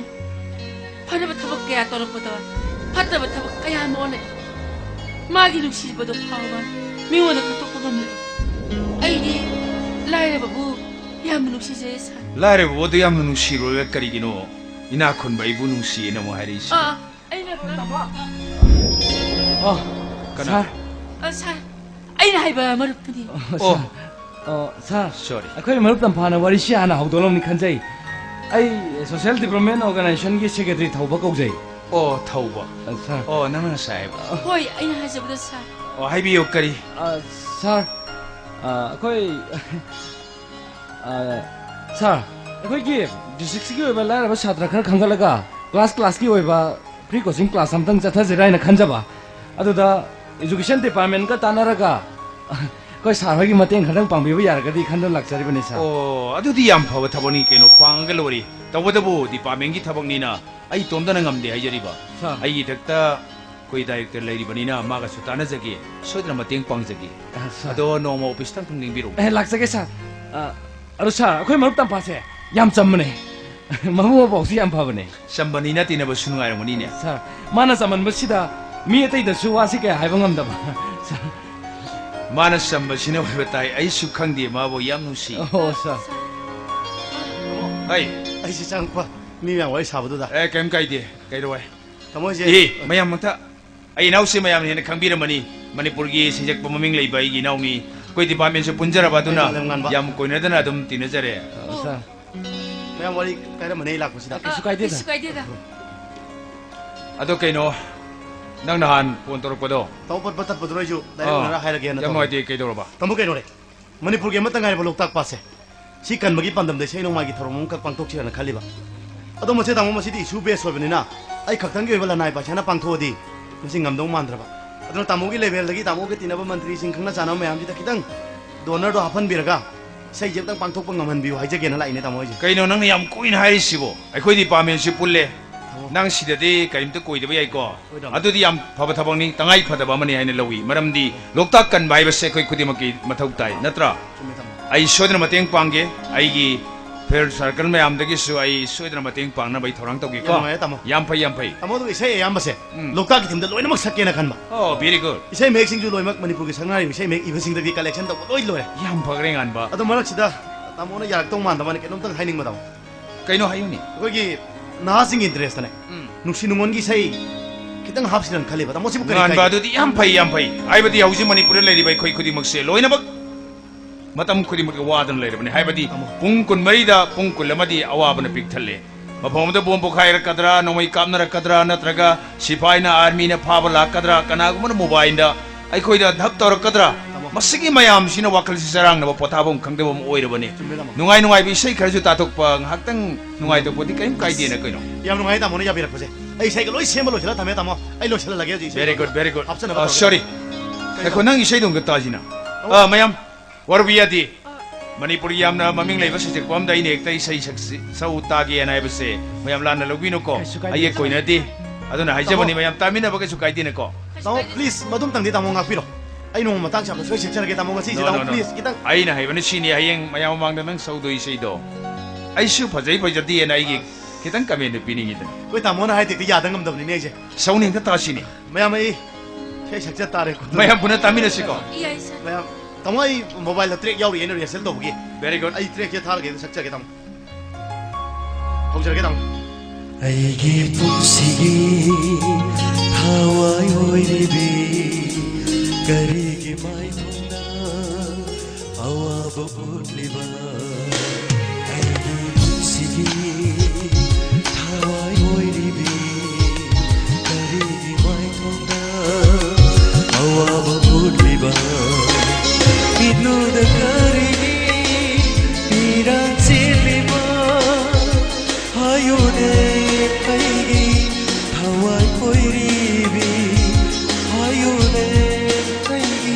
ꯐꯅꯕ ꯊꯕꯛ ꯀꯌꯥ ꯇꯧꯔꯛꯄꯗ ꯐꯠꯇꯕ ꯊꯕꯛ ꯀꯌꯥ ꯑꯃ ꯑꯣꯜꯂꯛꯏ꯫ ꯃꯥꯒꯤ ꯅꯨꯡꯁꯤꯕꯗꯣ ꯐꯥꯎꯕ ꯃꯤꯉꯣꯟꯗ ꯈꯪꯗꯣꯛꯄ ꯉꯝꯂꯦ꯫ ꯑꯩꯗꯤ ꯂꯥꯏꯔꯕꯕꯨ ꯌꯥꯝꯅ ꯅꯨꯡꯁꯤꯖꯩ, ꯁꯥꯔ꯫ ꯂꯥꯏꯔꯕꯕꯨ ꯑꯗꯨ ꯌꯥꯝꯅ ꯅꯨꯡꯁꯤꯔꯣꯏ ꯀꯔꯤꯒꯤꯅꯣ? ꯏꯅꯥꯛ ꯈꯨꯟꯕ ꯑꯩꯕꯨ ꯅꯨꯡꯁꯤꯌꯦꯅ ꯑꯃꯨꯛ ꯍꯥꯏꯔꯛꯏꯁꯤ꯫ ꯑꯥ, ꯑꯩꯅ ꯑꯣ, ꯀꯅꯥ? ꯁꯥꯔ꯫ ꯑ, ꯁꯥꯔ, ꯑꯩꯅ ꯍꯥꯏꯕ ꯃꯔꯨꯞꯇꯨꯅꯤ꯫ ꯑꯣ, ꯑꯣ꯫ ꯁꯥꯔ꯫ ꯑꯣ, ꯁꯥꯔ꯫ ꯁꯣꯔꯤ꯫ ꯑꯩꯈꯣꯏ ꯃꯔꯨꯞ ꯇꯝꯐꯥꯅ ꯋꯥꯔꯤꯁꯤ ꯍꯥꯟꯅ ꯍꯧꯗꯣꯛꯂꯝꯅꯤ ꯈꯟꯖꯩ꯫ ꯑꯩ ꯁꯣꯁꯤꯌꯦꯜ ꯗꯤꯕ꯭ꯂꯞꯃꯦꯟ ꯑꯣꯔꯒꯅꯥꯏꯖꯦꯁꯟꯒꯤ ꯁꯦꯀ꯭ꯔꯦꯇꯔꯤ ꯊꯧꯕ ꯀꯧꯖꯩ꯫ ꯑꯣ, ꯊꯧꯕ꯫ ꯑ, ꯁꯥꯔ꯫ ꯑꯣ, ꯅꯪꯅ ꯉꯁꯥꯏ ꯍꯥꯏꯕ꯫ ꯍꯣꯏ, ꯑꯩꯅ ꯍꯥꯏꯖꯕꯗꯣ, ꯁꯥꯔ꯫ ꯑꯣ, ꯍꯥꯏꯕꯤꯌꯨ, ꯀꯔꯤ? ꯑ, ꯁꯥꯔ, ꯑ, ꯑꯩꯈꯣꯏ, ꯑ, ꯁꯥꯔ, ꯑꯩꯈꯣꯏꯒꯤ ꯗꯤꯁꯇ꯭ꯔꯤꯛꯁꯤꯒꯤ ꯑꯣꯏꯕ ꯂꯥꯏꯔꯕ ꯁꯥꯇ꯭ꯔ ꯈꯔ ꯈꯟꯒꯠꯂꯒ ꯀ꯭ꯂꯥꯁ ꯀ꯭ꯂꯥꯁꯀꯤ ꯑꯣꯏꯕ ꯐ꯭ꯔꯤ ꯀꯣꯆꯤꯡ ꯀ꯭ꯂꯥꯁ ꯑꯝꯇꯪ ꯆꯠꯊꯁꯤꯔꯥ ꯍꯥꯏꯅ ꯈꯟꯖꯕ꯫ ꯑꯗꯨꯗ ꯏꯖꯨꯀꯦꯁꯟ ꯗꯤꯄꯥꯔꯠꯃꯦꯟꯒ ꯇꯥꯟꯅꯔꯒ ꯑꯩꯈꯣꯏ ꯁꯥꯔ ꯍꯣꯏꯒꯤ ꯃꯇꯦꯡ ꯈꯔꯗꯪ ꯄꯥꯡꯕꯤꯕ ꯌꯥꯔꯒꯗꯤ ꯈꯟꯗꯨꯅ ꯂꯥꯛꯆꯔꯤꯕꯅꯤ, ꯁꯥꯔ꯫ ꯑꯣ, ꯑꯗꯨꯗꯤ ꯌꯥꯝ ꯐꯕ ꯊꯕꯛꯅꯤ ꯀꯩꯅꯣ, ꯄꯥꯡꯉꯒ ꯂꯣꯏꯔꯦ꯫ ꯇꯧꯕꯇꯕꯨ ꯗꯤꯄꯥꯔꯠꯃꯦꯟꯒꯤ ꯊꯕꯛꯅꯤꯅ ꯑꯩ ꯏꯇꯣꯝꯇꯅ ꯉꯝꯗꯦ ꯍꯥꯏꯖꯔꯤꯕ꯫ ꯁꯥꯔ꯫ ꯑꯩꯒꯤ ꯏꯊꯛꯇ ꯑꯩꯈꯣꯏ ꯗꯥꯏꯔꯦꯛꯇꯔ ꯂꯩꯔꯤꯕꯅꯤꯅ ꯃꯥꯒꯁꯨ ꯇꯥꯟꯅꯖꯒꯦ, ꯁꯣꯏꯗꯅ ꯃꯇꯦꯡ ꯄꯥꯡꯖꯒꯦ꯫ ꯑ, ꯁꯥꯔ꯫ ꯑꯗꯣ ꯅꯣꯡꯃ ꯑꯣꯐꯤꯁꯇ ꯑꯝꯇꯪ ꯂꯦꯡꯕꯤꯔꯛꯎ꯫ ꯑꯦ, ꯂꯥꯛꯆꯒꯦ, ꯁꯥꯔ꯫ ꯑ, ꯑꯗꯣ ꯁꯥꯔ, ꯑꯩꯈꯣꯏ ꯃꯔꯨꯞ ꯇꯝꯐꯥꯁꯦ ꯌꯥꯝ ꯆꯝꯕꯅꯦ꯫ ꯃꯕꯨꯛ ꯃꯄꯥꯎꯁꯨ ꯌꯥꯝ ꯐꯕꯅꯦ꯫ ꯆꯝꯕꯅꯤꯅ ꯇꯤꯟꯅꯕꯁꯨ ꯅꯨꯡꯉꯥꯏꯔꯝꯒꯅꯤꯅꯦ꯫ ꯁꯥꯔ, ꯃꯥꯅ ꯆꯝꯃꯟꯕꯁꯤꯗ ꯃꯤ ꯑꯇꯩꯗꯁꯨ ꯋꯥꯁꯤ ꯀꯌꯥ ꯍꯥꯏꯕ ꯉꯝꯗꯕ꯫ ꯁꯥꯔ꯫ ꯃꯥꯅ ꯆꯝꯕꯁꯤꯅ ꯑꯣꯏꯕ ꯇꯥꯏ, ꯑꯩꯁꯨ ꯈꯪꯗꯦ, ꯃꯥꯕꯨ ꯌꯥꯝ ꯅꯨꯡꯁꯤ꯫ ꯑꯣ, ꯁꯥꯔ꯫ ꯍꯩ꯫ ꯑꯩꯁꯦ ꯆꯪꯉꯛꯄ ꯃꯤ ꯃꯌꯥꯝ ꯋꯥꯔꯤ ꯁꯥꯕꯗꯨꯗ꯫ ꯑꯦ, ꯀꯩꯝ ꯀꯥꯏꯗꯦ, ꯀꯩꯗꯧꯋꯦ? ꯇꯥꯃꯣ, ꯑꯩꯁꯦ ꯑꯦ, ꯃꯌꯥꯝ ꯃꯛꯇ ꯑꯩ ꯏꯅꯥꯎꯁꯦ ꯃꯌꯥꯝꯅ ꯍꯦꯟꯅ ꯈꯪꯕꯤꯔꯝꯃꯅꯤ꯫ ꯃꯅꯤꯄꯨꯔꯒꯤ ꯁꯩꯁꯛꯄ ꯃꯃꯤꯡ ꯂꯩꯕ ꯑꯩꯒꯤ ꯏꯅꯥꯎꯃꯤ, ꯑꯩꯈꯣꯏ ꯗꯤꯄꯥꯔꯠꯃꯦꯟꯁꯨ ꯄꯨꯟꯖꯔꯕ, ꯑꯗꯨꯅ ꯑꯩ ꯃꯥꯂꯦꯝꯉꯥꯟꯕ꯫ ꯌꯥꯝ ꯀꯣꯏꯅꯗꯅ ꯑꯗꯨꯝ ꯇꯤꯟꯅꯖꯔꯦ꯫ ꯑ, ꯁꯥꯔ꯫ ꯃꯌꯥꯝ ꯋꯥꯔꯤ ꯀꯥꯏꯔꯝꯃꯅꯤ, ꯑꯩ ꯂꯥꯛꯄꯁꯤꯗ꯫ ꯀꯩꯁꯨ ꯀꯥꯏꯗꯦꯗ꯫ ꯀꯩꯁꯨ ꯀꯥꯏꯗꯦꯗ꯫ ꯑꯗꯣ ꯀꯩꯅꯣ, ꯅꯪ ꯅꯍꯥꯟ ꯐꯣꯟ ꯇꯧꯔꯛꯄꯗꯣ? ꯇꯧ ꯄꯠ ꯄꯠ ꯇꯠꯄꯗꯨꯔꯣ ꯑꯩꯁꯨ direct ꯑꯥ, ꯎꯅꯔ ꯍꯥꯏꯔꯒꯦꯅ ꯌꯥꯝ ꯇꯧꯕꯅꯤ꯫ ꯅꯨꯡꯉꯥꯏꯇꯦ, ꯀꯩꯗꯧꯔꯕ? ꯇꯥꯃꯣ, ꯀꯩꯅꯣꯅꯦ, ꯃꯅꯤꯄꯨꯔꯒꯤ ꯑꯃꯠꯇ ꯉꯥꯏꯔꯕ ꯂꯣꯛꯇꯥꯛ ꯄꯥꯠꯁꯦ ꯁꯤ ꯀꯟꯕꯒꯤ ꯄꯥꯟꯗꯝꯗ ꯏꯁꯩ ꯅꯣꯡꯃꯥꯏꯒꯤ ꯊꯧꯔꯝ ꯑꯃꯈꯛ ꯄꯥꯡꯊꯣꯛꯁꯤꯔꯅ ꯈꯜꯂꯤꯕ꯫ ꯑꯗꯣ ꯃꯁꯤ, ꯇꯥꯃꯣ, ꯃꯁꯤꯗꯤ issue base ꯑꯣꯏꯕꯅꯤꯅ ꯑꯩ ꯈꯛꯇꯪꯒꯤ ꯑꯣꯏꯕ ꯂꯅꯥꯏ ꯄꯥꯏꯁꯥꯅ ꯄꯥꯡꯊꯣꯛꯑꯗꯤ ꯃꯁꯤ ꯉꯝꯗꯧ ꯃꯥꯟꯗ꯭ꯔꯕ꯫ ꯑꯗꯨꯅ ꯇꯥꯃꯣꯒꯤ levelꯗꯒꯤ ꯇꯥꯃꯣꯒ ꯇꯤꯟꯅꯕ ꯃꯟꯇ꯭ꯔꯤꯁꯤꯡ, ꯈꯪꯅ ꯆꯥꯟꯅꯕ ꯃꯌꯥꯝꯁꯤꯗ ꯈꯤꯇꯪ donorꯗꯣ ꯍꯥꯞꯍꯟꯕꯤꯔꯒ ꯏꯁꯩꯁꯦ ꯑꯝꯇꯪ ꯄꯥꯡꯊꯣꯛꯄ ꯉꯝꯍꯟꯕꯤꯌꯨ ꯍꯥꯏꯖꯒꯦꯅ ꯂꯥꯛꯏꯅꯦ, ꯇꯥꯃꯣ, ꯑꯩꯁꯦ꯫ ꯀꯩꯅꯣ ꯅꯪꯅ ꯌꯥꯝ ꯀꯨꯏꯅ ꯍꯥꯏꯔꯤꯁꯤꯕꯣ? ꯑꯩꯈꯣꯏ departmentꯁꯤ ꯄꯨꯜꯂꯦ꯫ ꯇꯥꯃꯣ꯫ ꯅꯪ ꯁꯤꯗꯗꯤ ꯀꯔꯤꯝꯇ ꯀꯣꯏꯗꯕ ꯌꯥꯏꯀꯣ? ꯍꯣꯏ, ꯇꯥꯃꯣ꯫ ꯑꯗꯨꯗꯤ ꯌꯥꯝ ꯐꯕ ꯊꯕꯛꯅꯤ, ꯇꯉꯥꯏ ꯐꯗꯕ ꯑꯃꯅꯤ ꯍꯥꯏꯅ ꯂꯧꯏ꯫ ꯃꯔꯝꯗꯤ ꯂꯣꯛꯇꯥꯛ ꯀꯟꯕ ꯍꯥꯏꯕꯁꯦ ꯑꯩꯈꯣꯏ ꯈꯨꯗꯤꯡꯃꯛꯀꯤ ꯃꯊꯧ ꯇꯥꯏ, ꯅꯠꯇ꯭ꯔꯥ? ꯆꯨꯝꯃꯦ, ꯇꯥꯃꯣ꯫ ꯑꯩ ꯁꯣꯏꯗꯅ ꯃꯇꯦꯡ ꯄꯥꯡꯒꯦ꯫ ꯑꯩꯒꯤ friend circle ꯃꯌꯥꯝꯗꯒꯤꯁꯨ ꯑꯩ ꯁꯣꯏꯗꯅ ꯃꯇꯦꯡ ꯄꯥꯡꯅꯕ ꯑꯩ ꯊꯧꯔꯥꯡ ꯇꯧꯒꯦꯀꯣ꯫ ꯌꯥꯝ ꯅꯨꯡꯉꯥꯏꯔꯦ, ꯇꯥꯃꯣ꯫ ꯌꯥꯝ ꯐꯩ, ꯌꯥꯝ ꯐꯩ꯫ ꯇꯥꯃꯣ, ꯑꯗꯨꯒ ꯏꯁꯩ ꯑꯌꯥꯝꯕꯁꯦ ꯎꯝ꯫ ꯂꯣꯛꯇꯥꯛꯀꯤ theme ꯗ ꯂꯣꯏꯅꯃꯛ ꯁꯛꯀꯦꯅ ꯈꯟꯕ꯫ Oh, very good. ꯏꯁꯩ ꯃꯌꯦꯛꯁꯤꯡꯁꯨ ꯂꯣꯏꯅꯃꯛ ꯃꯅꯤꯄꯨꯔꯒꯤ ꯁꯛꯅꯥꯏꯔꯤꯕ ꯏꯁꯩ ꯃꯌꯦꯛ ꯏꯕꯁꯤꯡꯗꯒꯤ collection ꯇꯧꯕ ꯂꯣꯏ ꯂꯣꯏꯔꯦ꯫ ꯌꯥꯝ ꯐꯈ꯭ꯔꯦ, ꯉꯥꯟꯕ꯫ ꯑꯗꯣ ꯃꯔꯛꯁꯤꯗ ꯇꯥꯃꯣꯅ ꯌꯥꯔꯛꯇꯧ ꯃꯥꯟꯗꯕꯅ ꯀꯩꯅꯣꯝꯇꯪ ꯍꯥꯏꯅꯤꯡꯕ, ꯇꯥꯃꯣ꯫ ꯀꯩꯅꯣ ꯍꯥꯏꯌꯨꯅꯦ꯫ ꯑꯩꯈꯣꯏꯒꯤ ꯅꯍꯥꯁꯤꯡꯒꯤ interest ꯇꯅꯦ ꯎꯝ꯫ ꯅꯨꯡꯁꯤ ꯅꯨꯡꯉꯣꯟꯒꯤ ꯏꯁꯩ ꯈꯤꯇꯪ ꯍꯥꯞꯁꯤꯔꯅ ꯈꯜꯂꯤꯕ, ꯇꯥꯃꯣ, ꯁꯤꯕꯨ ꯀꯔꯤ ꯉꯥꯟꯕ, ꯀꯥꯏꯒꯦ? ꯑꯗꯨꯗꯤ ꯌꯥꯝ ꯐꯩ, ꯌꯥꯝ ꯐꯩ꯫ ꯍꯥꯏꯕꯗꯤ ꯍꯧꯖꯤꯛ ꯃꯅꯤꯄꯨꯔꯗ ꯂꯩꯔꯤꯕ ꯑꯩꯈꯣꯏ ꯈꯨꯗꯤꯡꯃꯛꯁꯦ ꯂꯣꯏꯅꯃꯛ ꯃꯇꯝ ꯈꯨꯗꯤꯡꯃꯛꯇ ꯋꯥꯗꯨꯅ ꯂꯩꯔꯕꯅꯤ꯫ ꯍꯥꯏꯕꯗꯤ ꯇꯥꯃꯣ꯫ ꯄꯨꯡ ꯀꯨꯟꯃꯔꯤꯗ ꯄꯨꯡ ꯀꯨꯟ ꯑꯃꯗꯤ ꯑꯋꯥꯕꯅ ꯄꯤꯛ ꯊꯜꯂꯦ꯫ ꯃꯐꯝ ꯑꯃꯗ bomb ꯄꯣꯈꯥꯏꯔꯛꯀꯗ꯭ꯔꯥ, ꯅꯣꯡꯃꯩ ꯀꯥꯞꯅꯔꯛꯀꯗ꯭ꯔꯥ, ꯅꯠꯇ꯭ꯔꯒ ꯁꯤꯐꯥꯏꯅ, army ꯅ ꯐꯥꯕ ꯂꯥꯛꯀꯗ꯭ꯔꯥ, ꯀꯅꯥꯒꯨꯝꯕꯅ mobile ꯗ ꯑꯩꯈꯣꯏꯗ ꯙꯞ ꯇꯧꯔꯛꯀꯗ꯭ꯔꯥ? ꯇꯥꯃꯣ꯫ ꯃꯁꯤꯒꯤ ꯃꯌꯥꯝꯁꯤꯅ ꯋꯥꯈꯜꯁꯤ ꯆꯔꯥꯡꯅꯕ, ꯄꯣꯊꯥꯐꯝ ꯈꯪꯗꯕ ꯑꯃ ꯑꯣꯏꯔꯕꯅꯤ꯫ ꯆꯨꯝꯃꯦ, ꯇꯥꯃꯣ꯫ ꯅꯨꯡꯉꯥꯏ ꯅꯨꯡꯉꯥꯏꯕ ꯏꯁꯩ ꯈꯔꯁꯨ ꯇꯥꯊꯣꯛꯄ, ꯉꯥꯏꯍꯥꯛꯇꯪ ꯅꯨꯡꯉꯥꯏꯊꯣꯛꯄꯗꯤ ꯀꯔꯤꯝ ꯀꯥꯏꯗꯦꯅ ꯀꯩꯅꯣ꯫ ꯌꯥꯝ ꯅꯨꯡꯉꯥꯏ ꯇꯥꯃꯣꯅ ꯌꯥꯕꯤꯔꯛꯄꯁꯦ꯫ ꯑꯩ ꯏꯁꯩꯒ ꯂꯣꯏ ꯁꯦꯝꯕ ꯂꯣꯏꯁꯤꯜꯂ ꯊꯝꯃꯦ, ꯇꯥꯃꯣ꯫ ꯑꯩ ꯂꯣꯏꯁꯤꯜꯍꯜꯂꯒꯦ ꯍꯧꯖꯤꯛ ꯏꯁꯩꯗꯣ꯫ Very good, very good꯫ ꯍꯥꯞꯆꯅꯕ ꯑ, ꯇꯧꯔꯒꯦ꯫ Sorry꯫ ꯀꯩꯅꯣ? ꯉꯥꯏꯈꯣ, ꯅꯪ ꯏꯁꯩꯗꯣ ꯑꯝꯇ ꯇꯥꯁꯤꯅ꯫ ꯑ, ꯃꯌꯥꯝ, ꯋꯥꯔꯨꯕ ꯌꯥꯗꯦ꯫ ꯃꯅꯤꯄꯨꯔꯒꯤ ꯌꯥꯝꯅ ꯃꯃꯤꯡ ꯂꯩꯕ ꯁꯩꯁꯛꯄ ꯑꯝꯗ ꯑꯩꯅ ꯍꯦꯛꯇ ꯏꯁꯩ ꯁꯛꯁꯤ-, ꯁꯛꯎ ꯇꯥꯒꯦꯅ ꯍꯥꯏꯕꯁꯦ ꯃꯌꯥꯝ ꯂꯥꯟꯅ ꯂꯧꯕꯤꯅꯨꯀꯣ꯫ ꯀꯩꯁꯨ ꯀꯥꯏꯗꯦ, ꯑꯩ ꯀꯩꯁꯨ ꯀꯣꯏꯅꯗꯦ꯫ ꯑꯗꯨꯅ ꯍꯥꯏꯖꯕꯅꯤ, ꯇꯥꯃꯣ꯫ ꯃꯌꯥꯝ ꯇꯥꯃꯤꯟꯅꯕ ꯀꯩꯁꯨ ꯀꯥꯏꯗꯦꯅꯀꯣ꯫ ꯇꯥꯃꯣ, please, ꯃꯗꯨꯝꯇꯪꯗꯤ ꯇꯥꯃꯣ ꯉꯥꯛꯄꯤꯔꯣ꯫ ꯑꯩ ꯅꯣꯡꯃ ꯃꯇꯥꯡ ꯆꯥꯕꯗ ꯁꯣꯏ ꯁꯛꯆꯔꯒꯦ, ꯇꯥꯃꯣ꯫ ꯉꯁꯤꯁꯦ, No, ꯇꯥꯃꯣ, no, no꯫ Please, ꯈꯤꯇꯪ꯫ ꯑꯩꯅ ꯍꯥꯏꯕꯅ ꯁꯤꯅꯤ, ꯍꯌꯦꯡ ꯃꯌꯥꯝ ꯃꯃꯥꯡꯗ ꯅꯪ ꯁꯛꯎꯗꯣꯏ ꯏꯁꯩꯗꯣ꯫ ꯑꯩꯁꯨ ꯐꯖꯩ ꯐꯖꯗꯦꯅ ꯑꯩꯒꯤ ꯈꯤꯇꯪ comment ꯗꯣ ꯄꯤꯅꯤꯡꯉꯤꯗꯅ꯫ ꯑꯩꯈꯣꯏ ꯇꯥꯃꯣꯅ ꯍꯥꯏꯗꯦꯛꯇ ꯌꯥꯗ ꯉꯝꯗꯕꯅꯤꯅꯦ ꯑꯩꯁꯦ꯫ ꯁꯛꯎꯅꯦ, ꯍꯦꯛꯇ ꯇꯥꯁꯤꯅꯦ꯫ ꯃꯌꯥꯝ, ꯑꯩ ꯏꯁꯩ ꯁꯛꯆ ꯇꯥꯔꯦꯀꯣ꯫ ꯃꯌꯥꯝ ꯄꯨꯟꯅ ꯇꯥꯃꯤꯟꯅꯁꯤꯀꯣ꯫ ꯌꯥꯏ, ꯁꯛ꯫ ꯃꯌꯥꯝ, ꯇꯥꯃꯣ, ꯑꯩ mobile ꯗ track ꯌꯥꯎꯔꯤ, ꯑꯩꯅ rehearsal ꯇꯧꯕꯒꯤ꯫ Very good꯫ ꯑꯩ track ꯁꯦ ꯊꯥꯔꯒꯦ, ꯑꯗꯨ ꯁꯛꯆꯒꯦ, ꯇꯥꯃꯣ꯫ ꯍꯧꯖꯔꯒꯦ, ꯇꯥꯃꯣ꯫ ꯑꯩꯒꯤ ꯄꯨꯟꯁꯤꯒꯤ ꯊꯋꯥꯏ ꯑꯣꯏꯔꯤꯕꯤ, ꯀꯔꯤꯒꯤ ꯃꯥꯏꯊꯣꯡꯗ ꯑꯋꯥꯕ ꯎꯠꯂꯤꯕ? ꯑꯩꯒꯤ ꯄꯨꯟꯁꯤꯒꯤ ꯊꯋꯥꯏ ꯑꯣꯏꯔꯤꯕꯤ, ꯀꯔꯤꯒꯤ ꯃꯥꯏꯊꯣꯡꯗ ꯑꯋꯥꯕ ꯎꯠꯂꯤꯕ? ꯃꯤꯠꯂꯨꯗ ꯀꯔꯤꯒꯤ ꯄꯤꯔꯥꯡ ꯆꯦꯜꯂꯤꯕ? ꯍꯥꯏꯌꯨꯅꯦ ꯑꯩꯒꯤ ꯊꯋꯥꯏ ꯀꯣꯏꯔꯤꯕꯤ, ꯍꯥꯏꯌꯨꯅꯦ ꯑꯩꯒꯤ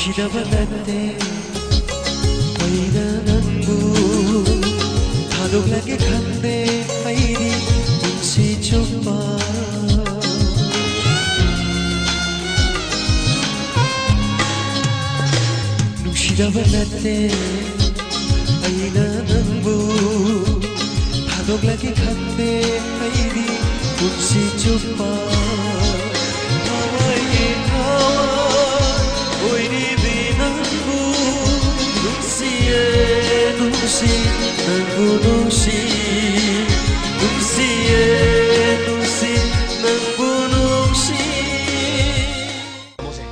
ꯁꯤꯗꯕ ꯅꯠꯇꯦ ꯑꯩꯅ ꯅꯪꯕꯨ ꯊꯥꯗꯣꯛꯂꯒꯦ ꯈꯟꯗꯦ ꯑꯩꯗꯤ ꯄꯨꯟꯁꯤ ꯆꯨꯞꯄ꯫ ꯅꯨꯡꯁꯤꯗꯕ ꯅꯠꯇꯦ ꯑꯩꯅ ꯅꯪꯕꯨ ꯊꯥꯗꯣꯛꯂꯒꯦ ꯈꯟꯗꯦ ꯑꯩꯗꯤ ꯄꯨꯟꯁꯤ ꯆꯨꯞꯄ꯫ ꯊꯋꯥꯏꯒꯤ ꯊꯋꯥꯏ ꯑꯣꯏꯔꯤꯕꯤ ꯅꯪꯕꯨ ꯅꯨꯡꯁꯤꯌꯦ ꯅꯨꯡꯁꯤ ꯅꯪꯕꯨ ꯅꯨꯡꯁꯤ ꯅꯨꯡꯁꯤꯌꯦ ꯅꯨꯡꯁꯤ ꯅꯪꯕꯨ ꯅꯨꯡꯁꯤ꯫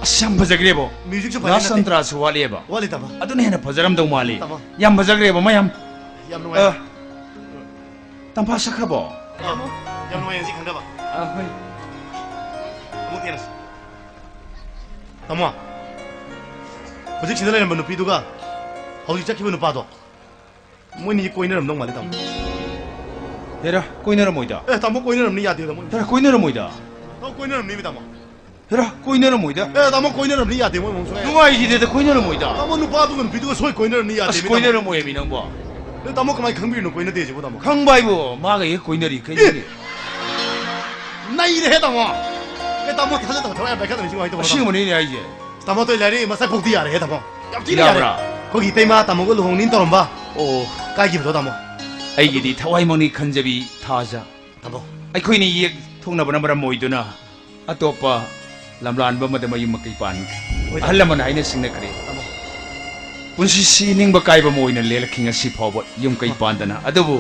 ꯑꯁ, ꯌꯥꯝ ꯐꯖꯈ꯭ꯔꯦꯕꯣ꯫ ꯃ꯭ꯌꯨꯖꯤꯛꯁꯨ ꯐꯖꯅ ꯔꯥꯁ ꯅꯠꯇꯦ꯫ ꯁꯟꯇ꯭ꯔꯥꯁꯨ ꯋꯥꯠꯂꯤꯑꯕ꯫ ꯋꯥꯠꯂꯤ ꯇꯥꯃꯣ꯫ ꯑꯗꯨꯅ ꯍꯦꯟꯅ ꯐꯖꯔꯝꯗꯧ ꯃꯥꯜꯂꯤ꯫ ꯇꯥꯃꯣ꯫ ꯌꯥꯝ ꯐꯖꯈ꯭ꯔꯦꯕ ꯃꯌꯥꯝ꯫ ꯌꯥꯝ ꯅꯨꯡꯉꯥꯏ꯫ ꯑ, ꯇꯝꯐꯥ ꯁꯛꯈ꯭ꯔꯕꯣ? ꯑ, ꯌꯥꯝ ꯅꯨꯡꯉꯥꯏ ꯉꯁꯤ ꯈꯪꯗꯕ꯫ ꯑ, ꯍꯣꯏ꯫ ꯑꯃꯨꯛ ꯊꯦꯡꯅꯁꯤ꯫ ꯇꯥꯃꯣ, ꯍꯧꯖꯤꯛ ꯁꯤꯗ ꯂꯩꯔꯝꯕ ꯅꯨꯄꯤꯗꯨꯒ ꯍꯧꯖꯤꯛ ꯆꯠꯈꯤꯕ ꯅꯨꯄꯥꯗꯣ, ꯃꯣꯏꯅꯤ ꯀꯣꯏꯅꯔꯝꯗꯧ ꯃꯥꯜꯂꯤ ꯇꯥꯃꯣ꯫ ꯍꯦꯔꯥ, ꯀꯣꯏꯅꯔꯝꯃꯣꯏꯗ꯫ ꯑꯦ ꯇꯥꯃꯣ, ꯀꯣꯏꯅꯔꯝꯅꯤ ꯌꯥꯗꯦꯗ ꯃꯣꯏ꯫ ꯍꯦꯔꯥ, ꯀꯣꯏꯅꯔꯝꯃꯣꯏꯗ꯫ ꯇꯥꯃꯣ, ꯀꯣꯏꯅꯔꯝꯅꯤ ꯇꯥꯃꯣ꯫ ꯍꯦꯔꯥ, ꯀꯣꯏꯅꯔꯝꯃꯣꯏꯗ꯫ ꯑꯦ ꯇꯥꯃꯣ, ꯀꯣꯏꯅꯔꯝꯅꯤ ꯌꯥꯗꯦ ꯃꯣꯏ ꯃꯑꯣꯡ ꯁꯨꯡꯌꯥ ꯌꯥꯗꯦ꯫ ꯅꯨꯡꯉꯥꯏꯈꯤꯗꯦꯗ, ꯀꯣꯏꯅꯔꯝꯃꯣꯏꯗ꯫ ꯇꯥꯃꯣ, ꯅꯨꯄꯥꯗꯨꯒ ꯅꯨꯄꯤꯗꯨꯒ ꯁꯣꯏ ꯀꯣꯏꯅꯔꯝꯅꯤ ꯌꯥꯗꯦ ꯑꯁ, ꯃꯤ ꯇꯥꯃꯣ꯫ ꯀꯣꯏꯅꯔꯝꯃꯣꯏ ꯃꯤ ꯅꯪꯕꯣ꯫ ꯑꯦ ꯇꯥꯃꯣ, ꯀꯃꯥꯏꯅ ꯈꯪꯕꯤꯔꯤꯅꯣ ꯀꯣꯏꯅꯗꯦꯁꯤꯕꯣ ꯇꯥꯃꯣ? ꯈꯪꯕ ꯍꯥꯏꯕꯨ ꯃꯥꯒ ꯍꯦꯛ ꯀꯣꯏꯅꯔꯤ ꯀꯩꯅꯣꯅꯦ꯫ ꯅꯩꯔꯦꯍꯦ ꯇꯥꯃꯣ꯫ ꯑꯦ ꯇꯥꯃꯣ, ꯊꯥꯖꯗꯕ ꯊꯋꯥꯏ ꯌꯥꯝ ꯄꯥꯏꯈꯠꯂꯝꯃꯤ ꯁꯤ ꯋꯥꯍꯩꯗꯣ ꯇꯥꯃꯣ꯫ ꯑꯁꯦꯡꯕꯅꯤꯅꯦ ꯍꯥꯏꯁꯦ꯫ ꯇꯥꯃꯣ, ꯇꯣꯏ ꯂꯥꯏꯔꯤ ꯃꯁꯛ ꯄꯣꯛꯇꯤ ꯌꯥꯔꯦꯍꯦ ꯇꯥꯃꯣ꯫ ꯌꯥꯝ ꯊꯤꯅ ꯌꯥꯔꯦ꯫ ꯌꯥꯕ꯭ꯔꯥ? ꯑꯩꯈꯣꯏꯒꯤ ꯏꯇꯩꯃ ꯇꯥꯃꯣꯒ ꯂꯨꯍꯣꯡꯅꯤꯅ ꯇꯧꯔꯝꯕ꯫ ꯑꯣ꯫ ꯀꯥꯏꯈꯤꯕꯗꯣ ꯇꯥꯃꯣ꯫ ꯑꯩꯒꯤꯗꯤ ꯊꯋꯥꯏꯃꯛꯅꯤ ꯈꯟꯖꯕꯤ ꯊꯥꯖ꯫ ꯇꯥꯃꯣ꯫ ꯑꯩꯈꯣꯏꯅꯤ ꯌꯦꯛ ꯊꯣꯛꯅꯕꯅ ꯃꯔꯝ ꯑꯣꯏꯗꯨꯅ ꯑꯇꯣꯞꯄ ꯂꯝꯂꯥꯟꯕ ꯑꯃꯗ ꯃꯌꯨꯝ ꯃꯀꯩ ꯄꯥꯟꯈ꯭ꯔꯦ꯫ ꯍꯣꯏ, ꯇꯥꯃꯣ꯫ ꯑꯍꯜ ꯂꯃꯟ ꯍꯥꯏꯅ ꯁꯤꯡꯅꯈ꯭ꯔꯦ꯫ ꯇꯥꯃꯣ꯫ ꯄꯨꯟꯁꯤꯁꯤ ꯅꯤꯡꯕ ꯀꯥꯏꯕ ꯑꯃ ꯑꯣꯏꯅ ꯂꯦꯜꯂꯛꯈꯤ ꯉꯁꯤ ꯐꯥꯎꯕ ꯌꯨꯝ ꯀꯩ ꯄꯥꯟꯗꯅ꯫ ꯑꯗꯨꯕꯨ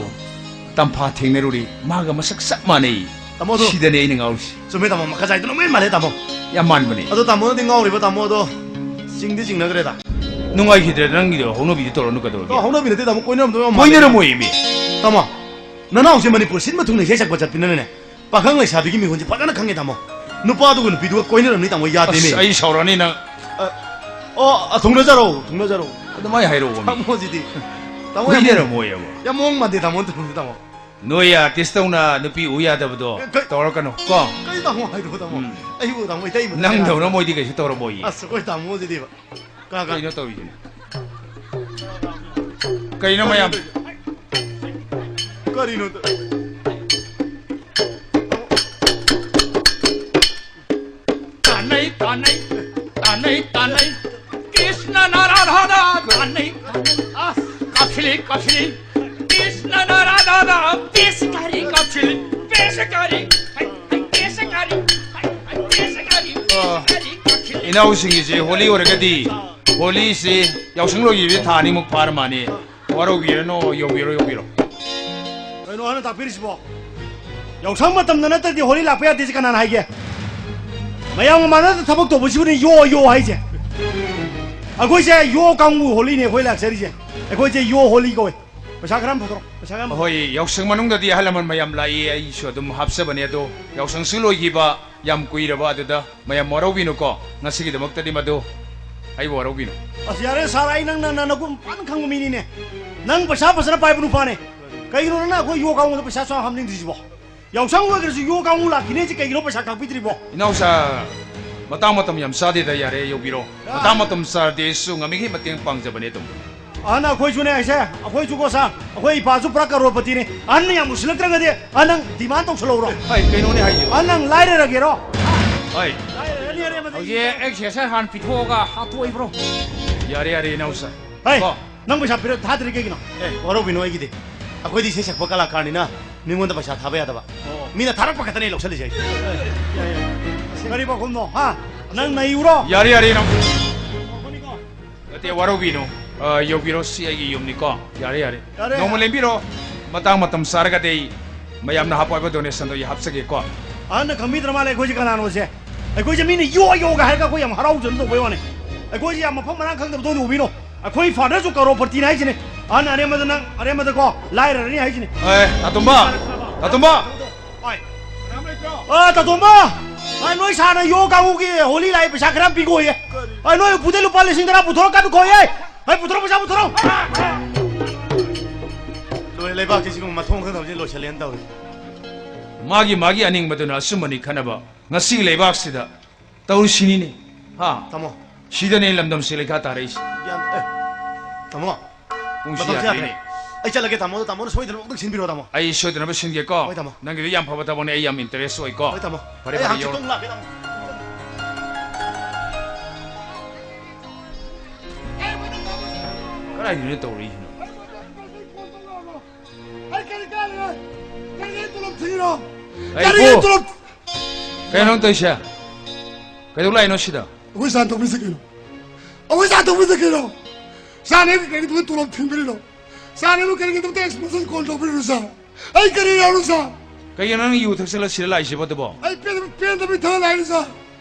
ꯇꯝꯐꯥ ꯊꯦꯡꯅꯔꯨꯔꯤ, ꯃꯥꯒ ꯃꯁꯛ ꯆꯞ ꯃꯥꯟꯅꯩ꯫ ꯇꯥꯃꯣ, ꯑꯗꯨ ꯁꯤꯗꯅꯦ ꯑꯩꯅ ꯉꯥꯎꯔꯤꯁꯦ꯫ ꯆꯨꯝꯃꯦ ꯇꯥꯃꯣ, ꯃꯈꯥ ꯆꯥꯏꯗꯨꯅ ꯂꯣꯏ ꯃꯥꯜꯂꯦ ꯇꯥꯃꯣ꯫ ꯌꯥꯝ ꯃꯥꯟꯕꯅꯦ꯫ ꯑꯗꯣ ꯇꯥꯃꯣꯅꯗꯤ ꯉꯥꯎꯔꯤꯕ ꯇꯥꯃꯣ ꯑꯗꯣ ꯆꯤꯡꯗꯤ ꯆꯤꯡꯅꯈ꯭ꯔꯦꯗ꯫ ꯅꯨꯡꯉꯥꯏꯈꯤꯗ꯭ꯔꯦ ꯅꯪꯒꯤꯗꯣ, ꯍꯧꯅꯕꯤꯗꯤ ꯇꯧꯔꯅꯨ ꯀꯩꯗꯧꯔꯒꯦ? ꯑꯣ, ꯍꯧꯅꯕꯤ ꯅꯠꯇꯦ ꯇꯥꯃꯣ, ꯀꯣꯏꯅꯔꯝꯗꯣꯏ ꯌꯥꯝ ꯃꯥꯜꯂꯦ꯫ ꯀꯣꯏꯅꯔꯝꯃꯣꯏ ꯃꯤ꯫ ꯇꯥꯃꯣ, ꯅꯅꯥꯎꯁꯦ ꯃꯅꯤꯄꯨꯔ ꯁꯤꯟꯕ ꯊꯨꯡꯅ ꯏꯁꯩ ꯁꯛꯄ ꯆꯠꯄꯅꯤꯅꯅꯦ, ꯄꯥꯈꯪ ꯂꯩꯁꯥꯕꯤꯒꯤ ꯃꯤꯍꯨꯟꯁꯦ ꯐꯖꯅ ꯈꯪꯉꯦ ꯇꯥꯃꯣ꯫ ꯅꯨꯄꯥꯗꯨꯒ ꯅꯨꯄꯤꯗꯨꯒ ꯀꯣꯏꯅꯔꯝꯅꯤ ꯇꯥꯃꯣ, ꯌꯥꯗꯦꯃꯤ꯫ ꯑꯁ, ꯑꯩ ꯁꯥꯎꯔꯛꯑꯅꯤ ꯅꯪ꯫ ꯑ, ꯑꯣ, ꯑ, ꯊꯨꯡꯅꯖꯔꯣ, ꯊꯨꯡꯅꯖꯔꯣ꯫ ꯑꯗꯨꯃꯥꯏꯅ ꯍꯥꯏꯔꯛꯑꯣ ꯃꯤ꯫ ꯇꯥꯃꯣꯁꯤꯗꯤ꯫ ꯇꯥꯃꯣ ꯌꯥꯝ ꯀꯣꯏꯅꯔꯝꯃꯣꯏꯑꯕ꯫ ꯌꯥꯝ ꯃꯑꯣꯡ ꯃꯥꯟꯗꯦ ꯇꯥꯃꯣ, ꯇꯥꯃꯣ꯫ ꯅꯣꯏ ꯑꯥꯔꯇꯤꯁ ꯇꯧꯅ ꯅꯨꯄꯤ ꯎ ꯌꯥꯗꯕꯗꯣ ꯀꯩ-, ꯇꯧꯔꯛꯀꯅꯨ ꯀꯣ꯫ ꯀꯩ ꯇꯥꯃꯣ ꯍꯥꯏꯗꯣ ꯇꯥꯃꯣ? ꯎꯝ꯫ ꯑꯩꯕꯨ ꯇꯥꯃꯣ ꯏꯇꯩ ꯃꯊꯛ ꯅꯪꯗꯧꯅ ꯌꯥꯗ꯭ꯔꯣ? ꯃꯣꯏꯗꯤ ꯀꯩꯁꯨ ꯇꯧꯔꯝꯃꯣꯏꯌꯦ꯫ ꯑꯁ, ꯑꯩꯈꯣꯏ ꯇꯥꯃꯣꯁꯤꯗꯤꯕ꯫ ꯀꯥ, ꯀꯥ꯫ ꯀꯩꯅꯣ ꯇꯧꯔꯤꯁꯤꯅ? ꯀꯩꯅꯣ ꯃꯌꯥꯝ? ꯀꯔꯤꯅꯣ ꯇꯧ-, ꯇꯥꯟꯅꯩ, ꯇꯥꯟꯅꯩ, ꯇꯥꯟꯅꯩ, ꯇꯥꯟꯅꯩ꯫ ꯀ꯭ꯔꯤꯁꯅꯅ ꯔꯥꯙꯥꯗ ꯇꯥꯟꯅꯩ, ꯇꯥꯟꯅꯩ꯫ ꯑꯁ! ꯀꯥꯞꯁꯤꯜꯂꯤ, ꯀꯥꯞꯁꯤꯜꯂꯤ꯫ ꯀ꯭ꯔꯤꯁꯅꯅ ꯔꯥꯙꯥꯗ ꯄꯦꯁꯀꯥꯔꯤ ꯀꯥꯞꯁꯤꯜꯂꯤ, ꯄꯦꯁꯀꯥꯔꯤ꯫ ꯍꯩ, ꯍꯩ, ꯄꯦꯁꯀꯥꯔꯤ꯫ ꯍꯩ, ꯍꯩ, ꯄꯦꯁꯀꯥꯔꯤ, ꯑ, ꯄꯦꯁꯀꯥꯔꯤ ꯀꯥꯞꯁꯤꯜꯂꯤ꯫ ꯏꯅꯥꯎꯁꯤꯡꯒꯤꯁꯦ ꯍꯣꯂꯤ ꯑꯣꯏꯔꯒꯗꯤ ꯍꯣꯂꯤꯁꯤ ꯌꯥꯎꯁꯪ ꯂꯣꯏꯈꯤꯕꯁꯦ ꯊꯥ ꯑꯅꯤꯃꯨꯛ ꯐꯥꯔ ꯃꯥꯜꯂꯦ꯫ ꯋꯥꯔꯧꯕꯤꯔꯅꯣ, ꯌꯧꯕꯤꯔꯣ, ꯌꯧꯕꯤꯔꯣ꯫ ꯀꯩꯅꯣ ꯑꯍꯟꯅ ꯇꯥꯛꯄꯤꯔꯤꯁꯤꯕꯣ? ꯌꯥꯎꯁꯪ ꯃꯇꯝꯗ ꯅꯠꯇ꯭ꯔꯗꯤ ꯍꯣꯂꯤ ꯂꯥꯛꯄ ꯌꯥꯗꯦꯁꯤ ꯀꯅꯥꯅ ꯍꯥꯏꯒꯦ? ꯃꯌꯥꯝꯒ ꯃꯥꯟꯅꯗ ꯊꯕꯛ ꯇꯧꯕꯁꯤꯕꯨꯅꯦ ꯌꯣ ꯌꯣ ꯍꯥꯏꯁꯦ꯫ ꯑꯩꯈꯣꯏꯁꯦ ꯌꯣ ꯀꯥꯡꯕꯨ ꯍꯣꯂꯤꯅꯦ ꯑꯩꯈꯣꯏ ꯂꯥꯛꯆꯔꯤꯁꯦ꯫ ꯑꯩꯈꯣꯏꯁꯦ ꯌꯣ ꯍꯣꯂꯤ ꯀꯧꯋꯦ꯫ ꯄꯩꯁꯥ ꯈꯔ ꯑꯃ ꯐꯊꯣꯔꯛꯑꯣ, ꯄꯩꯁꯥ ꯈꯔ ꯑꯃ꯫ ꯍꯣꯏ, ꯌꯥꯎꯁꯪ ꯃꯅꯨꯡꯗꯗꯤ ꯑꯍꯜ ꯂꯃꯟ ꯃꯌꯥꯝ ꯂꯥꯛꯏ, ꯑꯩꯁꯨ ꯑꯗꯨꯝ ꯍꯥꯞꯆꯕꯅꯦ, ꯑꯗꯣ ꯌꯥꯎꯁꯪꯁꯨ ꯂꯣꯏꯈꯤꯕ ꯌꯥꯝ ꯀꯨꯏꯔꯕ, ꯑꯗꯨꯗ ꯃꯌꯥꯝ ꯋꯥꯔꯧꯕꯤꯅꯨꯀꯣ, ꯉꯁꯤꯒꯤꯗꯃꯛꯇꯗꯤ ꯃꯗꯨ ꯑꯩꯕꯨ ꯋꯥꯔꯧꯕꯤꯅꯨ꯫ ꯑꯁ, ꯌꯥꯔꯦ ꯁꯥꯔ, ꯑꯩ ꯅꯪ, ꯅꯪ, ꯅꯪ ꯅꯒꯨꯟ ꯐꯅ ꯈꯪꯕ ꯃꯤꯅꯤꯅꯦ꯫ ꯅꯪ ꯄꯩꯁꯥ ꯐꯖꯅ ꯄꯥꯏꯕ ꯅꯨꯄꯥꯅꯦ꯫ ꯀꯩꯒꯤꯅꯣ ꯅꯪꯅ ꯑꯩꯈꯣꯏ ꯌꯣ ꯀꯥꯡꯕꯨꯗ ꯄꯩꯁꯥ ꯁꯨꯌꯥꯝ ꯍꯥꯞꯅꯤꯡꯗ꯭ꯔꯤꯁꯤꯕꯣ? ꯌꯥꯎꯁꯪ ꯑꯣꯏꯈ꯭ꯔꯁꯨ ꯌꯣ ꯀꯥꯡꯕꯨ ꯂꯥꯛꯈꯤꯅꯦꯁꯤ ꯀꯩꯒꯤꯅꯣ ꯄꯩꯁꯥ ꯈꯥꯛꯄꯤꯗ꯭ꯔꯤꯕꯣ? ꯏꯅꯥꯎꯁꯥ, ꯃꯇꯥꯡ ꯃꯇꯝ ꯌꯥꯝ ꯆꯥꯗꯦꯗ, ꯌꯥꯔꯦ, ꯌꯧꯕꯤꯔꯣ꯫ ꯌꯥ꯫ ꯃꯇꯥꯡ ꯃꯇꯝ ꯆꯥꯔꯗꯤ ꯑꯩꯁꯨ ꯉꯝꯃꯤꯈꯩ ꯃꯇꯦꯡ ꯄꯥꯡꯖꯕꯅꯦ ꯑꯗꯨꯝ꯫ ꯑꯍꯟ ꯑꯩꯈꯣꯏꯁꯨꯅꯦ, ꯑꯩꯁꯦ, ꯑꯩꯈꯣꯏꯁꯨꯀꯣ ꯁꯥꯔ, ꯑꯩꯈꯣꯏ ꯏꯄꯥꯁꯨ ꯄꯨꯔꯥ ꯀꯔꯣꯔꯄꯇꯤꯅꯦ꯫ ꯑꯍꯟꯅ ꯌꯥꯝ ꯎꯁꯤꯜꯂꯛꯇ꯭ꯔꯒꯗꯤ, ꯑꯍꯟ ꯅꯪ ꯗꯤꯃꯥꯟ ꯇꯧꯁꯜꯂꯧꯔꯣ꯫ ꯍꯩ, ꯀꯩꯅꯣꯅꯦ ꯍꯥꯏꯁꯤꯕꯣ? ꯑꯍꯟ ꯅꯪ ꯂꯥꯏꯔꯔꯒꯦꯔꯣ? ꯍꯩ꯫ ꯂꯥꯏꯔꯔꯅꯤ, ꯑꯔꯦꯝꯕꯗ ꯍꯧꯖꯤꯛ ꯑꯦꯛꯁꯦꯁꯔ ꯍꯥꯟꯅ ꯄꯤꯊꯣꯛꯑꯒ ꯍꯥꯠꯇꯣꯛꯏꯕ꯭ꯔꯣ? ꯌꯥꯔꯦ, ꯌꯥꯔꯦ, ꯏꯅꯥꯎꯁꯥ꯫ ꯍꯩ, ꯀꯣ꯫ ꯅꯪ ꯄꯩꯁꯥ ꯄꯤꯔ ꯊꯥꯗ꯭ꯔꯤ ꯀꯩꯒꯤꯅꯣ? ꯑꯦ, ꯋꯥꯔꯧꯕꯤꯅꯨ ꯑꯩꯒꯤꯗꯤ꯫ ꯑꯩꯈꯣꯏꯗꯤ ꯏꯁꯩ ꯁꯛꯄ ꯀꯂꯥꯀꯥꯔꯅꯤꯅ ꯃꯤꯉꯣꯟꯗ ꯄꯩꯁꯥ ꯊꯥꯕ ꯌꯥꯗꯕ꯫ ꯑꯣ꯫ ꯃꯤꯅ ꯊꯥꯔꯛꯄ ꯈꯛꯇꯅꯦ ꯑꯩ ꯂꯧꯁꯜꯂꯤꯁꯦ ꯑꯩ꯫ ꯀꯔꯤ ꯄꯥꯎꯈꯨꯝꯅꯣ, ꯍꯥ? ꯅꯪ ꯅꯩꯌꯨꯔꯣ? ꯌꯥꯔꯦ, ꯌꯥꯔꯦ, ꯏꯅꯥꯎ꯫ ꯅꯠꯇꯦ, ꯋꯥꯔꯧꯕꯤꯅꯨ꯫ ꯑ, ꯌꯧꯕꯤꯔꯣ, ꯁꯤ ꯑꯩꯒꯤ ꯌꯨꯝꯅꯤꯀꯣ꯫ ꯌꯥꯔꯦ, ꯌꯥꯔꯦ꯫ ꯌꯥꯔꯦ꯫ ꯅꯣꯡꯃ ꯂꯦꯡꯕꯤꯔꯣ꯫ ꯃꯇꯥꯡ ꯃꯇꯝ ꯆꯥꯔꯒꯗꯤ ꯑꯩ ꯃꯌꯥꯝꯅ ꯍꯥꯞꯄꯣ ꯍꯥꯏꯕ ꯗꯣꯅꯦꯁꯟꯗꯣ ꯑꯩ ꯍꯥꯞꯆꯒꯦꯀꯣ꯫ ꯑꯍꯟꯅ ꯈꯪꯕꯤꯗ꯭ꯔ ꯃꯥꯜꯂꯦ ꯑꯩꯈꯣꯏꯁꯦ ꯀꯅꯥꯅꯣꯁꯦ꯫ ꯑꯩꯈꯣꯏꯁꯦ ꯃꯤꯅ ꯌꯣ ꯌꯣꯒ ꯍꯥꯏꯔꯒ ꯑꯩꯈꯣꯏ ꯌꯥꯝ ꯍꯔꯥꯎꯖꯅ ꯇꯧꯕꯩ ꯋꯥꯅꯤ꯫ ꯑꯩꯈꯣꯏꯁꯦ ꯌꯥꯝ ꯃꯐꯝ ꯃꯔꯥꯡ ꯈꯪꯗꯕꯗꯧꯅ ꯎꯕꯤꯅꯣ꯫ ꯑꯩꯈꯣꯏ ꯐꯥꯗꯔꯁꯨ ꯀꯔꯣꯔꯄꯇꯤꯅꯤ ꯍꯥꯏꯁꯤꯅꯤ꯫ ꯑꯍꯟ ꯑꯔꯦꯝꯕꯗ ꯅꯪ, ꯑꯔꯦꯝꯕꯗ ꯀꯣ, ꯂꯥꯏꯔꯔꯅꯤ ꯍꯥꯏꯁꯤꯅꯤ꯫ ꯑꯦ, ꯇꯥꯇꯣꯝꯕ! ꯇꯥꯇꯣꯝꯕ! ꯍꯣꯏ꯫ ꯑ, ꯇꯥꯇꯣꯝꯕ! ꯑ, ꯅꯣꯏ ꯁꯥꯔꯅ ꯌꯣ ꯀꯥꯡꯕꯨꯒꯤ ꯍꯣꯂꯤ ꯂꯥꯛꯑꯦ, ꯄꯩꯁꯥ ꯈꯔ ꯌꯥꯝ ꯄꯤꯈꯣꯌꯦ꯫ ꯑ, ꯅꯣꯏ ꯎꯄꯨꯗꯩ ꯂꯨꯄꯥ ꯂꯤꯁꯤꯡ ꯇꯔꯥ ꯄꯨꯊꯣꯔꯛꯀꯅꯨ ꯈꯣꯌꯦ꯫ ꯍꯩ, ꯄꯨꯊꯣꯔꯛꯑꯣ, ꯄꯩꯁꯥ ꯄꯨꯊꯣꯔꯛꯑꯣ꯫ ꯂꯣꯏ ꯂꯩꯕꯥꯛꯁꯤ ꯁꯤꯒꯨꯝꯕ ꯃꯊꯣꯡ ꯈꯪꯗꯕꯁꯤꯅ ꯂꯣꯏꯁꯤꯜꯂꯦꯅ ꯇꯧꯔꯤ꯫ ꯃꯥꯒꯤ ꯃꯥꯒꯤ ꯑꯅꯤꯡꯕꯗꯨꯅ ꯑꯆꯨꯝꯕꯅꯤ ꯈꯟꯅꯕ ꯉꯁꯤꯒꯤ ꯂꯩꯕꯥꯛꯁꯤꯗ ꯇꯧꯔꯤꯁꯤꯅꯤꯅꯦ꯫ ꯍꯥ? ꯇꯥꯃꯣ꯫ ꯁꯤꯗꯅꯦ ꯂꯝꯗꯝꯁꯦ ꯂꯩꯈꯥ ꯇꯥꯔꯛꯏꯁꯦ꯫ ꯒ꯭ꯌꯥꯟ-, ꯑꯦ, ꯇꯥꯃꯣ꯫ ꯄꯨꯡꯁꯤ ꯃꯇꯝꯁꯦ ꯌꯥꯗ꯭ꯔꯦꯅꯦ꯫ ꯌꯥꯗ꯭ꯔꯦ꯫ ꯑꯩ ꯆꯠꯂꯒꯦ, ꯇꯥꯃꯣꯗꯣ, ꯇꯥꯃꯣꯅ ꯁꯣꯏꯗꯅ ꯑꯃꯨꯛꯇꯪ ꯁꯤꯟꯕꯤꯔꯣ, ꯇꯥꯃꯣ꯫ ꯑꯩ ꯁꯣꯏꯗꯅꯕ ꯁꯤꯟꯒꯦꯀꯣ꯫ ꯍꯣꯏ, ꯇꯥꯃꯣ꯫ ꯅꯪꯒꯤꯗꯤ ꯌꯥꯝ ꯐꯕ ꯊꯕꯛꯅꯦ, ꯑꯩ ꯌꯥꯝ interest ꯑꯣꯏꯀꯣ꯫ ꯍꯣꯏ, ꯇꯥꯃꯣ꯫ ꯐꯔꯦ, ꯑꯩ ꯐꯔꯦ, ꯍꯪꯆꯤꯠꯇꯣ ꯌꯧꯔꯣ꯫ ꯑꯃꯨꯛ ꯂꯥꯛꯀꯦ, ꯇꯥꯃꯣ꯫ ꯀꯗꯥꯏꯗꯅꯣ ꯇꯧꯔꯛꯏꯁꯤꯅ? ꯑꯩ ꯀꯔꯤ ꯀꯥꯟꯅꯔꯦ? ꯀꯔꯤꯒꯤ ꯇꯣꯂꯣꯞ ꯊꯤꯔꯤꯅꯣ? ꯑꯩ ꯀꯔꯤꯒꯤ ꯏꯕꯨ! ꯇꯣꯂꯣꯞ? ꯀꯩꯅꯣ ꯅꯪ ꯇꯧꯔꯤꯁꯦ? ꯀꯩꯗꯧ ꯂꯥꯛꯏꯅꯣ ꯁꯤꯗ? ꯑꯩꯈꯣꯏ ꯁꯥꯟ ꯇꯧꯕꯤꯁꯦ ꯀꯩꯅꯣ? ꯑꯩꯈꯣꯏ ꯁꯥꯟ ꯇꯧꯕꯤꯁꯦ ꯀꯩꯅꯣ? ꯁꯥꯟ ꯑꯩꯕꯨ ꯀꯔꯤꯒꯤꯗꯃꯛ ꯇꯣꯂꯣꯞ ꯊꯤꯡꯕꯤꯔꯤꯅꯣ? ꯁꯥꯟ ꯑꯩꯕꯨ ꯀꯔꯤꯒꯤꯗꯃꯛꯇ expulsion call ꯇꯧꯕꯤꯔꯤꯅꯣ, ꯁꯥꯔ? ꯑꯩ ꯀꯔꯤ ꯌꯥꯎꯅꯣ, ꯁꯥꯔ? ꯀꯩꯒꯤꯅꯣ ꯅꯪ ꯌꯨ ꯊꯛꯆꯜꯂ ꯁꯤꯗ ꯂꯥꯛꯏꯁꯤꯕꯣ ꯑꯗꯨꯕꯣ? ꯑꯩ ꯄꯦꯟꯗꯕ, ꯄꯦꯟꯗꯕꯩ ꯊꯛꯑ ꯂꯥꯛꯏꯅꯤ, ꯁꯥꯔ꯫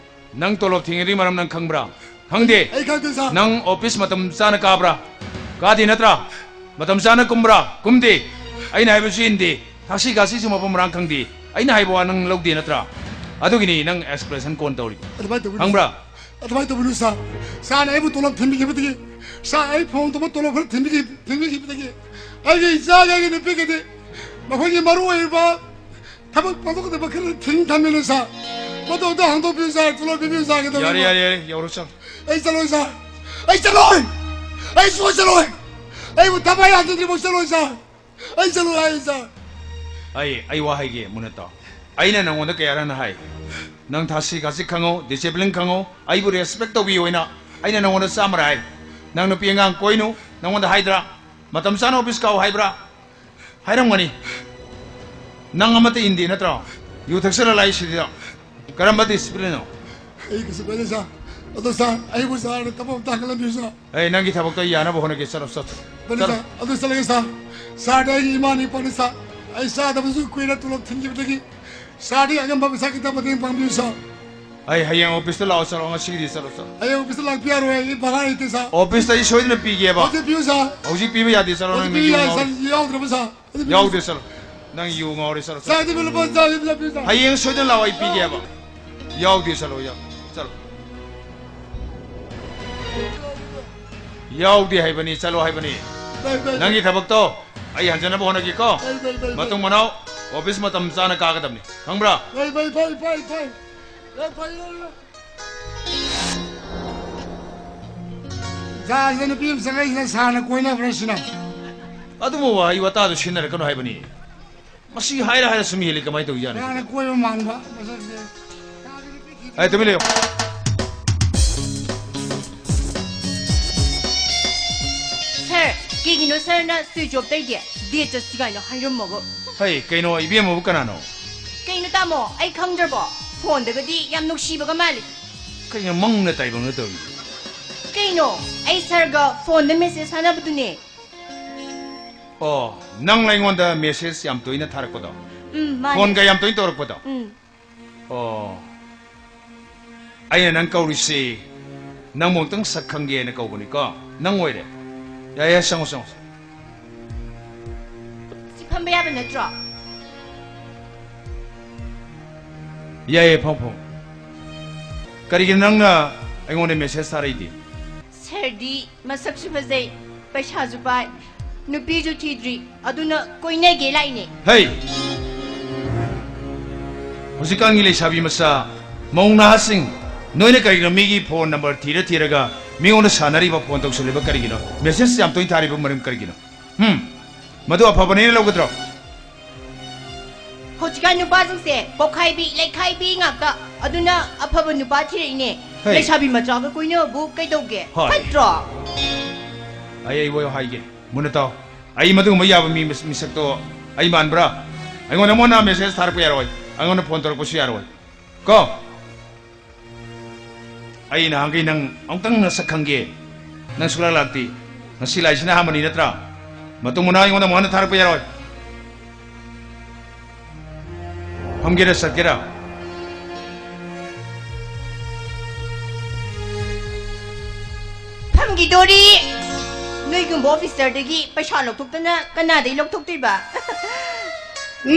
ꯅꯪ ꯇꯣꯂꯣꯞ ꯊꯤꯡꯉꯤꯗꯨꯒꯤ ꯃꯔꯝ ꯅꯪ ꯈꯪꯕ꯭ꯔꯥ? ꯈꯪꯗꯦ꯫ ꯑꯩ ꯈꯪꯗꯦ, ꯁꯥꯔ꯫ ꯅꯪ ꯑꯣꯐꯤꯁ ꯃꯇꯝ ꯆꯥꯅ ꯀꯥꯕ꯭ꯔꯥ? ꯀꯥꯗꯦ ꯅꯠꯇ꯭ꯔꯥ? ꯃꯇꯝ ꯆꯥꯅ ꯀꯨꯝꯕ꯭ꯔꯥ? ꯀꯨꯝꯗꯦ꯫ ꯑꯩꯅ ꯍꯥꯏꯕꯁꯨ ꯏꯟꯗꯦ꯫ ꯊꯛꯁꯤ ꯈꯥꯁꯤꯁꯨ ꯃꯐꯝ ꯃꯔꯥꯡ ꯈꯪꯗꯦ꯫ ꯑꯩꯅ ꯍꯥꯏꯕ ꯋꯥ ꯅꯪ ꯂꯧꯗꯦ ꯅꯠꯇ꯭ꯔꯥ? ꯑꯗꯨꯒꯤꯅꯤ ꯅꯪ expulsion call ꯇꯧꯔꯤ꯫ ꯑꯗꯨꯃꯥꯏꯅ ꯇꯧꯕꯤꯅꯨ, ꯈꯪꯕ꯭ꯔꯥ? ꯁꯥꯔ꯫ ꯑꯗꯨꯃꯥꯏꯅ ꯇꯧꯕꯤꯅꯨ, ꯁꯥꯔ꯫ ꯁꯥꯔꯅ ꯑꯩꯕꯨ ꯇꯣꯂꯣꯞ ꯊꯤꯡꯕꯤꯈꯤꯕꯗꯒꯤ, ꯁꯥꯔ, ꯑꯩ ꯐꯣꯟ ꯇꯧꯕ ꯇꯣꯂꯣꯞ ꯈꯔ ꯊꯤꯡꯕꯤꯈꯤ-, ꯊꯤꯡꯕꯤꯈꯤꯕꯗꯒꯤ ꯑꯩꯒꯤ ꯏꯆꯥꯒꯤ, ꯑꯩꯒꯤ ꯅꯨꯄꯤꯒꯤꯗꯤ ꯃꯈꯣꯏꯒꯤ ꯃꯔꯨ ꯑꯣꯏꯔꯤꯕ ꯊꯕꯛ ꯄꯥꯡꯊꯣꯛꯀꯗꯕ ꯈꯔ ꯊꯤꯡ ꯊꯝꯃꯤꯅꯦ, ꯁꯥꯔ꯫ ꯃꯗꯨ ꯑꯝꯇ ꯍꯥꯡꯗꯣꯛꯄꯤꯌꯨ, ꯁꯥꯔ꯫ ꯇꯣꯂꯣꯞ ꯄꯤꯕꯤꯌꯨ, ꯁꯥꯔ꯫ ꯀꯩꯗꯧꯔꯤꯅꯣ? ꯌꯥꯔꯦ, ꯌꯥꯔꯦ, ꯌꯥꯔꯦ꯫ ꯌꯧꯔꯣ, ꯆꯠꯂꯣ꯫ ꯑꯩ ꯆꯠꯂꯣꯏ, ꯁꯥꯔ꯫ ꯑꯩ ꯆꯠꯂꯣꯏ, ꯁꯥꯔ꯫ ꯑꯩ ꯁꯨꯡꯆꯠ ꯆꯠꯂꯣꯏ꯫ ꯑꯩꯕꯨ ꯊꯕꯛ ꯌꯥꯗ꯭ꯔꯤꯕꯧ ꯆꯠꯂꯣꯏ, ꯁꯥꯔ꯫ ꯑꯩ ꯆꯠꯂꯣꯏ ꯍꯥꯏ, ꯁꯥꯔ꯫ ꯑꯩ, ꯑꯩ ꯋꯥ ꯍꯥꯏꯒꯦ, ꯃꯨꯅꯠꯇꯣ꯫ ꯑꯩꯅ ꯅꯪꯉꯣꯟꯗ ꯀꯌꯥꯔꯛꯅ ꯍꯥꯏ? ꯅꯪ ꯊꯥꯁꯤ ꯈꯥꯁꯤ ꯈꯪꯉꯣ, discipline ꯈꯪꯉꯣ, ꯑꯩꯕꯨ respect ꯇꯧꯕꯤꯌꯣ ꯍꯥꯏꯅ ꯑꯩꯅ ꯅꯪꯉꯣꯟꯗ ꯆꯥꯝꯃꯔꯛ ꯍꯥꯏ꯫ ꯅꯪ ꯅꯨꯄꯤ ꯑꯉꯥꯡ ꯀꯣꯏꯅꯨ, ꯅꯪꯉꯣꯟꯗ ꯍꯥꯏꯗ꯭ꯔꯥ? ꯃꯇꯝ ꯆꯥꯅ ꯑꯣꯐꯤꯁ ꯀꯥꯎ ꯍꯥꯏꯕ꯭ꯔꯥ? ꯍꯥꯏꯔꯝꯒꯅꯤ꯫ ꯅꯪ ꯑꯃꯠꯇ ꯏꯟꯗꯦ ꯅꯠꯇ꯭ꯔꯣ? ꯌꯨ ꯊꯛꯆꯜꯂ ꯂꯥꯛꯏꯁꯤꯗ ꯀꯔꯝꯕ disciplineꯅꯣ? ꯑꯩ ꯀꯩꯁꯨ ꯀꯥꯏꯗꯦ, ꯁꯥꯔ꯫ ꯑꯗꯣ, ꯁꯥꯔ, ꯑꯩꯕꯨ ꯁꯥꯔꯅ ꯊꯕꯛ ꯑꯝꯇ ꯍꯥꯡꯍꯜꯂꯝꯕꯤꯌꯨ, ꯁꯥꯔ꯫ ꯑꯩ ꯅꯪꯒꯤ ꯊꯕꯛꯇꯣ ꯑꯩ ꯌꯥꯅꯕ ꯍꯣꯠꯅꯒꯦ꯫ ꯆꯠꯂꯣ, ꯆꯠꯂꯣ꯫ ꯐꯅꯤ, ꯆꯠꯂꯣ꯫ ꯁꯥꯔ꯫ ꯑꯗꯨ ꯆꯠꯂꯒꯦ, ꯁꯥꯔ꯫ ꯁꯥꯔꯗꯤ ꯑꯩꯒꯤ ꯏꯃꯥꯅꯤ ꯏꯄꯥꯅꯤ, ꯁꯥꯔ꯫ ꯑꯩ ꯆꯥꯗꯕꯁꯨ ꯀꯨꯏꯔꯦ, ꯇꯣꯂꯣꯞ ꯊꯤꯡꯈꯤꯕꯗꯒꯤ꯫ ꯁꯥꯔꯗꯤ ꯑꯉꯝꯕ ꯄꯩꯁꯥ ꯈꯤꯇ ꯃꯇꯦꯡ ꯄꯥꯡꯕꯤꯌꯨ, ꯁꯥꯔ꯫ ꯑꯩ ꯍꯌꯦꯡ ꯑꯣꯐꯤꯁꯇ ꯂꯥꯛꯑꯣ, ꯆꯠꯂꯣ, ꯉꯁꯤꯒꯤꯗꯤ ꯆꯠꯂꯣ, ꯆꯠꯂꯣ꯫ ꯍꯌꯦꯡ ꯑꯣꯐꯤꯁꯇ ꯂꯥꯛꯄ ꯌꯥꯔꯣꯏ, ꯑꯩ ꯚꯔꯥ ꯂꯩꯇꯦ, ꯁꯥꯔ꯫ ꯑꯣꯐꯤꯁꯇ ꯑꯩ ꯁꯣꯏꯗꯅ ꯄꯤꯒꯦꯕ꯫ ꯍꯧꯖꯤꯛ ꯄꯤꯌꯨ, ꯁꯥꯔ꯫ ꯍꯧꯖꯤꯛ ꯄꯤꯕ ꯌꯥꯗꯦ, ꯆꯠꯂꯣ, ꯍꯧꯖꯤꯛ ꯅꯪ ꯄꯤꯕ ꯌꯨ ꯌꯥꯏ, ꯉꯥꯎꯔꯦ꯫ ꯁꯥꯔ, ꯌꯥꯎꯗ꯭ꯔꯕ, ꯁꯥꯔ꯫ ꯍꯧꯖꯤꯛ ꯄꯤꯌꯨ, ꯌꯥꯎꯗꯦ, ꯁꯥꯔ꯫ ꯆꯠꯂꯣ, ꯅꯪ ꯌꯨ ꯉꯥꯎꯔꯦ, ꯆꯠꯂꯣ, ꯆꯠꯂꯣ꯫ ꯁꯥꯔ, ꯑꯗꯨ ꯂꯨꯄꯥ ꯆꯥꯝꯃ ꯄꯤꯕꯤꯌꯨ, ꯄꯤꯌꯨ, ꯁꯥꯔ꯫ ꯍꯌꯦꯡ ꯁꯣꯏꯗꯅ ꯂꯥꯛꯑꯣ, ꯑꯩ ꯄꯤꯒꯦꯕ꯫ ꯌꯥꯎꯗꯦ, ꯆꯠꯂꯣ, ꯌꯥꯎ-, ꯆꯠꯂꯣ꯫ ꯌꯥꯎꯗꯦ ꯍꯥꯏꯕꯅꯤ, ꯆꯠꯂꯣ ꯍꯥꯏꯕꯅꯤ꯫ ꯇꯥꯏ, ꯇꯥꯏ, ꯇꯥꯏ꯫ ꯅꯪꯒꯤ ꯊꯕꯛꯇꯣ ꯑꯩ ꯍꯟꯖꯅꯕ ꯍꯣꯠꯅꯒꯦꯀꯣ꯫ ꯐꯩ, ꯐꯩ, ꯐꯩ, ꯐꯩ꯫ ꯃꯇꯨꯡ ꯃꯅꯥꯎ ꯑꯣꯐꯤꯁ ꯃꯇꯝ ꯆꯥꯅ ꯀꯥꯒꯗꯕꯅꯤ, ꯈꯪꯕ꯭ꯔꯥ? ꯐꯩ, ꯐꯩ, ꯐꯩ, ꯐꯩ, ꯐꯩ꯫ ꯌꯥꯝ ꯐꯩ, ꯌꯥꯝ ꯐꯩ꯫ ꯖꯍꯥꯖꯇ ꯅꯨꯄꯤ ꯑꯃ ꯆꯪꯉꯛꯏꯁꯤꯅ ꯁꯥꯔꯅ ꯀꯣꯏꯅꯕ꯭ꯔꯥ ꯁꯤꯅ? ꯑꯗꯨꯝꯕ ꯋꯥꯍꯩ ꯋꯥꯇꯥꯗꯨ ꯁꯤꯖꯤꯟꯅꯔꯛꯀꯅꯨ ꯍꯥꯏꯕꯅꯤ꯫ ꯃꯁꯤ ꯍꯥꯏꯔ ꯍꯥꯏꯔ ꯁꯨꯝ ꯍꯦꯜꯂꯤ, ꯀꯃꯥꯏꯅ ꯇꯧꯔꯤꯖꯥꯠꯅꯣ ꯁꯤꯕꯣ? ꯁꯥꯔꯅ ꯀꯣꯏꯕ ꯃꯥꯟꯕ ꯃꯁꯛꯁꯦ꯫ ꯑꯩ ꯇꯨꯃꯤꯟ ꯂꯩꯌꯨ꯫ ꯁꯥꯔ, ꯀꯩꯒꯤꯅꯣ ꯁꯥꯔꯅ ꯁ꯭ꯋꯤꯆ ꯑꯣꯐ ꯇꯩꯗꯦ? ꯗꯦꯠ ꯆꯠꯁꯤ ꯀꯥꯏꯅ ꯍꯥꯏꯔꯝꯃꯒ꯫ ꯍꯩ, ꯀꯩꯅꯣ, ꯏꯕꯦꯝꯃꯕꯨ ꯀꯅꯥꯅꯣ? ꯀꯩꯅꯣ ꯇꯥꯃꯣ, ꯑꯩ ꯈꯪꯗ꯭ꯔꯕꯣ? ꯐꯣꯟꯗꯒꯗꯤ ꯌꯥꯝ ꯅꯨꯡꯁꯤꯕꯒ ꯃꯥꯜꯂꯤ꯫ ꯀꯩꯅꯣ ꯃꯪꯅ ꯇꯥꯏꯕꯪꯅ ꯇꯧꯔꯤ? ꯀꯩꯅꯣ, ꯑꯩ ꯁꯥꯔꯒ ꯐꯣꯟꯗ ꯃꯦꯁꯦꯖ ꯊꯥꯅꯕꯗꯨꯅꯦ꯫ ꯑꯣ, ꯅꯪ ꯑꯩꯉꯣꯟꯗ ꯃꯦꯁꯦꯖ ꯌꯥꯝ ꯇꯣꯏꯅ ꯊꯥꯔꯛꯄꯗꯣ? ꯎꯝ, ꯃꯥꯅꯦ꯫ ꯐꯣꯟꯒ ꯌꯥꯝ ꯇꯣꯏꯅ ꯇꯧꯔꯛꯄꯗꯣ? ꯎꯝ꯫ ꯑꯣ, ꯑꯩꯅ ꯅꯪ ꯀꯧꯔꯤꯁꯤ ꯅꯪꯕꯨ ꯑꯃꯨꯛꯇꯪ ꯁꯛ ꯈꯪꯒꯦꯅ ꯀꯧꯕꯅꯤꯀꯣ꯫ ꯅꯪ ꯑꯣꯏꯔꯦ꯫ ꯌꯥꯏ, ꯌꯥꯏ, ꯆꯪꯉꯣ, ꯆꯪꯉꯣ꯫ ꯁꯤ ꯐꯝꯕ ꯌꯥꯕ ꯅꯠꯇ꯭ꯔꯣ? ꯌꯥꯏꯌꯦ, ꯐꯝ, ꯐꯝ꯫ ꯀꯔꯤꯒꯤꯅꯣ ꯅꯪꯅ ꯑꯩꯉꯣꯟꯗ ꯃꯦꯁꯦꯖ ꯊꯥꯔꯛꯏꯗꯤ? ꯁꯥꯔꯗꯤ ꯃꯁꯛꯁꯨ ꯐꯖꯩ, ꯄꯩꯁꯥꯁꯨ ꯄꯥꯏ, ꯅꯨꯄꯤꯁꯨ ꯊꯤꯗ꯭ꯔꯤ, ꯑꯗꯨꯅ ꯀꯣꯏꯅꯒꯦ ꯂꯥꯛꯏꯅꯦ꯫ ꯍꯩ! ꯍꯧꯖꯤꯛꯀꯥꯟꯒꯤ ꯂꯩꯁꯥꯕꯤ ꯃꯆꯥ, ꯃꯧ ꯅꯍꯥꯁꯤꯡ, ꯅꯣꯏꯅ ꯀꯔꯤꯒꯤꯅꯣ ꯃꯤꯒꯤ ꯐꯣꯟ ꯅꯝꯕꯔ ꯊꯤꯔ ꯊꯤꯔꯒ ꯃꯤꯉꯣꯟꯗ ꯁꯥꯟꯅꯔꯤꯕ, ꯐꯣꯟ ꯇꯧꯁꯜꯂꯤꯕ ꯀꯔꯤꯒꯤꯅꯣ? ꯃꯦꯁꯦꯖ ꯌꯥꯝ ꯇꯣꯏꯅ ꯊꯥꯔꯤꯕ ꯃꯔꯝ ꯀꯔꯤꯒꯤꯅꯣ? ꯍꯨꯝ? ꯃꯗꯨ ꯑꯐꯕꯅꯦꯅ ꯂꯧꯒꯗ꯭ꯔꯣ? ꯍꯧꯖꯤꯛꯀꯥꯟ ꯅꯨꯄꯥꯁꯤꯡꯁꯦ ꯄꯣꯛꯈꯥꯏꯕꯤ, ꯂꯩꯈꯥꯏꯕꯤ ꯉꯥꯛꯇ꯫ ꯑꯗꯨꯅ ꯑꯐꯕ ꯅꯨꯄꯥ ꯊꯤꯔꯛꯏꯅꯦ꯫ ꯍꯩ꯫ ꯂꯩꯁꯥꯕꯤ ꯃꯆꯥꯒ ꯀꯣꯏꯅꯕꯕꯨ ꯀꯩꯗꯧꯒꯦ? ꯍꯣꯏ꯫ ꯐꯠꯇ꯭ꯔꯣ? ꯑꯩ, ꯑꯩ ꯋꯥ ꯍꯥꯏꯒꯦ꯫ ꯃꯨꯟꯅ ꯇꯥꯎ꯫ ꯑꯩ ꯃꯗꯨꯒꯨꯝꯕ ꯌꯥꯕ ꯃꯤ ꯃꯤꯁ-, ꯃꯤꯁꯛꯇꯣ ꯑꯩ ꯃꯥꯟꯕ꯭ꯔꯥ? ꯑꯩꯉꯣꯟꯗ ꯃꯣꯟꯅ ꯃꯦꯁꯦꯖ ꯊꯥꯔꯛꯄ ꯌꯥꯔꯣꯏ꯫ ꯑꯩꯉꯣꯟꯗ ꯐꯣꯟ ꯇꯧꯔꯛꯄꯁꯨ ꯌꯥꯔꯣꯏ꯫ ꯀꯣ? ꯑꯩ ꯅꯍꯥꯟꯈꯩ ꯅꯪ ꯑꯃꯨꯛꯇꯪ ꯅꯁꯛ ꯈꯪꯒꯦ꯫ ꯅꯪ ꯁꯨꯛꯂꯥꯛ ꯂꯥꯛꯇꯦ꯫ ꯉꯁꯤ ꯂꯥꯛꯏꯁꯤꯅ ꯑꯍꯥꯟꯕꯅꯤ ꯅꯠꯇ꯭ꯔꯥ? ꯃꯇꯨꯡ ꯃꯅꯥꯎ ꯑꯩꯉꯣꯟꯗ ꯑꯃꯨꯛ ꯍꯟꯅ ꯊꯥꯔꯛꯄ ꯌꯥꯔꯣꯏ꯫ ꯐꯝꯒꯦꯔꯥ ꯆꯠꯀꯦꯔꯥ? ꯐꯝꯈꯤꯗꯣꯔꯤ꯫ ꯅꯣꯏꯒꯨꯝꯕ ꯑꯣꯐꯤꯁꯔꯗꯒꯤ ꯄꯩꯁꯥ ꯂꯧꯊꯣꯛꯇꯅ ꯀꯅꯥꯗꯩ ꯂꯧꯊꯣꯛꯇꯣꯏꯕ?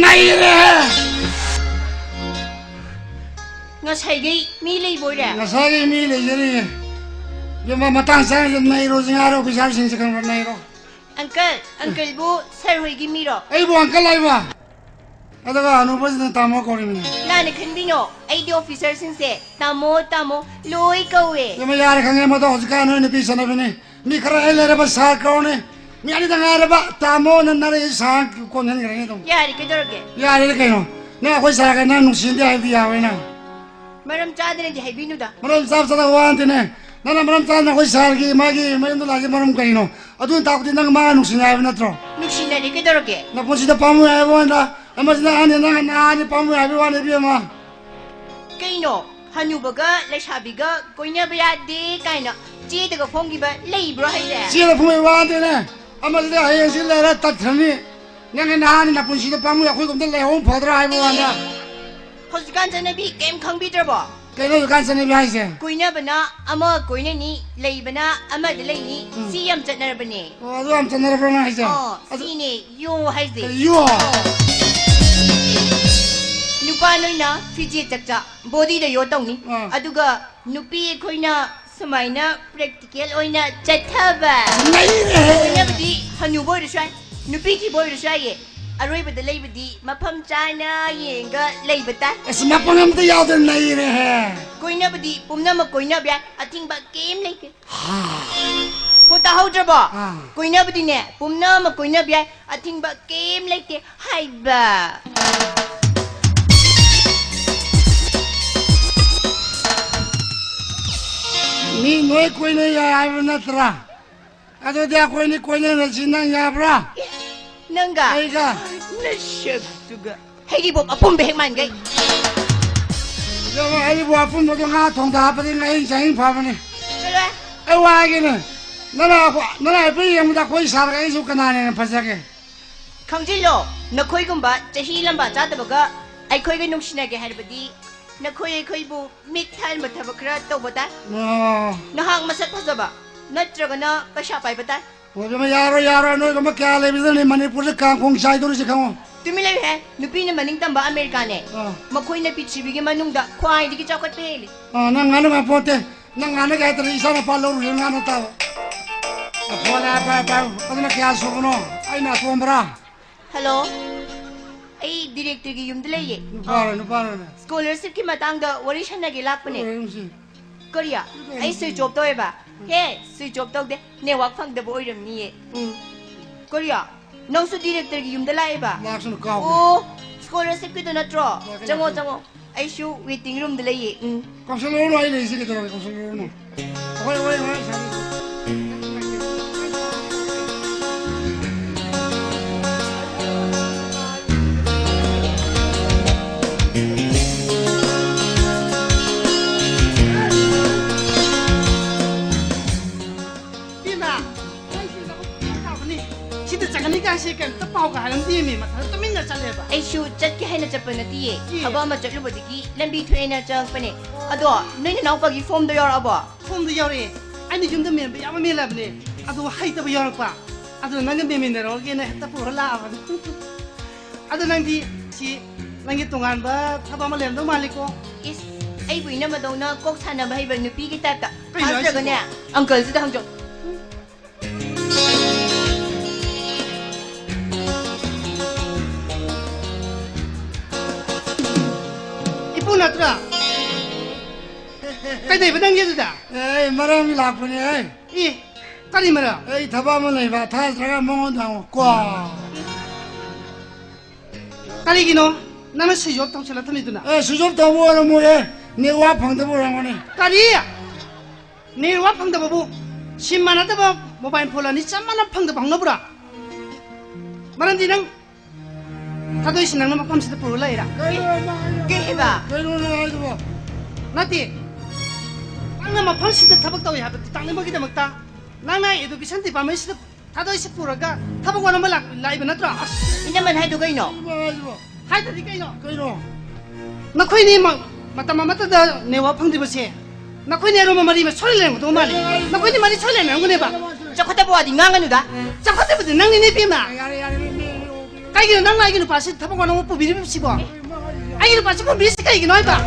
ꯅꯩꯔꯦ! ꯉꯁꯥꯏꯒꯩ ꯃꯤ ꯂꯩꯕꯣꯏꯔꯦ? ꯉꯁꯥꯏꯒꯩ ꯃꯤ ꯂꯩꯖꯔꯤꯌꯦ꯫ ꯏꯕꯦꯝꯃ, ꯃꯇꯥꯡ ꯆꯥꯅ ꯅꯩꯔꯣꯁꯤ ꯉꯥꯏꯔꯣ, ꯑꯣꯐꯤꯁꯥꯔꯁꯤꯡꯁꯦ ꯈꯪꯕ꯭ꯔꯥ? ꯅꯩꯔꯣ꯫ ꯑꯪꯀꯜ, ꯑꯪꯀꯜꯕꯨ ꯁꯥꯔ ꯍꯣꯏꯒꯤ ꯃꯤꯔꯣ? ꯑꯩꯕꯨ ꯑꯪꯀꯜ ꯍꯥꯏꯕ? ꯑꯗꯨꯒ ꯍꯅꯨꯕꯁꯤꯅ ꯇꯥꯃꯣ ꯀꯧꯔꯤꯕꯅꯤ꯫ ꯂꯥꯟꯅ ꯈꯟꯕꯤꯅꯣ, ꯑꯩꯗꯤ ꯑꯣꯐꯤꯁꯔꯁꯤꯡꯁꯦ ꯇꯥꯃꯣ, ꯇꯥꯃꯣ ꯂꯣꯏ ꯀꯧꯋꯦ꯫ ꯏꯃꯥ, ꯌꯥꯔꯦ, ꯈꯪꯉꯦ, ꯃꯗꯣ ꯍꯧꯖꯤꯛꯀꯥꯟ ꯅꯣꯏ ꯅꯨꯄꯤ ꯆꯠꯅꯕꯤꯅꯤ꯫ ꯃꯤ ꯈꯔ ꯍꯦꯛ ꯂꯩꯔꯕ ꯁꯥꯔ ꯀꯧꯔꯅꯤ, ꯃꯤ ꯑꯅꯤꯗ ꯉꯥꯏꯔꯕ ꯇꯥꯃꯣꯅ ꯅꯔꯛꯏ ꯁꯥꯔ ꯀꯣꯟꯍꯟꯈ꯭ꯔꯅꯤ ꯑꯗꯨꯝ꯫ ꯌꯥꯔꯦ, ꯀꯩꯗꯧꯔꯒꯦ? ꯌꯥꯔꯦꯗ ꯀꯩꯅꯣ, ꯅꯪ ꯑꯩꯈꯣꯏ ꯁꯥꯔꯒ ꯅꯪ ꯅꯨꯡꯁꯤꯅꯗꯦ ꯍꯥꯏꯕꯗꯤ ꯌꯥꯔꯣꯏ ꯅꯪ꯫ ꯃꯔꯝ ꯆꯥꯗꯅꯗꯤ ꯍꯥꯏꯕꯤꯅꯨꯗ꯫ ꯃꯔꯝ ꯆꯥꯕ ꯆꯥꯗꯕ ꯋꯥ ꯅꯠꯇꯦꯅꯦ꯫ ꯅꯪꯅ ꯃꯔꯝ ꯆꯥꯗꯅ ꯑꯩꯈꯣꯏ ꯁꯥꯔꯒꯤ ꯃꯥꯒꯤ ꯃꯌꯨꯝꯗ ꯂꯥꯛꯏꯁꯦ ꯃꯔꯝ ꯀꯔꯤꯅꯣ? ꯑꯗꯨꯅ ꯇꯥꯛꯄꯗꯤ ꯅꯪ ꯃꯥꯒ ꯅꯨꯡꯁꯤꯅꯩ ꯍꯥꯏꯕ ꯅꯠꯇ꯭ꯔꯣ? ꯅꯨꯡꯁꯤꯅꯔꯦ, ꯀꯩꯗꯧꯔꯒꯦ? ꯅꯄꯨꯟꯁꯤꯗ ꯄꯥꯝꯃꯨꯏ ꯍꯥꯏꯕ ꯋꯥꯅꯤꯗ꯫ ꯑꯃꯁꯤꯅ ꯑꯍꯟꯅꯤ, ꯅꯪꯅ ꯅꯍꯥꯅꯤ, ꯄꯥꯝꯃꯨꯏ ꯍꯥꯏꯕ ꯋꯥꯅꯤ, ꯏꯕꯦꯝꯃ꯫ ꯀꯩꯅꯣ? ꯍꯅꯨꯕꯒ ꯂꯩꯁꯥꯕꯤꯒ ꯀꯣꯏꯅꯕ ꯌꯥꯗꯦ ꯀꯥꯏꯅ ꯆꯦꯗꯒ ꯐꯣꯡꯈꯤꯕ ꯂꯩꯕ꯭ꯔꯣ ꯍꯥꯏꯁꯦ? ꯆꯦꯗ ꯐꯣꯡꯕ ꯋꯥ ꯅꯠꯇꯦꯅꯦ꯫ ꯑꯃꯁꯤꯗ ꯍꯌꯦꯡꯁꯤ ꯂꯩꯔ ꯇꯠꯈ꯭ꯔꯅꯤ꯫ ꯅꯪꯒꯤ ꯅꯍꯥꯅꯤ ꯅꯄꯨꯟꯁꯤꯗ ꯄꯥꯝꯃꯨꯏ, ꯑꯩꯈꯣꯏꯒꯨꯝꯕꯗ ꯂꯩꯍꯧ ꯐꯗ꯭ꯔꯥ ꯍꯥꯏꯕ ꯋꯥꯅꯤꯗ꯫ ꯍꯧꯖꯤꯛꯀꯥꯟ ꯆꯠꯅꯕꯤ ꯀꯩꯝ ꯈꯪꯕꯤꯗ꯭ꯔꯕꯣ? ꯀꯩꯅꯣ ꯍꯧꯖꯤꯛꯀꯥꯟ ꯆꯠꯅꯕꯤ ꯍꯥꯏꯁꯦ? ꯀꯣꯏꯅꯕꯅ ꯑꯃ ꯀꯣꯏꯅꯅꯤ, ꯂꯩꯕꯅ ꯑꯃꯗ ꯂꯩꯅꯤ, ꯎꯝ꯫ ꯁꯤ ꯌꯥꯝ ꯆꯠꯅꯔꯕꯅꯦ꯫ ꯑꯣ, ꯑꯗꯨ ꯌꯥꯝ ꯆꯠꯅꯔꯕ꯭ꯔꯣ ꯅꯪ ꯍꯥꯏꯁꯦ? ꯑꯣ, ꯑꯗꯨ ꯁꯤꯅꯦ ꯌꯣ ꯍꯥꯏꯁꯦ꯫ ꯀꯩ ꯌꯣ? ꯑꯣ꯫ ꯅꯨꯄꯥ ꯅꯣꯏꯅ ꯐꯤꯖꯦꯠ ꯆꯛꯆꯥ, ꯕꯣꯗꯤꯗ ꯌꯣ ꯇꯧꯅꯤ꯫ ꯑꯥ꯫ ꯑꯗꯨꯒ ꯅꯨꯄꯤ ꯑꯩꯈꯣꯏꯅ ꯁꯨꯃꯥꯏꯅ ꯄ꯭ꯔꯦꯛꯇꯤꯀꯦꯜ ꯑꯣꯏꯅ ꯆꯠꯊꯕ꯫ ꯅꯩꯔꯦꯍꯦ! ꯀꯣꯏꯅꯕꯗꯤ ꯍꯅꯨꯕ ꯑꯣꯏꯔꯁꯨ ꯌꯥꯏ, ꯅꯨꯄꯤ ꯊꯤꯕ ꯑꯣꯏꯔꯁꯨ ꯌꯥꯏꯌꯦ꯫ ꯑꯔꯣꯏꯕꯗ ꯂꯩꯕꯗꯤ ꯃꯐꯝ ꯆꯥꯅ ꯌꯦꯡꯒ ꯂꯩꯕ ꯇꯥꯏ꯫ ꯑꯁ, ꯃꯄꯪ ꯑꯝꯇ ꯌꯥꯎꯗꯅ ꯅꯩꯔꯦꯍꯦ! ꯀꯣꯏꯅꯕꯗꯤ ꯄꯨꯝꯅꯃꯛ ꯀꯣꯏꯅꯕ ꯌꯥꯏ, ꯑꯊꯤꯡꯕ ꯀꯩꯝ ꯂꯩꯇꯦ꯫ ꯍꯥ꯫ ꯄꯣ ꯇꯥꯍꯧꯗ꯭ꯔꯕꯣ? ꯑꯥ꯫ ꯀꯣꯏꯅꯕꯗꯤꯅꯦ ꯄꯨꯝꯅꯃꯛ ꯀꯣꯏꯅꯕ ꯌꯥꯏ, ꯑꯊꯤꯡꯕ ꯀꯩꯝ ꯂꯩꯇꯦ ꯍꯥꯏꯕ꯫ ꯃꯤ ꯂꯣꯏ ꯀꯣꯏꯅ ꯌꯥꯏ ꯍꯥꯏꯕ ꯅꯠꯇ꯭ꯔꯥ? ꯑꯗꯨꯗꯤ ꯑꯩꯈꯣꯏꯅꯤ ꯀꯣꯏꯅꯔꯁꯤ, ꯅꯪ ꯌꯥꯕ꯭ꯔꯥ? ꯅꯪꯒ? ꯑꯩꯒ? ꯅꯁꯛꯇꯨꯒ꯫ ꯍꯩꯔꯤꯕꯣꯞ ꯑꯄꯨꯝꯕ ꯍꯦꯛ ꯃꯥꯟꯒꯩ꯫ ꯏꯕꯦꯝꯃ, ꯍꯩꯔꯤꯕꯣꯞ ꯑꯄꯨꯝꯕꯗꯣ ꯉꯥ ꯊꯣꯡꯗ ꯍꯥꯞꯄꯗꯤ ꯉꯥꯍꯤꯡ ꯆꯥꯍꯤꯡ ꯐꯕꯅꯤ꯫ ꯆꯠꯂꯣꯍꯦ꯫ ꯑꯩ ꯋꯥ ꯍꯥꯏꯒꯦꯅꯦ, ꯅꯪꯅ, ꯅꯪꯅ ꯍꯥꯏꯐꯦꯠ ꯌꯦꯡꯕꯗ ꯑꯩꯈꯣꯏ ꯁꯥꯔꯒ ꯑꯩꯁꯨ ꯀꯅꯥꯅ ꯍꯦꯟꯅ ꯐꯖꯒꯦ? ꯈꯪꯖꯤꯜꯂꯣ, ꯅꯈꯣꯏꯒꯨꯝꯕ ꯆꯍꯤ ꯂꯝꯕꯥ ꯆꯥꯗꯕꯒ ꯑꯩꯈꯣꯏꯒ ꯅꯨꯡꯁꯤꯅꯒꯦ ꯍꯥꯏꯔꯕꯗꯤ ꯅꯈꯣꯏ ꯑꯩꯈꯣꯏꯕꯨ ꯃꯤꯠ ꯊꯛꯍꯟꯕ ꯊꯕꯛ ꯈꯔ ꯇꯧꯕ ꯇꯥꯏ꯫ ꯑꯣ꯫ ꯅꯍꯥꯛ ꯃꯁꯛ ꯐꯖꯕ ꯅꯠꯇ꯭ꯔꯒꯅ ꯄꯩꯁꯥ ꯄꯥꯏꯕ ꯇꯥꯏ꯫ ꯑꯣ, ꯏꯕꯦꯝꯃ, ꯌꯥꯔꯣꯏ, ꯌꯥꯔꯣꯏ, ꯅꯣꯏꯒꯨꯝꯕ ꯀꯌꯥ ꯂꯩꯕꯗꯨꯅꯅꯦ ꯃꯅꯤꯄꯨꯔꯗ ꯀꯥꯡꯈꯣꯡ ꯆꯥꯏꯗꯧꯔꯤꯁꯦ, ꯈꯪꯉꯣ꯫ ꯇꯨꯃꯤꯟ ꯂꯩꯌꯨꯍꯦ, ꯅꯨꯄꯤꯅ ꯃꯅꯤꯡ ꯇꯝꯕ ꯑꯃꯦꯔꯤꯀꯥꯅꯦ꯫ ꯑꯥ꯫ ꯃꯈꯣꯏꯅ ꯄ꯭ꯔꯤꯊꯤꯕꯤꯒꯤ ꯃꯅꯨꯡꯗ ꯈ꯭ꯋꯥꯏꯗꯒꯤ ꯆꯥꯎꯈꯠꯄ ꯍꯦꯜꯂꯤ꯫ ꯑꯥ, ꯅꯪ ꯉꯥꯅꯨ ꯉꯥꯄꯣꯟꯇꯦ, ꯅꯪ ꯉꯥꯅꯨꯒꯦ ꯍꯥꯏꯗ꯭ꯔꯗꯤ ꯏꯆꯥ ꯅꯨꯄꯥ ꯂꯧꯔꯨꯁꯦ ꯉꯥꯅꯨ ꯇꯥꯕ꯫ ꯐꯣꯟ ꯄꯥꯏ ꯄꯥꯏ꯫ ꯑꯗꯨꯅ ꯀꯌꯥ ꯁꯨꯕꯅꯣ? ꯑꯩꯅ ꯑꯇꯣꯝꯕꯔꯥ? ꯍꯜꯂꯣ, ꯑꯩ ꯗꯤꯔꯦꯛꯇꯔꯒꯤ ꯌꯨꯝꯗ ꯂꯩꯌꯦ꯫ ꯅꯨꯄꯥꯔꯣ, ꯅꯨꯄꯥꯔꯣꯅꯦ? ꯁ꯭ꯀꯣꯂꯔꯁꯤꯞꯀꯤ ꯃꯇꯥꯡꯗ ꯋꯥꯔꯤ ꯁꯥꯟꯅꯒꯦ ꯂꯥꯛꯄꯅꯦ꯫ ꯀꯩꯗꯧꯔꯦ ꯃꯁꯤ? ꯀꯔꯤ? ꯑꯩ ꯁ꯭ꯋꯤꯆ ꯑꯣꯐ ꯇꯧꯋꯦꯕ꯫ ꯍꯦ, ꯁ꯭ꯋꯤꯆ ꯑꯣꯐ ꯇꯧꯗꯦ, ꯅꯦꯠꯋꯥꯛ ꯐꯪꯗꯕ ꯑꯣꯏꯔꯝꯅꯤꯌꯦ꯫ ꯎꯝ꯫ ꯀꯔꯤ? ꯅꯪꯁꯨ ꯗꯤꯔꯦꯛꯇꯔꯒꯤ ꯌꯨꯝꯗ ꯂꯥꯛꯑꯦꯕ? ꯂꯥꯛꯁꯅꯨ, ꯀꯥꯎꯒ꯭ꯔꯦ꯫ ꯑꯣ, ꯁ꯭ꯀꯣꯂꯔꯁꯤꯞꯀꯤꯗꯣ ꯅꯠꯇ꯭ꯔꯣ? ꯂꯥꯛꯀꯦ, ꯆꯪꯉꯣ, ꯂꯥꯛꯀꯦ꯫ ꯆꯪꯉꯣ꯫ ꯑꯩꯁꯨ ꯋꯦꯇꯤꯡ ꯔꯨꯝꯗ ꯂꯩꯌꯦ꯫ ꯎꯝ꯫ ꯀꯥꯎꯁꯜꯂꯨꯔꯅꯨ, ꯑꯩ ꯂꯩꯁꯤ ꯀꯩꯗꯧꯔꯒꯦ, ꯀꯥꯎꯁꯜꯂꯨꯔꯅꯨ꯫ ꯑꯩꯈꯣꯏ, ꯑꯩꯈꯣꯏ ꯑꯉꯥꯡ ꯁꯥꯕꯤꯁꯦ꯫ ꯏꯃꯥ, ꯑꯩꯁꯨ ꯂꯧꯕꯨꯛ ꯇꯥꯕꯅꯤ꯫ ꯁꯤꯗ ꯆꯪꯒꯅꯤ ꯀꯥꯏꯁꯦ ꯀꯩꯝꯇ ꯄꯥꯎꯒ ꯍꯥꯏꯔꯝꯗꯦꯃꯤ, ꯃꯊꯟꯇ ꯇꯨꯃꯤꯟꯅ ꯆꯠꯂꯦꯕ꯫ ꯑꯩꯁꯨ ꯆꯠꯀꯦ ꯍꯥꯏꯅ ꯆꯠꯄ ꯅꯠꯇꯤꯌꯦ꯫ ꯏ꯫ ꯊꯕꯛ ꯑꯃ ꯆꯠꯂꯨꯕꯗꯒꯤ ꯂꯝꯕꯤ ꯊꯣꯛꯑꯦꯅ ꯆꯪꯉꯛꯄꯅꯦ꯫ ꯑꯗꯣ, ꯅꯣꯏ ꯅꯅꯥꯎꯄꯥꯒꯤ ꯐꯣꯝꯗꯣ ꯌꯧꯔꯛꯑꯕꯣ? ꯐꯣꯝꯗꯣ ꯌꯧꯔꯛꯑꯦ꯫ ꯑꯩꯅ ꯌꯨꯝꯗ ꯃꯦꯟꯕ ꯌꯥꯕ ꯃꯦꯜꯂꯕꯅꯦ꯫ ꯑꯗꯣ ꯍꯩꯇꯕ ꯌꯥꯎꯔꯛꯄ꯫ ꯑꯗꯣ ꯅꯪꯒ ꯃꯦꯟꯃꯤꯟꯅꯔꯨꯔꯒꯦꯅ ꯍꯦꯛꯇ ꯄꯨꯔ ꯂꯥꯛꯑꯕꯅꯤ꯫ ꯑꯗꯣ ꯅꯪꯗꯤ ꯁꯤ ꯅꯪꯒꯤ ꯇꯣꯉꯥꯟꯕ ꯊꯕꯛ ꯑꯃ ꯂꯩꯔꯝꯗꯧ ꯃꯥꯜꯂꯤꯀꯣ? ꯏꯁ, ꯑꯩꯕꯨ ꯏꯅꯝꯃꯗꯧꯅ ꯀꯣꯛ ꯁꯥꯟꯅꯕ ꯍꯩꯕ ꯅꯨꯄꯤꯒꯤ ꯇꯥꯏꯞꯇ꯫ ꯀꯩꯅꯣ ꯍꯥꯏꯁꯤꯕꯣ? ꯐꯥꯁꯇ꯭ꯔꯒꯅꯦ, ꯑꯪꯀꯜꯁꯤꯗ ꯍꯪꯖꯧ꯫ ꯏꯄꯨ ꯅꯠꯇ꯭ꯔꯥ? ꯀꯩꯗꯧꯕ ꯅꯪꯒꯤ ꯑꯗꯨꯗ? ꯑꯦ, ꯃꯔꯝꯒꯤ ꯂꯥꯛꯄꯅꯦ, ꯑꯦ꯫ ꯏ, ꯀꯔꯤ ꯃꯔꯝ? ꯑꯩ ꯊꯕꯛ ꯑꯃ ꯂꯩꯕ, ꯊꯥꯖꯗ꯭ꯔꯒ ꯃꯉꯣꯟꯗ ꯍꯪꯉꯨ, ꯀꯣ꯫ ꯀꯔꯤꯒꯤꯅꯣ ꯅꯪꯅ switch of ꯇꯧꯁꯤꯜꯂ ꯊꯝꯃꯤꯗꯨꯅ? A, switch of ꯇꯧꯕ ꯑꯣꯏꯔꯝꯃꯣꯏꯌꯦ, ꯅꯦꯠꯋꯥꯛ ꯐꯪꯗꯕ ꯑꯣꯏꯔꯝꯒꯅꯤ꯫ ꯀꯔꯤ? ꯅꯦꯠꯋꯥꯛ ꯐꯪꯗꯕꯕꯨ? ꯁꯤꯝ ꯃꯥꯟꯅꯗꯕ ꯃꯣꯕꯥꯏꯜ ꯐꯣꯟ ꯑꯅꯤ ꯆꯞ ꯃꯥꯟꯅ ꯐꯪꯗꯕ ꯍꯧꯅꯕ꯭ꯔꯥ? ꯃꯔꯝꯗꯤ ꯅꯪ ꯊꯥꯗꯣꯏꯁꯤ ꯅꯪꯅ ꯃꯐꯝꯁꯤꯗ ꯄꯨꯔ ꯂꯩꯔꯥ? ꯀꯩꯅꯣ ꯅꯪ ꯍꯥꯏꯗꯨꯕꯣ? ꯀꯩ ꯍꯥꯏꯕ? ꯀꯩꯅꯣ ꯅꯪ ꯍꯥꯏꯗꯨꯕꯣ? ꯅꯠꯇꯦ, ꯅꯪꯅ ꯃꯐꯝꯁꯤꯗ ꯊꯕꯛ ꯇꯧꯏ ꯍꯥꯏꯕꯗꯨ ꯇꯥꯛꯅꯕꯒꯤꯗꯃꯛꯇ ꯅꯪꯅ education department ꯁꯤꯗ ꯊꯥꯗꯣꯏꯁꯤ ꯄꯨꯔꯒ ꯊꯕꯛ ꯋꯥꯅꯣꯝꯕ ꯂꯥꯛ-, ꯂꯥꯛꯏꯕ ꯅꯠꯇ꯭ꯔꯣ? ꯑꯁ! ꯏꯅꯝꯃꯅ ꯍꯥꯏꯗꯣ ꯀꯩꯅꯣ? ꯀꯩꯅꯣ ꯍꯥꯏꯗꯨꯕꯣ? ꯍꯥꯏꯗ꯭ꯔꯗꯤ ꯀꯩꯅꯣ? ꯀꯩꯅꯣ? ꯅꯈꯣꯏꯅꯤ ꯃ-, ꯃꯇꯝ ꯑꯃꯠꯇꯗ ꯅꯦꯠꯋꯥꯛ ꯐꯪꯗ꯭ꯔꯤꯕꯁꯦ ꯅꯈꯣꯏꯅꯤ ꯑꯔꯨꯝꯕ ꯃꯔꯤ ꯑꯃ ꯁꯣꯏ ꯂꯩꯔꯝꯒꯗꯧ ꯃꯥꯜꯂꯤ꯫ ꯅꯈꯣꯏꯅꯤ ꯃꯔꯤ ꯁꯣꯏ ꯂꯩꯔꯝꯒꯅꯦꯕ꯫ ꯆꯥꯎꯈꯠꯇꯕ ꯋꯥꯗꯤ ꯉꯥꯡꯒꯅꯨꯗ꯫ ꯆꯥꯎꯈꯠꯇꯕꯗꯤ ꯅꯪꯅꯤꯅꯦ, ꯏꯕꯦꯝꯃ꯫ ꯌꯥꯔꯦ, ꯌꯥꯔꯦ, ꯃꯤ, ꯃꯤ, ꯃꯤ, ꯀꯩꯒꯤꯅꯣ ꯅꯪꯅ ꯑꯩꯒꯤ ꯅꯨꯄꯥꯁꯤ ꯊꯕꯛ ꯋꯥꯅꯣꯝꯕ ꯄꯨꯕꯤꯔꯤꯕꯁꯤꯕꯣ? ꯑꯩꯒꯤ ꯅꯨꯄꯥꯁꯤ ꯄꯨꯕꯤꯔꯤꯁꯤ ꯀꯩꯒꯤꯅꯣ ꯍꯥꯏꯕ?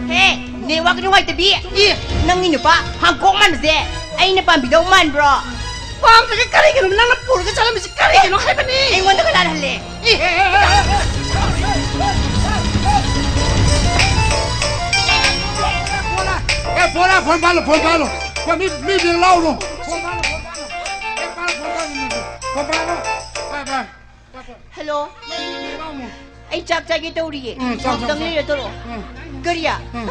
ꯍꯦ, ꯅꯦꯠꯋꯥꯛ ꯅꯨꯡꯉꯥꯏꯇꯕꯤ꯫ ꯏ꯫ ꯅꯪꯒꯤ ꯅꯨꯄꯥ ꯍꯥꯡꯀꯣꯛ ꯃꯥꯟꯕꯁꯦ ꯑꯩꯅ ꯄꯥꯝꯕꯤꯗꯧ ꯃꯥꯟꯕ꯭ꯔꯣ? ꯄꯥꯝꯗ꯭ꯔꯒ ꯀꯔꯤꯒꯤꯅꯣ ꯅꯪꯅ ꯄꯨꯔꯒ ꯆꯠꯂꯝꯃꯤꯁꯦ? ꯀꯔꯤꯒꯤꯅꯣ ꯍꯥꯏꯕꯅꯤ? ꯑꯩꯉꯣꯟꯗ ꯀꯅꯥꯅ ꯍꯜꯂꯦ? ꯑꯦ, ꯑꯦ, ꯑꯦ, ꯑꯦ, ꯑꯦ, ꯐꯣꯟ ꯄꯥꯜꯂꯣ, ꯐꯣꯟ ꯄꯥꯜꯂꯣ, ꯐꯣꯟ ꯃꯤ, ꯃꯤ ꯕꯦꯡ ꯂꯥꯎꯔꯣ꯫ ꯐꯣꯟ ꯄꯥꯜꯂꯣ, ꯐꯣꯟ ꯄꯥꯜꯂꯣ꯫ ꯑꯦ, ꯄꯥꯜꯂꯣ, ꯐꯣꯟ ꯄꯥꯜꯂꯣ, ꯐꯣꯟ ꯄꯥꯜꯂꯣ꯫ ꯄꯥꯏ, ꯄꯥꯏ꯫ ꯍꯜꯂꯣ꯫ ꯑꯩ ꯆꯥꯛ ꯆꯥꯒꯦ ꯇꯧꯔꯤꯌꯦ꯫ ꯎꯝ, ꯆꯥꯛ, ꯆꯥꯛ, ꯉꯥꯛꯇꯪ ꯆꯥꯛ꯫ ꯂꯩꯔ ꯇꯧꯔꯛꯑꯣ꯫ ꯎꯝ꯫ ꯀꯔꯤ? ꯎꯝ꯫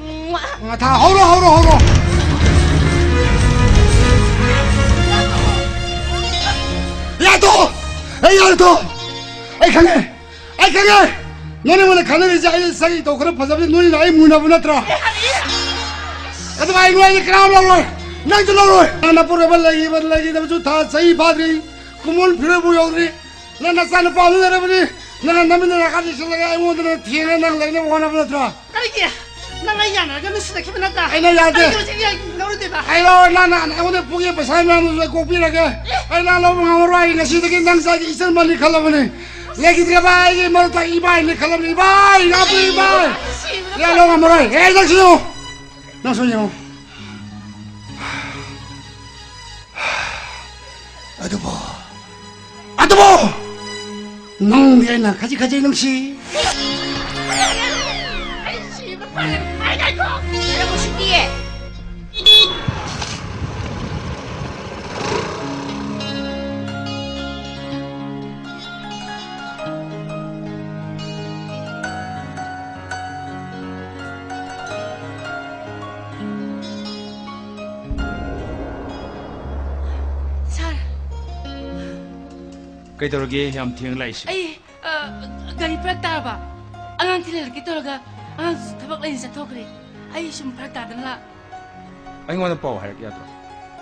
ꯃꯨꯋꯥ꯫ ꯉꯥꯊꯥ, ꯍꯧꯔꯣ, ꯍꯧꯔꯣ, ꯍꯧꯔꯣ꯫ ꯌꯥꯔꯦ, ꯇꯣꯛꯑꯣ꯫ ꯑꯩ ꯌꯥꯔꯦ, ꯇꯣꯛꯑꯣ꯫ ꯑꯩ ꯈꯪꯉꯦ꯫ ꯑꯩ ꯈꯪꯉꯦ꯫ ꯅꯪ ꯑꯩꯉꯣꯟꯗ ꯈꯪꯅꯔꯤꯁꯦ ꯑꯩ ꯁꯛ ꯏꯇꯧ ꯈꯔ ꯐꯖꯕꯁꯦ ꯅꯣꯏꯅ ꯑꯩ ꯃꯨꯟꯅꯕ ꯅꯠꯇ꯭ꯔꯥ? ꯑꯗꯨꯒ ꯑꯩ ꯅꯣꯏꯗꯤ ꯀꯅꯥꯝ ꯂꯧꯔꯣꯏ꯫ ꯅꯪꯁꯨ ꯂꯧꯔꯣꯏ꯫ ꯅꯪ ꯅꯄꯨꯔꯣꯏꯕ ꯂꯩꯈꯤꯕ ꯂꯩꯈꯤꯗꯕꯁꯨ ꯊꯥ ꯆꯍꯤ ꯐꯥꯗ꯭ꯔꯤ꯫ ꯈꯨꯃꯣꯟ ꯐꯤꯔꯣꯏꯕꯨ ꯌꯧꯗ꯭ꯔꯤ꯫ ꯅꯪ ꯅꯆꯥ ꯅꯨꯄꯥ ꯑꯗꯨ ꯂꯩꯔꯕꯅꯤ꯫ ꯅꯪ ꯅꯃꯤꯟꯅ ꯅꯥꯀꯥꯟꯗ ꯁꯤꯜꯂꯒ ꯑꯩꯉꯣꯟꯗ ꯅꯪ ꯊꯦꯡꯅ ꯅꯪ ꯂꯩꯅꯕ ꯍꯣꯠꯅꯕ ꯅꯠꯇ꯭ꯔꯥ? ꯀꯔꯤꯒꯤ? ꯅꯪ ꯑꯩ ꯌꯥꯅꯔꯒ ꯅꯨꯡꯁꯤꯅꯈꯤꯕ ꯅꯠꯇ꯭ꯔꯥ? ꯑꯩꯅ ꯌꯥꯗꯦ꯫ ꯑꯩꯗꯤ ꯍꯧꯖꯤꯛ ꯌꯥ-, ꯂꯧꯔꯨꯗꯣꯏꯕ? ꯑꯩ ꯂꯧꯔꯣꯏ꯫ ꯅꯪ, ꯅꯪ ꯑꯩꯉꯣꯟꯗ ꯄꯨꯒꯦ ꯄꯩꯁꯥ ꯃꯌꯥꯝꯗꯨꯁꯨ ꯑꯩ ꯀꯣꯛꯄꯤꯔꯒꯦ꯫ ꯑꯩ ꯅꯪ ꯂꯧꯕ ꯉꯝꯃꯔꯣꯏ꯫ ꯑꯩ ꯉꯁꯤꯗꯒꯤ ꯅꯪ ꯏꯆꯥꯒꯤ ꯏꯆꯟ ꯃꯜꯂꯤ ꯈꯜꯂꯕꯅꯤ꯫ ꯂꯩꯈꯤꯗ꯭ꯔꯕ ꯑꯩꯒꯤ ꯃꯔꯛꯇ ꯏꯕꯥꯏꯅꯤ ꯈꯜꯂꯕꯅꯤ꯫ ꯏꯕꯥꯏ, ꯏꯅꯥꯎꯄꯤ ꯏꯕꯥꯏ꯫ ꯌꯥ ꯂꯧ ꯉꯝꯃꯔꯣꯏ꯫ ꯑꯦ, ꯅꯪ ꯁꯤꯗ ꯌꯦꯡꯉꯣ꯫ ꯅꯪ ꯁꯨꯝ ꯌꯦꯡꯉꯣ꯫ ꯑꯗꯨꯕꯨ, ꯑꯗꯨꯕꯨ ꯅꯪꯗꯤ ꯑꯩꯅ ꯈꯖꯤꯛ ꯈꯖꯤꯛ ꯅꯨꯡꯁꯤ꯫ ꯑꯩ ꯁꯤꯕ ꯐꯔꯦ꯫ ꯑꯩ ꯉꯥꯏꯈꯣ꯫ ꯑꯩ ꯎꯁꯤꯠꯇꯤꯌꯦ꯫ ꯁꯥꯔ꯫ ꯀꯩꯗꯧꯔꯒꯦ ꯌꯥꯝ ꯊꯦꯡꯅ ꯂꯥꯛꯏꯁꯤ? ꯑꯩ, ꯑ, ꯒꯥꯔꯤ ꯐꯔꯛ ꯇꯥꯔꯕ꯫ ꯑꯉꯥꯡ ꯊꯤꯜꯍꯜꯂꯛꯀꯦ ꯇꯧꯔꯒ ꯑꯉꯥꯡꯁꯨ ꯊꯕꯛ ꯂꯩꯅ ꯆꯠꯊꯣꯛꯈ꯭ꯔꯦ꯫ ꯑꯩ ꯁꯨꯝ ꯐꯔꯛ ꯇꯥꯗꯅ ꯂꯥꯛ-, ꯑꯩꯉꯣꯟꯗ ꯄꯥꯎ ꯍꯥꯏꯔꯛ ꯌꯥꯗ꯭ꯔꯣ?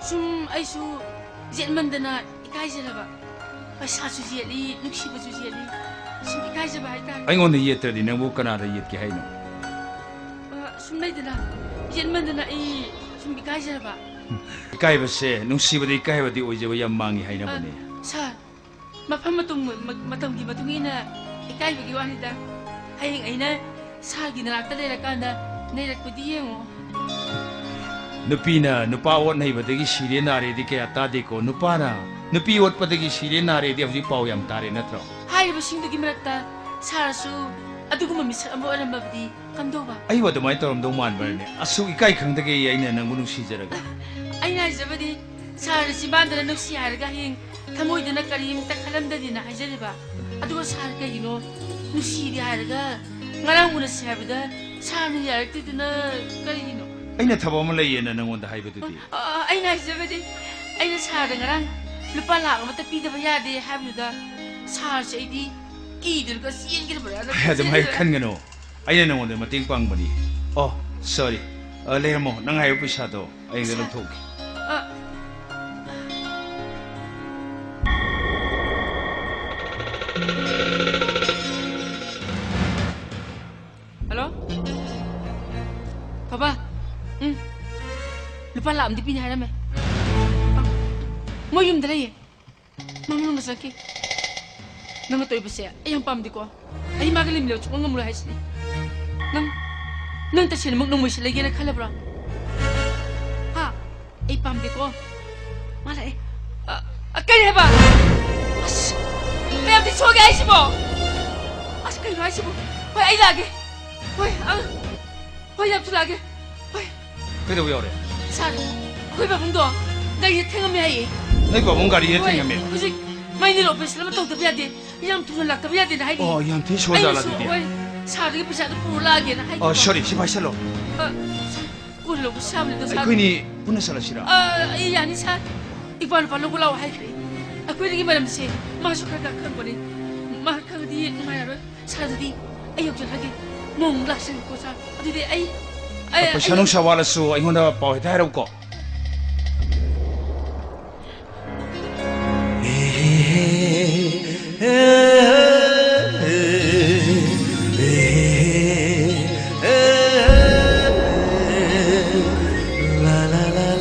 ꯁꯨꯝ ꯑꯩꯁꯨ ꯌꯦꯠꯃꯟꯗꯅ ꯏꯀꯥꯏꯖꯔꯕ꯫ ꯄꯩꯁꯥꯁꯨ ꯌꯦꯠꯂꯤ, ꯅꯨꯡꯁꯤꯕꯁꯨ ꯌꯦꯠꯂꯤ꯫ ꯁꯨꯝ ꯏꯀꯥꯏꯖꯕ ꯍꯥꯏꯇꯥꯔꯦ꯫ ꯑꯩꯉꯣꯟꯗ ꯌꯦꯠꯇ꯭ꯔꯗꯤ ꯅꯪꯕꯨ ꯀꯅꯥꯗ ꯌꯦꯠꯀꯦ ꯍꯥꯏꯅꯣ? ꯑ, ꯁꯨꯝ ꯂꯩꯗꯅ, ꯌꯦꯠꯃꯟꯗꯅ ꯑꯩ ꯁꯨꯝ ꯏꯀꯥꯏꯖꯔꯕ꯫ ꯏꯀꯥꯏꯕꯁꯦ ꯅꯨꯡꯁꯤꯕꯗ ꯏꯀꯥꯏꯕꯗꯤ ꯑꯣꯏꯖꯕ ꯌꯥꯝ ꯃꯥꯡꯉꯤ ꯍꯥꯏꯅꯕꯅꯦ꯫ ꯑ, ꯁꯥꯔ, ꯃꯐꯝ ꯃꯇꯝ-, ꯃ-, ꯃꯇꯝꯒꯤ ꯃꯇꯨꯡ ꯏꯟꯅ ꯏꯀꯥꯏꯕꯒꯤ ꯋꯥꯅꯤꯗ꯫ ꯍꯌꯦꯡ ꯑꯩꯅ ꯁꯥꯔꯒꯤ ꯅꯅꯥꯛꯇ ꯂꯩꯔꯀꯥꯟꯗ ꯅꯩꯔꯛꯄꯗꯤ ꯌꯦꯡꯉꯣ꯫ ꯅꯨꯄꯤꯅ ꯅꯨꯄꯥ ꯑꯣꯠ ꯅꯩꯕꯗꯒꯤ ꯁꯤꯔꯦ ꯅꯥꯔꯦꯗꯤ ꯀꯌꯥ ꯇꯥꯗꯦꯀꯣ꯫ ꯅꯨꯄꯥꯅ ꯅꯨꯄꯤ ꯑꯣꯠꯄꯗꯒꯤ ꯁꯤꯔꯦ ꯅꯥꯔꯦꯗꯤ ꯍꯧꯖꯤꯛ ꯄꯥꯎ ꯌꯥꯝ ꯇꯥꯔꯦ ꯅꯠꯇ꯭ꯔꯣ? ꯍꯥꯏꯔꯤꯕꯁꯤꯡꯗꯨꯒꯤ ꯃꯔꯛꯇ ꯁꯥꯔꯁꯨ ꯑꯗꯨꯒꯨꯝꯕ ꯃꯤꯁꯛ ꯑꯃ ꯑꯣꯏꯔꯝꯃꯕꯗꯤ ꯀꯝꯗꯧꯕ? ꯑꯩꯕꯨ ꯑꯗꯨꯃꯥꯏꯅ ꯇꯧꯔꯝꯗꯧ ꯃꯥꯟꯕ꯭ꯔꯅꯦ? ꯑꯁꯨꯛ ꯏꯀꯥꯏ ꯈꯪꯗꯒꯦ ꯑꯩꯅ ꯅꯪꯕꯨ ꯅꯨꯡꯁꯤꯖꯔꯒ꯫ ꯑꯩꯅ ꯍꯥꯏꯖꯕꯗꯤ ꯁꯥꯔꯅ ꯆꯤꯝꯕꯥꯟꯗꯅ ꯅꯨꯡꯁꯤ ꯍꯥꯏꯔꯒ ꯍꯌꯦꯡ ꯊꯃꯣꯏꯗꯅ ꯀꯔꯤꯝꯇ ꯈꯜꯂꯝꯗꯅꯤꯅ ꯍꯥꯏꯖꯔꯤꯕ꯫ ꯑꯗꯨꯒ ꯁꯥꯔ ꯀꯩꯒꯤꯅꯣ ꯅꯨꯡꯁꯤꯔꯦ ꯍꯥꯏꯔꯒ ꯉꯔꯥꯡ ꯎꯅꯁꯤ ꯍꯥꯏꯕꯗ ꯁꯥꯔꯅ ꯌꯥꯔꯛꯇ꯭ꯔꯤꯗꯨꯅ ꯀꯔꯤꯒꯤꯅꯣ? ꯑꯩꯅ ꯊꯕꯛ ꯑꯃ ꯂꯩꯌꯦꯅ ꯅꯪꯉꯣꯟꯗ ꯍꯥꯏꯕꯗꯨꯗꯤ꯫ ꯑ, ꯑꯩꯅ ꯍꯥꯏꯖꯕꯗꯤ ꯑꯩꯅ ꯁꯥꯔꯗ ꯉꯔꯥꯡ ꯂꯨꯄꯥ ꯂꯥꯛ ꯑꯃꯇ ꯄꯤꯗꯕ ꯌꯥꯗꯦ ꯍꯥꯏꯕꯗꯨꯗ ꯁꯥꯔꯁꯦ ꯑꯩꯗꯤ ꯀꯤꯗꯨꯅꯒ ꯆꯦꯟꯈ꯭ꯔꯕ꯭ꯔꯥꯅ ꯑꯩ ꯑꯗꯨꯃꯥꯏꯅ ꯈꯟꯖꯤꯜꯂꯦ꯫ ꯈꯟꯒꯅꯨ꯫ ꯑꯩꯅ ꯅꯪꯉꯣꯟꯗ ꯃꯇꯦꯡ ꯄꯥꯡꯕꯅꯤ꯫ ꯑꯣ, ꯁꯣꯔꯤ꯫ ꯑ, ꯂꯩꯔꯝꯃꯣ꯫ ꯅꯪ ꯍꯥꯏꯕ ꯄꯩꯁꯥꯗꯣ ꯑꯩ ꯍꯦꯛꯇ ꯁꯥꯔ꯫ ꯂꯧꯊꯣꯛꯀꯦ꯫ ꯑ꯫ ꯍꯜꯂꯣ? ꯊꯣꯏꯕ? ꯎꯝ꯫ ꯂꯨꯄꯥ ꯂꯥꯛ ꯑꯃꯗꯤ ꯄꯤꯅꯤ ꯍꯥꯏꯔꯝꯃꯦ꯫ ꯑ꯫ ꯃꯣꯏ ꯌꯨꯝꯗ ꯂꯩꯌꯦ꯫ ꯃꯥ ꯃꯅꯨꯡꯗ ꯆꯪꯈꯤ꯫ ꯅꯪꯅ ꯇꯧꯔꯤꯕꯁꯦ ꯑꯩ ꯌꯥꯝ ꯄꯥꯝꯗꯦꯀꯣ꯫ ꯑꯩ ꯃꯥꯒ ꯂꯩꯃꯤꯟꯅꯕ ꯁꯨꯡꯉꯝ ꯉꯝꯃꯔꯣꯏ ꯍꯥꯏꯁꯤꯅꯤ꯫ ꯅꯪ, ꯅꯪ ꯇꯁꯦꯡꯅꯃꯛ ꯅꯣꯡꯃꯩꯁꯦ ꯂꯩꯒꯦꯅ ꯈꯜꯂꯕ꯭ꯔꯣ? ꯍꯥ? ꯑꯩ ꯄꯥꯝꯗꯦꯀꯣ꯫ ꯃꯥ ꯂꯥꯛꯑꯦ꯫ ꯑ, ꯑ, ꯀꯔꯤ ꯍꯥꯏꯕ? ꯑꯁ, ꯀꯌꯥꯝꯗꯤ ꯁꯣꯛꯑꯒꯦ ꯍꯥꯏꯁꯤꯕꯣ? ꯑꯁ, ꯀꯩꯅꯣ ꯍꯥꯏꯁꯤꯕꯣ? ꯍꯣꯏ, ꯑꯩ ꯂꯥꯛꯑꯒꯦ꯫ ꯍꯣꯏ, ꯑ, ꯍꯣꯏ, ꯌꯥꯝ ꯊꯨꯅ ꯂꯥꯛꯑꯒꯦ꯫ ꯍꯣꯏ꯫ ꯀꯩꯗꯧꯕ ꯌꯥꯎꯔꯦ? ꯁꯥꯔ, ꯑꯩꯈꯣꯏ ꯄꯥꯕꯨꯡꯗꯣ ꯒꯥꯔꯤꯗ ꯊꯦꯡꯉꯝꯃꯦ ꯍꯥꯏꯌꯦ꯫ ꯅꯣꯏ ꯄꯥꯕꯨꯡ ꯒꯥꯔꯤꯗ ꯍꯣꯏ, ꯊꯦꯡꯉꯝꯃꯦ? ꯍꯧꯖꯤꯛ ꯃꯥꯏ ꯅꯦꯜ ꯑꯣꯄꯔꯦꯁꯟ ꯑꯃ ꯇꯧꯗꯕ ꯌꯥꯗꯦ꯫ ꯌꯥꯝ ꯊꯨꯅ ꯂꯥꯛꯇꯕ ꯌꯥꯗꯦꯅ ꯍꯥꯏꯔꯤ꯫ ꯑꯣ, ꯌꯥꯝ ꯊꯤ ꯁꯣꯏꯖꯥꯠꯂ ꯑꯩꯅꯁꯨ, ꯑꯗꯨꯗꯤ? ꯍꯣꯏ, ꯁꯥꯔꯗꯒꯤ ꯄꯩꯁꯥꯗꯣ ꯄꯨꯔ ꯂꯥꯛꯑꯒꯦꯅ ꯍꯥꯏꯒꯤꯕ꯫ ꯑꯣ, ꯁꯣꯔꯤ, ꯁꯤ ꯄꯥꯏꯁꯜꯂꯣ꯫ ꯑ, ꯁꯥꯔ, ꯀꯣꯟꯅ ꯂꯧꯕꯁꯨ ꯌꯥꯕꯅꯤꯗ, ꯁꯥꯔ꯫ ꯑꯩꯈꯣꯏꯅꯤ ꯄꯨꯟꯅ ꯆꯠꯂꯁꯤꯔꯥ? ꯑ, ꯑꯩ ꯌꯥꯅꯤ, ꯁꯥꯔ꯫ ꯏꯄꯥ ꯅꯨꯄꯥ ꯂꯧꯕ ꯂꯥꯛꯑꯣ ꯍꯥꯏꯈ꯭ꯔꯦ꯫ ꯑꯩꯈꯣꯏꯅꯤꯒꯤ ꯃꯔꯝꯁꯦ ꯃꯥꯁꯨ ꯈꯔ ꯈꯔ ꯈꯪꯕꯅꯤ꯫ ꯃꯥ ꯈꯪꯉꯗꯤ ꯅꯨꯡꯉꯥꯏꯔꯔꯣꯏ꯫ ꯁꯥꯔ, ꯑꯗꯨꯗꯤ ꯑꯩ ꯌꯧꯖꯔꯒꯦ꯫ ꯅꯣꯡꯃꯨꯛ ꯂꯥꯛꯆꯒꯦꯀꯣ, ꯁꯥꯔ꯫ ꯑꯗꯨꯗꯤ ꯑꯩ, ꯑꯩ, ꯄꯩꯁꯥ ꯑꯩ ꯅꯨꯡꯁꯥ ꯋꯥꯠꯂꯁꯨ ꯑꯩꯉꯣꯟꯗ ꯄꯥꯎ ꯍꯦꯛꯇ ꯍꯥꯏꯔꯛꯎꯀꯣ꯫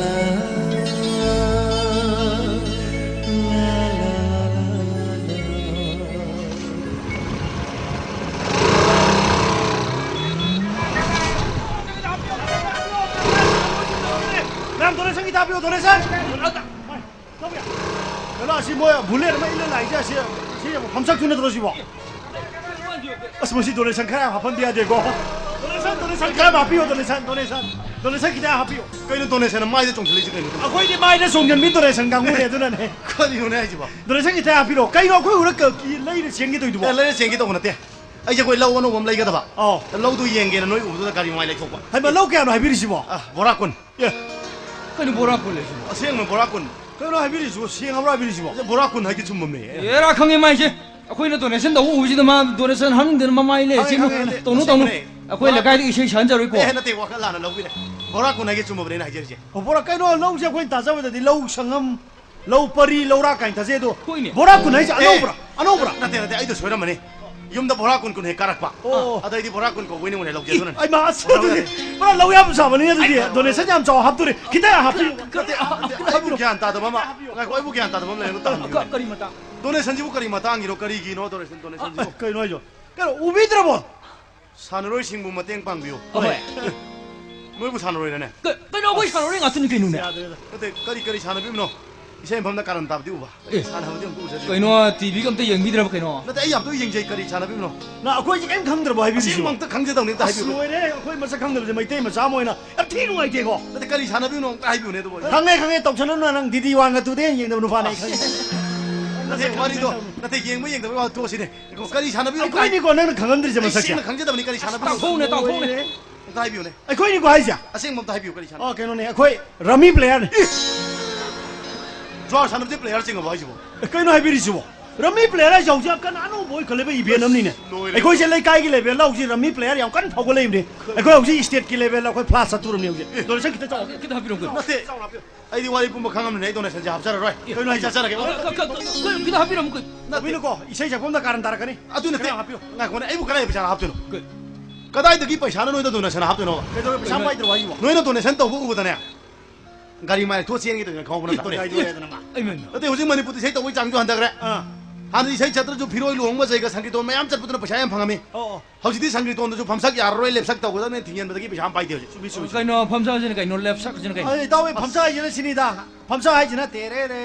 ꯇꯥꯕꯤꯌꯣ, ꯗꯣꯅꯦꯁꯟ꯫ ꯀꯩꯅꯣ, ꯑꯁꯤ ꯃꯣꯏ ꯕꯨꯂꯦꯠ ꯑꯃ ꯏꯜꯂ ꯂꯥꯛꯏꯁꯦ, ꯑꯁꯤ, ꯁꯤ ꯌꯥꯝ ꯐꯝꯁꯛꯇꯨ ꯅꯠꯇ꯭ꯔꯣ ꯁꯤꯕꯣ? ꯑꯁ, ꯃꯁꯤ ꯗꯣꯅꯦꯁꯟ ꯈꯔ ꯌꯥꯝ ꯍꯥꯞꯍꯟꯗ ꯌꯥꯗꯦꯀꯣ꯫ ꯗꯣꯅꯦꯁꯟ, ꯗꯣꯅꯦꯁꯟ ꯈꯔ ꯌꯥꯝ ꯍꯥꯞꯄꯤꯌꯣ, ꯗꯣꯅꯦꯁꯟ, ꯗꯣꯅꯦꯁꯟ, ꯗꯣꯅꯦꯁꯟ ꯈꯤꯇ ꯍꯥꯞꯄꯤꯌꯣ꯫ ꯀꯩꯅꯣ ꯗꯣꯅꯦꯁꯟ ꯃꯥꯏꯗ ꯆꯣꯡꯁꯤꯜꯂꯛꯏꯁꯦ ꯀꯩꯅꯣ? ꯑꯩꯈꯣꯏꯗꯤ ꯃꯥꯏꯗ ꯆꯣꯡꯁꯤꯟꯕꯤ ꯗꯣꯅꯦꯁꯟ ꯀꯥꯡꯕꯨꯅꯦ, ꯑꯗꯨꯅꯅꯦ꯫ ꯀꯔꯤꯅꯣꯅꯦ ꯍꯥꯏꯁꯤꯕꯣ? ꯗꯣꯅꯦꯁꯟ ꯈꯤꯇ ꯍꯥꯞꯄꯤꯔꯣ꯫ ꯀꯩꯅꯣ ꯑꯩꯈꯣꯏ ꯎꯔ ꯀ-, ꯀꯤ-, ꯂꯩꯔ ꯆꯦꯟꯒꯦ ꯇꯧꯔꯤꯗꯨꯕꯣ? ꯑꯦ, ꯂꯩꯔ ꯆꯦꯟꯒꯦ ꯇꯧꯕ ꯅꯠꯇꯦ꯫ ꯑꯩꯁꯦ ꯑꯩꯈꯣꯏ ꯂꯧ ꯑꯅꯧꯕ ꯑꯃ ꯂꯩꯒꯗꯕ꯫ ꯑꯧ꯫ ꯂꯧꯗꯣ ꯌꯦꯡꯒꯦꯅ ꯅꯣꯏ ꯎꯕꯗꯨꯗ ꯒꯥꯔꯤ ꯃꯃꯥꯏ ꯂꯩꯊꯣꯛꯄ꯫ ꯍꯩꯃꯥ, ꯂꯧ ꯀꯌꯥꯅꯣ ꯍꯥꯏꯕꯤꯔꯤꯁꯤꯕꯣ? ꯑ, ꯕꯣꯔꯥ ꯀꯨꯟ꯫ ꯑꯦ, ꯀꯩꯅꯣ ꯕꯣꯔꯥ ꯀꯨꯟ ꯂꯩꯁꯤꯕꯣ? ꯑꯁꯦꯡꯕ ꯕꯣꯔꯥ ꯀꯨꯟ꯫ ꯀꯩꯅꯣ ꯍꯥꯏꯕꯤꯔꯤꯁꯤꯕꯣ? ꯁꯦꯡꯉꯕ꯭ꯔꯣ ꯍꯥꯏꯕꯤꯔꯤꯁꯤꯕꯣ? ꯑꯁ, ꯕꯣꯔꯥ ꯀꯨꯟ ꯍꯥꯏꯒꯦ ꯆꯨꯝꯃꯝꯃꯦ꯫ ꯑꯦꯔꯥ, ꯈꯪꯉꯦ ꯃꯥꯏꯁꯦ꯫ ꯑꯩꯈꯣꯏꯅ ꯗꯣꯅꯦꯁꯟ ꯇꯧꯕ ꯎꯕꯁꯤꯗ ꯃꯥ ꯗꯣꯅꯦꯁꯟ ꯍꯥꯞꯅꯤꯡꯗꯅ ꯃꯃꯥꯏ ꯂꯩ꯫ ꯈꯪꯉꯦ, ꯁꯤ ꯈꯪꯉꯦ, ꯈꯪꯉꯦ꯫ ꯇꯧꯅꯨ, ꯇꯧꯅꯨ꯫ ꯑꯁꯦꯡꯕꯅꯦ꯫ ꯑꯩꯈꯣꯏ ꯕꯣꯔꯥ ꯂꯩꯀꯥꯏꯗ ꯏꯁꯩ ꯁꯛꯍꯟꯖꯔꯣꯏꯀꯣ꯫ ꯑꯦ, ꯅꯠꯇꯦ, ꯋꯥꯈꯜ ꯂꯥꯟꯅ ꯂꯧꯕꯤꯔꯦ꯫ ꯕꯣꯔꯥ ꯀꯨꯟ ꯍꯥꯏꯒꯦ ꯆꯨꯝꯃꯕꯅꯦ ꯑꯩꯅ ꯍꯥꯏꯖꯔꯤꯁꯦ꯫ ꯑꯣ, ꯕꯣꯔꯥ, ꯀꯩꯅꯣ, ꯂꯧꯁꯦ ꯑꯩꯈꯣꯏꯅ ꯇꯥꯖꯕꯗꯗꯤ ꯂꯧ ꯁꯪꯉꯝ, ꯂꯧ ꯄꯔꯤ, ꯂꯧꯔꯥꯛ ꯀꯥꯏꯅ ꯇꯥꯖꯩ ꯑꯗꯣ꯫ ꯍꯣꯏꯅꯦ꯫ ꯕꯣꯔꯥ ꯀꯨꯟ ꯍꯥꯏꯁꯦ ꯑꯦ, ꯑꯅꯧꯕ꯭ꯔꯥ? ꯑꯅꯧꯕ꯭ꯔꯥ? ꯅꯠꯇꯦ, ꯅꯠꯇꯦ, ꯑꯩꯗꯣ ꯁꯣꯏꯔꯝꯃꯅꯤ꯫ ꯌꯨꯝꯗ ꯕꯣꯔꯥ ꯀꯨꯟ ꯀꯨꯟ ꯍꯦꯛ ꯀꯥꯔꯛꯄ꯫ ꯑꯣ꯫ ꯑꯗꯩꯗꯤ ꯕꯣꯔꯥ ꯀꯨꯟ ꯀꯧꯕꯩ ꯅꯉꯣꯟꯗ ꯂꯧꯒꯦ ꯏ, ꯑꯗꯨꯅꯅꯦ꯫ ꯑꯩ ꯃꯥ, ꯑꯁ, ꯕꯣꯔꯥ ꯑꯗꯨꯗꯤ ꯀꯨꯟ꯫ ꯄꯨꯔꯥ ꯂꯧ ꯌꯥꯝ ꯆꯥꯕꯅꯤ ꯑꯗꯨꯗꯤ꯫ ꯗꯣꯅꯦꯁꯟ ꯌꯥꯝ ꯆꯥꯎ ꯍꯥꯞꯇꯣꯔꯤ꯫ ꯈꯤꯇ ꯍꯥꯞꯄꯤꯌꯨ꯫ ꯅꯠꯇꯦ, ꯅꯠꯇꯦ, ꯑꯩꯕꯨ ꯒ꯭ꯌꯥꯟ ꯇꯥꯗꯕ ꯑꯃ, ꯉꯥꯏꯈꯣ, ꯑꯩꯕꯨ ꯒ꯭ꯌꯥꯟ ꯇꯥꯗꯕ ꯑꯃ ꯂꯩꯔꯦ, ꯑꯗꯨ ꯇꯥꯍꯟꯕꯤꯌꯨꯅꯦ꯫ ꯀ-, ꯀꯔꯤ ꯃꯇꯥꯡ? ꯗꯣꯅꯦꯁꯟꯁꯤꯕꯨ ꯀꯔꯤ ꯃꯇꯥꯡꯒꯤꯅꯣ, ꯀꯔꯤꯒꯤꯅꯣ ꯗꯣꯅꯦꯁꯟ, ꯗꯣꯅꯦꯁꯟꯁꯤꯕꯨ? ꯑ, ꯀꯩꯅꯣ ꯍꯥꯏꯁꯤꯕꯣ? ꯀꯩꯅꯣ, ꯎꯕꯤꯗ꯭ꯔꯕꯣ? ꯁꯥꯟꯅꯔꯣꯏꯁꯤꯡꯕꯨ ꯃꯇꯦꯡ ꯄꯥꯡꯕꯤꯌꯨ꯫ ꯑꯍꯣꯏ꯫ ꯅꯣꯏꯕꯨ ꯁꯥꯟꯅꯔꯣꯏꯔꯅꯦ? ꯀ-, ꯀꯩꯅꯣ, ꯑꯩꯈꯣꯏ ꯁꯥꯟꯅꯔꯣꯏ ꯉꯥꯛꯇꯅꯤ ꯀꯩꯅꯣꯅꯦ꯫ ꯅꯠꯇꯦ, ꯀꯔꯤ, ꯀꯔꯤ ꯁꯥꯟꯅꯕꯤꯕꯅꯣ? ꯏꯁꯩ ꯃꯐꯝꯗ ꯀꯥꯔꯟ ꯇꯥꯕꯗꯤ ꯎꯕ꯫ ꯑꯦ꯫ ꯁꯥꯟꯅꯕꯗꯤ ꯑꯝꯇ ꯎꯖꯗ꯭ꯔꯤ꯫ ꯀꯩꯅꯣ, ꯇꯤ ꯚꯤꯒ ꯑꯝꯇ ꯌꯦꯡꯕꯤꯗ꯭ꯔꯕ ꯀꯩꯅꯣ? ꯅꯠꯇꯦ, ꯑꯩ ꯌꯥꯝ ꯇꯣꯏꯅ ꯌꯦꯡꯖꯩ, ꯀꯔꯤ ꯁꯥꯟꯅꯕꯤꯕꯅꯣ? ꯅ, ꯑꯩꯈꯣꯏꯁꯦ ꯀꯩꯝ ꯈꯪꯗ꯭ꯔꯕꯣ ꯍꯥꯏꯕꯤꯔꯤꯁꯤꯕꯣ? ꯑꯁꯦꯡꯕ ꯑꯝꯇ ꯈꯪꯖꯗꯧꯅꯤ, ꯑꯝꯇ ꯑꯁ, ꯍꯥꯏꯕꯤꯌꯨ꯫ ꯂꯣꯏꯔꯦ, ꯑꯩꯈꯣꯏ ꯃꯁꯛ ꯈꯪꯗꯕꯁꯦ ꯃꯩꯇꯩ ꯃꯆꯥ ꯑꯃ ꯑꯣꯏꯅ ꯌꯥꯝ ꯊꯤ ꯅꯨꯡꯉꯥꯏꯇꯦꯀꯣ꯫ ꯅꯠꯇꯦ, ꯀꯔꯤ ꯁꯥꯟꯅꯕꯤꯕꯅꯣ ꯑꯝꯇ ꯍꯥꯏꯕꯤꯌꯨꯅꯦ, ꯑꯗꯨꯕꯨ꯫ ꯈꯪꯉꯦ, ꯈꯪꯉꯦ, ꯇꯧꯁꯟꯅꯅꯨ, ꯅꯪ ꯗꯤ ꯗꯤ ꯋꯥꯟꯒ ꯇꯨꯗꯩ ꯍꯦꯟꯅ ꯌꯦꯡꯗꯕ ꯅꯨꯄꯥꯅꯦ ꯑꯩ ꯈꯪꯉꯦ꯫ ꯅꯠꯇꯦ, ꯋꯥꯔꯤꯗꯣ, ꯅꯠꯇꯦ, ꯌꯦꯡꯕ ꯌꯦꯡꯗꯕꯒꯤ ꯋꯥ ꯇꯣꯛꯑꯁꯤꯅꯦ꯫ ꯀꯔꯤ ꯁꯥꯟꯅꯕꯤꯕꯅꯣ? ꯑꯩꯈꯣꯏꯅꯤꯀꯣ ꯅꯪꯅ ꯈꯪꯉꯝꯗ꯭ꯔꯤꯁꯦ ꯑꯩ ꯃꯁꯛꯁꯦ꯫ ꯁꯦꯡꯅ ꯈꯪꯖꯗꯕꯅꯤ, ꯀꯔꯤ ꯁꯥꯟꯅꯕꯤꯕꯅꯣ? ꯇꯥꯡꯊꯣꯛꯎꯅꯦ, ꯇꯥꯡꯊꯣꯛꯎꯅꯦ꯫ ꯑꯝꯇ ꯍꯥꯏꯕꯤꯌꯨꯅꯦ꯫ ꯑꯩꯈꯣꯏꯅꯤꯀꯣ ꯍꯥꯏꯁꯦ? ꯑꯁꯦꯡꯕ ꯑꯝꯇ ꯍꯥꯏꯕꯤꯌꯨ, ꯀꯔꯤ ꯁꯥꯟꯅ- ꯑꯣ, ꯀꯩꯅꯣꯅꯦ, ꯑꯩꯈꯣꯏ ꯔꯝꯃꯤ ꯄ꯭ꯂꯦꯌꯔꯅꯤ꯫ ꯏꯁ! ꯖ꯭ꯋꯥꯔ ꯁꯥꯟꯅꯕꯁꯦ ꯄ꯭ꯂꯦꯌꯔ ꯆꯤꯡꯉꯕꯣ ꯍꯥꯏꯁꯤꯕꯣ? ꯑꯦ, ꯀꯩꯅꯣ ꯍꯥꯏꯕꯤꯔꯤꯁꯤꯕꯣ? ꯔꯝꯃꯤ ꯄ꯭ꯂꯦꯌꯔ ꯍꯥꯏꯁꯦ ꯍꯧꯖꯤꯛ ꯌꯥꯝ ꯀꯟꯅ ꯑꯅꯧꯕ ꯑꯣꯏꯈꯠꯂꯛꯏꯕ ꯏꯚꯦꯟ ꯑꯃꯅꯤꯅꯦ꯫ ꯂꯣꯏꯔꯦ꯫ ꯑꯩꯈꯣꯏꯁꯦ ꯂꯩꯀꯥꯏꯒꯤ ꯂꯦꯚꯦꯜꯗ ꯍꯧꯖꯤꯛ ꯔꯝꯃꯤ ꯄ꯭ꯂꯦꯌꯔ ꯌꯥꯝ ꯀꯟꯅ ꯐꯥꯎꯒꯠꯂꯛꯏꯕꯅꯤ꯫ ꯑꯩꯈꯣꯏ ꯍꯧꯖꯤꯛ ꯁ꯭ꯇꯦꯠꯀꯤ ꯂꯦꯚꯦꯜꯗ ꯑꯩꯈꯣꯏ ꯐ꯭ꯂꯥꯁ ꯆꯠꯇꯣꯔꯕꯅꯤ ꯍꯧꯖꯤꯛ꯫ ꯑꯦ꯫ ꯗꯣꯅꯦꯁꯟ ꯈꯤꯇ ꯆꯥꯎ-, ꯈꯤꯇ ꯍꯥꯞꯄꯤꯔꯝꯒꯅꯤ꯫ ꯅꯠꯇꯦ, ꯑꯩꯗꯤ ꯋꯥꯔꯤ ꯄꯨꯝꯕ ꯈꯪꯉꯝꯅꯤꯅ ꯑꯩ ꯗꯣꯅꯦꯁꯟꯁꯦ ꯍꯥꯞꯆꯔꯔꯣꯏ꯫ ꯀꯩꯅꯣ ꯍꯥꯏꯁꯦ? ꯆꯠꯆꯔꯒꯦ꯫ ꯀ-, ꯀ-, ꯀ-, ꯀ-, ꯈꯤꯇ ꯍꯥꯞꯄꯤꯔꯝꯃꯨ ꯀꯩꯅꯣ꯫ ꯅꯠꯇꯦ꯫ ꯇꯧꯕꯤꯅꯨꯀꯣ, ꯏꯁꯩ ꯁꯛꯐꯝꯗ ꯀꯥꯔꯟ ꯇꯥꯔꯛꯀꯅꯤ꯫ ꯑꯗꯨ ꯅꯠꯇꯦ꯫ ꯈꯔ ꯍꯥꯞꯄꯤꯌꯨ꯫ ꯉꯥꯏꯈꯣꯅꯦ, ꯑꯩꯕꯨ ꯀꯗꯥꯏꯗ ꯄꯩꯁꯥ ꯍꯥꯞꯇꯣꯏꯅꯣ? ꯀꯩ? ꯀꯗꯥꯏꯗꯒꯤ ꯄꯩꯁꯥꯅ ꯅꯣꯏꯗ ꯗꯣꯅꯦꯁꯟ ꯍꯥꯞꯇꯣꯏꯅꯣ? ꯀꯩꯗꯧꯔꯦ, ꯄꯩꯁꯥ ꯀꯩꯅꯣ? ꯄꯥꯏꯗ꯭ꯔꯣ ꯍꯥꯏꯁꯤꯕꯣ? ꯅꯣꯏꯅ ꯗꯣꯅꯦꯁꯟ ꯇꯧꯕ ꯎꯕꯗꯅꯦ, ꯒꯥꯔꯤ ꯃꯥꯏ ꯊꯣꯛ ꯆꯦꯟꯒꯦ ꯇꯧꯗꯅ ꯈꯪꯍꯧꯕ ꯅꯠꯇ꯭ꯔꯣ? ꯒꯥꯔꯤ ꯊꯣꯛꯑꯦꯗꯅ ꯃꯥ꯫ ꯑꯩꯃ꯫ ꯅꯠꯇꯦ, ꯍꯧꯖꯤꯛ ꯃꯅꯤꯄꯨꯔꯗ ꯏꯁꯩ ꯇꯧꯕꯩ ꯆꯥꯡꯁꯨ ꯍꯟꯊꯈ꯭ꯔꯦ꯫ ꯑꯥ꯫ ꯍꯥꯟꯅꯗꯤ ꯏꯁꯩ ꯆꯠꯇ꯭ꯔꯁꯨ ꯐꯤꯔꯣꯏ ꯂꯨꯍꯣꯡꯕ ꯖꯩꯒ ꯁꯪꯀꯤꯔꯇꯣꯟ ꯃꯌꯥꯝ ꯆꯠꯄꯗꯨꯅ ꯄꯩꯁꯥ ꯌꯥꯝ ꯐꯪꯉꯝꯃꯤ꯫ ꯑꯣ, ꯑꯣ꯫ ꯍꯧꯖꯤꯛꯇꯤ ꯁꯪꯀꯤꯔꯇꯣꯟꯗꯁꯨ ꯐꯝꯁꯛ ꯌꯥꯔꯔꯣꯏ, ꯂꯦꯞꯁꯛ ꯇꯧꯒꯗꯕꯅꯦ ꯊꯤꯡꯖꯤꯟꯕꯗꯒꯤ ꯄꯩꯁꯥ ꯑꯃ ꯄꯥꯏꯗꯦ ꯍꯧꯖꯤꯛ꯫ ꯆꯨꯝꯃꯤ, ꯆꯨꯝꯃꯤ, ꯆꯨꯝꯃꯤ꯫ ꯀꯩꯅꯣ ꯐꯝꯁꯛ ꯍꯥꯏꯁꯤꯅ ꯀꯩꯅꯣ, ꯂꯦꯞꯁꯛ ꯍꯥꯏꯁꯤꯅ ꯀꯩꯅꯣ? ꯑꯩ ꯏꯇꯥꯎ, ꯑꯩ ꯐꯝꯁꯛ ꯍꯥꯏꯁꯤꯅ ꯁꯤꯅꯤꯗ꯫ ꯐꯝꯁꯛ ꯍꯥꯏꯁꯤꯅ ꯇꯦꯔꯦꯔꯦ,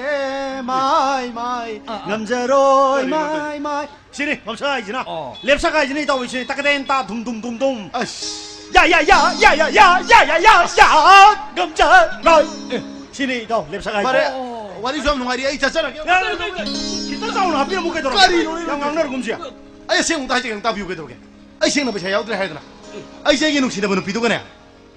ꯃꯥꯏ, ꯃꯥꯏ, ꯑꯥ, ꯑꯥ꯫ ꯉꯝꯖꯔꯣꯏ, ꯀꯔꯤꯅꯣ, ꯃꯥꯏ, ꯀꯔꯤꯅꯣ? ꯃꯥꯏ꯫ ꯁꯤꯅꯤ ꯐꯝꯁꯛ ꯍꯥꯏꯁꯤꯅ꯫ ꯑꯣ꯫ ꯂꯦꯞꯁꯛ ꯍꯥꯏꯁꯤꯅ ꯏꯇꯥꯎ, ꯁꯤꯅꯤ ꯇꯀꯗꯦꯟ ꯇꯥ ꯙꯨꯝ ꯙꯨꯝ ꯙꯨꯝ ꯙꯨꯝ꯫ ꯑꯁ꯫ ꯌꯥ, ꯌꯥ, ꯌꯥ, ꯉꯝꯖꯔꯣꯏ꯫ ꯑꯦ꯫ ꯁꯤꯅꯤ ꯏꯇꯥꯎ, ꯂꯦꯞꯁꯛ ꯍꯥꯏꯁꯤꯅ꯫ ꯐꯔꯦ, ꯑꯣ꯫ ꯋꯥꯔꯤꯁꯨ ꯌꯥꯝ ꯅꯨꯡꯉꯥꯏꯔꯤ, ꯑꯩ ꯆꯠꯆꯔꯒꯦ꯫ ꯌꯥ, ꯌꯥ, ꯌꯥ, ꯌꯥ꯫ ꯈꯤꯇꯪ ꯆꯥꯎꯅ ꯍꯥꯞꯄꯤꯔꯝꯃꯨ ꯀꯩꯗꯧꯔꯒꯦ? ꯀꯔꯤꯅꯣ? ꯌꯥꯝ ꯉꯥꯡꯅꯔꯒꯨꯝꯁꯤ꯫ ꯑꯩ ꯑꯁꯦꯡꯕ ꯑꯝꯇ ꯍꯥꯏꯖꯒꯦ, ꯑꯝꯇ ꯇꯥꯕꯤꯌꯨ ꯀꯩꯗꯧꯔꯒꯦ? ꯑꯩ ꯁꯦꯡꯅ ꯄꯩꯁꯥ ꯌꯥꯎꯗ꯭ꯔꯦ ꯍꯥꯏꯗꯅ꯫ ꯑꯩꯁꯦ ꯑꯩꯒꯤ ꯅꯨꯡꯁꯤꯅꯕ ꯅꯨꯄꯤꯗꯨꯒꯅꯦ,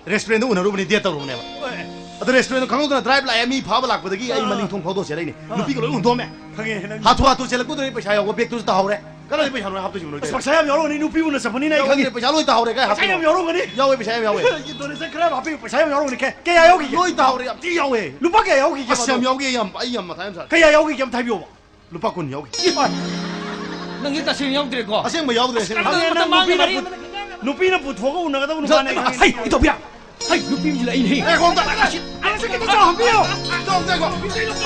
restaurant ꯎꯅꯔꯨꯕꯅꯤ, date ꯇꯧꯔꯨꯕꯅꯦꯕ꯫ ꯍꯣꯏ꯫ ꯑꯗꯣ restaurant ꯈꯪꯍꯧꯗꯅ drive ꯂꯥꯛꯑꯦ, ꯃꯤ ꯐꯥꯕ ꯂꯥꯛꯄꯗꯒꯤ ꯑꯩ ꯑꯥ꯫ ꯃꯅꯤꯡ ꯊꯣꯡ ꯐꯥꯎꯗꯣꯛ ꯆꯦꯜꯂꯛꯏꯅꯦ꯫ ꯑꯥ꯫ ꯅꯨꯄꯤꯒ ꯂꯣꯏ ꯍꯨꯟꯗꯣꯛꯑꯝꯃꯦ꯫ ꯈꯪꯉꯦ, ꯅꯪ ꯍꯥꯊꯨ ꯍꯥꯊꯨ ꯆꯦꯜꯂꯛꯄꯗꯨꯗ ꯑꯩ ꯄꯩꯁꯥ ꯌꯥꯎꯕ bag ꯇꯨꯁꯨ ꯇꯥꯍꯧꯔꯦ꯫ ꯀꯗꯥꯏꯗ ꯄꯩꯁꯥꯅꯣ ꯍꯥꯞꯇꯣꯏꯁꯤꯕꯣ ꯅꯣꯏ ꯑꯁ, ꯇꯧꯔꯤꯁꯦ? ꯄꯩꯁꯥ ꯌꯥꯝ ꯌꯥꯎꯔꯝꯒꯅꯤ, ꯅꯨꯄꯤ ꯎꯅ ꯆꯠꯄꯅꯤꯅ ꯑꯩ ꯌꯥꯎꯗꯦ, ꯈꯪꯉꯦ꯫ ꯄꯩꯁꯥ ꯂꯣꯏ ꯇꯥꯍꯧꯔꯦ, ꯀꯥꯏ ꯄꯩꯁꯥ ꯌꯥꯝ ꯍꯥꯞꯇꯣꯏꯅꯣ? ꯌꯥꯎꯔꯝꯒꯅꯤ꯫ ꯌꯥꯎꯋꯦ, ꯄꯩꯁꯥ ꯌꯥꯝ ꯌꯥꯎꯋꯦ꯫ Donation ꯈꯔ ꯍꯥꯞꯄꯤꯌꯨ, ꯄꯩꯁꯥ ꯌꯥꯝ ꯌꯥꯎꯔꯝꯒꯅꯤ꯫ ꯀꯌꯥ, ꯀꯌꯥ ꯌꯥꯎꯈꯤꯒꯦ? ꯂꯣꯏ ꯇꯥꯍꯧꯔꯦ, ꯌꯥꯝ ꯊꯤ ꯌꯥꯎꯋꯦ꯫ ꯂꯨꯄꯥ ꯀꯌꯥ ꯌꯥꯎꯈꯤꯒꯦ ꯑꯁ, ꯌꯥꯝ ꯑꯗꯣ? ꯌꯥꯎꯈꯤ, ꯑꯩ ꯌꯥꯝ, ꯑꯩ ꯌꯥꯝ ꯃꯊꯥ ꯌꯥꯝ ꯁꯥꯔꯦ꯫ ꯀꯌꯥ ꯌꯥꯎꯈꯤꯒꯦ ꯑꯝꯇ ꯍꯥꯏꯕꯤꯌꯣꯕ꯫ ꯂꯨꯄꯥ ꯀꯨꯟ ꯌꯥꯎꯈꯤ꯫ ꯅꯪꯒꯤ ꯇꯁꯦꯡꯅ ꯌꯥꯎꯗ꯭ꯔꯦꯀꯣ? ꯑꯁꯦꯡꯕ ꯌꯥꯎꯗ꯭ꯔꯦ, ꯑꯁꯦꯡꯕ꯫ ꯈꯪꯉꯦ, ꯅꯪ ꯃꯇꯝ ꯃꯥꯡꯉꯦ, ꯅꯨꯄꯤꯅ ꯃꯔꯤ ꯄꯨ-, ꯅꯨꯄꯤꯅ ꯄꯨꯊꯣꯛꯑꯒ ꯎꯅꯒꯗꯕ ꯅꯨꯄꯥꯅꯦ, ꯈꯪꯉꯦ꯫ ꯍꯩ, ꯏꯇꯥꯎꯕꯤꯌꯥ! ꯍꯩ, ꯅꯨꯄꯤ ꯑꯃꯁꯨ ꯂꯩ, ꯍꯩ꯫ ꯑꯦ, ꯈꯣꯡꯗ-, ꯑꯁꯤ, ꯑꯁꯤ ꯈꯤꯇ ꯆꯥꯎꯍꯟꯕꯤꯌꯨ꯫ ꯆꯥꯎ, ꯆꯥꯎ, ꯆꯥꯎ꯫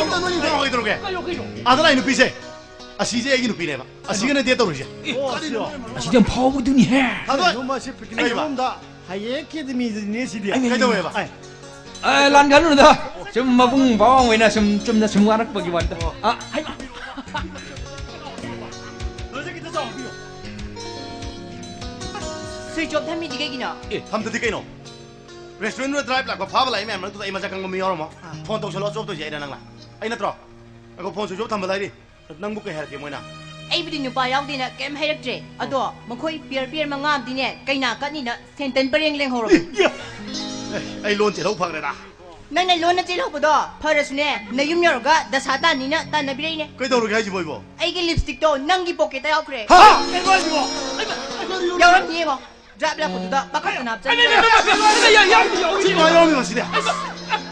ꯑꯝꯇ ꯅꯣꯏ ꯅꯨꯄꯤ ꯍꯣꯏꯗꯧꯔꯒꯦ꯫ ꯀꯩꯅꯣ, ꯀꯩꯅꯣ? ꯑꯥꯗ ꯂꯥꯛꯏ ꯅꯨꯄꯤꯁꯦ, ꯑꯁꯤꯁꯦ ꯑꯩꯒꯤ ꯅꯨꯄꯤꯅꯦꯕ꯫ ꯑꯁꯤꯒꯅꯦ date ꯇꯧꯔꯤꯁꯦ꯫ ꯑꯣ, ꯑꯁꯤꯔꯣ? ꯑꯁꯤꯗꯤ ꯌꯥꯝ ꯐꯥꯎꯕꯗꯨꯅꯤꯍꯦ꯫ ꯊꯥꯗꯣꯏ꯫ ꯀꯩꯅꯣ ꯃꯁꯤ picnic ꯀꯩꯕ? ꯃꯐꯝꯗ ꯍꯌꯦꯡ ꯑꯦꯀꯥꯗꯃꯤꯗꯅꯦ ꯁꯤꯗꯤ꯫ ꯑꯩ ꯀꯩꯗꯧꯋꯦꯕ? ꯑꯩ꯫ ꯑꯦ, ꯂꯥꯟꯒꯅꯨꯗ꯫ ꯁꯨꯝ ꯃꯕꯨꯡ ꯃꯧꯄ꯭ꯋꯥ ꯑꯣꯏꯅ ꯁꯨꯝ ꯆꯨꯝꯅ ꯁꯨꯝ ꯋꯥꯔꯛꯄꯒꯤ ꯋꯥꯅꯤꯗ꯫ ꯑꯣ꯫ ꯑ, ꯍꯩꯃꯥ꯫ ꯂꯣꯏꯖ ꯈꯤꯇ ꯆꯥꯎꯍꯟꯕꯤꯌꯨ꯫ Switch off ꯊꯝꯃꯤꯗꯤ ꯀꯩꯒꯤꯅꯣ? ꯑꯦ, ꯊꯝꯗꯗꯤ ꯀꯩꯅꯣ? Restaurant ꯗꯨꯗ drive ꯂꯥꯛꯄ ꯐꯥꯕ ꯂꯥꯛꯏ ꯃꯌꯥꯝ ꯃꯔꯛꯇꯨꯗ ꯑꯩ ꯃꯁꯛ ꯈꯪꯕ ꯃꯤ ꯌꯥꯎꯔꯝꯃꯣ꯫ ꯑꯥ꯫ Phone ꯇꯧꯁꯜꯂꯣ, switch off ꯇꯧꯁꯦ ꯍꯥꯏꯔ ꯅꯪꯅ꯫ ꯑꯩ ꯅꯠꯇ꯭ꯔꯣ? ꯑꯩꯈꯣꯏ phone switch off ꯊꯝꯕ ꯂꯩꯔꯤ꯫ ꯅꯪꯕꯨ ꯀꯩ ꯍꯥꯏꯔꯛꯀꯦ ꯃꯣꯏꯅ? ꯑꯩꯕꯨꯗꯤ ꯅꯨꯄꯥ ꯌꯥꯎꯗꯦꯅ ꯀꯩꯝ ꯍꯥꯏꯔꯛꯇ꯭ꯔꯦ꯫ ꯑꯗꯣ ꯃꯈꯣꯏ pair pair ꯃꯉꯥ ꯑꯃꯗꯤꯅꯦ, ꯀꯩꯅꯥ ꯀꯠꯅꯤꯅ ꯁꯦꯟꯇꯟ ꯄꯔꯦꯡ ꯂꯦꯡꯍꯧꯔꯕꯅꯤ꯫ ꯑꯦ, ꯑꯩ ꯂꯣꯟ ꯆꯦꯜꯍꯧ ꯐꯈ꯭ꯔꯦꯗ꯫ ꯅꯪꯅ ꯂꯣꯟꯅ ꯆꯦꯜꯍꯧꯕꯗꯣ ꯐꯔꯁꯨꯅꯦ, ꯅꯌꯨꯝ ꯌꯧꯔꯒ ꯗꯁꯥ ꯇꯥꯅꯤꯅ ꯇꯥꯟꯅꯕꯤꯔꯛꯏꯅꯦ꯫ ꯀꯩꯗꯧꯔꯒꯦ ꯍꯥꯏꯁꯤꯕꯣ ꯑꯩꯕꯣ? ꯑꯩꯒꯤ lipstickꯇꯣ ꯅꯪꯒꯤ pocketꯇ ꯌꯥꯎꯈ꯭ꯔꯦ꯫ ꯍꯥ? ꯀꯩꯅꯣ ꯍꯥꯏꯁꯤꯕꯣ? ꯌꯥꯎꯔꯝꯅꯤ ꯌꯦꯡꯉꯣ꯫ Drive ꯂꯥꯛꯄꯗꯨꯗ ꯄꯥꯈꯠꯇꯅ ꯍꯥꯞꯆꯟꯕꯤꯔꯣ꯫ ꯁꯤ ꯀꯃꯥꯏ ꯌꯥꯎꯔꯝꯃꯤꯅꯣ ꯁꯤꯗꯤ?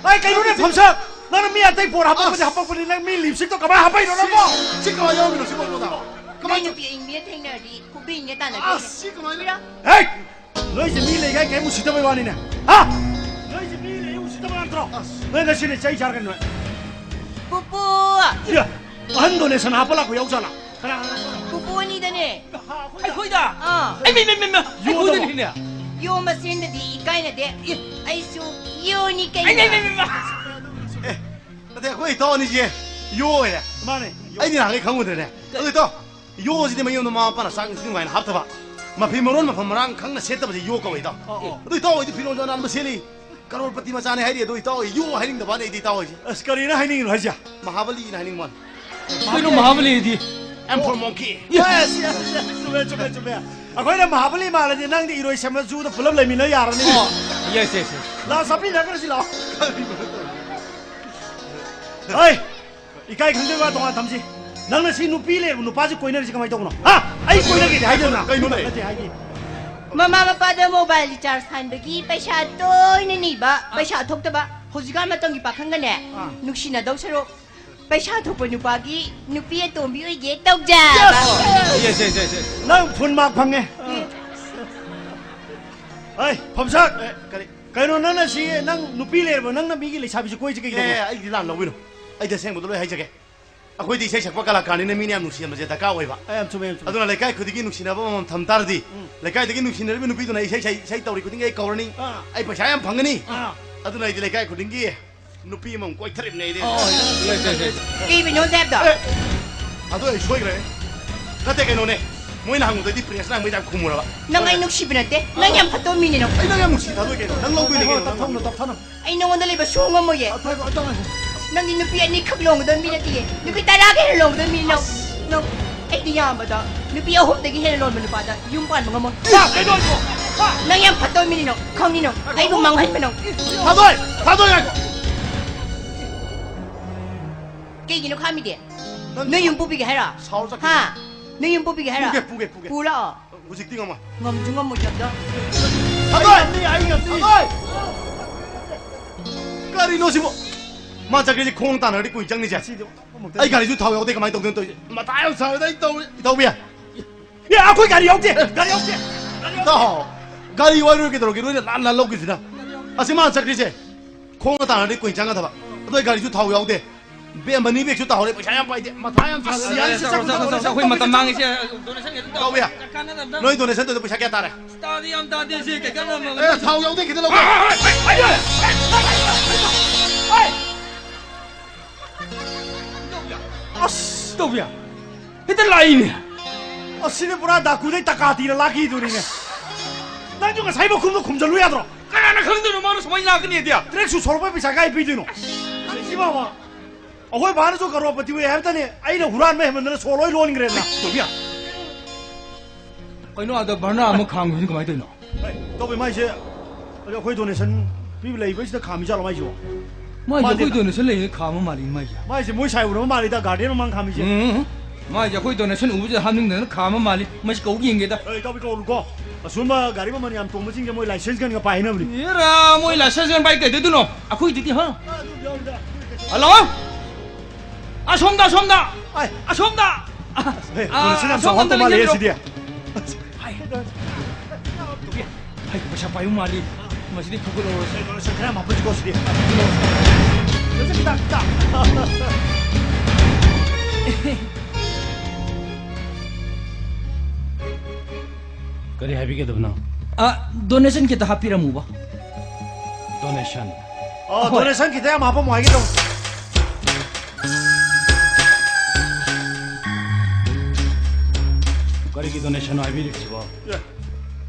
ꯑꯩ, ꯀꯩꯅꯣꯅꯦ ꯐꯝꯁꯛ? ꯅꯪꯅ ꯃꯤ ꯑꯇꯩ ꯄꯣꯠ ꯍꯥꯄꯛꯄꯗꯤ ꯑꯁ꯫ ꯍꯥꯄꯛꯄꯅꯤ, ꯅꯪ ꯃꯤ lipstickꯇꯣ ꯀꯃꯥꯏ ꯍꯥꯄꯛꯏꯅꯣ ꯅꯪꯕꯣ? ꯁꯤ ꯀꯃꯥꯏ ꯌꯥꯎꯔꯝꯃꯤꯅꯣ ꯁꯤꯕꯣ ꯑꯩꯉꯣꯟꯗ? ꯅꯣꯏ ꯀꯃꯥꯏ ꯅꯨꯄꯤ ꯑꯏꯪꯕꯤꯅ ꯊꯦꯡꯅꯔꯗꯤ ꯐꯨꯕꯤꯅꯦ ꯇꯥꯟꯅꯕꯤꯅꯦ꯫ ꯑꯁ, ꯁꯤ ꯀꯃꯥꯏꯅ? ꯍꯦ! ꯅꯣꯏꯁꯦ ꯃꯤ ꯂꯩꯒꯥꯏ ꯀꯩꯝ ꯎꯁꯤꯠꯇꯕꯩ ꯋꯥꯅꯤꯅꯦ꯫ ꯍꯥ? ꯅꯣꯏꯁꯦ ꯃꯤ ꯂꯩ ꯎꯁꯤꯠꯇꯕ ꯅꯠꯇ꯭ꯔꯣ? ꯑꯁ꯫ ꯅꯣꯏ ꯉꯁꯤꯗꯤ ꯆꯩ ꯆꯥꯔꯒꯅꯤ ꯅꯣꯏ꯫ ꯄꯨꯄꯨ! ꯏꯌꯥ! ꯑꯍꯟ donation ꯍꯥꯞꯄ ꯂꯥꯛꯄ ꯌꯥꯎꯖꯥꯠꯂꯥ? ꯄꯨꯄꯨ ꯑꯅꯤꯗꯅꯦ꯫ ꯑꯩꯈꯣꯏꯗ? ꯑꯥ꯫ ꯑꯩ, ꯃꯤ, ꯃꯤ, ꯃꯤ, ꯃꯤ, ꯌꯣꯗ ꯑꯩꯈꯣꯏꯗꯅꯤꯅꯦ꯫ ꯌꯣ ꯃꯁꯦꯟꯗꯗꯤ ꯏꯀꯥꯏꯅꯗꯦ꯫ ꯏ, ꯑꯩꯁꯨ ꯌꯣꯅꯤ ꯀꯩꯅꯣ꯫ ꯑꯩ, ꯃꯤ, ꯃꯤ, ꯃꯤ, ꯃꯤ꯫ ꯑꯦ, ꯅꯠꯇꯦ, ꯑꯩꯈꯣꯏ ꯏꯇꯥꯎ ꯑꯅꯤꯁꯦ ꯌꯣ ꯑꯣꯏꯔꯦ꯫ ꯃꯥꯅꯦ꯫ ꯑꯩꯗꯤ ꯅꯍꯥꯟꯈꯩ ꯈꯪꯉꯨꯗ꯭ꯔꯦꯅꯦ꯫ ꯑꯗꯨ ꯏꯇꯥꯎ, ꯌꯣꯁꯤꯗꯤ ꯃꯌꯨꯝꯗ ꯃꯃꯥ ꯃꯄꯥꯅ ꯆꯥꯛ ꯏꯟꯁꯥꯡ ꯅꯨꯡꯉꯥꯏꯅ ꯍꯥꯞꯇꯕ, ꯃꯐꯤ ꯃꯔꯣꯟ ꯃꯐꯝ ꯃꯔꯥꯡ ꯈꯪꯅ ꯁꯦꯠꯇꯕꯁꯦ ꯌꯣ ꯀꯧꯋꯦ ꯏꯇꯥꯎ꯫ ꯑꯣ, ꯑꯣ꯫ ꯑꯗꯨ ꯏꯇꯥꯎ ꯍꯣꯏꯗꯤ ꯐꯤꯔꯣꯟꯁꯨ ꯑꯅꯥꯟꯕ ꯁꯦꯠꯂꯤ, ꯀꯔꯣꯔꯄꯇꯤ ꯃꯆꯥꯅꯦ ꯍꯥꯏꯔꯤ, ꯑꯗꯨ ꯏꯇꯥꯎ ꯍꯣꯏ ꯌꯣ ꯍꯥꯏꯅꯤꯡꯗꯕꯅꯦ ꯑꯩꯗꯤ ꯏꯇꯥꯎ ꯍꯣꯏꯁꯦ꯫ ꯑꯁ, ꯀꯔꯤꯅꯣ ꯍꯥꯏꯅꯤꯡꯉꯤꯅꯣ ꯍꯥꯏꯁꯦ? ꯃꯍꯥꯕꯂꯤꯅ ꯍꯥꯏꯅꯤꯡꯕ ꯋꯥꯅꯤ꯫ ꯀꯩꯅꯣ ꯃꯍꯥꯕꯂꯤꯗꯤ? Emperor monkey꯫ Yes, yes, yes, ꯆꯨꯝꯃꯦ, ꯆꯨꯝꯃꯦ, ꯆꯨꯝꯃꯦ꯫ ꯑꯩꯈꯣꯏꯅ ꯃꯍꯥꯕꯂꯤ ꯃꯥꯜꯂꯗꯤ ꯅꯪꯗꯤ ꯏꯔꯣꯏꯁꯦꯝꯕ ꯖꯨꯗ ꯄꯨꯂꯞ ꯂꯩꯃꯤꯟꯅ ꯌꯥꯔꯅꯤ꯫ ꯑꯣ, yes, yes, yes꯫ ꯂꯥꯛꯑꯣ, ꯆꯥꯃꯤꯟꯅꯈ꯭ꯔꯁꯤ ꯂꯥꯛꯑꯣ꯫ ꯍꯣꯏ, ꯏꯀꯥꯏ ꯈꯪꯗꯕ ꯋꯥ ꯇꯣꯉꯥꯟ ꯊꯝꯁꯤ꯫ ꯅꯪꯅ ꯁꯤ ꯅꯨꯄꯤ ꯂꯩꯔꯕ ꯅꯨꯄꯥꯁꯤ ꯀꯣꯏꯅꯔꯤꯁꯤ ꯀꯃꯥꯏꯅ ꯇꯧꯕꯅꯣ? ꯍꯥ? ꯑꯩ ꯀꯣꯏꯅꯒꯦꯗꯤ ꯍꯥꯏꯗꯅ꯫ ꯀꯩꯅꯣꯅꯦ? ꯅꯠꯇꯦ, ꯍꯥꯏꯗꯤ꯫ ꯃꯃꯥ ꯃꯄꯥꯗ mobile recharge ꯍꯥꯟꯕꯒꯤ ꯄꯩꯁꯥ ꯇꯣꯏꯅ ꯅꯤꯕ, ꯄꯩꯁꯥ ꯊꯣꯛꯇꯕ꯫ ꯍꯧꯖꯤꯛꯀꯥꯟ ꯃꯇꯝꯒꯤ ꯄꯥꯈꯪꯒꯅꯦ, ꯑꯥ꯫ ꯅꯨꯡꯁꯤꯅꯗꯧ ꯁꯔꯨꯛ ꯄꯩꯁꯥ ꯊꯣꯛꯄ ꯅꯨꯄꯥꯒꯤ ꯅꯨꯄꯤ ꯑꯇꯣꯝꯕꯤ ꯑꯣꯏꯒꯦ ꯇꯧꯖꯕ꯫ Yes, yes, yes, yes꯫ ꯅꯪ full mark ꯐꯪꯉꯦ꯫ ꯍꯩ, ꯐꯝꯁꯥꯛ꯫ ꯑꯦ, ꯀꯔꯤ? ꯀꯩꯅꯣ, ꯅꯪꯅ ꯁꯤ, ꯅꯪ ꯅꯨꯄꯤ ꯂꯩꯔꯕ, ꯅꯪꯅ ꯃꯤꯒꯤ ꯂꯩꯁꯥꯕꯤꯁꯤ ꯀꯣꯏꯁꯤ ꯀꯩꯗꯧꯕ? ꯑꯦ, ꯑꯩꯗꯤ ꯂꯥꯟ ꯂꯧꯕꯤꯅꯨ꯫ ꯑꯩ ꯇꯁꯦꯡꯕꯗꯣ ꯂꯣꯏ ꯍꯥꯏꯖꯒꯦ꯫ ꯑꯩꯈꯣꯏꯗꯤ ꯏꯁꯩ ꯁꯛꯄ ꯀꯂꯥꯀꯥꯔꯅꯤꯅ ꯃꯤꯅ ꯌꯥꯝ ꯅꯨꯡꯁꯤꯍꯟꯕꯁꯦ ꯗꯔꯀꯥꯔ ꯑꯣꯏꯕ꯫ ꯑꯦ, ꯌꯥꯝ ꯆꯨꯝꯃꯦ, ꯌꯥꯝ ꯆꯨꯝꯃꯦ꯫ ꯑꯗꯨꯅ ꯂꯩꯀꯥꯏ ꯈꯨꯗꯤꯡꯒꯤ ꯅꯨꯡꯁꯤꯅꯕ ꯑꯃꯃꯝ ꯊꯝ ꯇꯥꯔꯗꯤ, ꯎꯝ꯫ ꯂꯩꯀꯥꯏꯗꯒꯤ ꯅꯨꯡꯁꯤꯅꯔꯤꯕ ꯅꯨꯄꯤꯗꯨꯅ ꯏꯁꯩ ꯁꯛ-, ꯏꯁꯩ ꯇꯧꯔꯤ ꯈꯨꯗꯤꯡꯒꯤ ꯑꯩ ꯀꯧꯔꯅꯤ꯫ ꯑꯥ꯫ ꯑꯩ ꯄꯩꯁꯥ ꯌꯥꯝ ꯐꯪꯒꯅꯤ꯫ ꯑꯥ꯫ ꯑꯗꯨꯅ ꯑꯩꯗꯤ ꯂꯩꯀꯥꯏ ꯈꯨꯗꯤꯡꯒꯤ ꯅꯨꯄꯤ ꯑꯃꯃꯝ ꯀꯣꯏꯊꯔꯤꯕꯅꯦ ꯑꯩꯗꯤ꯫ ꯑꯣ, yes, yes, yes꯫ ꯀꯩꯕꯨꯅꯣ ꯍꯥꯏꯕꯗꯣ? ꯑꯦ, ꯑꯗꯣ ꯑꯩ ꯁꯣꯏꯈ꯭ꯔꯦ꯫ ꯅꯠꯇꯦ, ꯀꯩꯅꯣꯅꯦ꯫ ꯃꯣꯏꯅ ꯍꯪꯕꯗꯗꯤ ꯄ꯭ꯔꯦꯁꯅ ꯍꯪꯕ ꯌꯥꯝ ꯈꯨꯝꯃꯨꯔꯕ꯫ ꯅꯪ ꯑꯩ ꯅꯨꯡꯁꯤꯕ ꯅꯠꯇꯦ꯫ ꯅꯪ ꯌꯥꯝ ꯐꯠꯇꯕ ꯃꯤꯅꯦ ꯅꯪ꯫ ꯑꯩ ꯅꯪ ꯌꯥꯝ ꯅꯨꯡꯁꯤ ꯊꯥꯗꯣꯛꯑꯦ ꯀꯩꯅꯣ꯫ ꯅꯪ ꯂꯧꯗꯣꯏꯅꯦ ꯀꯩꯅꯣ, ꯅꯪ ꯇꯞꯊꯧꯅꯣ, ꯂꯧꯗꯣꯏꯅꯦ꯫ ꯇꯞꯊꯧꯅꯣ꯫ ꯑꯩ ꯅꯉꯣꯟꯗ ꯂꯩꯕ ꯁꯨꯡꯉꯝ ꯉꯝꯃꯣꯏꯌꯦ꯫ ꯑ, ꯊꯣꯏ, ꯑ, ꯊꯣꯏ, ꯊꯣꯏ꯫ ꯅꯪꯗꯤ ꯅꯨꯄꯤ ꯑꯅꯤꯈꯛ ꯂꯣꯡꯒꯗꯕ ꯃꯤ ꯅꯠꯇꯤꯌꯦ꯫ ꯅꯨꯄꯤ ꯇꯔꯥꯒ ꯍꯦꯟꯅ ꯂꯣꯡꯒꯗꯕ ꯃꯤ ꯅꯪ꯫ ꯅꯪ, ꯑꯩꯗꯤ ꯌꯥꯝꯕꯗ ꯅꯨꯄꯤ ꯑꯍꯨꯝꯗꯒꯤ ꯍꯦꯟꯅ ꯂꯣꯟꯕ ꯅꯨꯄꯥꯗ ꯌꯨꯝ ꯄꯥꯟꯕ ꯉꯝꯃꯣꯏ꯫ ꯍꯥ, ꯀꯩꯅꯣ ꯍꯥꯏꯁꯤꯕꯣ? ꯍꯥ? ꯅꯪ ꯌꯥꯝ ꯐꯠꯇꯕ ꯃꯤꯅꯤ ꯅꯪ, ꯈꯪꯅꯤ ꯅꯪ꯫ ꯑꯩꯕꯨ ꯃꯥꯡꯍꯟꯕ ꯅꯪ꯫ ꯊꯥꯗꯣꯏ! ꯊꯥꯗꯣꯏ, ꯉꯥꯏꯈꯣ! ꯀꯩꯒꯤꯅꯣ ꯈꯥꯝꯃꯤꯗꯤ? ꯅꯪ ꯅꯣꯏ ꯌꯨꯝ ꯄꯨꯕꯤꯒꯦ ꯍꯥꯏꯔꯣ? ꯁꯥꯎꯔ ꯆꯠꯈꯤꯅꯤ꯫ ꯍꯥ? ꯅꯣꯏ ꯌꯨꯝ ꯄꯨꯕꯤꯒꯦ ꯍꯥꯏꯔꯣ? ꯄꯨꯒꯦ, ꯄꯨꯒꯦ, ꯄꯨꯒꯦ꯫ ꯄꯨꯔꯣ꯫ ꯍꯧꯖꯤꯛꯇꯤ ꯉꯝꯃꯣꯏ꯫ ꯉꯝꯁꯨ ꯉꯝꯃꯣꯏꯗꯕꯗ꯫ ꯊꯥꯗꯣꯏ! ꯑꯩ ꯉꯝꯅꯤ, ꯑꯩ ꯉꯝꯅꯤ꯫ ꯊꯥꯗꯣꯏ! ꯀꯔꯤꯅꯣ ꯁꯤꯕꯣ? ꯃꯥ ꯆꯠꯈ꯭ꯔꯤꯁꯦ ꯈꯣꯡ ꯇꯥꯟꯅꯔꯗꯤ ꯀꯨꯏ ꯆꯪꯅꯤꯁꯦ꯫ ꯉꯁꯤꯗꯤ ꯑꯃꯨꯛꯇ ꯑꯩ ꯒꯥꯔꯤꯁꯨ ꯊꯥꯎ ꯌꯥꯎꯗꯦ, ꯀꯃꯥꯏꯅ ꯇꯧꯗꯣꯏꯅꯣ ꯇꯧꯔꯤꯁꯦ? ꯃꯊꯥ ꯌꯥꯝ ꯁꯥꯔꯦꯗ ꯑꯩ ꯇꯧꯔꯤ꯫ ꯏꯇꯥꯎꯕꯤ꯫ ꯑꯦ, ꯑꯩꯈꯣꯏ ꯒꯥꯔꯤ ꯌꯥꯎꯗꯦ, ꯒꯥꯔꯤ ꯌꯥꯎꯗꯦ, ꯒꯥꯔꯤ ꯌꯥꯎꯗꯦ꯫ ꯏꯇꯥꯎ, ꯒꯥꯔꯤ ꯋꯥꯏꯔꯣꯏ ꯀꯩꯗꯧꯔꯒꯦ? ꯅꯣꯏꯅ ꯂꯥꯟ ꯂꯥꯟ ꯂꯧꯈꯤꯁꯤꯅ꯫ ꯑꯁꯤ ꯃꯥ ꯆꯠꯈ꯭ꯔꯤꯁꯦ ꯈꯣꯡꯅ ꯇꯥꯟꯅꯔꯗꯤ ꯀꯨꯏ ꯆꯪꯒꯗꯕ꯫ ꯑꯗꯣ ꯑꯩ ꯒꯥꯔꯤꯁꯨ ꯊꯥꯎ ꯌꯥꯎꯗꯦ꯫ ꯕꯦꯛ, ꯃꯅꯤ ꯕꯦꯛꯁꯨ ꯇꯥꯍꯧꯔꯦ, ꯄꯩꯁꯥ ꯌꯥꯝ ꯄꯥꯏꯗꯦ, ꯃꯊꯥ ꯌꯥꯝ ꯁꯥꯔꯦ꯫ ꯑꯁ, ꯌꯥꯔꯦ, ꯆꯠꯈ꯭ꯔꯣ, ꯆꯠꯈ꯭ꯔꯣ, ꯆꯠꯈ꯭ꯔꯣ, ꯆꯠꯈ꯭ꯔꯣ, ꯆꯠꯈ꯭ꯔꯣ, ꯑꯩꯈꯣꯏ ꯃꯇꯝ ꯃꯥꯡꯉꯤꯁꯦ꯫ ꯇꯧꯕ ꯌꯥ-, ꯀꯥꯟꯅꯗꯕꯗ꯫ ꯅꯣꯏ ꯗꯣꯅꯦꯁꯟ ꯇꯧꯗꯣ ꯄꯩꯁꯥ ꯀꯌꯥ ꯇꯥꯔꯦ? ꯇꯥꯗꯤ ꯌꯥꯝ ꯇꯥꯗꯦ, ꯁꯤ ꯀꯩ ꯀꯥꯟꯅꯕ? ꯑꯦ, ꯊꯥꯎ ꯌꯥꯎꯗꯦ, ꯈꯤꯇ ꯂꯧꯒꯦ꯫ ꯑꯁ, ꯇꯧꯕ ꯌꯥ-, ꯍꯦꯛꯇ ꯂꯥꯛꯏꯅꯦ꯫ ꯑꯁꯤꯅ ꯄꯨꯔꯥ ꯗꯥꯀꯨꯗꯩ ꯇꯀꯥꯇꯤꯔ ꯂꯥꯛꯈꯤꯗꯨꯅꯤꯅꯦ꯫ ꯅꯪꯁꯨ ꯉꯁꯥꯏ ꯃꯈꯨꯝꯗꯣ ꯈꯨꯝꯖꯜꯂꯨ ꯌꯥꯗ꯭ꯔꯣ? ꯀꯅꯥꯅ ꯈꯪꯗꯣꯏꯅꯣ ꯃꯥꯅ ꯁꯨꯃꯥꯏꯅ ꯂꯥꯛꯀꯅꯤꯗꯤ? ꯇ꯭ꯔꯦꯛ ꯁꯨ ꯁꯣꯔꯛꯄꯩ ꯄꯩꯁꯥ ꯀꯥꯏ ꯄꯤꯗꯣꯏꯅꯣ? ꯑꯁꯤ ꯃꯥꯃ꯫ ꯑꯩꯈꯣꯏ ꯕꯥꯅꯁꯨ ꯀꯔꯣꯔꯄꯇꯤ ꯑꯣꯏ ꯍꯥꯏꯕꯇꯅꯦ, ꯑꯩꯅ ꯍꯨꯔꯥꯟꯕ ꯍꯦꯟꯃꯟꯗꯅ ꯁꯣ ꯂꯣꯏ ꯂꯣꯟꯈ꯭ꯔꯦꯅ꯫ ꯇꯧꯕ ꯌꯥ-, ꯀꯩꯅꯣ ꯑꯗ ꯚꯔꯅꯥ ꯑꯃ ꯈꯥꯡꯕꯁꯤꯅ ꯀꯃꯥꯏꯅ ꯇꯧꯔꯤꯅꯣ? ꯍꯩ, ꯇꯧꯕ ꯃꯥꯏꯁꯦ, ꯑꯗꯣ ꯑꯩꯈꯣꯏ ꯗꯣꯅꯦꯁꯟ ꯄꯤꯕ ꯂꯩꯕꯁꯤꯗ ꯈꯥꯝꯃꯤ ꯖꯥꯠꯂꯣ ꯃꯥꯏꯁꯤꯕꯣ? ꯃꯥꯏꯁꯦ ꯃꯥꯗꯤ ꯑꯩꯈꯣꯏ ꯗꯣꯅꯦꯁꯟ ꯂꯩꯔꯤꯉꯩ ꯈꯥꯝꯕ ꯃꯥꯜꯂꯤ ꯃꯥꯏꯁꯦ꯫ ꯃꯥꯏꯁꯦ ꯃꯣꯏ ꯁꯥꯏ ꯎꯅꯕ ꯃꯥꯜꯂꯤꯗ, ꯒꯥꯔꯗꯦꯟ ꯃꯃꯥꯡ ꯈꯥꯝꯃꯤꯁꯦ꯫ ꯎꯝ, ꯃꯥꯏꯁꯦ ꯑꯩꯈꯣꯏ ꯗꯣꯅꯦꯁꯟ ꯎꯕꯁꯤꯗ ꯍꯥꯞꯅꯤꯡꯗꯅ ꯈꯥꯝꯕ ꯃꯥꯜꯂꯤ꯫ ꯃꯁꯤ ꯀꯧ ꯌꯦꯡꯒꯦꯗ꯫ ꯑꯦ, ꯏꯇꯥꯎꯕꯤ ꯀꯧꯔꯨꯀꯣ꯫ ꯑꯁꯨꯝꯕ ꯒꯥꯔꯤ ꯃꯃꯜ ꯌꯥꯝ ꯇꯣꯡꯕꯁꯤꯡꯁꯦ ꯃꯣꯏ ꯂꯥꯏꯁꯦꯟꯁ ꯒꯟꯒ ꯄꯥꯏ ꯍꯥꯏꯅꯕꯅꯤ꯫ ꯑꯦꯔꯥ, ꯃꯣꯏ ꯂꯥꯏꯁꯦꯟꯁ ꯒꯟ ꯄꯥꯏ ꯀꯩꯗꯧꯗꯣꯏꯅꯣ? ꯑꯩꯈꯣꯏꯗꯨꯗꯤ, ꯍꯥ? ꯍꯜꯂꯣ? ꯑꯁꯣꯝꯗ, ꯑꯁꯣꯝꯗ! ꯑꯥꯏ꯫ ꯑꯁꯣꯝꯗ! ꯑꯦ, ꯑꯥ, ꯄꯨꯂꯤꯁꯁꯤꯅ ꯌꯥꯝ ꯑꯁꯣꯝꯗ ꯆꯥꯎꯍꯟꯕ ꯃꯥꯜꯂꯦ ꯂꯩꯔꯝꯃꯤꯔꯣ? ꯁꯤꯗꯤ꯫ ꯍꯥꯏ꯫ ꯍꯥꯏ, ꯄꯩꯁꯥ ꯄꯥꯏꯕ ꯃꯥꯜꯂꯤ꯫ ꯃꯁꯤꯗꯤ ꯐꯨꯒꯠꯍꯧꯔꯁꯤ꯫ ꯑꯦ, ꯄꯨꯂꯤꯁ ꯈꯔ ꯌꯥꯝ ꯍꯥꯞꯄꯁꯤꯀꯣ ꯁꯤꯗꯤ꯫ ꯄꯨꯂꯤꯁ ꯈꯤꯇꯪ, ꯈꯤꯇꯪ꯫ ꯀꯔꯤ ꯍꯥꯏꯕꯤꯒꯗꯕꯅꯣ? ꯑ, ꯗꯣꯅꯦꯁꯟ ꯈꯤꯇ ꯍꯥꯞꯄꯤꯔꯝꯃꯨꯕ꯫ ꯗꯣꯅꯦꯁꯟ? ꯑ, ꯍꯣꯏ꯫ ꯗꯣꯅꯦꯁꯟ ꯈꯤꯇ ꯌꯥꯝ ꯍꯥꯞꯄꯝꯃꯣ ꯍꯥꯏꯒꯦ ꯇꯧꯕ꯫ ꯀꯔꯤꯒꯤ ꯗꯣꯅꯦꯁꯟ ꯍꯥꯏꯕꯤꯔꯤꯕꯁꯤꯕꯣ? ꯑꯦ,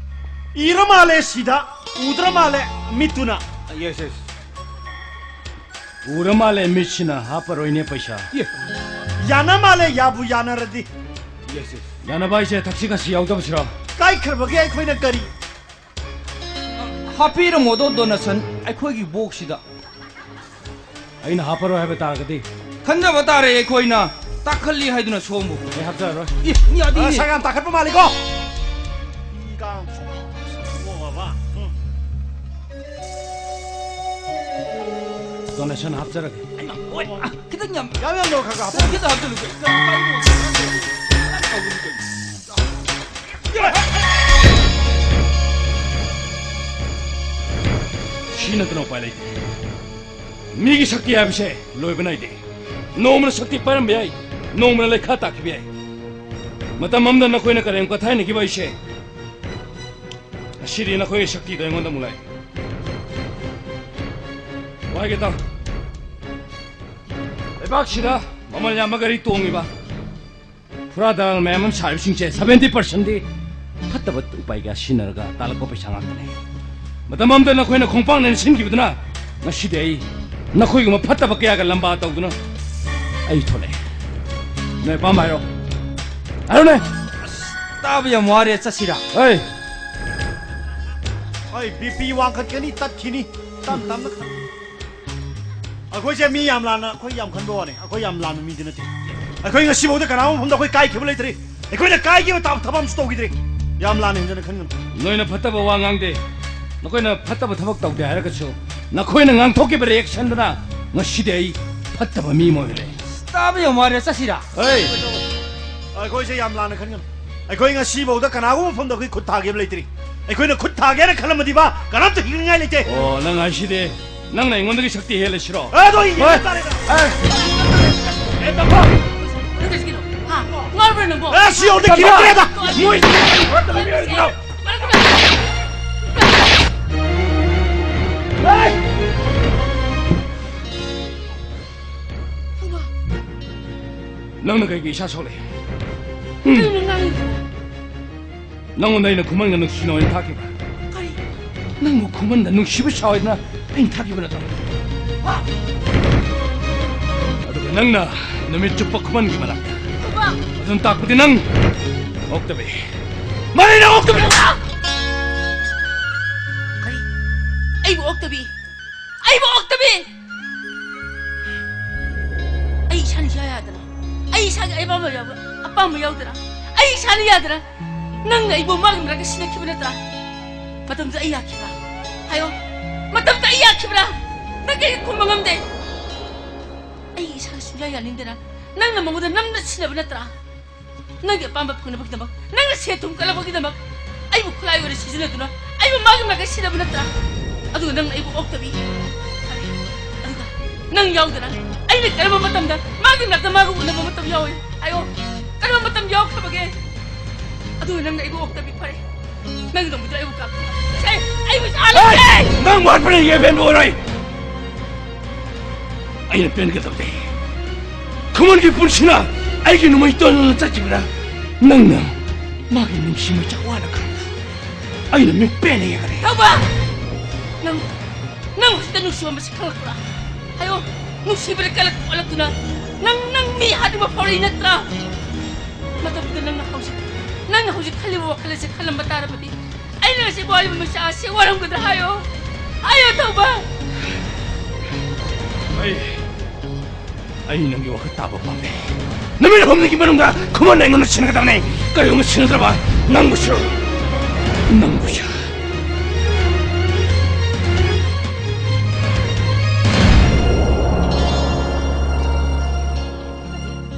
ꯏꯔ ꯃꯥꯜꯂꯦ ꯁꯤꯗ, ꯎꯗ꯭ꯔ ꯃꯥꯜꯂꯦ ꯃꯤꯠꯇꯨꯅ꯫ Yes, yes. ꯎꯔ ꯃꯥꯜꯂꯦ ꯃꯤꯠꯁꯤꯅ, ꯍꯥꯞꯄꯔꯣꯏꯅꯦ ꯄꯩꯁꯥ꯫ ꯑꯦ, ꯌꯥꯅ ꯃꯥꯜꯂꯦ, ꯌꯥꯕꯨ ꯌꯥꯅꯔꯗꯤ꯫ Yes, yes. ꯌꯥꯅꯕ ꯍꯥꯏꯁꯦ ꯊꯛꯁꯤ ꯈꯥꯁꯤ ꯌꯥꯎꯗꯕꯁꯤꯔꯣ? ꯀꯥꯏꯈ꯭ꯔꯕꯒꯦ ꯑꯩꯈꯣꯏꯅ ꯀꯔꯤ? ꯍꯥꯞꯄꯤꯔꯝꯃꯣꯗꯣ ꯗꯣꯅꯦꯁꯟ ꯑꯩꯈꯣꯏꯒꯤ ꯕꯣꯛꯁꯁꯤꯗ꯫ ꯑꯩꯅ ꯍꯥꯞꯄꯔꯣꯏ ꯍꯥꯏꯕ ꯇꯥꯔꯒꯗꯤ? ꯈꯟꯖꯕ ꯇꯥꯔꯦ ꯑꯩꯈꯣꯏꯅ꯫ ꯇꯥꯈꯠꯂꯤ ꯍꯥꯏꯗꯨꯅ ꯁꯣꯝꯕꯨ꯫ ꯑꯩ ꯍꯥꯞꯆꯔꯔꯣꯏ꯫ ꯏ, ꯃꯤ ꯑꯗꯤ ꯑ, ꯁꯛ ꯌꯥꯝ ꯇꯥꯈꯠꯄ ꯃꯥꯜꯂꯤꯀꯣ? ꯏ ꯀꯥꯡ ꯁꯣꯛꯑꯕ꯫ ꯎꯝ꯫ ꯗꯣꯅꯦꯁꯟ ꯍꯥꯞꯆꯔꯒꯦ꯫ ꯑꯩꯃ, ꯑꯣꯏ, ꯑ, ꯈꯤꯇꯪ ꯌꯥꯝ, ꯌꯥꯝ ꯌꯥꯝ ꯌꯧꯔꯛꯈ꯭ꯔꯒ ꯍꯥꯞꯄꯣ꯫ ꯈꯤꯇꯪ ꯍꯥꯞꯆꯜꯂꯨ, ꯀꯩ-, ꯀꯩ-, ꯀꯩ-, ꯀꯩ-, ꯁꯤ ꯅꯠꯇꯅ ꯎꯄꯥꯏ ꯂꯩꯇꯦ꯫ ꯃꯤꯒꯤ ꯁꯛꯇꯤ ꯍꯥꯏꯕꯁꯦ ꯂꯣꯏꯕ ꯅꯥꯏꯗꯦ꯫ ꯅꯣꯡꯃꯅ ꯁꯛꯇꯤ ꯄꯥꯏꯔꯝꯕ ꯌꯥꯏ, ꯅꯣꯡꯃꯅ ꯂꯩꯈꯥ ꯇꯥꯈꯤꯕ ꯌꯥꯏ꯫ ꯃꯇꯝ ꯑꯃꯗ ꯅꯈꯣꯏꯅ ꯀꯔꯦꯝ ꯀꯊꯥꯏꯅꯈꯤꯕ ꯑꯩꯁꯦ, ꯉꯁꯤꯗꯤ ꯅꯈꯣꯏꯒꯤ ꯁꯛꯇꯤꯗꯣ ꯑꯩꯉꯣꯟꯗ ꯑꯃꯨꯛ ꯂꯥꯛꯑꯦ꯫ ꯋꯥꯏꯒꯦ ꯇꯥꯎ꯫ ꯂꯩꯕꯥꯛꯁꯤꯗ ꯃꯃꯜ ꯌꯥꯝꯕ ꯒꯥꯔꯤ ꯇꯣꯡꯉꯤꯕ, ꯐꯨꯔꯥ ꯗꯂꯥꯜ ꯃꯌꯥꯝ ꯑꯃ ꯁꯥꯔꯤꯕꯁꯤꯡꯁꯦ seventy percent ꯗꯤ ꯐꯠꯇꯕ ꯎꯄꯥꯏ ꯀꯌꯥ ꯁꯤꯖꯤꯟꯅꯔꯒ ꯇꯥꯜꯂꯛꯄ ꯄꯩꯁꯥ ꯉꯥꯛꯇꯅꯦ꯫ ꯃꯇꯝ ꯑꯃꯗ ꯅꯈꯣꯏꯅ ꯈꯣꯡꯄꯥꯛ ꯅꯥꯏꯅ ꯁꯤꯟꯈꯤꯕꯗꯨꯅ ꯉꯁꯤꯗꯤ ꯑꯩ ꯅꯈꯣꯏꯒꯨꯝꯕ ꯐꯠꯇꯕ ꯀꯌꯥꯒ ꯂꯝꯕꯥ ꯇꯧꯗꯨꯅ ꯑꯩ ꯊꯣꯛꯂꯛꯑꯦ꯫ ꯅꯣꯏ ꯑꯄꯥꯝꯕ ꯍꯥꯏꯔꯣ, ꯍꯥꯏꯔꯣꯅꯦ꯫ ꯑꯁ, ꯇꯥꯕ ꯌꯥꯝ ꯋꯥꯔꯦ, ꯆꯠꯁꯤꯔꯥ? ꯍꯣꯏ꯫ ꯍꯣꯏ, BP ꯋꯥꯡꯈꯠꯀꯅꯤ, ꯇꯠꯈꯤꯅꯤ꯫ ꯇꯞ ꯇꯞꯅ ꯈꯟ-, ꯑꯩꯈꯣꯏꯁꯦ ꯃꯤ ꯌꯥꯝ ꯂꯥꯟꯅ, ꯑꯩꯈꯣꯏ ꯌꯥꯝ ꯈꯟꯕ ꯋꯥꯅꯤ꯫ ꯑꯩꯈꯣꯏ ꯌꯥꯝ ꯂꯥꯟꯕ ꯃꯤꯗꯤ ꯅꯠꯇꯦ꯫ ꯑꯩꯈꯣꯏ ꯉꯁꯤꯐꯥꯎꯗ ꯀꯅꯥꯒꯨꯝꯕ ꯃꯐꯝꯗ ꯑꯩꯈꯣꯏ ꯀꯥꯏꯈꯤꯕ ꯂꯩꯇ꯭ꯔꯤ꯫ ꯑꯩꯈꯣꯏꯅ ꯀꯥꯏꯈꯤꯕ ꯊꯕꯛ ꯑꯃꯁꯨ ꯇꯧꯈꯤꯗ꯭ꯔꯤ꯫ ꯌꯥꯝ ꯂꯥꯟꯅ ꯍꯦꯟꯖꯟꯅ ꯈꯟꯒꯅꯨ꯫ ꯅꯣꯏꯅ ꯐꯠꯇꯕ ꯋꯥ ꯉꯥꯡꯗꯦ, ꯅꯈꯣꯏꯅ ꯐꯠꯇꯕ ꯊꯕꯛ ꯇꯧꯗꯦ ꯍꯥꯏꯔꯒꯁꯨ, ꯅꯈꯣꯏꯅ ꯉꯥꯡꯊꯣꯛꯈꯤꯕ reaction ꯗꯨꯅ ꯉꯁꯤꯗꯤ ꯑꯩ ꯐꯠꯇꯕ ꯃꯤ ꯑꯃ ꯑꯣꯏꯔꯦ꯫ ꯇꯥꯕ ꯌꯥꯝ ꯋꯥꯔꯦ, ꯆꯠꯁꯤꯔꯥ? ꯍꯩ! ꯑꯩꯈꯣꯏꯁꯦ ꯌꯥꯝ ꯂꯥꯟꯅ ꯈꯟꯒꯅꯨ꯫ ꯑꯩꯈꯣꯏ ꯉꯁꯤꯐꯥꯎꯗ ꯀꯅꯥꯒꯨꯝꯕ ꯃꯐꯝꯗ ꯑꯩꯈꯣꯏ ꯈꯨꯠ ꯊꯥꯒꯦꯕ ꯂꯩꯇ꯭ꯔꯤ꯫ ꯑꯩꯈꯣꯏꯅ ꯈꯨꯠ ꯊꯥꯒꯦꯅ ꯈꯜꯂꯝꯃꯗꯤꯕ, ꯀꯅꯥꯝꯇ ꯍꯤꯡꯅꯤꯡꯉꯥꯏ ꯂꯩꯇꯦ꯫ ꯑꯣ, ꯅꯪ ꯍꯥꯏꯁꯤꯗꯤ ꯅꯪꯅ ꯑꯩꯉꯣꯟꯗꯒꯤ ꯁꯛꯇꯤ ꯍꯦꯜꯂꯦ ꯁꯤꯔꯣ? ꯑꯗꯣ ꯑꯩ ꯌꯦꯡꯕ ꯍꯣꯏ꯫ ꯇꯥꯔꯦꯗꯅ꯫ ꯑꯦ! ꯑꯦ, ꯇꯝꯐꯥ! ꯅꯪ ꯀꯩꯁꯨ ꯀꯩꯅꯣ? ꯍꯥ? ꯉꯥꯎꯔꯕ꯭ꯔꯥ ꯅꯪꯕꯣ? ꯑꯦ, ꯁꯤ ꯌꯧꯗꯦ, ꯀꯤꯔꯛꯇ꯭ꯔꯦꯗ! ꯃꯣꯏ! ꯅꯪꯅ ꯀꯩꯒꯤ ꯏꯁꯥ ꯁꯣꯛꯂꯛꯏ? ꯀꯩꯅꯣ ꯅꯪ? ꯅꯪꯉꯣꯟꯗ ꯑꯩꯅ ꯈꯨꯃꯟꯒ ꯅꯨꯡꯁꯤꯅꯧ ꯍꯥꯏꯅ ꯊꯥꯈꯤꯕ꯭ꯔꯥ? ꯀꯔꯤ? ꯅꯪꯕꯨ ꯈꯨꯃꯟꯗ ꯅꯨꯡꯁꯤꯕ ꯁꯥꯎ ꯍꯥꯏꯗꯅ ꯑꯩꯅ ꯊꯥꯈꯤꯕ ꯅꯠꯇ꯭ꯔꯣ? ꯑꯗꯨꯒ ꯅꯪꯅ ꯅꯨꯃꯤꯠ ꯆꯨꯞꯄ ꯈꯨꯃꯟꯒꯤ ꯃꯅꯥꯛꯇ꯫ ꯈꯨꯃꯟ! ꯑꯗꯨꯅ ꯇꯥꯛꯄꯗꯤ ꯅꯪ ꯑꯣꯛꯇꯕꯤ꯫ ꯃꯥꯅꯤ, ꯅꯪ ꯑꯣꯛꯇꯕꯤ! ꯀꯔꯤ? ꯑꯩꯕꯨ ꯑꯣꯛꯇꯕꯤ? ꯑꯩꯕꯨ ꯑꯣꯛꯇꯕꯤ! ꯑꯩ ꯏꯁꯥꯅ ꯏꯌꯥ ꯌꯥꯗꯅ, ꯑꯩ ꯏꯁꯥꯒꯤ ꯑꯄꯥꯝꯕ ꯌꯥꯎ-, ꯑꯄꯥꯝꯕ ꯌꯥꯎꯗꯅ, ꯑꯩ ꯏꯁꯥꯅ ꯌꯥꯗꯅ, ꯅꯪꯅ ꯑꯩꯕꯨ ꯃꯥꯒꯤ ꯃꯅꯥꯛꯇ ꯁꯤꯟꯅꯈꯤꯕ ꯅꯠꯇ꯭ꯔꯥ? ꯃꯇꯝꯗꯨꯗ ꯑꯩ ꯌꯥꯈꯤꯕ꯭ꯔꯥ? ꯍꯥꯏꯌꯣ, ꯃꯇꯝꯗꯨꯗ ꯑꯩ ꯌꯥꯈꯤꯕ꯭ꯔꯥ? ꯅꯪ ꯀꯩꯒꯤ ꯈꯨꯝꯕ ꯉꯝꯗꯦ? ꯑꯩ ꯏꯁꯥꯒꯤ ꯁꯨꯡꯌꯥ ꯌꯥꯅꯤꯡꯗꯅ ꯅꯪꯅ ꯃꯉꯣꯟꯗ ꯅꯝꯅ ꯁꯤꯟꯅꯕ ꯅꯠꯇ꯭ꯔꯥ? ꯅꯪꯒꯤ ꯑꯄꯥꯝꯕ ꯐꯪꯅꯕꯒꯤꯗꯃꯛ, ꯅꯪꯅ ꯁꯦꯟ ꯊꯨꯝ ꯀꯜꯂꯛꯄꯒꯤꯗꯃꯛ ꯑꯩꯕꯨ ꯈꯨꯠꯂꯥꯏ ꯑꯣꯏꯅ ꯁꯤꯖꯤꯟꯅꯗꯨꯅ ꯑꯩꯕꯨ ꯃꯥꯒꯤ ꯃꯥꯏꯀꯩ ꯁꯤꯟꯅꯕ ꯅꯠꯇ꯭ꯔꯥ? ꯑꯗꯨꯒ ꯅꯪꯅ ꯑꯩꯕꯨ ꯑꯣꯛꯇꯕꯤ, ꯐꯔꯦ, ꯑꯗꯨꯒ ꯅꯪ ꯌꯥꯎꯗꯅ ꯑꯩꯅ ꯀꯔꯝꯕ ꯃꯇꯝꯗ ꯃꯥꯒꯤ ꯅꯥꯛꯇ ꯃꯥꯒ ꯎꯅꯕ ꯃꯇꯝ ꯌꯥꯎꯏ? ꯍꯥꯏꯌꯣ, ꯀꯔꯝꯕ ꯃꯇꯝ ꯌꯥꯎꯈ꯭ꯔꯕꯒꯦ? ꯑꯗꯨꯒ ꯅꯪꯅ ꯑꯩꯕꯨ ꯑꯣꯛꯇꯕꯤ ꯐꯔꯦ꯫ ꯅꯪꯒꯤꯗꯃꯛꯇ ꯑꯩꯕꯨ ꯀꯥꯞꯊꯣꯛ-, ꯁꯦ, ꯑꯩꯕꯨ ꯁꯥꯍꯜꯂꯦ! ꯍꯦ! ꯅꯪ ꯋꯥꯠꯄꯅ ꯌꯦꯡꯕ ꯑꯣꯏꯔꯣꯏ꯫ ꯑꯩꯅ ꯄꯦꯟꯒꯗꯕꯗꯤ ꯈꯨꯃꯟꯒꯤ ꯄꯨꯟꯁꯤꯅ ꯑꯩꯒꯤ ꯅꯨꯃꯩ ꯇꯣꯟꯅ ꯆꯠꯈꯤꯕꯅ ꯅꯪꯅ ꯃꯥꯒꯤ ꯅꯨꯡꯁꯤ ꯃꯩꯆꯥꯛ ꯋꯥꯅ ꯈꯪꯕ ꯑꯩꯅ ꯃꯤꯠ ꯄꯦꯟꯅ ꯌꯦꯡꯒꯅꯤ꯫ ꯊꯧꯕ! ꯅꯪ, ꯅꯪ ꯍꯧꯖꯤꯛꯇ ꯅꯨꯡꯁꯤꯕ ꯃꯁꯛ ꯈꯪꯂꯛꯄ꯭ꯔꯥ? ꯍꯥꯏꯌꯣ, ꯅꯨꯡꯁꯤꯕꯗ ꯀꯜꯂꯛꯄ ꯑꯣꯜꯂꯛꯇꯨꯅ ꯅꯪ, ꯅꯪ ꯃꯤ ꯍꯥꯠꯅꯤꯡꯕ ꯐꯥꯎꯔꯛꯏ ꯅꯠꯇ꯭ꯔꯥ? ꯃꯇꯝꯗꯨꯗ ꯅꯪꯅ ꯍꯧꯖꯤꯛ, ꯅꯪꯅ ꯍꯧꯖꯤꯛ ꯈꯜꯂꯤꯕ ꯋꯥꯈꯜ ꯑꯁꯦ ꯈꯜꯂꯝꯕ ꯇꯥꯔꯕꯗꯤ ꯑꯩꯅ ꯉꯁꯤ ꯋꯥꯔꯤꯕ ꯃꯩꯁꯥ ꯑꯁꯤ ꯋꯥꯔꯝꯒꯗ꯭ꯔꯥ ꯍꯥꯏꯌꯣ? ꯍꯥꯏꯌꯣ, ꯊꯧꯕ! ꯑꯩ, ꯑꯩ ꯅꯪꯒꯤ ꯋꯥꯈꯜ ꯇꯥꯕ ꯄꯥꯝꯃꯦ꯫ ꯅꯨꯃꯤꯠ ꯍꯨꯝꯅꯤꯒꯤ ꯃꯅꯨꯡꯗ ꯈꯨꯃꯟ ꯑꯩꯉꯣꯟꯗ ꯁꯤꯟꯅꯒꯗꯕꯅꯤ꯫ ꯀꯔꯤꯒꯨꯝꯕ ꯁꯤꯟꯅꯗ꯭ꯔꯕ ꯅꯪꯕꯨꯁꯨ, ꯅꯪꯕꯨꯁꯨ꯫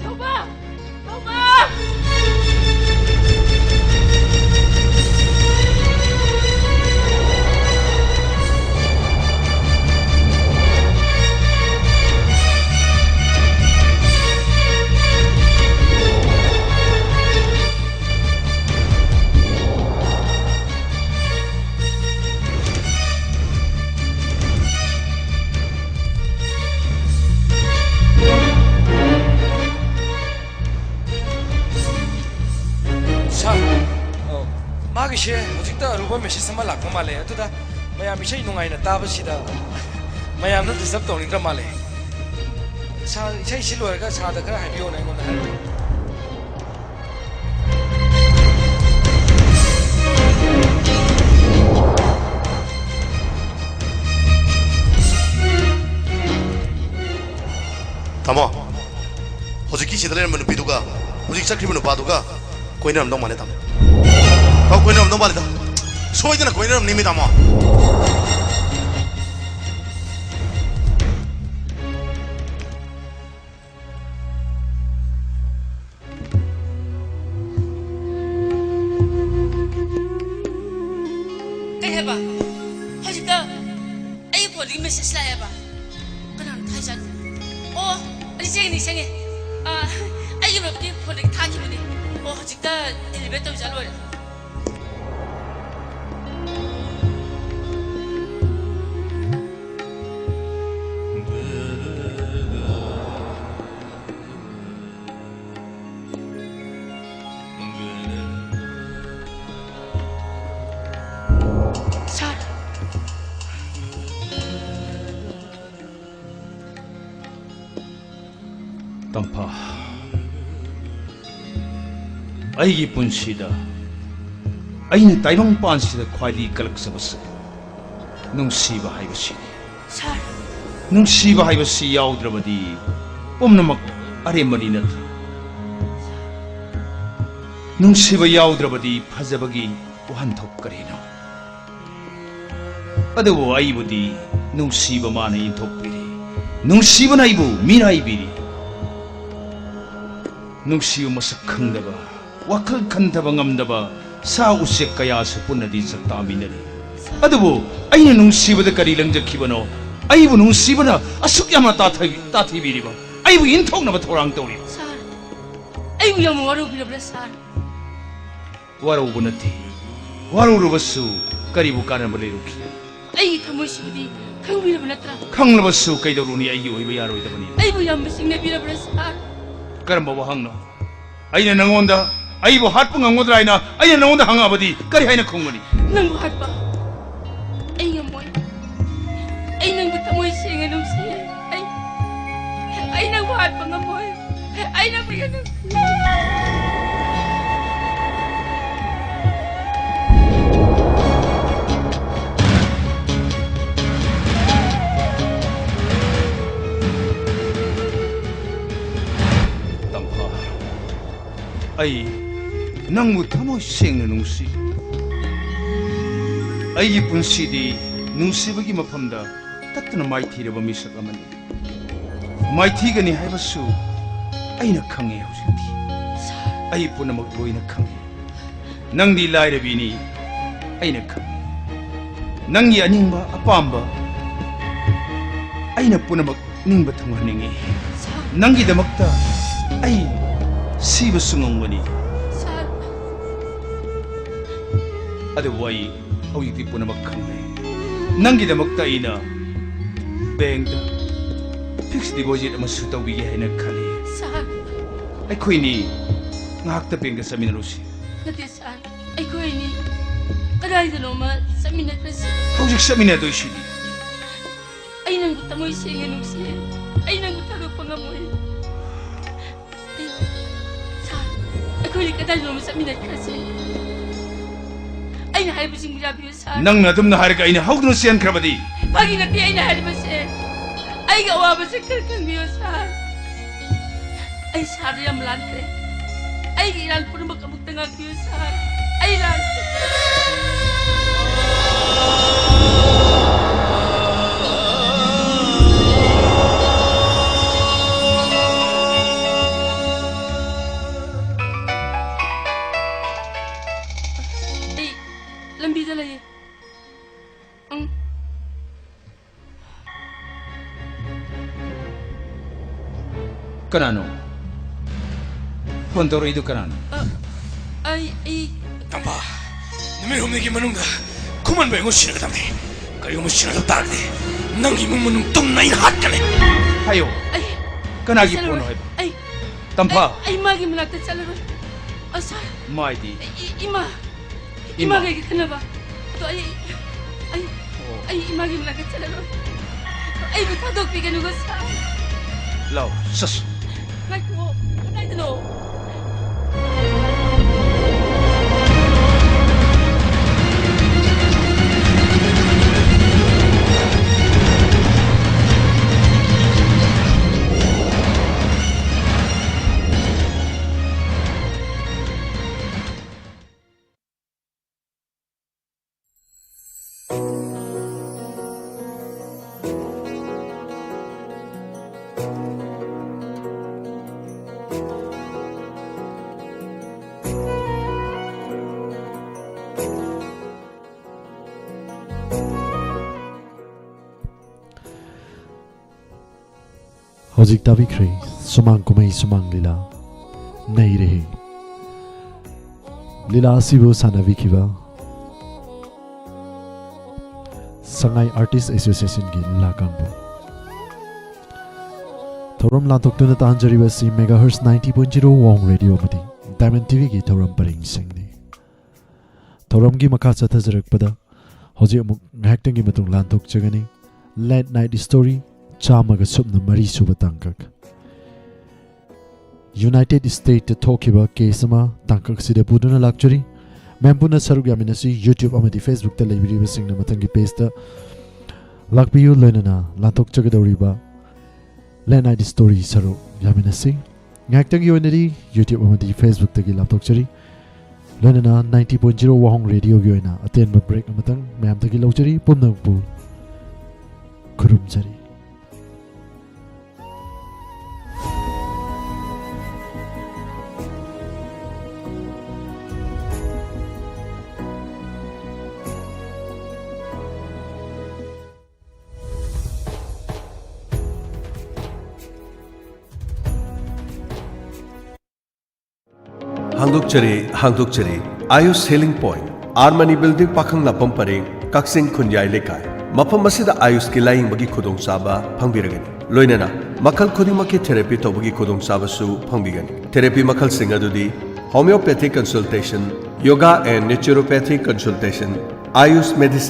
ꯊꯧꯕ! ꯊꯧꯕ! ꯁꯥꯔ, ꯑꯣ, ꯃꯥꯒꯤꯁꯦ ꯍꯧꯖꯤꯛꯇ ꯑꯔꯨꯕ ꯃꯦꯁꯦꯖ ꯑꯃ ꯂꯥꯛꯄ ꯃꯥꯜꯂꯦ꯫ ꯑꯗꯨꯗ ꯃꯌꯥꯝ ꯏꯁꯩ ꯅꯨꯡꯉꯥꯏꯅ ꯇꯥꯕꯁꯤꯗ ꯃꯌꯥꯝꯅ ꯗꯤꯁꯇꯔꯕ ꯇꯧꯅꯤꯡꯗ꯭ꯔ ꯃꯥꯜꯂꯦ꯫ ꯁꯥꯔ, ꯏꯁꯩꯁꯤ ꯂꯣꯏꯔꯒ ꯁꯥꯔꯗ ꯈꯔ ꯍꯥꯏꯕꯤꯌꯣꯅ ꯑꯩꯉꯣꯟꯗ ꯍꯥꯏꯔꯛꯑꯦ꯫ ꯇꯥꯃꯣ, ꯍꯧꯖꯤꯛꯀꯤ ꯁꯤꯗ ꯂꯩꯔꯝꯕ ꯅꯨꯄꯤꯗꯨꯒ ꯍꯧꯖꯤꯛ ꯆꯠꯈ꯭ꯔꯤꯕ ꯅꯨꯄꯥꯗꯨꯒ ꯀꯣꯏꯅꯔꯝꯗꯧ ꯃꯥꯜꯂꯦ, ꯇꯥꯃꯣ꯫ ꯑꯧ, ꯀꯣꯏꯅꯔꯝꯗꯧ ꯃꯥꯜꯂꯦꯗ꯫ ꯁꯣꯏꯗꯅ ꯀꯣꯏꯅꯔꯝꯅꯤ, ꯃꯤ ꯇꯥꯃꯣ꯫ ꯀꯩ ꯍꯥꯏꯕ? ꯍꯧꯖꯤꯛꯇ ꯑꯩꯒꯤ ꯐꯣꯟꯗꯒꯤ ꯃꯦꯁꯦꯖ ꯂꯥꯛꯑꯦꯕ꯫ ꯀꯅꯥꯅꯣ ꯊꯥꯏꯖꯥ? ꯅꯤꯡꯁꯤꯡꯉꯦ, ꯅꯤꯡꯁꯤꯡꯉꯦ꯫ ꯑ, ꯑꯩꯒꯤ ꯃꯔꯨꯞꯀꯤ ꯐꯣꯟꯗꯒꯤ ꯊꯥꯈꯤꯕꯅꯦ꯫ ꯑꯣ, ꯍꯧꯖꯤꯛꯇ ꯗꯤꯂꯤꯚꯔ ꯇꯧꯖ ꯂꯣꯏꯔꯦ꯫ ꯁꯥꯔ꯫ ꯇꯝꯐꯥ, ꯑꯩꯒꯤ ꯄꯨꯟꯁꯤꯗ ꯑꯩꯅ ꯇꯥꯏꯕꯪꯄꯥꯟꯁꯤꯗ ꯈ꯭ꯋꯥꯏꯗꯒꯤ ꯀꯜꯂꯛꯆꯕꯁꯦ ꯅꯨꯡꯁꯤꯕ ꯍꯥꯏꯕꯁꯤꯅꯤ꯫ ꯁꯥꯔ꯫ ꯅꯨꯡꯁꯤꯕ ꯍꯥꯏꯕꯁꯤ ꯌꯥꯎꯗ꯭ꯔꯕꯗꯤ ꯄꯨꯝꯅꯃꯛ ꯑꯔꯦꯝꯕꯅꯤ ꯅꯠꯇ꯭ꯔꯥ? ꯅꯨꯡꯁꯤꯕ ꯌꯥꯎꯗ꯭ꯔꯕꯗꯤ ꯐꯖꯕꯒꯤ ꯋꯥꯍꯟꯊꯣꯛ ꯀꯔꯤꯅꯣ? ꯑꯗꯨꯕꯨ ꯑꯩꯕꯨꯗꯤ ꯅꯨꯡꯁꯤꯕ ꯃꯥꯅ ꯏꯟꯊꯣꯛꯄꯤꯔꯤ꯫ ꯅꯨꯡꯁꯤꯕꯅ ꯑꯩꯕꯨ ꯃꯤꯔꯥꯏꯕꯤꯔꯤ꯫ ꯅꯨꯡꯁꯤꯕ ꯃꯁꯛ ꯈꯪꯗꯕ, ꯋꯥꯈꯜ ꯈꯟꯊꯕ ꯉꯝꯗꯕ ꯁꯥ ꯎꯆꯦꯛ ꯀꯌꯥꯁꯨ ꯄꯨꯟꯅꯗꯤ ꯆꯥꯛꯇꯥꯃꯤꯟꯅꯔꯤ꯫ ꯑꯗꯨꯕꯨ ꯑꯩꯅ ꯅꯨꯡꯁꯤꯕꯗ ꯀꯔꯤ ꯂꯪꯖꯈꯤꯕꯅꯣ? ꯑꯩꯕꯨ ꯅꯨꯡꯁꯤꯕꯅ ꯑꯁꯨꯛ ꯌꯥꯝꯅ ꯇꯥꯊ-, ꯇꯥꯊꯤꯕꯤꯔꯤꯕ, ꯑꯩꯕꯨ ꯏꯟꯊꯣꯛꯅꯕ ꯊꯧꯔꯥꯡ ꯇꯧꯔꯤꯕ꯫ ꯁꯥꯔ, ꯑꯩꯕꯨ ꯌꯥꯝꯅ ꯋꯥꯔꯧꯕꯤꯔꯕ꯭ꯔꯥ, ꯁꯥꯔ? ꯋꯥꯔꯧꯕ ꯅꯠꯇꯦ꯫ ꯋꯥꯔꯧꯔꯕꯁꯨ ꯀꯔꯤꯕꯨ ꯀꯥꯟꯅꯕ ꯂꯩꯔꯨꯈꯤ? ꯑꯩꯒꯤ ꯊꯃꯣꯏꯁꯤꯕꯨꯗꯤ ꯈꯪꯕꯤꯔꯕ ꯅꯠꯇ꯭ꯔꯥ? ꯈꯪꯂꯕꯁꯨ ꯀꯩꯗꯧꯔꯨꯅꯤ, ꯑꯩꯒꯤ ꯑꯣꯏꯕ ꯌꯥꯔꯣꯏꯗꯕꯅꯤ꯫ ꯑꯩꯕꯨ ꯌꯥꯝꯅ ꯆꯤꯡꯅꯕꯤꯔꯕ꯭ꯔꯥ, ꯁꯥꯔ? ꯀꯔꯝꯕ ꯋꯥꯍꯪꯅꯣ? ꯑꯩꯅ ꯅꯉꯣꯟꯗ ꯑꯩꯕꯨ ꯍꯥꯠꯄ ꯉꯝꯒꯗ꯭ꯔꯥ ꯍꯥꯏꯅ ꯑꯩꯅ ꯅꯉꯣꯟꯗ ꯍꯪꯉꯛꯑꯕꯗꯤ ꯀꯔꯤ ꯍꯥꯏꯅ ꯈꯨꯝꯒꯅꯤ? ꯅꯪꯕꯨ ꯍꯥꯠꯄ ꯑꯩ ꯉꯝꯃꯣꯏ꯫ ꯑꯩ ꯅꯪꯕꯨ ꯊꯃꯣꯏ ꯁꯦꯡꯅ ꯅꯨꯡꯁꯤꯌꯦ꯫ ꯑꯩ, ꯑꯩ ꯅꯪꯕꯨ ꯍꯥꯠꯄ ꯉꯝꯃꯣꯏ꯫ ꯑꯩ ꯅꯪꯕꯨ ꯌꯥꯝ ꯅꯨꯡꯁꯤ꯫ ꯇꯝꯐꯥ, ꯑꯩ ꯅꯪꯕꯨ ꯊꯃꯣꯏ ꯁꯦꯡꯅ ꯅꯨꯡꯁꯤ꯫ ꯑꯩꯒꯤ ꯄꯨꯟꯁꯤꯗꯤ ꯅꯨꯡꯁꯤꯕꯒꯤ ꯃꯐꯝꯗ ꯇꯠꯇꯅ ꯃꯥꯏꯊꯤꯔꯕ ꯃꯤꯁꯛ ꯑꯃꯅꯤ꯫ ꯃꯥꯏꯊꯤꯒꯅꯤ ꯍꯥꯏꯕꯁꯨ ꯑꯩꯅ ꯈꯪꯉꯤ ꯍꯧꯖꯤꯛꯇꯤ꯫ ꯑꯩ ꯄꯨꯝꯅꯃꯛ ꯂꯣꯏꯅ ꯈꯪꯉꯤ꯫ ꯅꯪꯗꯤ ꯂꯥꯏꯔꯕꯤꯅꯤ, ꯑꯩꯅ ꯈꯪꯉꯤ꯫ ꯅꯪꯒꯤ ꯑꯅꯤꯡꯕ ꯑꯄꯥꯝꯕ ꯑꯩꯅ ꯄꯨꯝꯅꯃꯛ ꯅꯤꯡꯕ ꯊꯨꯡꯍꯟꯅꯤꯡꯉꯤ꯫ ꯅꯪꯒꯤꯗꯃꯛꯇ ꯑꯩ ꯁꯤꯕꯁꯨ ꯉꯝꯒꯅꯤ꯫ ꯁꯥꯔ꯫ ꯑꯗꯨꯕꯨ ꯑꯩ ꯍꯧꯖꯤꯛꯇꯤ ꯄꯨꯝꯅꯃꯛ ꯈꯪꯂꯦ꯫ ꯅꯪꯒꯤꯗꯃꯛꯇ ꯑꯩꯅ ꯕꯦꯡꯗ ꯐꯤꯛꯁ ꯗꯤꯄꯣꯖꯤꯠ ꯑꯃꯁꯨ ꯇꯧꯕꯤꯒꯦ ꯍꯥꯏꯅ ꯈꯜꯂꯤ꯫ ꯁꯥꯔ꯫ ꯑꯩꯈꯣꯏꯅꯤ ꯉꯥꯏꯍꯥꯛꯇ ꯕꯦꯡꯗ ꯆꯠꯃꯤꯟꯅꯔꯨꯁꯤ꯫ ꯅꯠꯇꯦ ꯁꯥꯔ, ꯑꯩꯈꯣꯏ ꯑꯅꯤ ꯀꯗꯥꯏꯗꯅꯣꯃ ꯆꯠꯃꯤꯟꯅꯈ꯭ꯔꯁꯤ꯫ ꯍꯧꯖꯤꯛ ꯆꯠꯃꯤꯟꯅꯗꯣꯏꯁꯤꯗꯤ꯫ ꯑꯩ ꯅꯪꯕꯨ ꯊꯃꯣꯏ ꯁꯦꯡꯅ ꯅꯨꯡꯁꯤꯌꯦ꯫ ꯑꯩ ꯅꯪꯕꯨ ꯊꯥꯗꯣꯛꯄ ꯉꯝꯃꯣꯏ꯫ ꯑꯩ, ꯁꯥꯔ, ꯑꯩꯈꯣꯏꯅꯤ ꯀꯗꯥꯏꯗꯅꯣꯃ ꯆꯠꯃꯤꯟꯅꯈ꯭ꯔꯁꯤ꯫ ꯑꯩꯅ ꯍꯥꯏꯕꯁꯤꯡꯕꯨ ꯌꯥꯕꯤꯌꯨ ꯁꯥꯔ꯫ ꯅꯪꯅ ꯑꯗꯨꯝꯅ ꯍꯥꯏꯔꯒ ꯑꯩꯅ ꯍꯧꯗꯨꯅ ꯆꯦꯟꯈ꯭ꯔꯕꯗꯤ? ꯐꯥꯒꯤ ꯅꯠꯇꯦ ꯑꯩꯅ ꯍꯥꯏꯔꯤꯕꯁꯦ꯫ ꯑꯩꯒꯤ ꯑꯋꯥꯕꯁꯦ ꯈꯔ ꯈꯪꯕꯤꯌꯨ ꯁꯥꯔ꯫ ꯑꯩ ꯁꯥꯔꯗ ꯌꯥꯝ ꯂꯥꯟꯈ꯭ꯔꯦ꯫ ꯑꯩꯒꯤ ꯏꯔꯥꯜ ꯄꯨꯝꯅꯃꯛ ꯑꯃꯨꯛꯇ ꯉꯥꯛꯄꯤꯌꯨ ꯁꯥꯔ꯫ ꯑꯩ ꯂꯥꯟꯈ꯭ꯔꯦ꯫ ꯑꯩ ꯂꯝꯕꯤꯗ ꯂꯩꯌꯦ꯫ ꯎꯝ꯫ ꯀꯅꯥꯅꯣ? ꯐꯣꯟ ꯇꯧꯔꯛꯏꯗꯨ ꯀꯅꯥꯅꯣ? ꯑ, ꯑꯩ, ꯑꯩ ꯇꯝꯐꯥ, ꯅꯨꯃꯤꯠ ꯍꯨꯝꯅꯤꯒꯤ ꯃꯅꯨꯡꯗ ꯈꯨꯃꯟꯕ ꯑꯩꯉꯣꯟꯗ ꯁꯤꯟꯅꯒꯗꯕꯅꯤ꯫ ꯀꯔꯤꯒꯨꯝꯕ ꯁꯤꯟꯅꯗꯕ ꯇꯥꯔꯒꯗꯤ ꯅꯪꯒꯤ ꯏꯃꯨꯡ ꯃꯅꯨꯡ ꯇꯨꯝꯅ ꯑꯩꯅ ꯍꯥꯠꯀꯅꯤ꯫ ꯍꯥꯏꯌꯣ꯫ ꯑꯩ ꯀꯅꯥꯒꯤ ꯆꯠꯂꯔꯣꯏ꯫ ꯐꯣꯟꯅꯣ ꯍꯥꯏꯕ? ꯑꯩ, ꯇꯝꯐꯥ꯫ ꯑꯩ, ꯑꯩ ꯃꯥꯒꯤ ꯃꯅꯥꯛꯇ ꯆꯠꯂꯔꯣꯏ꯫ ꯑꯁꯥ꯫ ꯃꯥꯏꯗꯤ? ꯑꯩ, ꯏ-, ꯏꯃꯥ꯫ ꯏꯃꯥ꯫ ꯏꯃꯥꯒ ꯑꯩꯒ ꯈꯟꯅꯕ꯫ ꯑꯗꯣ ꯑꯩ, ꯑꯩ, ꯑꯣ꯫ ꯑꯩ ꯏꯃꯥꯒꯤ ꯃꯅꯥꯛꯇ ꯆꯠꯂꯔꯣꯏ꯫ ꯑꯩꯕꯨ ꯊꯥꯗꯣꯛꯄꯤꯒꯅꯨꯀꯣ, ꯁꯥꯔ꯫ ꯂꯥꯎ, ꯆꯠꯁꯤ꯫ ꯉꯥꯏꯈꯣ, ꯀꯗꯥꯏꯗꯅꯣ? ꯍꯧꯖꯤꯛ ꯇꯥꯕꯤꯈ꯭ꯔꯦ ꯁꯨꯃꯥꯡ ꯀꯨꯝꯍꯩ ꯁꯨꯃꯥꯡ ꯂꯤꯂꯥ ꯅꯩꯔꯦꯍꯦ꯫ ꯂꯤꯂꯥ ꯑꯁꯤꯕꯨ ꯁꯥꯟꯅꯕꯤꯈꯤꯕ ꯁꯉꯥꯏ ꯑꯥꯔꯇꯤꯁ ꯑꯦꯁꯣꯁꯤꯌꯦꯁꯟꯒꯤ ꯂꯤꯂꯥ ꯀꯥꯡꯕꯨ꯫ ꯊꯧꯔꯝ ꯂꯥꯟꯊꯣꯛꯇꯨꯅ ꯇꯥꯍꯟꯖꯔꯤꯕ ꯑꯁꯤ ꯃꯦꯒꯥꯍꯔꯁ ꯅꯥꯏꯟꯇꯤ ꯄꯣꯏꯟ ꯖꯤꯔꯣ ꯋꯥꯡ ꯔꯦꯗꯤꯑꯣ ꯑꯃꯗꯤ ꯗꯥꯏꯃꯟ ꯇꯤꯚꯤꯒꯤ ꯊꯧꯔꯝ ꯄꯔꯦꯡꯁꯤꯡꯅꯤ꯫ ꯊꯧꯔꯝꯒꯤ ꯃꯈꯥ ꯆꯠꯊꯖꯔꯛꯄꯗ ꯍꯧꯖꯤꯛ ꯑꯃꯨꯛ ꯉꯥꯏꯍꯥꯛꯇꯪꯒꯤ ꯃꯇꯨꯡ ꯂꯥꯟꯊꯣꯛꯆꯒꯅꯤ꯫ ꯂꯦꯠ ꯅꯥꯏꯠ ꯁ꯭ꯇꯣꯔꯤ ꯆꯥꯝꯃꯒ ꯁꯨꯞꯅ ꯃꯔꯤ ꯁꯨꯕ ꯇꯥꯡꯀꯛ꯫ ꯌꯨꯅꯥꯏꯇꯦꯗ ꯁ꯭ꯇꯦꯠꯇ ꯊꯣꯛꯈꯤꯕ ꯀꯦꯁ ꯑꯃ ꯇꯥꯡꯀꯛ ꯑꯁꯤꯗ ꯄꯨꯗꯨꯅ ꯂꯥꯛꯆꯔꯤ꯫ ꯃꯌꯥꯝ ꯄꯨꯟꯅ ꯁꯔꯨꯛ ꯌꯥꯃꯤꯟꯅꯁꯤ꯫ ꯌꯨꯇ꯭ꯌꯨꯕ ꯑꯃꯗꯤ ꯐꯦꯁꯕꯨꯛꯇ ꯂꯩꯕꯤꯔꯤꯕꯁꯤꯡꯅ ꯃꯊꯪꯒꯤ ꯄꯦꯖꯇ ꯂꯥꯛꯄꯤꯌꯨ꯫ ꯂꯣꯏꯅꯅ ꯂꯥꯟꯊꯣꯛꯆꯒꯗꯧꯔꯤꯕ ꯂꯦꯠ ꯅꯥꯏꯠ ꯁ꯭ꯇꯣꯔꯤ ꯁꯔꯨꯛ ꯌꯥꯃꯤꯟꯅꯁꯤ꯫ ꯉꯥꯏꯍꯥꯛꯇꯪꯒꯤ ꯑꯣꯏꯅꯗꯤ ꯌꯨꯇ꯭ꯌꯨꯕ ꯑꯃꯗꯤ ꯐꯦꯁꯕꯨꯛꯇꯒꯤ ꯂꯥꯞꯊꯣꯛꯆꯔꯤ꯫ ꯂꯣꯏꯅꯅ ꯅꯥꯏꯟꯇꯤ ꯄꯣꯏꯟ ꯖꯤꯔꯣ ꯋꯥꯍꯣꯡ ꯔꯦꯗꯤꯑꯣꯒꯤ ꯑꯣꯏꯅ ꯑꯇꯦꯟꯕ ꯕ꯭ꯔꯦꯛ ꯑꯃꯇꯪ ꯃꯌꯥꯝꯗꯒꯤ ꯂꯧꯖꯔꯤ꯫ ꯄꯨꯝꯅꯃꯛꯄꯨ ꯈꯨꯔꯨꯝꯖꯔꯤ꯫ ꯍꯥꯡꯗꯣꯛꯆꯔꯤ, ꯍꯥꯡꯗꯣꯛꯆꯔꯤ꯫ Ayush healing point, R Mani building, ꯄꯥꯈꯪꯂꯥꯛꯄꯝ ꯄꯔꯦꯡ, ꯀꯛꯆꯤꯡ ꯈꯨꯟꯌꯥꯏ ꯂꯩꯀꯥꯏ꯫ ꯃꯐꯝ ꯑꯁꯤꯗ ꯑꯥꯌꯨꯁꯀꯤ ꯂꯥꯌꯦꯡꯕꯒꯤ ꯈꯨꯗꯣꯡꯆꯥꯕ ꯐꯪꯕꯤꯔꯒꯅꯤ꯫ ꯂꯣꯏꯅꯅ ꯃꯈꯜ ꯈꯨꯗꯤꯡꯃꯛꯀꯤ ꯊꯦꯔꯥꯄꯤ ꯇꯧꯕꯒꯤ ꯈꯨꯗꯣꯡꯆꯥꯕꯁꯨ ꯐꯪꯕꯤꯒꯅꯤ꯫ ꯊꯦꯔꯥꯄꯤ ꯃꯈꯜꯁꯤꯡ ꯑꯗꯨꯗꯤ homeopathic consultation, yoga and naturopathic consultation, ꯑꯥꯌꯨꯁ medicine꯫